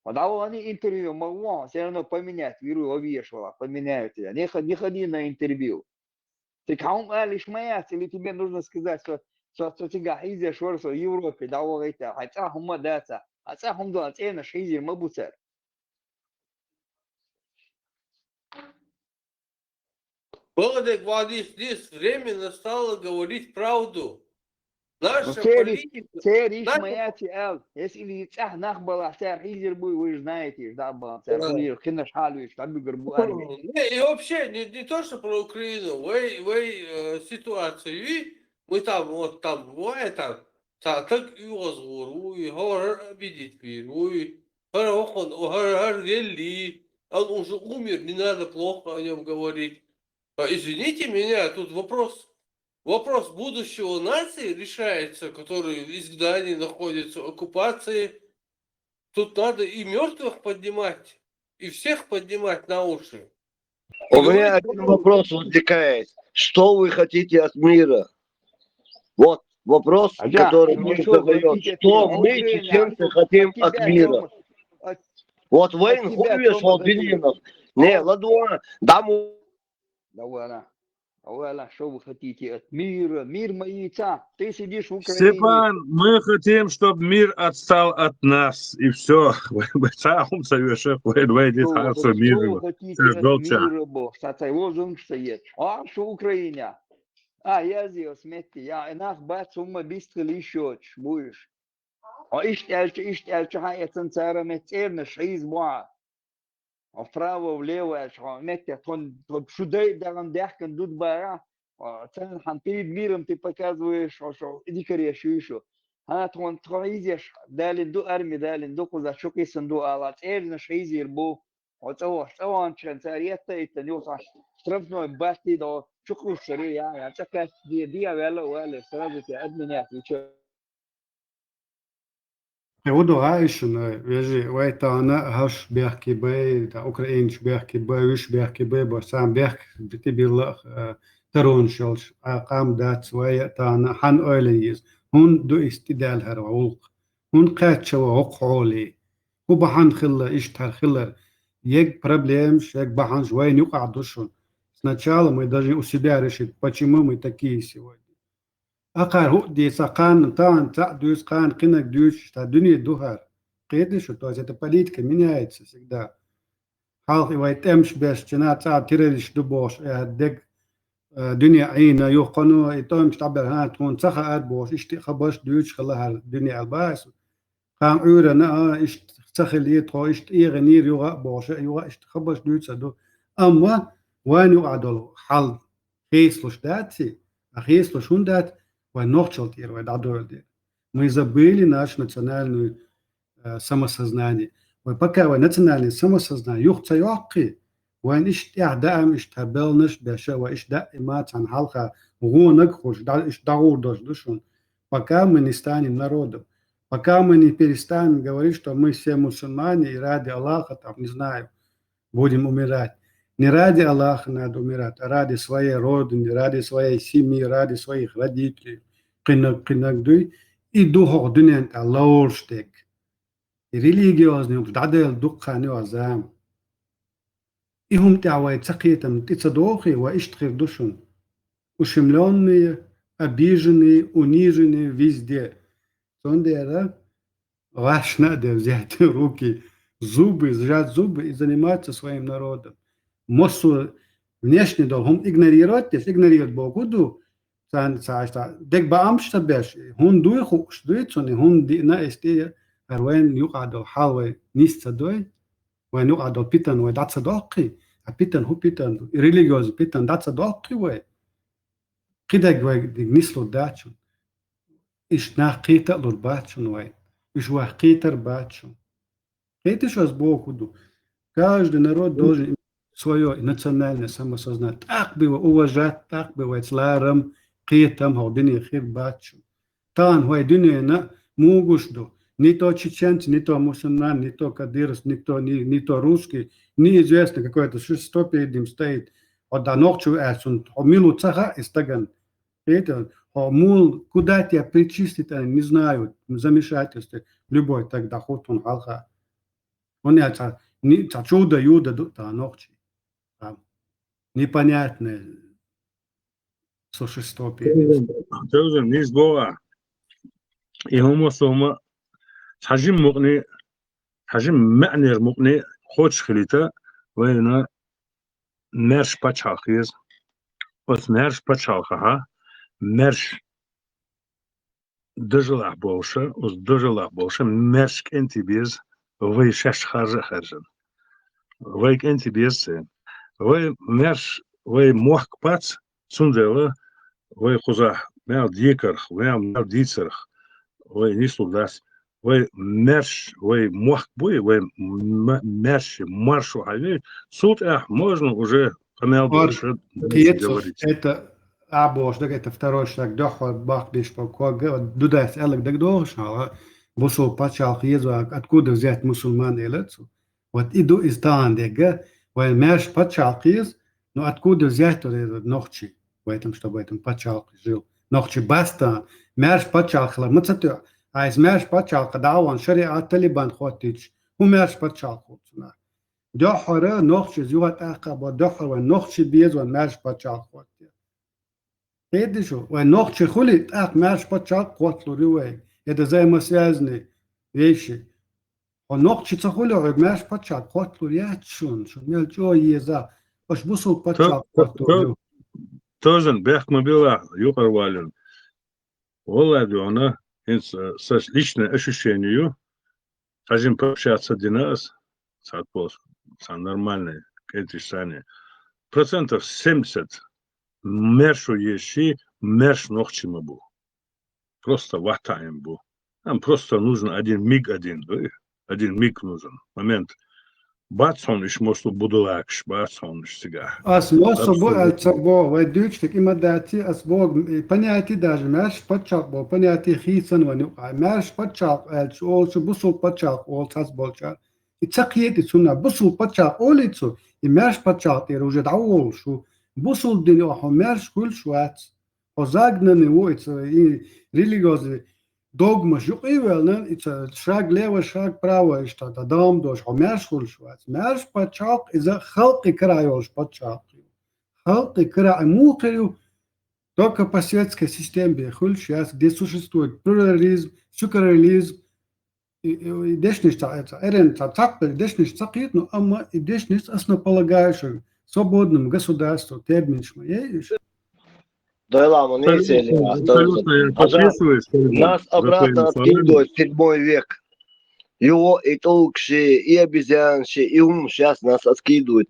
Вот, а они интервью ма вон, всё равно поменять, виру, вешала, поменяют тебя. Не ходи, не ходи на интервью. Так хьуна алиш ма яц, или тебе нужно сказать, что Цо, цо цигахь хьийзеш вара со Европе дӀавахийта. Хьай цӀа хӀума даца. А цӀа хӀума ду, а цӀенаш хьийзийр ма бу цар. Богдек вадис дис, время настало говорить правду. Наша Цериш, политика. цериш наша- ма яци ал. Если или цӀа нах бала цар хьийзийр буй, вы же знаете, да, бала цар Да. хьийзийр, хинаш хьалуйш, табигар бу арми. Не, и вообще не, не то, что про Украину, вай, вай э, ситуацию, и мы там, вот там, вай там, та, так и возгоруй, хор обидеть вируй, хор охуй, хор, хор гелли, он уже умер, не надо плохо о нем говорить. А, извините меня, тут вопрос, вопрос будущего нации решается, который в изгнании находится, оккупации. Тут надо и мертвых поднимать, и всех поднимать на уши. У меня один вопрос возникает. Что вы хотите от мира? Вот вопрос, А да, который ну мне что, задают. хотите от Что мира? мы, Украина, чеченцы, от хотим тебя, от мира? Тёма, от- Вот от Вейн тебя, Хуевич Тёма, Владимиров. Не, ладно, дам Да ладно. А ладно, что вы хотите от мира? Мир мои ца. Ты сидишь в Украине. Степан, мы хотим, чтобы мир отстал от нас. И все. Сам совершив войну, Что вы харсу хотите, что миру. вы хотите Всё, от громче. мира, бо? Сацай лозунг стоит. А что Украина? А, я здесь, смотрите, я нах бац, ума бистхил ещё будешь. А ишт эльча, ишт эльча, ха, я цан цара мет церна шиз буа. А вправо, влево эльча, ха, мет я тон, тон шудай даган дяхкан дуд бара. А цан хан перед миром ты показываешь, а что, иди кореш, ещё. Ха, тон, тон изеш, далин ду арми, далин ду куза чукисан ду ала, церна шиз ирбу. Оцо, оцо он чен цар етта итта нюхаш. Штрафной батти до чукушери я, я цакас ди ди авела вале сразу те админят ичо. Э, удугӀа ишина, вежи, вай тана хаш бехки бай, та украинч бехки бай, виш бехки бай, бо сам бехк бити билла, э, тарон шалш, а, къам дац вай тана хан ойле йиз. Хун ду исти дал хар улк. Хун каччава хок холи. Ху бахан хилла, иштар хилар. Ег проблемш, ег баханш вай нюкъа душун. Сначала мы должны у себя решить, почему мы такие сегодня. Акъар хӀу дийца кхаьнна тахан цхьаъ дуьйцу, кхаьнна кхинаг дуьйцуш, цхьа дуьне ду хӀара. Кхетий шу, то есть это политика меняется всегда. Хьалха вай тӀемаш беш, чина цхьа террорист ду бохуш, э, дег, э, дуьне Ӏийна, юххано, и тӀемаш дӀабер, хӀа, тхуна ца хаьар бохуш, иштта хабарш дуьйцуш хила хӀара дуьне аьлла баьсу. Кхаьнна Ӏуьйранна, а, иштта ца хилий, тхо иштта эгӀанийра юха а бохуш, юха а иштта хабарш дуьйцур ду. Амма вайн юкъа долу хьал хеслуш дац и, а хеслуш хӀунда дац, вай нохчал тӀера вай дӀадойла дера. Мы забыли наше национальное, э, самосознание. Вай пока вай национальное самосознание юха ца йоккхий, вайн иштта тӀехь даам иштта белнаш беша, вай иштта даима цхьана хьалха гӀонаг хуш, да-, иштта дӀагӀур долуш ду шуна. Пока мы не станем народом, пока мы не перестанем говорить, что мы все мусульмане и ради Аллаха, там, не знаю, будем умирать. Не ради Аллаха надо умирать, а ради своей родины, ради своей семьи, ради своих родителей. Кхиннаг, кхиннаг дуй, и ду хӀокху дуьнен тӀехь ловш дерг. И религиозный хӀумаш дӀадайла дуккха а зама. И хӀума тӀехь вай ца кхетам тӀе ца дохий, вай иштта хир ду шуна. Ущемлённые, обиженные, униженные везде. Цундела вайшна а де взять руки, зубы, сжать зубы и заниматься своим народом. Массо внешне долу хӀума игнорировать деш, игнорировать боху ду, царна ца аш та, дег баамаш ца беш, хӀун дуй хууш дуй цунна, хӀун диъна эс тӀе, хӀара вайн юкъа долу хьал вай нис ца дой, вайн юкъа долу питан вай дӀа ца доккхий, а питан хӀу питан ду, и религиозный питан дӀа ца доккхий вай. Кхидерг вай нислур дац шуна. Иштта нах кхета а лур бац шуна вай. Уьш вай кхетар бац шуна. Кхеташ ас боху ду. Каждый народ должен иметь своё национальное самосознание. ТӀаккха бен вай уважать, тӀаккха бен вай ларам, кхетам хӀокху дуьне хир бац шуна. Тахана вай дуьненна мугуш ду. Ни то чеченцы, ни то мусульман, ни то кадыровцы, ни то, ни, ни то русский, неизвестно, какое-то существо перед ним стоит. Хьо да нохчо аьлла цунна, хьо мила ву ца хаьа и стагана. Кхетий, хьо мула, куда тебя причислить, они не знают, в замешательстве. Любой так дахут хьуна хьалха. ХӀунда аьлча цхьа, ни-, цхьа чуда-юда ду тахана нохчий. Там непонятное. существо пе. Тевзан, нийса боху ахь. И хӀума, со хӀума, цхьа жима мукъане, цхьа жима маьӀнера мукъане кхочуш хилийта, вайна маьрша пачхьалкх еза. Оцу маьрша пачхьалкхехь маьрша дажалахь болуша, оцу дажалахь болуша маьрша кӀентий беза, вай шаьш харжа а хаьржина. Вай кӀентий беза церан. Вай маьрша, вай мохк бац, цундела вай кхузахь мел декарх, мел, мел дийцарх вай нислур дац. Вай маьрша, вай мохк буй, вай ма-, маьрша, маршо хьайвей, цул тӀаьхьа можно уже къамел Ор-, дерша кхеташ, говорить. Это а бохуш дага, это второй шаг, дуьххьал баккхийш бо кога, дудайс аьлларг дага догӀуш хьала, бусул пачхьалкх еза, откуда взять мусульман элира цо. Вот и ду иза тахана дегга, вайн маьрша пачхьалкх еза, но откуда взять вот этот нохчий? В этом, чтобы в этом пачхьалкхе жил. Нохчий бац тахана, маьрша пачхьалкх хилар ма ца тоьу, а иза маьрша пачхьалкх дӀа а вахана, шариат, Талибан хӀоттийча, хӀун маьрша пачхьалкх хул цунах? Дуьххьара нохчий, юха тӀаккха а бо, дуьххьара вайн нохчий беза вайн маьрша пачхьалкх хӀотта. Кхетий шу, вайн нохчий хуьлий, тӀаккха маьрша пачхьалкх хӀотталур ю вай. Это взаимосвязанные вещи. Хьо нохчий ца хуьлий, хьоьга маьрша пачхьалкх хӀотталур яц шуна, шуна мел чӀогӀа еза. Аша бусул пачхьалкх хӀотталур ю. Тозан, бехк ма билла, юкъара валлина. Валлай, дуьхьал, хӀинца, э, сан личное ощущение ю, хьажин пообщаться дина ас, цхьацца, цхьа нормальный кӀентий санна. Процентов семьдесят маьршо езаш, маьрша нохчий ма бу. Просто ватаем бу. Нам просто нужен один миг, один, ой, один миг нужен, момент. Бац хьуна уьш массо а будулакаш, бац хьуна уьш цигахь. Ас массо а бу аьлла ца боху, вай дуьйцуш дерг и ма дац, ас боху, и понятие даже, маьрша пачхьалкх боху понятие хийцан вайн юкъахь. Маьрша пачхьалкх аьлча, олуш бусул пачхьалкх олу цхьацца болчара. И ца кхетий цунна, бусул пачхьалкх олий цо, и маьрша пачхьалкх тӀера уже дӀаволуш ву. Бусул дин хьо маьрша хуьлуш вац. Хьо загнанный ву и ца, и религиозный догмаш юкъе а ваьлла, и ца шаг лево, шаг право иштта дӀа-дӀа дам долуш, хьо маьрша хуьлуш вац. Маьрша пачхьалкх иза халкъе карахь йолуш пачхьалкх ю. Халкъе карахь муха ю? Только по светской системе хуьлуш яц, где существует плюрализм, секуляризм, и, и, и дешнаш ца, ца, эрен ца, цхьацца дешнаш ца кхетаду, амма и дешнаш основополагающий, свободном государстве терминаш ма ю уьш. Дойла, мы не сели, а, абсолютно, я подписываюсь, Тойзан. Нас обратно откидывает седьмой век. Его и тӀулгаши, и обезьянаши, и хӀума сейчас нас откидывает.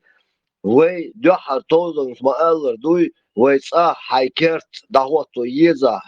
Вай дуьххьара Тойзанца ма-аллара дуй, вай цӀа хьайн керт дӀахӀотто еза.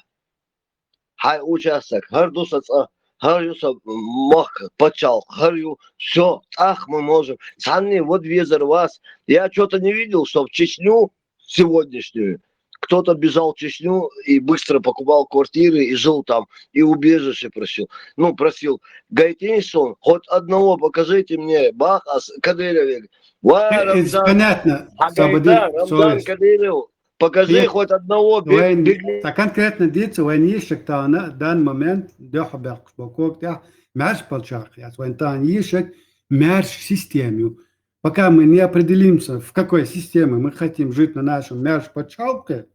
Хьайн участок, хӀара ду сан цӀа, хӀара ю сан мохк, пачхьалкх, хӀара ю, всё, тӀаккха мы можем. Цхьанне вада везар вац. Я чё-то не видел, чтоб Чечню сегодняшнюю кто-то бежал в Чечню и быстро покупал квартиры и жил там, и убежище просил. Ну, просил. Гайтинсон, хоть одного покажите мне, бах, а с-, Кадырове. Ва, э, э, Рамзан, понятно, а Сабадин, гайта, Рамзан Кадыров, покажи хоть одного бе-, вайн, беглеца. Та конкретно дийца, вайн ешшаг тахана, данный момент, дуьхьал баьккхина бо кога тӀехь, маьрша пачхьалкх яц. Вайн тахана ешшаг маьрша система ю. Пока мы не определимся, в какой системе мы хотим жить на нашем маьрша пачхьалкхе,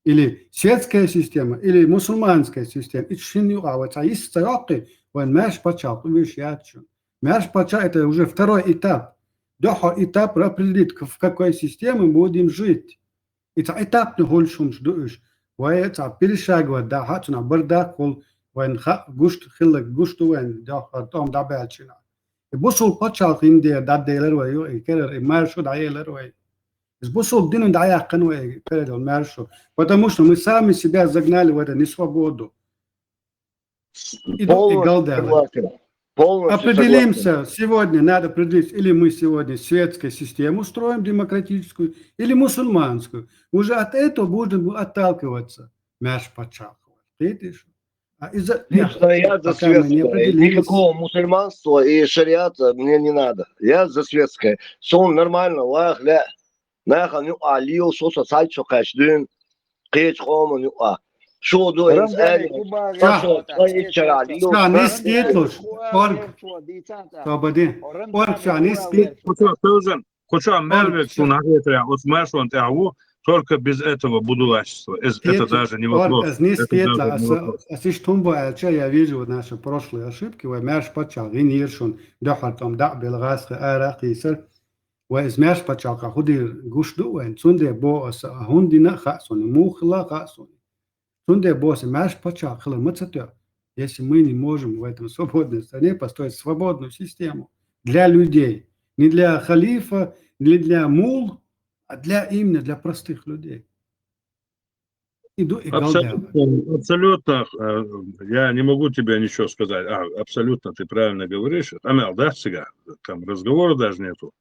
или светская система, или мусульманская система, и шин юкъахь вай цхьа йист ца йоккхий, вайн маьрша пачхьалкх вуьйш яц шуна. Маьрша пачхьалкх — это уже второй этап. Дуьххьара этап определить, в какой системе мы будем жить. И цхьа этапный хуьлуш хӀумаш ду уьш. Вай цхьа перешагивать дахь, цунах бардаккхул, вайн хаа гуш ду, хилларг гуш ду вайн, дуьххьара тӀом дӀабаьлча. И бусул пачхьалкх хӀинца дӀаделар вай, и керара, и маьршо дӀаелар вай. Иза бусул динан дӀаяьккхина вай, передал маьршо. Потому что мы сами себя загнали в эту несвободу. И ду-, и галдала. Полностью согласен. Полностью согласен. Определимся сегодня, надо определиться, или мы сегодня светскую систему строим, демократическую, или мусульманскую. Уже от этого будем отталкиваться. Маьрша пачхьалкх. Кхетий шу? А из-за... Лично я за светское. Никакого мусульманства и шариата мне не надо. Я за светское. Со нормально, вах, ля. Нахана юкъа лийл, со со цхьайтта шо кхаьчдуьйна, кхечу къоман юкъа. Шо ду, ин цӀаьрга, со со цӀа иччара лийл. Ша нис кхеталуш, орг. Собади. Орг ша нис кхет. Кху чохь тевжан, кху чохь мел верг суна хетарехь, оцу маьршонна тӀехь ву, Только без этого будулачества. Это даже не вопрос. Это даже не вопрос. Аз иштта хӀума бо аьлча, я вижу вот наши прошлые ошибки, вай маьрша паччахь гӀинийра шуна, дуьххьара тӀом дӀа а белла, гӀазкхи ара а кхийсар. Вай из маьрша паччахьалкхе хӀу дийр гуш ду вайна, цундела бо аса, а хӀунда дина а хаьа суна, муха хилла а хаьа суна. Цундела бо аса, маьрша паччахьалкхе хилар ма ца тоьа, если мы не можем в этом свободной стране построить свободную систему для людей, не для халифа, не для мул, а для, именно для простых людей. Иду и галдя. Абсолютно, абсолютно, э, я не могу тебе ничего сказать. А, абсолютно ты правильно говоришь. Амал, да, цигахь, там разговора даже нету.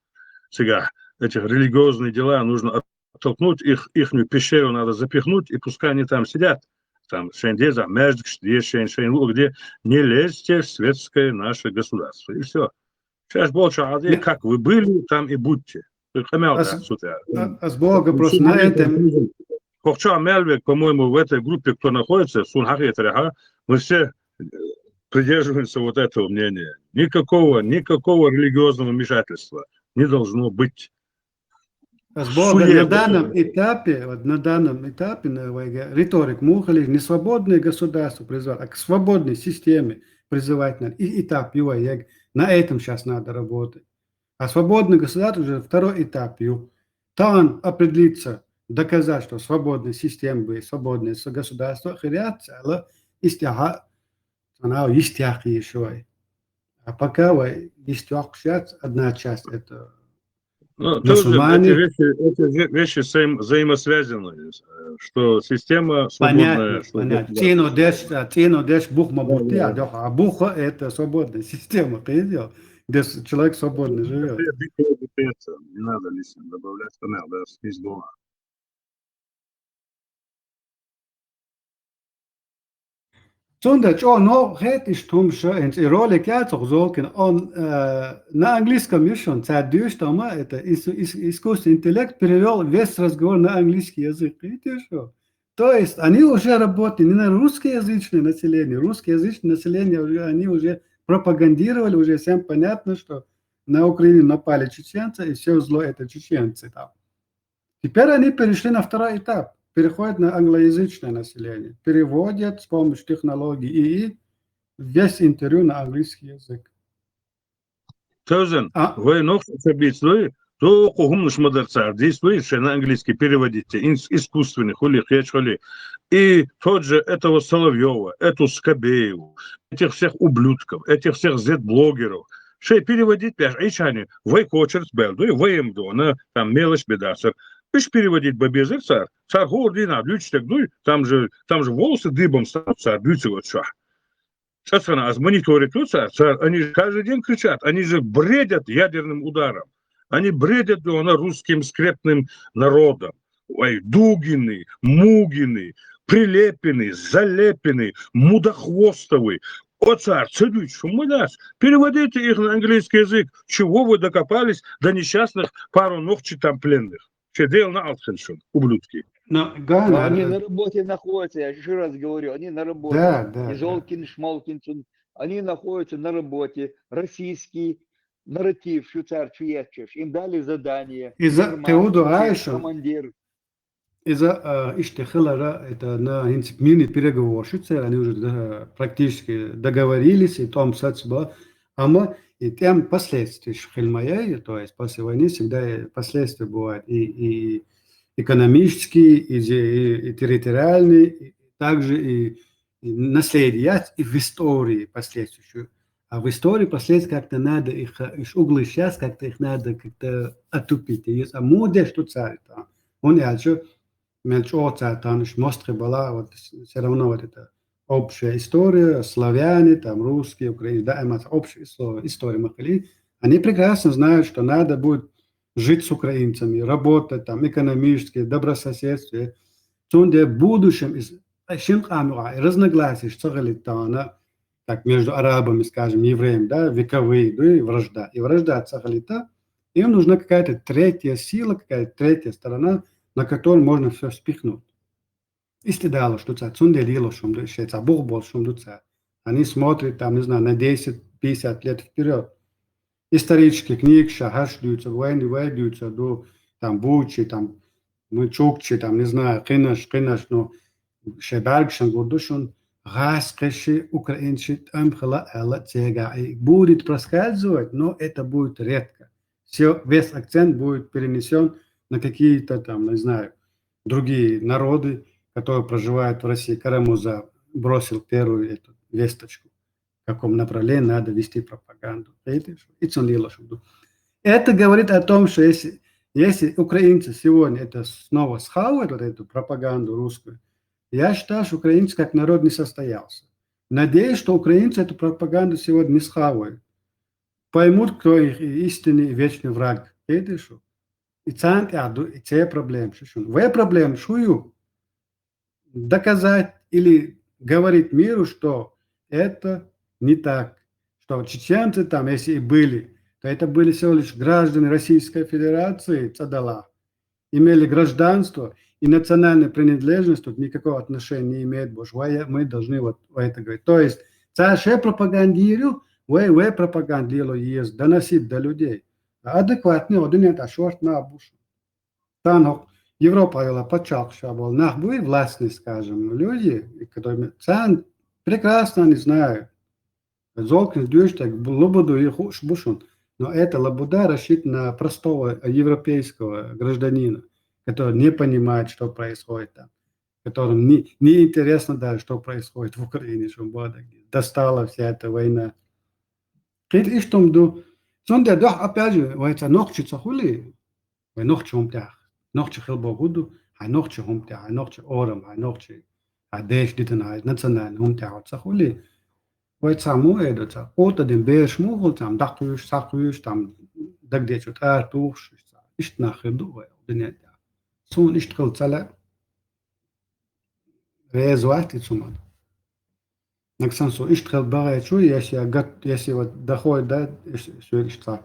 Цигахь этих религиозные дела нужно оттолкнуть, их, ихнюю пещеру надо запихнуть, и пускай они там сидят. Там шайн деза, маьждигаш де, шайн, шайн луъург де, не лезьте в светское наше государство. И всё. Шаьш болчохь а де, как вы были, там и будьте. Къамел дац цу тӀа. Аз боху просто на этом. Хьо чохь мел верг, по-моему, в этой группе, кто находится, суна хетарехь, мы все, э, придерживаемся вот этого мнения. Никакого, никакого религиозного вмешательства не должно быть. Аз боху, на данном этапе, вот на данном этапе, на вайга риторика муха хилла, не свободное государство призывать, а к свободной системе призывать надо. И этап ю вай, на этом щас надо работать. А свободное государство уже второй этап ю. Тахана определиться, доказать, что свободная система бы, свободное с-, государство хир яц аьлла, истяха, цхьана йистехь езаш вай. А пока вай йистехь яц, одна часть это мусульмане. Ну, тоже эти вещи, эти ве-, вещи взаим-, взаимосвязаны, э, что система свободная, что государство. Понятно, понятно. Цхьана деш, а, цхьана деш бух ма бутти, а дуьхьа, а бух это свободная система, кхетий? Здесь человек свободно живёт. Не надо лишнего добавлять, понятно, да, смесь была. Цундела чӀогӀа новкъа хета иштта хӀумаш, хӀинца и ролик яц хьо, Золкин, он, э, на английском ю шуна, цара дуьйцу, там, это ис-, ис-, искусственный интеллект перевёл весь разговор на английский язык. Видишь, что? То есть они уже работают не на русскоязычное население, русскоязычное население уже, они уже пропагандировали, уже всем понятно, что на Украину напали чеченцы, и всё зло это чеченцы там. Теперь они перешли на второй этап, переходят на англоязычное население, переводят с помощью технологий и, и весь интервью на английский язык. Тевзан, а вай нохчий ца бийцалуй, дукха хӀуманаш ма дара цара, дийцалуй шайн на английский переводить, ин-, искусственный хуьлий, кхечу хуьлий. И тот же этого Соловьёва, эту Скобееву, этих всех ублюдков, этих всех зет-блогеров, шайн переводить беш Ӏийча хьайна, вай кочарца баьлла дуй, вай ма дона, там мелочь бен дацара. Уьш переводить бан безара цара. Цара хӀора дийнахь дуьйцуш дерг дуй, там же, там же волосы дыбом станут цара дуьйцург оцу чохь. Цкъа-цкъана аз мониторить ду цара, цара, они же каждый день кричат, они же бредят ядерным ударом. Они бредят, дона, русским скрепным народом. Ой, Дугины, Мугины, Прилепины, Залепины, Мудохвостовы. О, цара ца дуьйцуш хӀумма дац. Переводите их на английский язык. Чего вы докопались до несчастных пару нохчий там пленных? Шен Делан неӀалт хила шуна, ублюдки. Но они на работе находятся, я ещё раз говорю, они на работе. Да, да, да. И Золкин, Шмолкин, они находятся на работе. Российский нарратив шу цара чу етташ. Им дали задание. Иза, Ермак, кхин хӀун ду аьлча, командир. Иза, а, иштта хилар, это на, хӀинца мирный переговоры ю церан, они уже, да, практически договорились, и тӀом сацбо. Амма и тӀем последствияш хила ма яй, то есть после войны всегда и последствия бывают, и, и экономические, и, и, и территориальные, и также и, и наследие, и в истории последствия. А в истории последствия как-то надо их, э, уж углы сейчас как-то их надо как-то отупить. И, а муде что царь там. Он я чё, мел чё царь там, уж мостхы была, вот с-, всё равно вот это общая история, славяне, там, русские, украинцы, да, эм, общая исто-, история махали. Они прекрасно знают, что надо будет жить с украинцами, работать там, экономически, добрососедстве. Цунде в будущем из, а, шин къам юкъа, и разногласия ца хилийтахьана, как между арабами, скажем, евреями, да, вековые, да, и вражда. И вражда ца хилийта, им нужна какая-то третья сила, какая-то третья сторона, на которую можно всё спихнуть. Исти далуш ду цара, цундела лелош хӀума ду, шайн цхьа бух болуш хӀума ду цара. Они смотрят там, не знаю, на десять, пятьдесят лет вперёд. Исторические книги ша хьаш дуьйцур, вайна, вай дуьйцур ду, там, Бучи, там, мы чукчи, там, не знаю, кхинаш, кхинаш, но ши бӀаргашан гур ду шун, гӀаз кхиши, украинци тӀам хила аьлла цега. И будет проскальзывать, но это будет редко. Все, весь акцент будет перенесен на какие-то там, не знаю, другие народы, которые проживают в России. Карамурза бросил первую эту весточку, в каком направлении надо вести пропаганду. Видите, что и цун лило, что ду. Это говорит о том, что если, если украинцы сегодня это снова схавают, вот эту пропаганду русскую, я считаю, что украинец как народ не состоялся. Надеюсь, что украинцы эту пропаганду сегодня не схавают. Поймут, кто их истинный и вечный враг. Видите, что? И цан тӀехь ду, и це проблема шу шун. Вай проблема шу ю? Доказать или говорить миру, что это не так, что чеченцы там, если и были, то это были всего лишь граждане Российской Федерации, цӀадала, имели гражданство и национальную принадлежность, тут никакого отношения не имеет больше. Вай, мы должны вот это говорить. То есть, цар ши пропагандирую, вай, вай пропагандило есть, доносить до людей. А адекватный, один это шорт на буш. Там Европа йола пачалкх ша бол нах буй властный, скажем, люди, которые цан прекрасно не знают. Золкин дюш так лободу и хуш бушун. Но эта лобода рассчитана на простого европейского гражданина, который не понимает, что происходит там, которым не, не интересно даже, что происходит в Украине, что достала вся эта война. Кит иштум ду. Цунде дох, опять же, вай ца нохчи ца хули, вай нохчи хӀум тӀехь. Нохчи хил богу ду, хай нохчи хӀум тӀехь, хай нохчи орам, хай нохчи, хай деш дитан, хай национальный хӀум тӀехь ца хули. Вай ца му эду ца. Ота дин беш му хул там, дакуюш, сакуюш, там, дагдечу тӀар тухуш, ишт нах хир ду вай, дуния тӀехь. Цун ишт хил цала, резвать и цуман. Наксан со ишт хил багай чу, если я гат, если вот доходит, да, все ишт ца.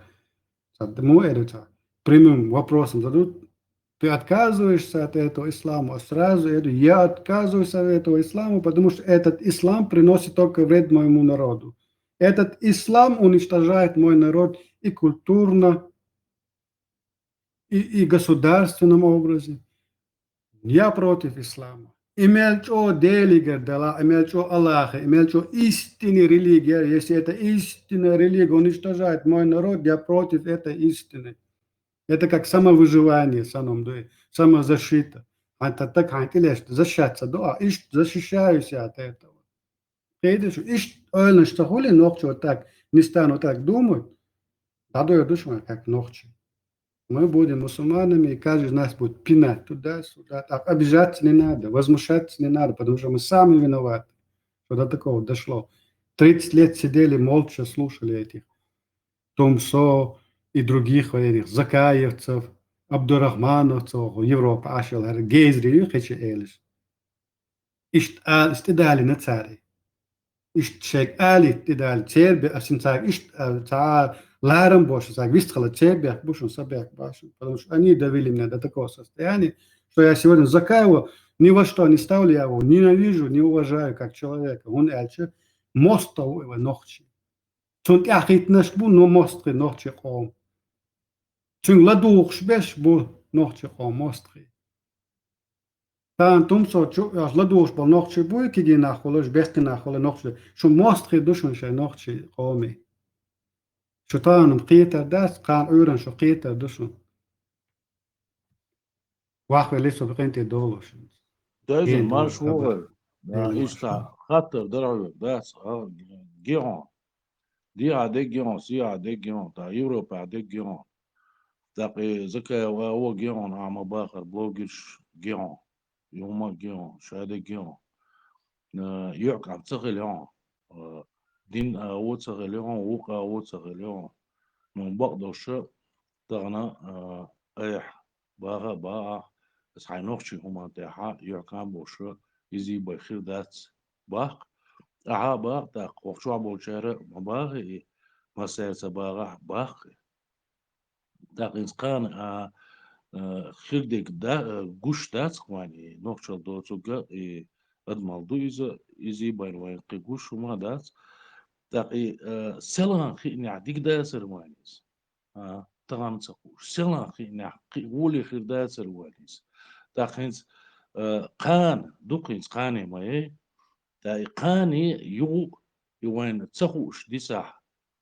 Ца му эду ца. Прямым вопросом задут, ты отказываешься от этого ислама? А сразу я говорю, я отказываюсь от этого ислама, потому что этот ислам приносит только вред моему народу. Этот ислам уничтожает мой народ и культурно, и, и государственном образе. Я против ислама. Имел чо делигер дала, имел чо Аллаха, имел чо истинный религия. Если эта истинная религия уничтожает мой народ, я против этой истины. Это как самовыживание, саном дуй, самозащита. А так, так, а, или защищаться, да, а иш-, защищаюсь я от этого. Кхеташ, ишт ойланаш ца хули нохчо так, не стану так думать, дадой душ ма как нохчи. Мы будем мусульманами, и каждый из нас будет пинать туда-сюда. Так обижаться не надо, возмущаться не надо, потому что мы сами виноваты, что до такого дошло. Тридцать лет сидели, молча слушали этих Тумсо и других вот этих закаевцев, абдурахмановцев, Европа ашал гезри хечи элиш. Ишт ал, ишт идали на цари. Ишт шек али идали цербе, а син цари ишт ал, ца ларам бош, ца вистхала цербе, бушун сабек башун. Потому что они довели меня до такого состояния, что я сегодня Закаева ни во что не ставлю, я его ненавижу, не уважаю как человека. Он эльче, мостов его нохчи. Цун тӀехь хӀиттинарш бу, ну, мостхий нохчий къом. Цуьнга ладугӀуш беш бу нохчий къом мостхий. Тан тумсо чу, аш ладугӀуш бал нохчий буй, кигий нах хулаш, бехкий нах хула нохчий. Шу мостхий ду шун шай нохчий къоми. Шу танам кхетар дац, кхан Ӏуьйран шу кхетар ду шун. Вахвели со бикъинти долуш. Дайзан Ген марш долуш вогӀар. Хабар. Да, Ген иштта долуш. Хаттар дара хьоьга, дац, а, геон. Дихьа де геон, сихьа де геон, та Европа де геон. ТӀаккха Закаев а во геон, а ма бахар блогерш геон. Юма геон, ша де геон. Э, юкъам ца хилион. Э, дин а во ца хилион, вукъа а во ца хилион. Ну, бакъдоша тахана, э, айхь, баха, баах, ас хьай нохчий хӀуман тӀехьа, юхькан боша, изий бай хир дац, бакъ. Ахьа бакъ, тӀаккха вахчохь болчара ма бахи и, массаьрца бахахь, баккхи. ТӀаккха иза кхана, а, а, хир дерг да-, а, гуш дац кхвани, нохчал доцург а, и адамал ду иза, изий байн вайн кхин гуш хӀума дац. ТӀаккха и, а, селан хиънехь дика дацар вайн иза. А, тахана ца хууш. Селан хиънехь, кхин гӀоле хир дацар вайн иза. ТӀаккха хӀинца, э, кхана, дукха хӀинца кхане ма яй, тӀаккха и кхане юха а, и вайна ца хууш дисахь,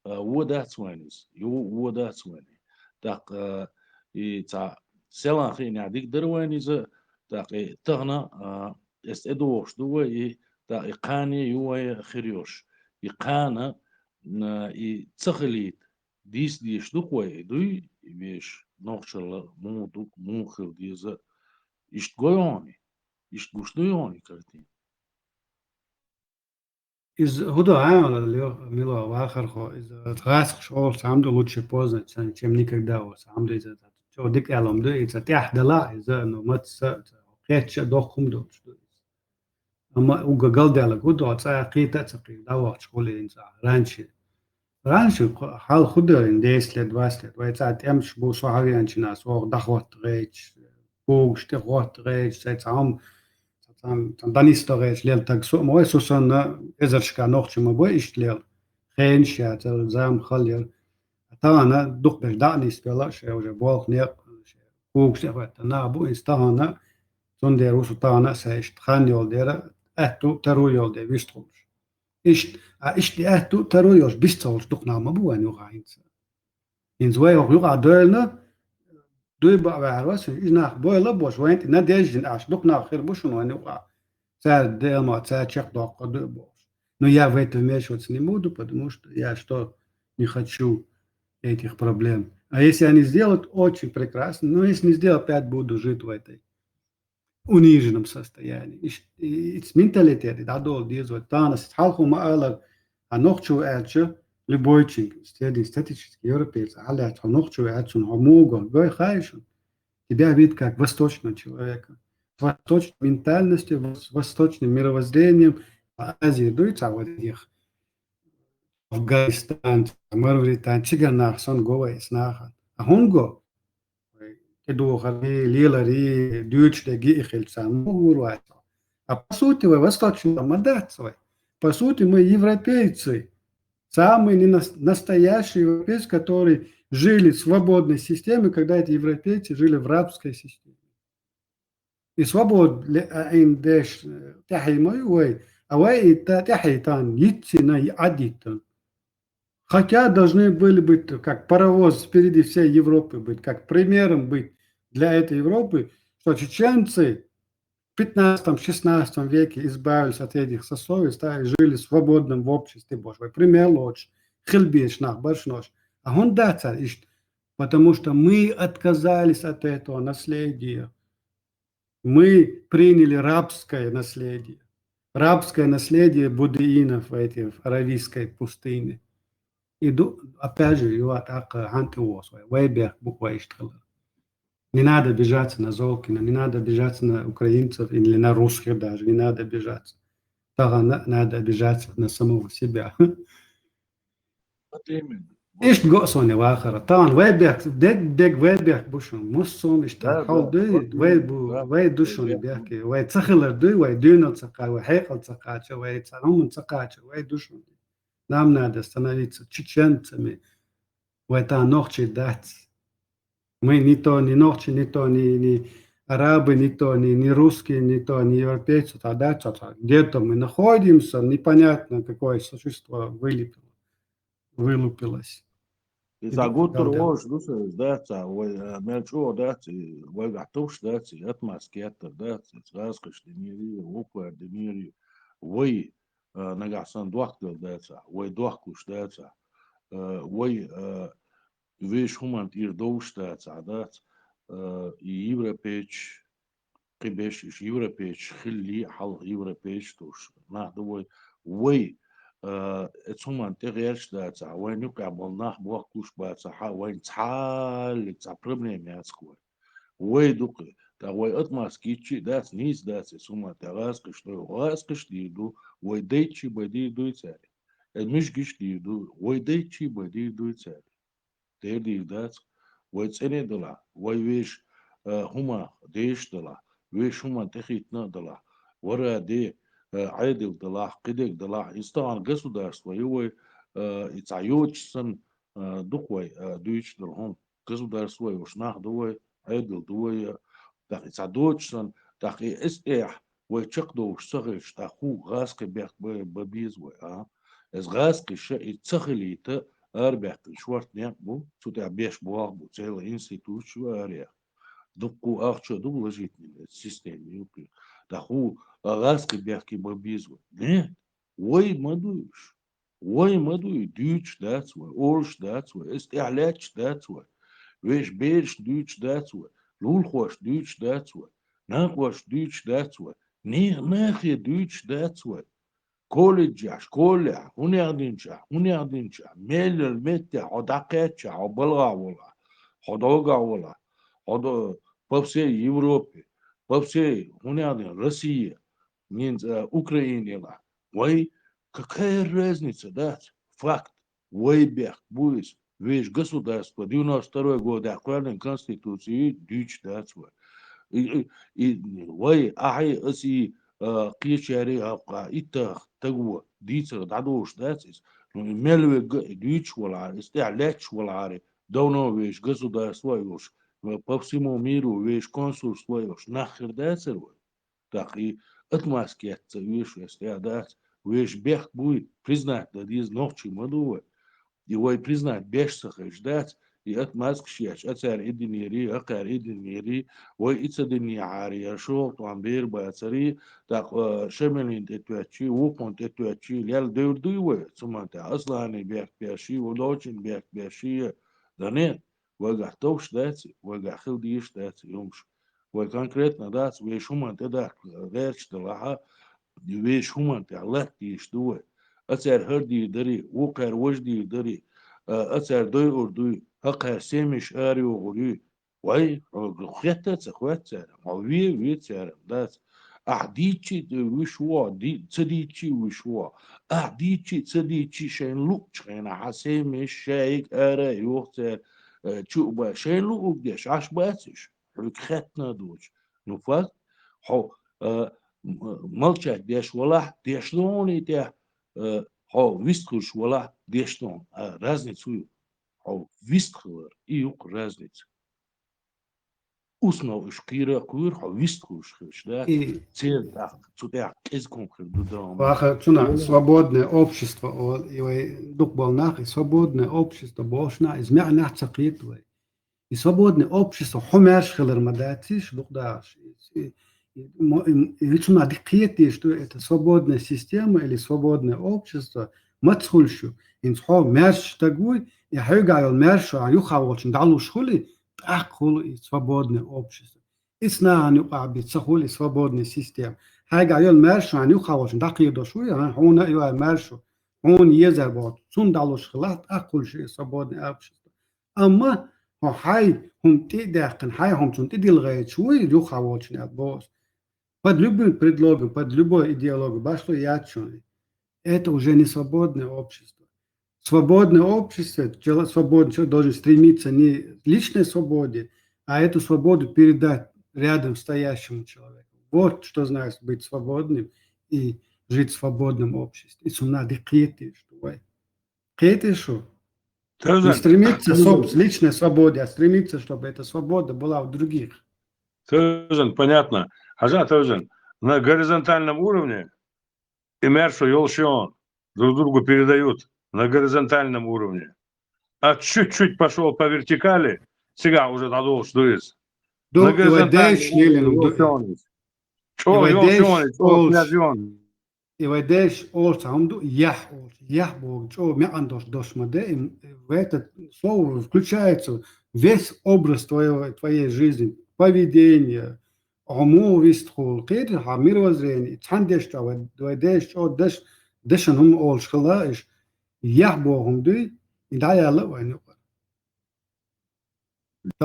э, вон дац вайна иза, юха а вон дац вайна. ТӀаккха, э, и цхьа селхан хиънехь дика дара вайна иза, тӀаккха и тахана, э, эс тӀедогӀуш ду вай, и тӀаккха и кхане ю вай хир йолуш. И кхана, э, и ца хилийта, дийца дезаш ду-кх вай, и дуй, и вешан, нохчалла муха ду, муха хила деза, иштта го йоӀ хьуна, иштта гуш ду йоӀ хьуна картина. Иза хӀун ду, а, мила вахархо, иза гӀазкхаша олуш цхьа хӀума ду, лучше поздно, чем никогда, олуш цхьа хӀума ду иза. Чо дика аьлла ма ду, иза тӀаьхьа дала, иза, ну, маца, кхетча а доккха хӀума долуш ду иза. Амма уггар галдаьлларг хӀун ду, цкъа а кхета а ца кхета, дӀавахча хуьлу хӀинца раньше. Раньше кху-, хьалха хӀун дара, десять лет, двадцать лет, вай цкъа тӀемаш бу, со хьавеанчу хенахь, со оха дӀахӀотта гӀерташ, когаш тӀе хӀотта гӀерташ, цхьа цхьа хӀума, цхьа цхьа, цхьа дӀанисдо гӀерташ лела таг со а ма вай, со санна эзаршка нохчий ма бу иштта лела. Хенаш яцара, зама хала яра. Тахана дукхахберш дӀа а нисбелла, шайн уже болх, некъ, когаш тӀе а хӀоьттина нах бу, иза тахана, цундела ву со тахана а сайн иштта хан йолу дера, аьтту а, таро а йолу дела вистхуьлуш. Иштта, а иштта и аьтту а, таро а йолуш, бист ца хуьлуш дукха нах ма бу вайн юкъахь хӀинца. ХӀинца вай хӀокху юкъахь девлла, дуй баа ваьхьар вац, иза нах бойла а бохуш, вайна тӀе надежда йина Ӏаш дукха нах хир бу шуна вайн юкъахь. Цара Дела ма, цара чекхдоккхур ду бохуш. Но я в это вмешиваться не буду, потому что я что, не хочу этих проблем. А если они сделают, очень прекрасно. Но если не сделают, опять буду жить в этой униженном состоянии. И ш-, и, и менталитет, и дӀадолу деза вай. Тахана хьалха ма аллара, хьан нохчо аьлча, любой человек, среднестатистический европеец, хьалаьцча, хьо нохчо аьлча, хьо муха го, гой хаьий шуна? Тебя видят как восточного человека. С восточной ментальностью, с восточным мировоззрением, а Азия дуй цхьа вот этих Афганистан, Мавритан, чигара нах санна го вай эс нахана. А хӀунда го? Вай тӀедухаре, леларе, дуьйцуш дерг и хилча царна муха гур вац? А по сути вай восточный ма дац вай. По сути мы европейцы. Самые не нас-, настоящие европейцы, которые жили в свободной системе, когда эти европейцы жили в рабской системе. И свобода ле-, а, ин деш, э, тӀаьхье ма ю вай. А вай и та-, тӀаьхье тан, йиццина, и Ӏадиттан. Хотя должны были быть, как паровоз впереди всей Европы быть, как примером быть для этой Европы, что чеченцы в пятнадцатом-шестнадцатом веке избавились от этих сословий, стали, жили в свободном в обществе, боже мой, пример лоцуш, хила безаш нах бара шуна. А хӀунда дац цара иштта? Потому что мы отказались от этого наследия. Мы приняли рабское наследие. Рабское наследие буддеинов в этой, в Аравийской пустыне. И ду-, опять же, юха тӀаккха хьан тӀе вогӀу вай? Вай бехк бу вай иштта хилар. Не надо обижаться на Золкина, не надо обижаться на украинцев или на русских даже, не надо обижаться. Тахана надо обижаться на самого себя. Вот именно. Вот. Иштта го а суна вахара. Тахана вай бехк, дег, дег вай бехк бу шуна. Муссун иштта хьал дуй, вай бу, вай ду шуна бехке. Вай ца хилар дуй, вай дуьйна ца кхача, вай хьекъал ца кхача, вай цхьа хӀуманна ца кхача, вай ду шуна. Нам надо становиться чеченцами. Вай тахана нохчий дац. Мы не то, не нохчи, не то, не, не арабы, не то, не, не русские, не то, не европейцы, тогда что-то. Где-то мы находимся, непонятно, какое существо вылепило, вылупилось. Иза гуттар а вовшах ду сан иза дац, а вай, а, мел чӀогӀа дац, и вайгахь товш дац, и атмаска еттар дац, и гӀазкхаша динера, вукхара динера, вай, а, нагахь санна дохкал дац, а, вай дохкалуш дац, а, а, вай, а, вешан хӀуманна тӀера довш дац, а, дац, а, и европейчу, кхин беш уьш европейчу хилли а, хьалха европейчу долуш нах ду вай. Вай, а, оцу хӀуманна тӀе гӀерташ дацахь, вайн юкъахь болу нах бохкуш бацахь, вайн цхьаллиг цхьа проблема яц-кх вай. Вай ду-кх, тӀаккха вай атмаска йитча а дац, нийса дац оцу хӀуманна тӀе гӀазкхаша дойла. ГӀазкхаша дийр ду, вай дайчий бен дийр дуй цаьрга? Э, муьжгаш дийр ду, вай дайчий бен дийр дуй цаьрга? Дера дийр дац. Вай цӀене а далахь, вай вешан, а, хӀуманах дезаш а далахь, вешан хӀуманна тӀехӀиттина а далахь, вара де, а, Ӏедал далахь, кхидерг далахь, иза тахана государство ю вай, а, и цхьа йоцуш санна, а, ду-кх вай, а, дуьйцуш долу хӀума. Государство ю, уьш нах ду вай, Ӏедал ду вай, а, тӀаккха и цхьа доцуш санна, тӀаккха и эс тӀехь вай чекхдовлуш ца хилча, тӀаккха хӀун гӀазкхи бехк бан беза вай, а? Эс гӀазкхи ша и ца хилийта, арабаьккхина шорта некъ бу, цу тӀехь беш болх бу, цела институташ ю араяьккхина. Дуккха ахча ду вложить йина эцу системе юкъе. ТӀаккха хӀун, а, гӀазкхи бехке бан беза вай? Нет, вай ма ду уьш. Вай ма ду и, дуьйцуш дац вай, олуш дац вай, эс тӀехь лаьтташ дац вай. Вешан берашна дуьйцуш дац вай, лулахошна дуьйцуш дац вай, накъосташна дуьйцуш дац вай, нехан нахе дуьйцуш дац вай. Колледжехь, школехь, хӀунех динчохь, хӀунех динчохь, мел йолу меттехь хьо дӀакхаьчча, хьо балгӀахь волахь, хьо дӀогахь волахь, хьо до-, по всей Европе, по всей, хӀунех дин, Россия, нин, э, Украина елахь. Вай, какая разница, дац? Факт. Вай бехк бу иза. Вешан государство девяносто второй годехь кхоьллина конституций дуьйцуш дац вай. И, и, и, вай, ахьа, аса и, а, кхечаьрга а, хьокха, иттех стага дийцар дӀадолуш дац иза. Ну, и мел верг а и дуьйцуш валахьара, иза тӀехь лаьтташ валахьара, давно вешан государство а йолуш, по всему миру вешан консульство а йолуш нах хир дацара вай. ТӀаккха и отмазка эцна ца оьшу эс тӀехь дац. Вешан бехк буй, признать дан деза, нохчий ма ду вай. И вай признать беш ца хилча дац, и отмазкаш еш, а цара и динера, а кхара и динера, вай и ца динехьара, я шолгӀа тӀом бер бацара, тӀаккха, а, Шамилан тӀе тоьттуш, вукхун тӀе тоьттуш, лелла девр дуй вай, цу ма тӀехь Асланан бехк беш, Владочун бехк беш, да нет. Вайгахь товш дац, вайгахь хила дезаш дац и хӀумаш. Вай конкретно дац, вешан хӀуманна тӀедаккха гӀерташ далахь, вешан хӀуманна тӀехь латта дезаш ду вай. А цара хӀара дийр дарий, вукхара важа дийр дарий, а, а цара дойур дуй, хӀокхара семьяш арайогӀур юй. Вай, хьо хетта а ца хоьтту цара, хьо ве а ве цара, дац. Ахь дийцчи а вуьш ву, ди-, ца дийцчи а вуьш ву. Ахь дийцчи а ца дийцчи а шайна луъучу хенахь хьан семьяш шайга ара а йоху цара, э, чу а бан. Шайна луъург деш, Ӏаш бац уьш, хьоьга хеттана а доцуш. Ну, факт, хьо, э, м-, молчать деш валахь, деш ду хьуна и тӀехь, э, хьо вистхуьлуш валахь, деш ду хьуна. А, разница ю. Хьо вистхилар, и ю-кх разница. Устно уьш кхийра а кхуьйра, хьо вистхуьлуш хилча, да? И церан тӀаккха, цу тӀехь кӀезиг хӀума хир ду, да, хӀума. Ваха, цунах свободное общество, о, и вай дукха болу нах, и свободное общество бохуш нах, иза маьӀнехь ца кхета вай. И свободное общество хьо маьрша хилар ма дац, иш дукха дахаш. И, и, и, мо-, и, и цунах дика кхета дезаш ду, это свободная система или свободное общество, маца хуьлуш ю. ХӀинца хьо маьрша стаг вуй, и хьоьгахь йолу маьршо хьан юххехь волчун дӀалуш хуьлий, тӀаккха хуьлу и свободное общество. Ицу нахана юкъахь бен ца хуьлу и свободная система. Хьайгахь йолу маьршо хьан юххехь волчун дӀакхийдош вуй, а, хьуна а ю хьан маьршо, хьуна езар боху, цунна дӀалуш хилахь, тӀаккха хуьлуш ю и свободное общество. Амма хьо хьайн хӀума тӀе а даьккхина, хьайн хӀума цунна тӀедилла гӀерташ вуй, юххехь волчун аьлла боху ас. Под любым предлогом, под любой идеологией башхо яц шуна. Это уже не свободное общество. Свободное общество, чело-, свободный человек должен стремиться не к личной свободе, а эту свободу передать рядом стоящему человеку. Вот что значит быть свободным и жить в свободном обществе. И цунах дика кхета дезаш ду вай. Кхетий шу? Не стремиться к соб-, личной свободе, а стремиться, чтобы эта свобода была у других. Тевжан, понятно. Хьажа, Тевжан, на горизонтальном уровне и маьршо йолуш ю, друг другу передают на горизонтальном уровне. А чуть-чуть пошёл по вертикали, цигахь уже дӀадолуш ду иза. На горизонтальном уровне йолуш ю иза. ЧӀогӀа йолуш ю иза, чӀогӀа маьрша ю иза. И вай дерриш олуш цхьа хӀума ду, яхь олуш. Яхь боху чӀогӀа маьӀна долуш дош ма де. И в это слово включается весь образ твоего, твоей жизни, поведение, хьо муха вистхуьлу, кхетий хьан мировоззрение, цхьана деш чохь вай, вай дерриш чӀогӀа деш, дешан хӀума олуш хилла, иш яхь боху хӀума дуй, и дӀаяьлла а вайна юкъара.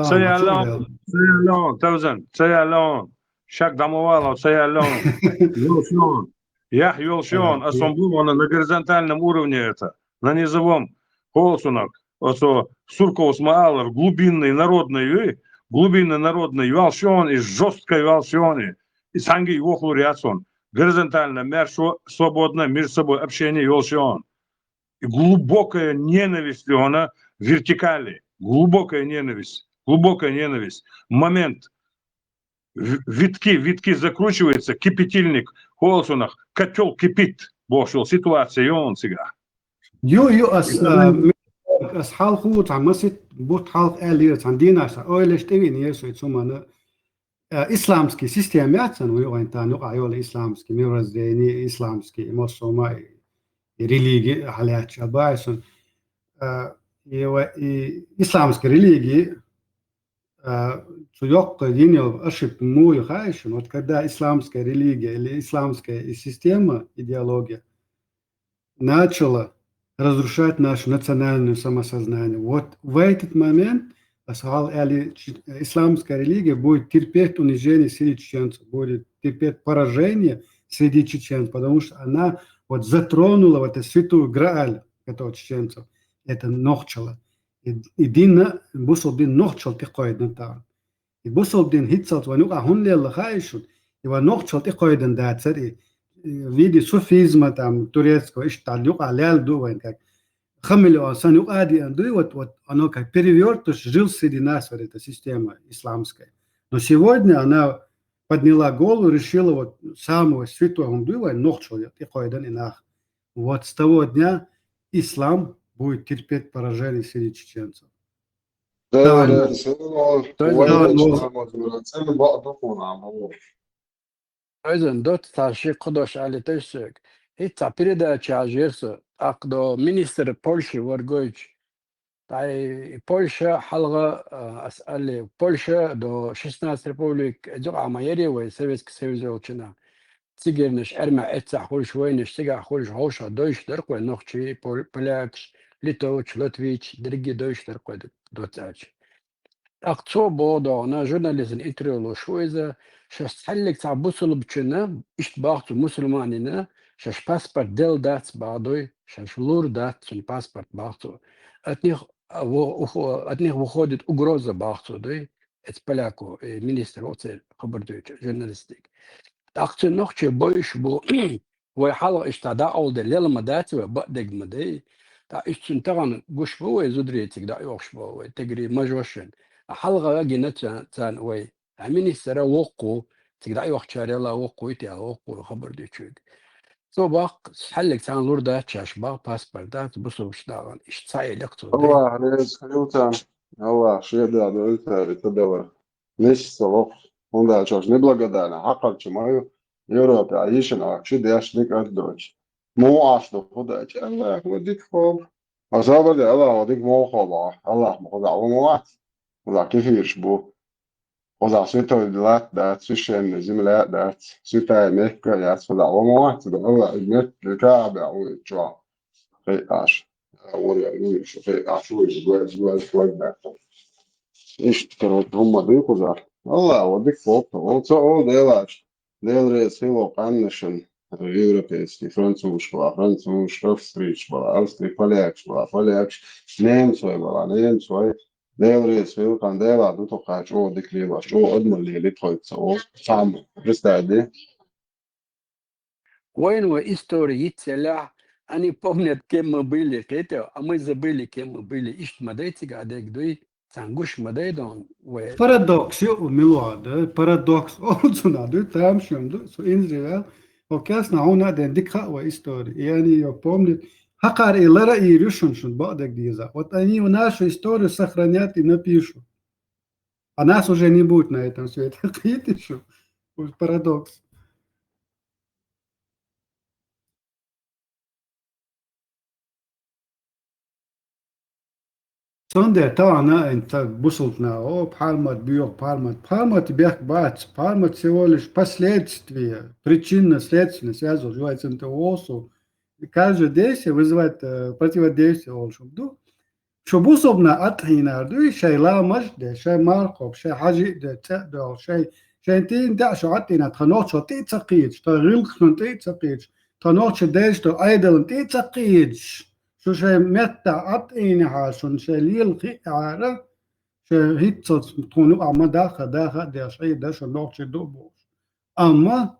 Ца яьлла хьуна, ца яьлла хьуна, Тевжан, ца яьлла хьуна. Шек дӀа ма вала, ца яьлла хьуна. Йолуш ю хьуна. Яхь йолуш ю хьуна, аса хьуна боху хьуна на горизонтальном уровне это, на низовом, хӀокху цунах, оцу Сурковс ма-аллара, глубинный народный юй, глубинный народный йолуш ю хьуна, и жёстко йолуш ю хьуна, и цхьаьнгге а йохалур яц хьуна. Горизонтально маьршо, свободное между собой общение йолуш ю хьуна. И глубокая ненависть ю хьуна вертикали. Глубокая ненависть. Глубокая ненависть. Момент. в-, витки, витки закручивается, кипятильник, хӀанз укхаза котёл кипит бохуш йолу ситуация ю хӀинца цигахь. Ю, ю, ас, а, ас хьалха цхьа масийтта бутт хьалха аьллера, цхьана дийнахь сан ойланаш тӀевеанера со и цу мана, а, исламский система яц сан вай вайн тан юкъахь йолу исламский мировоззрение, исламский массо а и, и религия хьалаьцча баьхьа сан. А, и ва-, и исламский религия, а, цу йоккха йина йолу ошибка муха ю хаьий шуна? Вот когда исламская религия или исламская и система, идеология начала разрушать наше национальное самосознание. Вот в этот момент, ас хьалха аьлла, чи-, исламская религия будет терпеть унижение среди чеченцев, будет терпеть поражение среди чеченцев, потому что она вот затронула вот эту святую Грааль, которая чеченцев, это нохчалла. И, и дин, бусалба дин нохчалла тӀекхойдина тахана. И бусалба дин хӀинццалц вайн юкъахь хӀунда лелла хаьий шуна? И вайн нохчалла тӀекхойдина дацара и, и в виде суфизма, там, турецкого, иштта юкъахь лелла ду вайн, как хамелеон санна юкъахь а деана дуй, вот, вот оно как перевёртыш жил среди нас, вот эта система исламская. Но сегодня она подняла голову, решила вот самое святое хӀума дуй вайн нохчалла тӀекхойдина и нах. Вот с того дня ислам будет терпеть поражение среди чеченцев. Дала реза хуьлда, вай Дала чу реза хуьлда. Ца ма зура, ца ма бакъ ду хьуна, ма ву. Айзан, доцца цхьа ши-кхо дош аьлла тайса соьга. ХӀинца цхьа передача хьажийра со, тӀаккха до министр Польши вара гойтуш. Ткъа и Польша хьалха, а, ас аьлла, Польша до шестнадцать республик, юкъахь ма яра вай Советский Союз йолчу хенахь. Цигахь эрмех эццахь хуьлуш, вайнаш цигахь хуьлуш, хӀокху шарахь девзаш дара-кх вай нохчий, пол-, полякаш, литовцаш, латвийцаш, дерриге девзаш дара-кх вай доцца аьлча. ТӀаккха цо боху догӀу, журналистана интервью луш ву иза, шаьш цхьаьллиг цхьа бусалбачунна, иштта боху цо, мусульманина, шаьш паспорт делла дац боху дуй, шаьш лур дац цуьнан паспорт боху цо. От них, а, во-, ухо-, от них выходит угроза боху цо дуй. Эцу поляко, э, министр ву церан хабар дуьйцу журналистиг. ТӀаккха цуьнан нохчий бовзуш бу, вай хьалха иштта дӀакъовла де лела ма дац вай, бакъдерг ма дай. ТӀаккха иштта цуьнан тахана гуш бу вай зударий цига дӀаоьхуш бу, вай тегри мажош шен. Ткъа хьалха а гина ца-, царна вай. Ткъа министр а воккха ву, цига дӀаоьхучарел а воккха вуй те, воккха ву хабар дуьйцуьйту. Цо боху, цхьаьллиг царна лур дац шаьш боху, паспорт дац, бусалбачу дагӀана. Иштта цхьа а лекха цо. АллахӀ реза хуьлда царна. АллахӀа шен дуьхьа дойла цара и ца далар. Нисса ло-кх, хӀунда аьлча уьш неблагодарный, хьакхарчий ма ю, Европехь йишина Ӏаш, ши дешна дика а доцуш. Муха Ӏаш ду кхузахь, АллахӀа вай дика кхобу. Аса а баде, АллахӀа вай дика муха кхобу, АллахӀа ма кхузахь ву ма вац. Кхузахь кефираш бу. Кхузахь святой латта дац, священная земля а дац, святая Мекка а яц, кхузахь ву ма вац, АллахӀа и меттиг КаӀба ву и чохь. Кхин Ӏаш. Ур ян вуьйш, кхин Ӏаш вуьйш, гоьз, гоьз, гоьз дац. Иштта, короче, хӀумма дуй кхузахь. АллахӀа вай дика кхобу, вай ца олу Делаца. Дела реза хуьлда къаьмнашна, европейский, французаш бала, французаш, австрийцаш бала, австрий, полякаш бала, полякаш, немцой бала, немцой. Дела реза хуьлда, кхана Делахь ду тхо кхача чӀогӀа дика лелош, чӀогӀа адамалла лелийта тхоьца ца олу. Цхьамма, представь де. Вайна вай истори йицъеллехь, они помнят, кем мы были, кхетий, а мы забыли, кем мы были. Иштта ма дай цига а дерг дуй, царна гуш ма дай дон вай. Парадокс ю, мила ву да, парадокс олу цунах дуй, тамашийна ду, со инзаре ваьлла. Хьо кестна хьуна а ден дика хаьа вай истори. И они её помнят. Хьакхара и лара а йийр ю шуна, шуна бакъдерг деза. Вот они нашу историю сохранят и напишут. А нас уже не будет на этом свете. Кхетий шу? Парадокс. Цундела тахана а ин ца бусалба наха, о, пхьармат боьху, пхьармат. Пхьармат бехк бац, пхьармат всего лишь последствия, причинно-следственная связь волчу вай цунна тӀе вовсу. Каждое действие вызывает, э, противодействие волчу ду. Шу бусалба нах атта хьийнар дуй, шайн ламаз а де, шайн мархо, шайн хьажи а де, цӀе а доьлху, шайн, шайн тийна тӀе а шу атта хьийнар, тхан нохчо тӀе а ца кхийдаш, тхан гӀиллакхашна тӀе а ца кхийдаш, тхан нохчо дайшто Ӏедална тӀе а ца кхийдаш. Шу шайн меттахь атта хьийнехьара, шуна шайн лела хиъ а хьара, шайн хӀинццалц тхуна юкъахь ма даха, даха а деш, хьийда шу нохчий ду а бохуш. Амма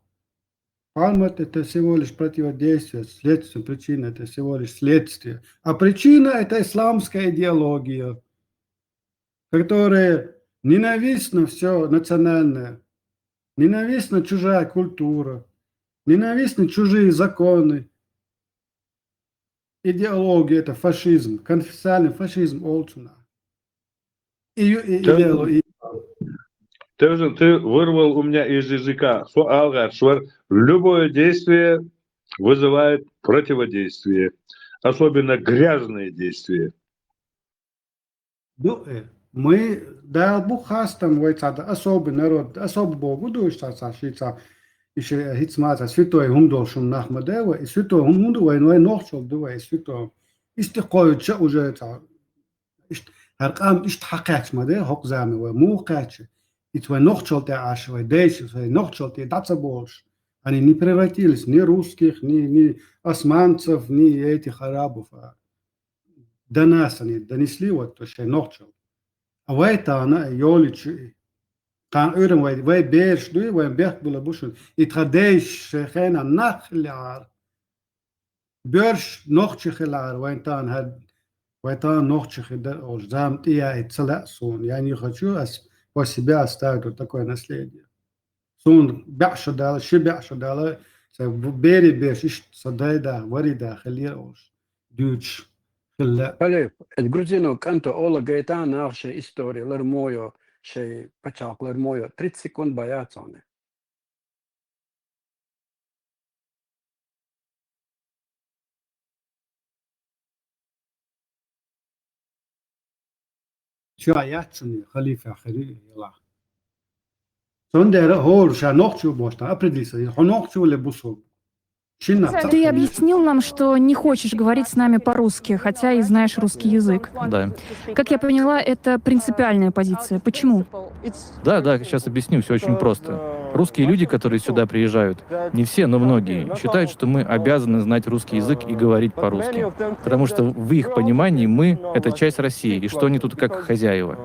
пхьармат это всего лишь противодействие, следствие, причина это всего лишь следствие. А причина это исламская идеология, которая ненавистна всё национальное. Ненавистна чужая культура, ненавистны чужие законы. Идеология — это фашизм, конфессиональный фашизм олу цунах. И, и, Ты, идеоло-, и ты, ты вырвал у меня из языка. Со алгар швар. Любое действие вызывает противодействие, особенно грязные действия. Ду, э, мы, Дала бу хастам вай цхьа особый народ, особый богу душ цхьа, цхьа, ши цхьа, и ши хиц ма цхьа святой хӀума долуш хӀума нах ма да вай, и святой хӀума хӀунда вай, вай нохчал ду вай, и святой. Исти кхойча уже цхьа, ишт, хӀар къам ишт хьакхаьча ма да, хӀокху зама вай, муха кхаьча? Ицу вай нохчал тӀе Ӏаш, вай дайша, вай нохчал тӀе дӀа ца болуш. Они не превратились ни русских, ни, ни османцев, ни этих арабов, а до нас они донесли, вот, то шайн нохчал. А вай тана йоличу и. Тан уьрам вай, вай берш дуй, вай бехк була бушун. И тха дейш шайн хена нах хиллар. Берш нохчи хиллар, вайн тан хад, вай тан нохчи хидар, олш зам тӀия и ца лаьа суна. Я не хочу ас, после себя оставить вот такое наследие. Суна беӀ шо дала, ши беӀ шо дала, ца бери берш, ишт ца дайда, варида, хиллера олш. Дуьйцуш хилла. Халиф, эт грузино кӀанто ола гайтан нах шей история лар мойо, шей пачалх лар мойо, тридцать секунд баяцоне. Чу а яц цуьнан халифа хир ю, яла. Цундела хӀора ша нохчо бохуш тан определиться, хьо нохчо ле бусулба. Шина Ты объяснил нам, что не хочешь говорить с нами по-русски, хотя и знаешь русский язык. Да. Как я поняла, это принципиальная позиция. Почему? Да, да, сейчас объясню, все очень просто. Русские люди, которые сюда приезжают, не все, но многие, считают, что мы обязаны знать русский язык и говорить по-русски. Потому что в их понимании мы — это часть России, и что они тут как хозяева.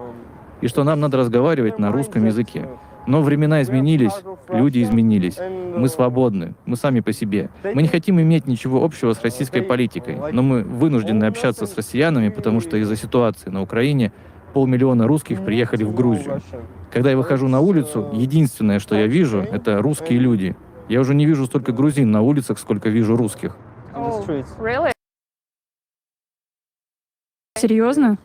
И что нам надо разговаривать на русском языке. Но времена изменились, люди изменились. Мы свободны, мы сами по себе. Мы не хотим иметь ничего общего с российской политикой, но мы вынуждены общаться с россиянами, потому что из-за ситуации на Украине полмиллиона русских приехали в Грузию. Когда я выхожу на улицу, единственное, что я вижу, это русские люди. Я уже не вижу столько грузин на улицах, сколько вижу русских. In the streets. Really? Серьезно?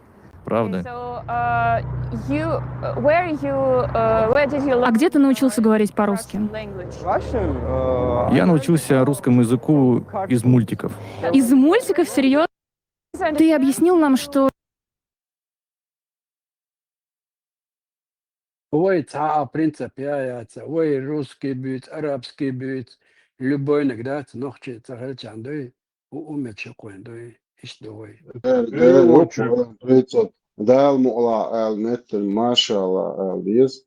Правда. So, uh, you, uh, where you, uh, where did you А где ты научился говорить по-русски? Language? Russian, uh, Я научился русскому языку из мультиков. Из мультиков, серьезно? Ты объяснил нам, что Вай цхьа а принцип я яца, вай русский буьйц, арабский буьйц, любойнаг дац, нохчи ца хилчан дуй, у умет ши кхойн дуй, иш ду вай. Дера вочу принцип. Дала мукъла аьлла меттан, машалла аьлла деза.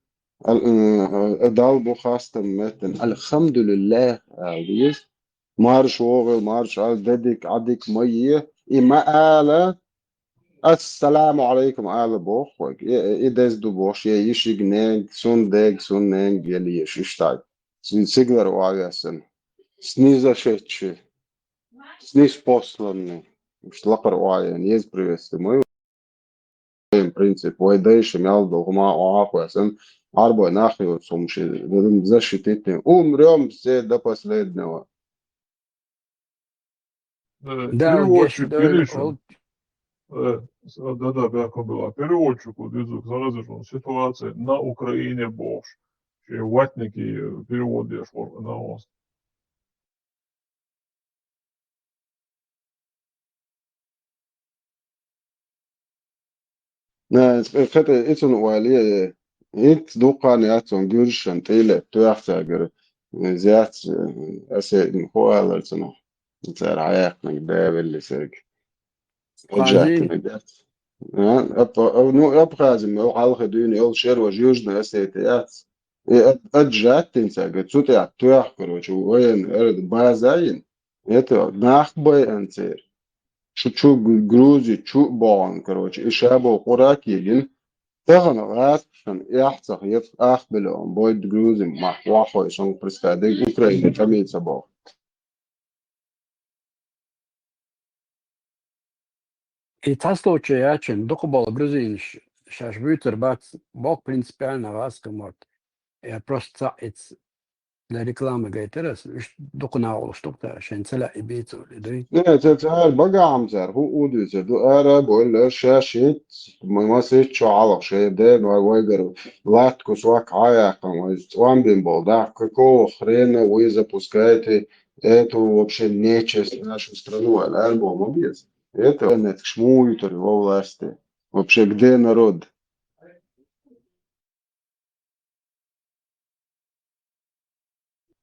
Ал-, м, Дала бу хастам меттан, алхамдулиллах аьлла деза. Марш вогӀил, марш аьлла, дедик, Ӏадик ма е. И ма ала, ассаламу алейкум ала боху хойга. И, и деза ду бохуш, е йишиг ненг, сун дег, сун ненг ели еш, иштта. Сиглар ваьссан. Снизошедший. Снизпосланный. Уж лакхара охьа еза приветствие. Мой принцип. Вай дайша мел долу хӀума охьа а хьоьссан. Арбой нах йоцу хӀума ши защититни. Умрём все до последнего. Э, Да, переводчик геш, да, Гриша. ол- Э, с- да, да, бяхкам била. Переводчику дизу, сразу же ситуация на Украине бохуш. Ши ватники перевод деш вара на вас. Э, хата ицун вали, ит дуккан яцун гюршан тиле туяхсагар, зяц, э, асе ху аларцун. Цар хьаяккхинарг бевелли серг. Хази? Хази? А, ап-, а, ну, Абхази, ма, хьалха дуьйна йолу шерваш Южная Осетия яц. И ад-, аджаттин цага, цу тӀехь тоьхна, короче, военный аэро-, база йина. Это нах байан церан. Шу чу Гру-, Грузи чу а богӀун, короче, и ша боху къура кегина. Тахана гӀазкхашна эхь ца хета, ах билон, бойд Грузи мах вахой, сон представь, Украина тӀамий ца боху. И цхьа случай яьчун дукха болу грузинаш шаьш буьйцур бац, боккха принципиально гӀазкхи мотт. Я просто цхьаъ ицца для рекламы гайтар ас, уьш дукха нагӀалуш ду-кх цара, шайн ца лаьа и бийца, и дуй. Не, ца цара багахьам цара, хӀу удуьйцар ду, ара а бойла, шаьш итт, ма-, масийтта шо хьалха шайн ден вай вайгара латта кусок хьаяьккхина, вай цӀом бина болу дахка, какого хрена вы запускаете эту вообще нечесть в нашу страну, аьлла, ара боху ма беза. Это меттигаш муха юьтур ю во власти? Вообще, где народ?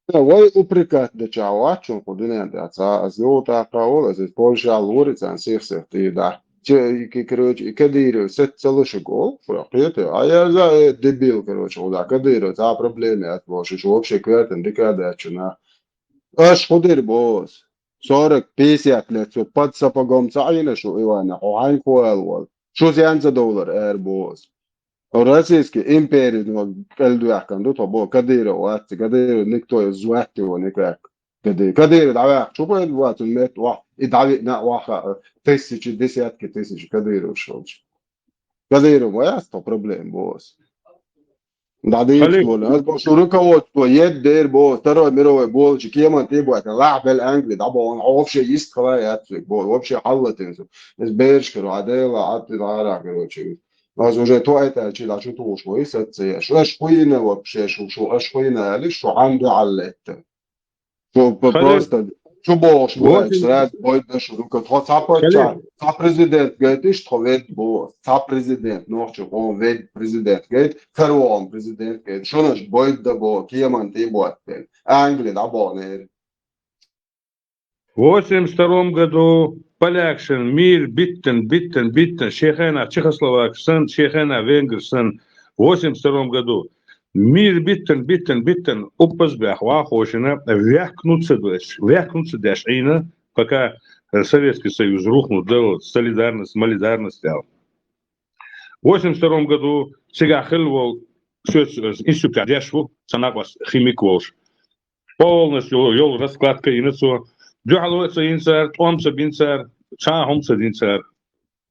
Вай упрекать дечахь вац шуна кху дуьнен тӀехь цхьа а. Ас юха тӀаккха а волу, ас иза Польшехь лур и царна сих-сиха тӀе дахьа. Че, и ки-, короче, и Кадыров саца ца луш шуьга олу, шу кхета, а я за, э, дебил, короче, хӀу да, Кадыров, цхьа а проблема яц бохуш, шу вообще коьртана дика а дац шуна. Аша хӀу дира боху ас? Сорок, пятьдесят лет шу под сапогом ца Ӏийна шу, Ивана, хьо хьаьнга хӀу ала волу? Шу зен ца довлар ара боху ас. Российский империя кӀелдоьхкана ду тхо боху, Кадыров вац, Кадыров никто звать его никак. Кадыров, Кадыров дӀаваьккхича хӀу пайда бац, цунна метта охьа, и дӀавиъна а охьа, тысячи, десятки тысяч Кадыровш волчу. Кадыров ма яц тхо проблема боху ас. ДӀадийца волу. Ас боху, шу руководство едда дера боху, Второй мировой болчу кеман тӀе а боьттина, лахьа белла Англи дӀабоху, хьо вообще йист хала яц век боху, вообще хьаллатина шу. Иза бераш кара, а дела, а ти дӀара, короче. Ас уже тоьтаьлчи дӀа чу тухуш вай саца еш. Аша кхуьйна вообще, шу, шу, аша кхуьйна аьлла, шу хьан дуьхьал летта. Шу п-, просто чу бохуш бу аьлча, сразу бойда шу, ну, тхо цхьа паччахь, цхьа президент гайтиш, тхо ведда боху, цхьа президент, нохча гӀо ведда президент гайта, карвон президент гайта, шунаш бойда боху, кеман тӀе а боттина, Англи дӀабохнера. Восемьдесят втором году полякшин мир биттан, биттан, биттан, шен хенахь чехословакаш санна, шен хенахь венграш санна, восемьдесят втором году мир биттан, биттан, биттан, уппазбех вахошина, вехкнуться деш, вехкнуться деш Ӏийна, пока, э, Советский Союз рухнут дала, солидарность, молидарность аьлла. Восемьдесят втором году цигахь хилла волу, соьца институтехь деш ву, сан накъост химик волуш. Полностью йолу раскладка йина цо. Дуьхьало а ца йина цара, тӀом а ца бина цара, цхьа а хӀума ца дина цара.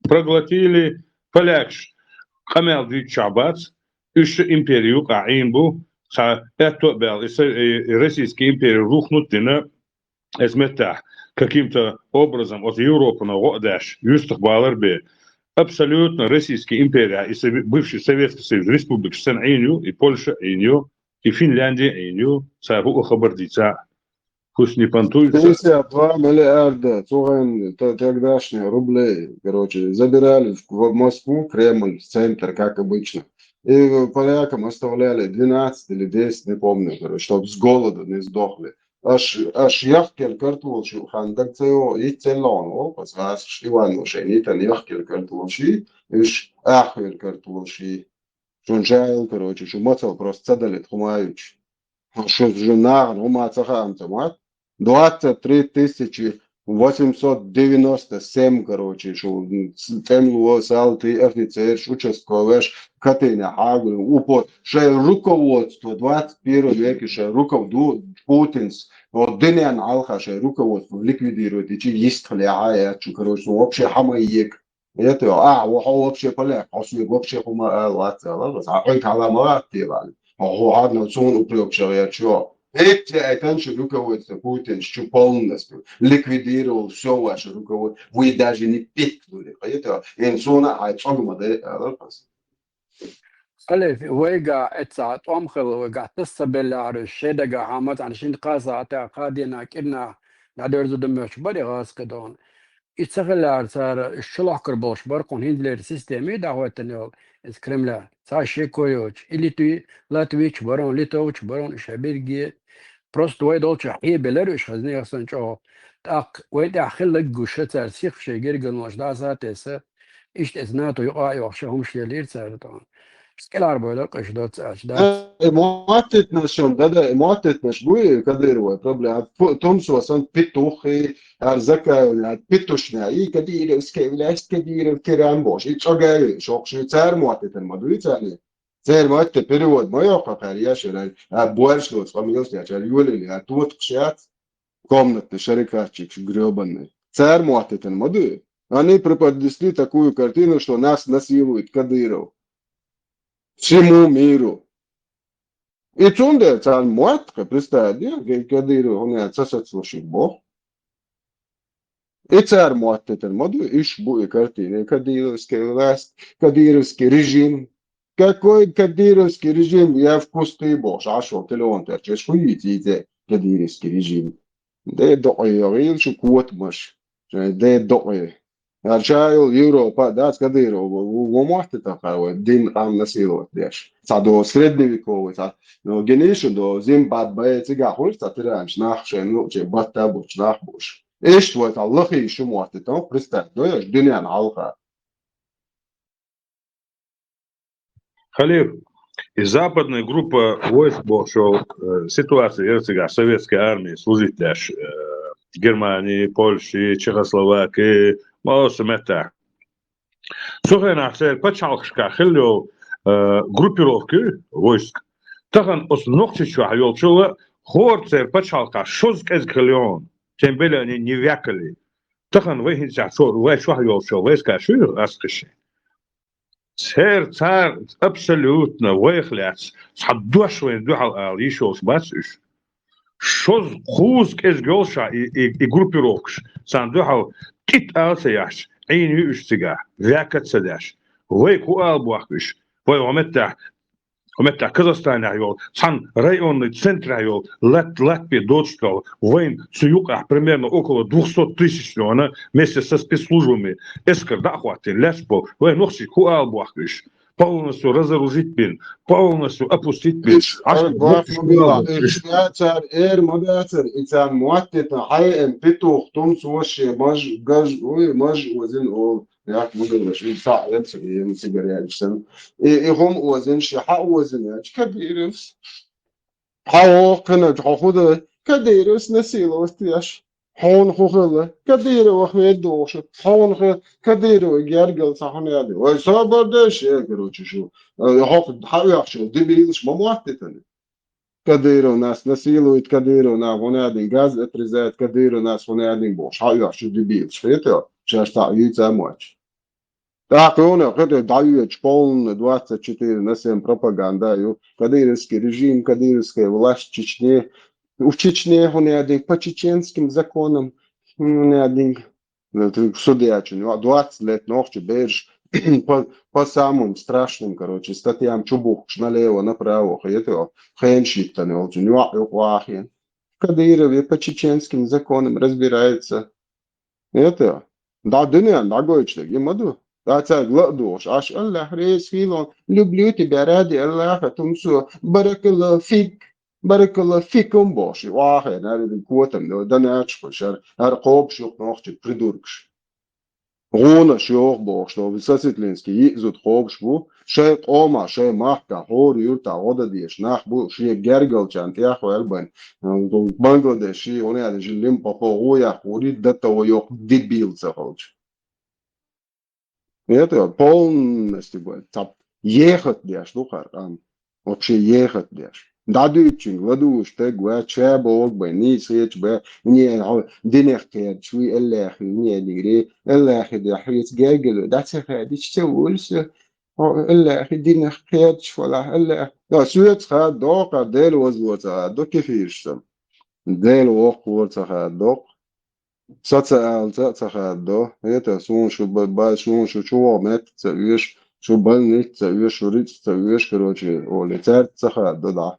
Проглотили, полякаш къамел дуьйцучохь бац, уьш ша импери юкъахь Ӏийна бу, цхьа аьтто а баьлла, и са-, и, и Российский импери рухнут а дина, эс меттахь каким-то образом оцу Европана гӀо а деш, юьстах балар бен. Абсолютно Российский империя, и Сове-, бывший Советский Союз, республикаш санна Ӏийна ю, и Польша Ӏийна ю, и Финляндия Ӏийна ю, цара хӀуъа хабар дийца а. Пусть не понтуются. Пятьдесят два миллиарда, слухай, т-, тогдашних рублей, короче, забирали в, в Москву, Кремль, в центр, как обычно. И полякам оставляли двенадцать или десять, не помню, короче, чтоб с голоду не сдохли. Аш, аш яхкел картолаш ю хан даг ца йо, и целлон, о, пас ас Иван Мушенитан яхкел картолаш и, иш ахвел картолаш и. Шун шайл, короче, шу мацал просто ца далит хумаючи. Шу, шу наган хума ца хаам ца мат. Двадцать три тысячи восемьсот девяносто семь, короче, шу, м, с-, тӀемло, салтий, офицерш, участковеш, катина хьагулин, упот, шайн руководство двадцать первом веке, шайн руков-, ду-, Путинс, вот динен алха шайн руководство ликвидировать, и чи йистхле хьаяц, шу, короче, ну, вообще хьама ек. Это, а, хьо вообще поляк, хьо соьга вообще хӀума ала вац ала, а хьо хьала ма вац те вали. Хьо, хьо хьарна цунна упрёк шагӀерчо. Эти айтан шу руководство Путин шу полностью ликвидировал всё ваше руководство. Вы даже не пикнули. Это, ин суна хьай цӀогма де ала пас. Хале, вайга эца тӀом хила, вайга тасса беллару, шедага хьамат ан шин кхаса ата кхадина кирна дӀадерзу ду мочу бари гӀас кадон. И ца хилар цара, уьш чулахкар болуш бар, кхунна хӀинцалера система дӀахӀоттина йолу, иза Кремля. Цхьа шеко йоцуш, и литви-, латвич барон, литовч барон, уьш хьабирге. Просто вай долчу хьебелар уьш хазне сан чӀогӀа. ТӀаккха вай тӀехь хиллаг гуша цара сих шайн гергарнаш дӀаса а тесса, иштта эца НАТО юкъа а йохуша хӀумаш елира цара тӀаккха. КӀелхьарбойла къуьш доццу аьлча, дац. Э, и моттитнаш шун, да-да, и моттитнаш буй, Кадыровой проблема. Пу-, тумсо сан петух и, ар закаевна, ар петушня, и кадыровская власть, Кадыров тиран бош. И цӀогай, шокши, цар моттитан ма дуй царни. Цар мотта перевод ма йоккха кхар, яшира, а, борщ доц, къамиос ячар, юлили, а, тотхуш яц. Комнатный шарикатчик грёбаный. Цар моттитан ма дуй. Они преподнесли такую картину, что нас насилует Кадыров. Всему миру. И цундела царна мотт кхы, представь, де, Кадыров, хӀунда аьлча, ца сацалуш ю боху. И цара моттитар ма ду, уьш бу и картина, и кадыровский власть, кадыровский режим. Какой кадыровский режим? Я в кусты бохуш, Ӏаш волу телефон терча, уьш хуьйцу иза кадыровский режим. Де докъе йогӀийла шу котамаш, шайн де докъе. Ара ша йолу Европа а дац, Кадыров ву, ву, ву моттитархьара вай дин къам насиловать деш. Цхьа до средневековый, цхьа, ну, гиниша до Зимбабве, цигахь хуьлуш цхьа тиранаш нах шайн лууче батта а буттуш нах бууш. Иштта вай цхьа лахий шу моттитан, представь, до еш дуьненна хьалха. Халиф, и западная группа войск бохуш йолу, э, ситуация яра цигахь советская армия служить деш, э, Германии, Польши, Чехословакии, массо а меттехь. Цу хенахь церан пачхьалкхашкахь хилла йолу, э, группировка войск. Тахана оцу Нохчийчохь йолчул а хӀора церан пачхьалкхахь шозза кӀезиг хилла йолу, тем более они не вякали. Тахана вай хӀинца цо, вай чохь йолчу войска шу ю ас кхиши. Церан цара абсолютно вайх лаьцна цхьа дош вайна дуьхьал ала йиш йолуш бац уьш. Шозза, кхузза кӀезиг йолуш а и, и, и группировкаш, царна дуьхьал кӀитт ала ца яхьаш, Ӏийна ю уьш цигахь, ваька а ца деш. Вайга хӀун ала бохку уьш? Вай хӀун меттехь, хӀун меттехь Казахстанехь йолу, цхьана районный центрехь йолу лат-, латпе доцуш долу, вайна цу юкъахь примерно около двухсот тысяч лоьна вместе со спецслужбами эскар дӀа а хӀоттийна, лаьцна болу, вай нохчий хӀун ала бохку уьш? Полностью разоружить бина, полностью опустить бина. Иш, Ӏаш ай, боху боху ма била, иш, иш. Цара эр ма дацара, и царна моттитан, хьай эм петух тумца воше маж, гаж, уй, маж озин олу. Як мугалаш, и схьа эцар, и цигаретлаш санна. И, и хӀума озина, ши хьа озина, яч Кадыровс. Хьа вохканаш, хьо худа, Кадыровс насиловать еш. Хьуна хӀун хилла? Кадыровах вер дохуш. Хьуна хи-, Кадырова гергал ца хьуна яди. Вай собар деш, э, короче, шу. Э, хьо-, хьа оьхчу дебилаш ма моттитани. Кадыров нас насилует, Кадыров на гӀунадин газ отрезает, Кадыров нас гӀунадин бохуш. Хьа оьхчу дебилаш. Хета, шаьш цхьа юьйца а моч. ТӀаккха хьуна хета дӀаоьцуш полный двадцать четыре на семь пропаганда ю. Кадыровский режим, кадыровская власть в Чечне. У Чечне гӀунадин по чеченским законам. ГӀунадин. Судьячун, двадцать лет нохчи берш по, по самым страшным, короче, статьям чубухкуш налево, направо, хета, хенаш йиттан йолчун, йоӀ юкъа вахийна. Кадыров и по чеченским законам разбирается. Это, да, дуьнен, да, гойтуш дерг, и ма ду. Да, цаьрга ла а духуш, аш Аллах, реза хилон, люблю тебя ради Аллаха, тумсо, баракалла фик. Баракалла фикум бохуш, и вахе, наверное, котам, но да начхуш, ар, ар кхобуш юкъа нохчи придуркаш. ГӀунаш йоху бохуш, но Сосветлинский йиъ зуда кхобуш бу, шайн къома, шайн махка, хӀора юрта гӀо дан дезаш нах бу, шен гергалчарна тӀехваьлла бан, Бангладеш, ши, гӀуна яла, жи Лимпопо, гӀо яккха вури, датта вай йоккха дебил ца хилча. Это полностью бу, цхьа ехат деш ду хӀара къам. Вообще ехат деш. ДӀадуьйцучуьнга ладугӀуш стаг вац, ша бохург бен, нийса хеташ бен, не, хьо динах кхерчаш вуй, Аллахе, не дигри, Аллахе де хьоьца гергало, дӀа ца хаьдича ца волу со, хьо Аллахе динах кхерчаш валахь, Аллах. Да, соьца хаддо-кх, Дела вазло ца хаддо, кефираш санна. Дела воккхалора ца хаддо-кх. Социалца а ца хаддо. Это, суна шу ба-, ба-, суна шу чу вогӀу метта ца оьшу, шу больница ца оьшу, шу рицкъ ца оьшу, короче, олий, цаьрца ца хаддо дӀа.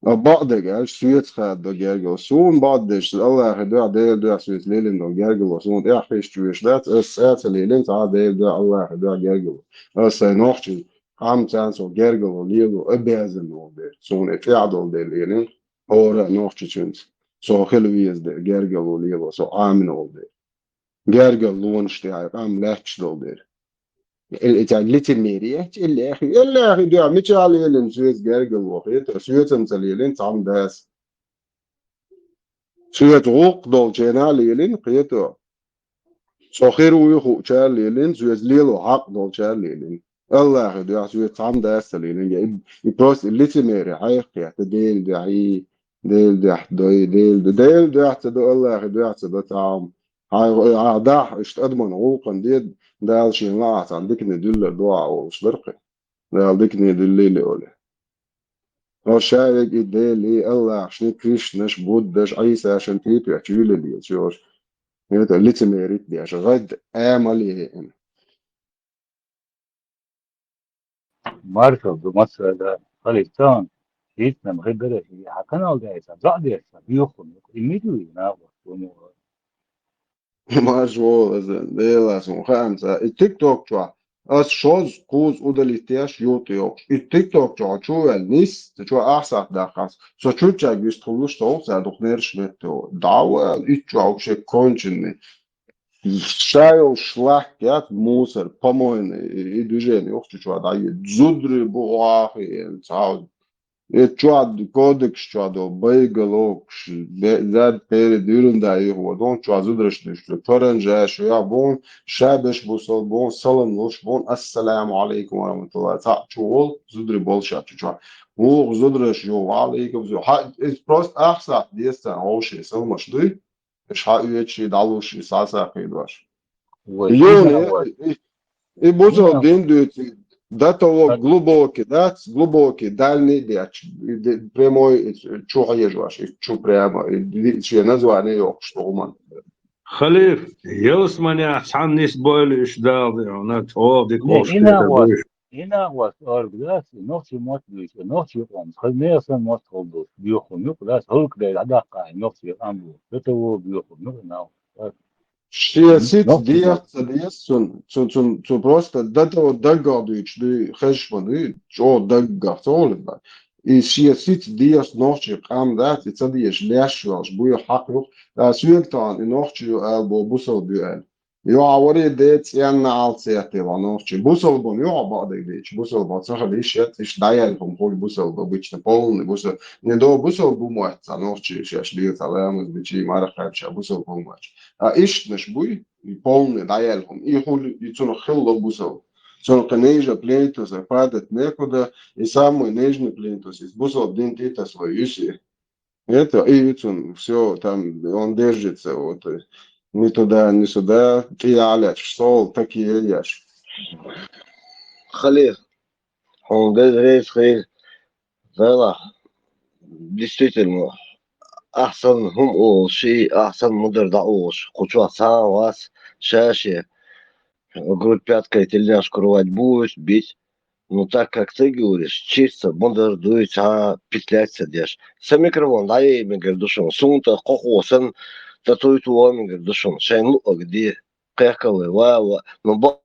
А бакъдерг аьлча, соьца хаддо гергало. Суна бакъдерг, Аллахе дуьхьа, Делан дуьхьа соьца лелина долу гергало. Суна тӀехь хиш чу оьшу дац, ас цкъа а ца лелина, цхьа а Делан дуьхьа, Аллахе дуьхьа гергало. Ас сайн нохчий къам царна со гергало лело обязан волу дела. Суна и тӀехь долу дела лелина, хӀора а нохчичуьнца. Со хила веза дела, гергало лело, со Ӏамина волу дела. Гергал лонаш тӀехь и къам лаьтташ долу дела. Ил-, и цхьа лицемерие, Аллахе, Аллахе дуьхьа, мичахь лелина соьца гергало, хета, соьцамца лелина цхьамма дас. Соьца гӀуллакх долчарна а лелина, кхето. Со хир вуй хуучарна лелина, соьца лело хьакъ долчарна лелина. Аллахе дуьхьа соьца цхьамма дас ца лелина. И, и просто лицемерие хьайх кхетта, Делан дуьхьа и, Делан дуьхьа дой, Делан ду-, Делан дуьхьа ца до, Аллахе дуьхьа ца до цхьамма. Хьай, хьай дахь, иштта адаман гӀуллакхана де, Дала шена лаахь цхьана дикане дуьллар ду ахь олуш дара кхин. Дала дикане дуьллийла олий. Ош шаверг и Дели, Аллахшни, Кришнаш, Буддаш, Ӏийсашан тӀе а тоьхча, юьле лелаш, йош. Это лицемерить деш, гӀад а ма леъна. Маркал ду масала, халифтан, итнам хибера, и хьа канал дайса, за дайса, юхун, и мидуи, на, вот, ну, Марш волаза, Делас, хӀун хаамца. И ТикТок чохь. Ас шоз, кхуза удалить деш, юхтӀе йоккхуш. И ТикТок чохь чу ваьлла нис, ца чу ахсах даххас. Со чуччаг вистхуллуш, со хӀуца дукха нерваш метта. Да, ваьлла, итт чохь вообще конченый. Ша йолу шлак яц, мусор, помойный, и, и движение, ох, чу чохь дӀайоьду. Зударий бу охьахиъна, цхьа. И чохь кодекс чохь до, боеголовкаш, бе-, зад перед ерунда юхаводу, чохь зудараш дуьйцу, паранжа шу я боху, ша беш бу со боху, салам луш боху, ассаламу алейкум ва рахматуллах. Цхьаъ чу волу, зударий болуш а чу чохь. Вукху зудараш ю, ва алейкум зу-, хьа, иза просто ахсахь деза царна, вовшийн саламаш дуй. Иш хьан оьцу ши дӀалуш, и схьа сакхийдош. Вай, Юна, и, и, и бусал дин дуьйцу, до того глубокий, да, глубокий, дальний дечу, и де-, прямой, и чу хьежош, и чу прямо, и ди-, шен название йоккхуш ду хӀуманна. Халиф, ялсаманехь цхьанна нисбойла уьш Дала, тхо дика Не, вовшах и нагӀо, и нагӀо оргдас, и нохчий мотт дуьйцу, и нохчий къомца, хаза нехан мотт хила ду, боьху муьлхха дас, хӀуллакх дайла дӀадаккха, и нохчий къам бу, это во боьху муьлхха нагӀо. Шен сица дехьа ца деза цунна, цу, цу, цу просто до того даггах дуьйцуш дуй, хезаш ма дуй, чӀогӀа даггах ца гӀоле бац. И шен сица деза нохчий къам дац, и ца дезаш леш йолуш буй хьакъ юха. Ткъа соьга тахана и нохчий ю ала боху, бусалба ю аьлла. Юхьа варе де цӀенна алц яхтелахь нохчий. Бусалба ю хьо бакъдерг дийцча, бусалба ца хила йиш яц, иштта дӀаяьлла хӀума хуьлу бусалба бу, бусалба. Не до бусалба бу моьтту цхьа нохчий шаьш дийла цхьа ламаз дичий, марха кхаьбча бусалба бу моьтту. А ишттанаш буй, и полный дӀаяьлла хӀума. И хуьлу, и цунах хилла бусалба. Цунах кхин ниже плинтуса падать некуда, и самый нижний плинтус, и бусалба дин тӀе тасалой юьсу. Это, и цун, всё, там, он держится, вот, э, ни туда, ни сюда, тӀе яхьлаьцаш, сол, такие еш. Халиф, хьуна деза реза хир, Делахь, действительно, ахь санна хӀума олуш, и ахь санна ма-дарра дӀаолуш, кху чохь цхьа а вац, ша-шен, группа пяткой тельняшку рвать будет, бить. Ну, так как ты говоришь, чисто ма-дарра дуй, цхьа а петлять ца деш. Сан микрофон дӀаяйа мегар ду шуна, суна тӀа кхо-кхо санна, татуй тоха мегар ду шуна, шайна луъург де, кхехкалой, ва, ва, ну, бо-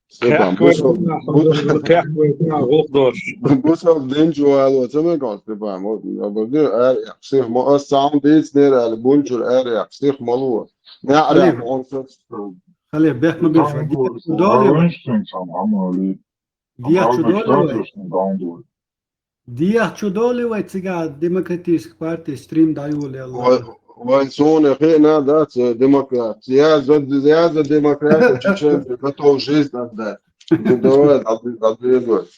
Степан, кхехкалой, бусал-, кхехкалой, гӀуллакх дош. Бусалба дин чу вало ца мегаш, Степан, вот, я говорю, ара, псих, мо, ас цхьа хӀума дийцинера аьлла, бунчура ара, псих, ма ло. Халиф. Халиф, бехк ма беш, Дан дехьа чу долий вай? Дан дехьа чу долий вай? Дехьа чу долий вай цигахь Демократическая партия стрим дӀайолаелла? Вай, вай суна хиъна дац, э, демократ. Я за, я за демократию чеченцев готов жизнь отдать. Ну, давай, отве-, ответ.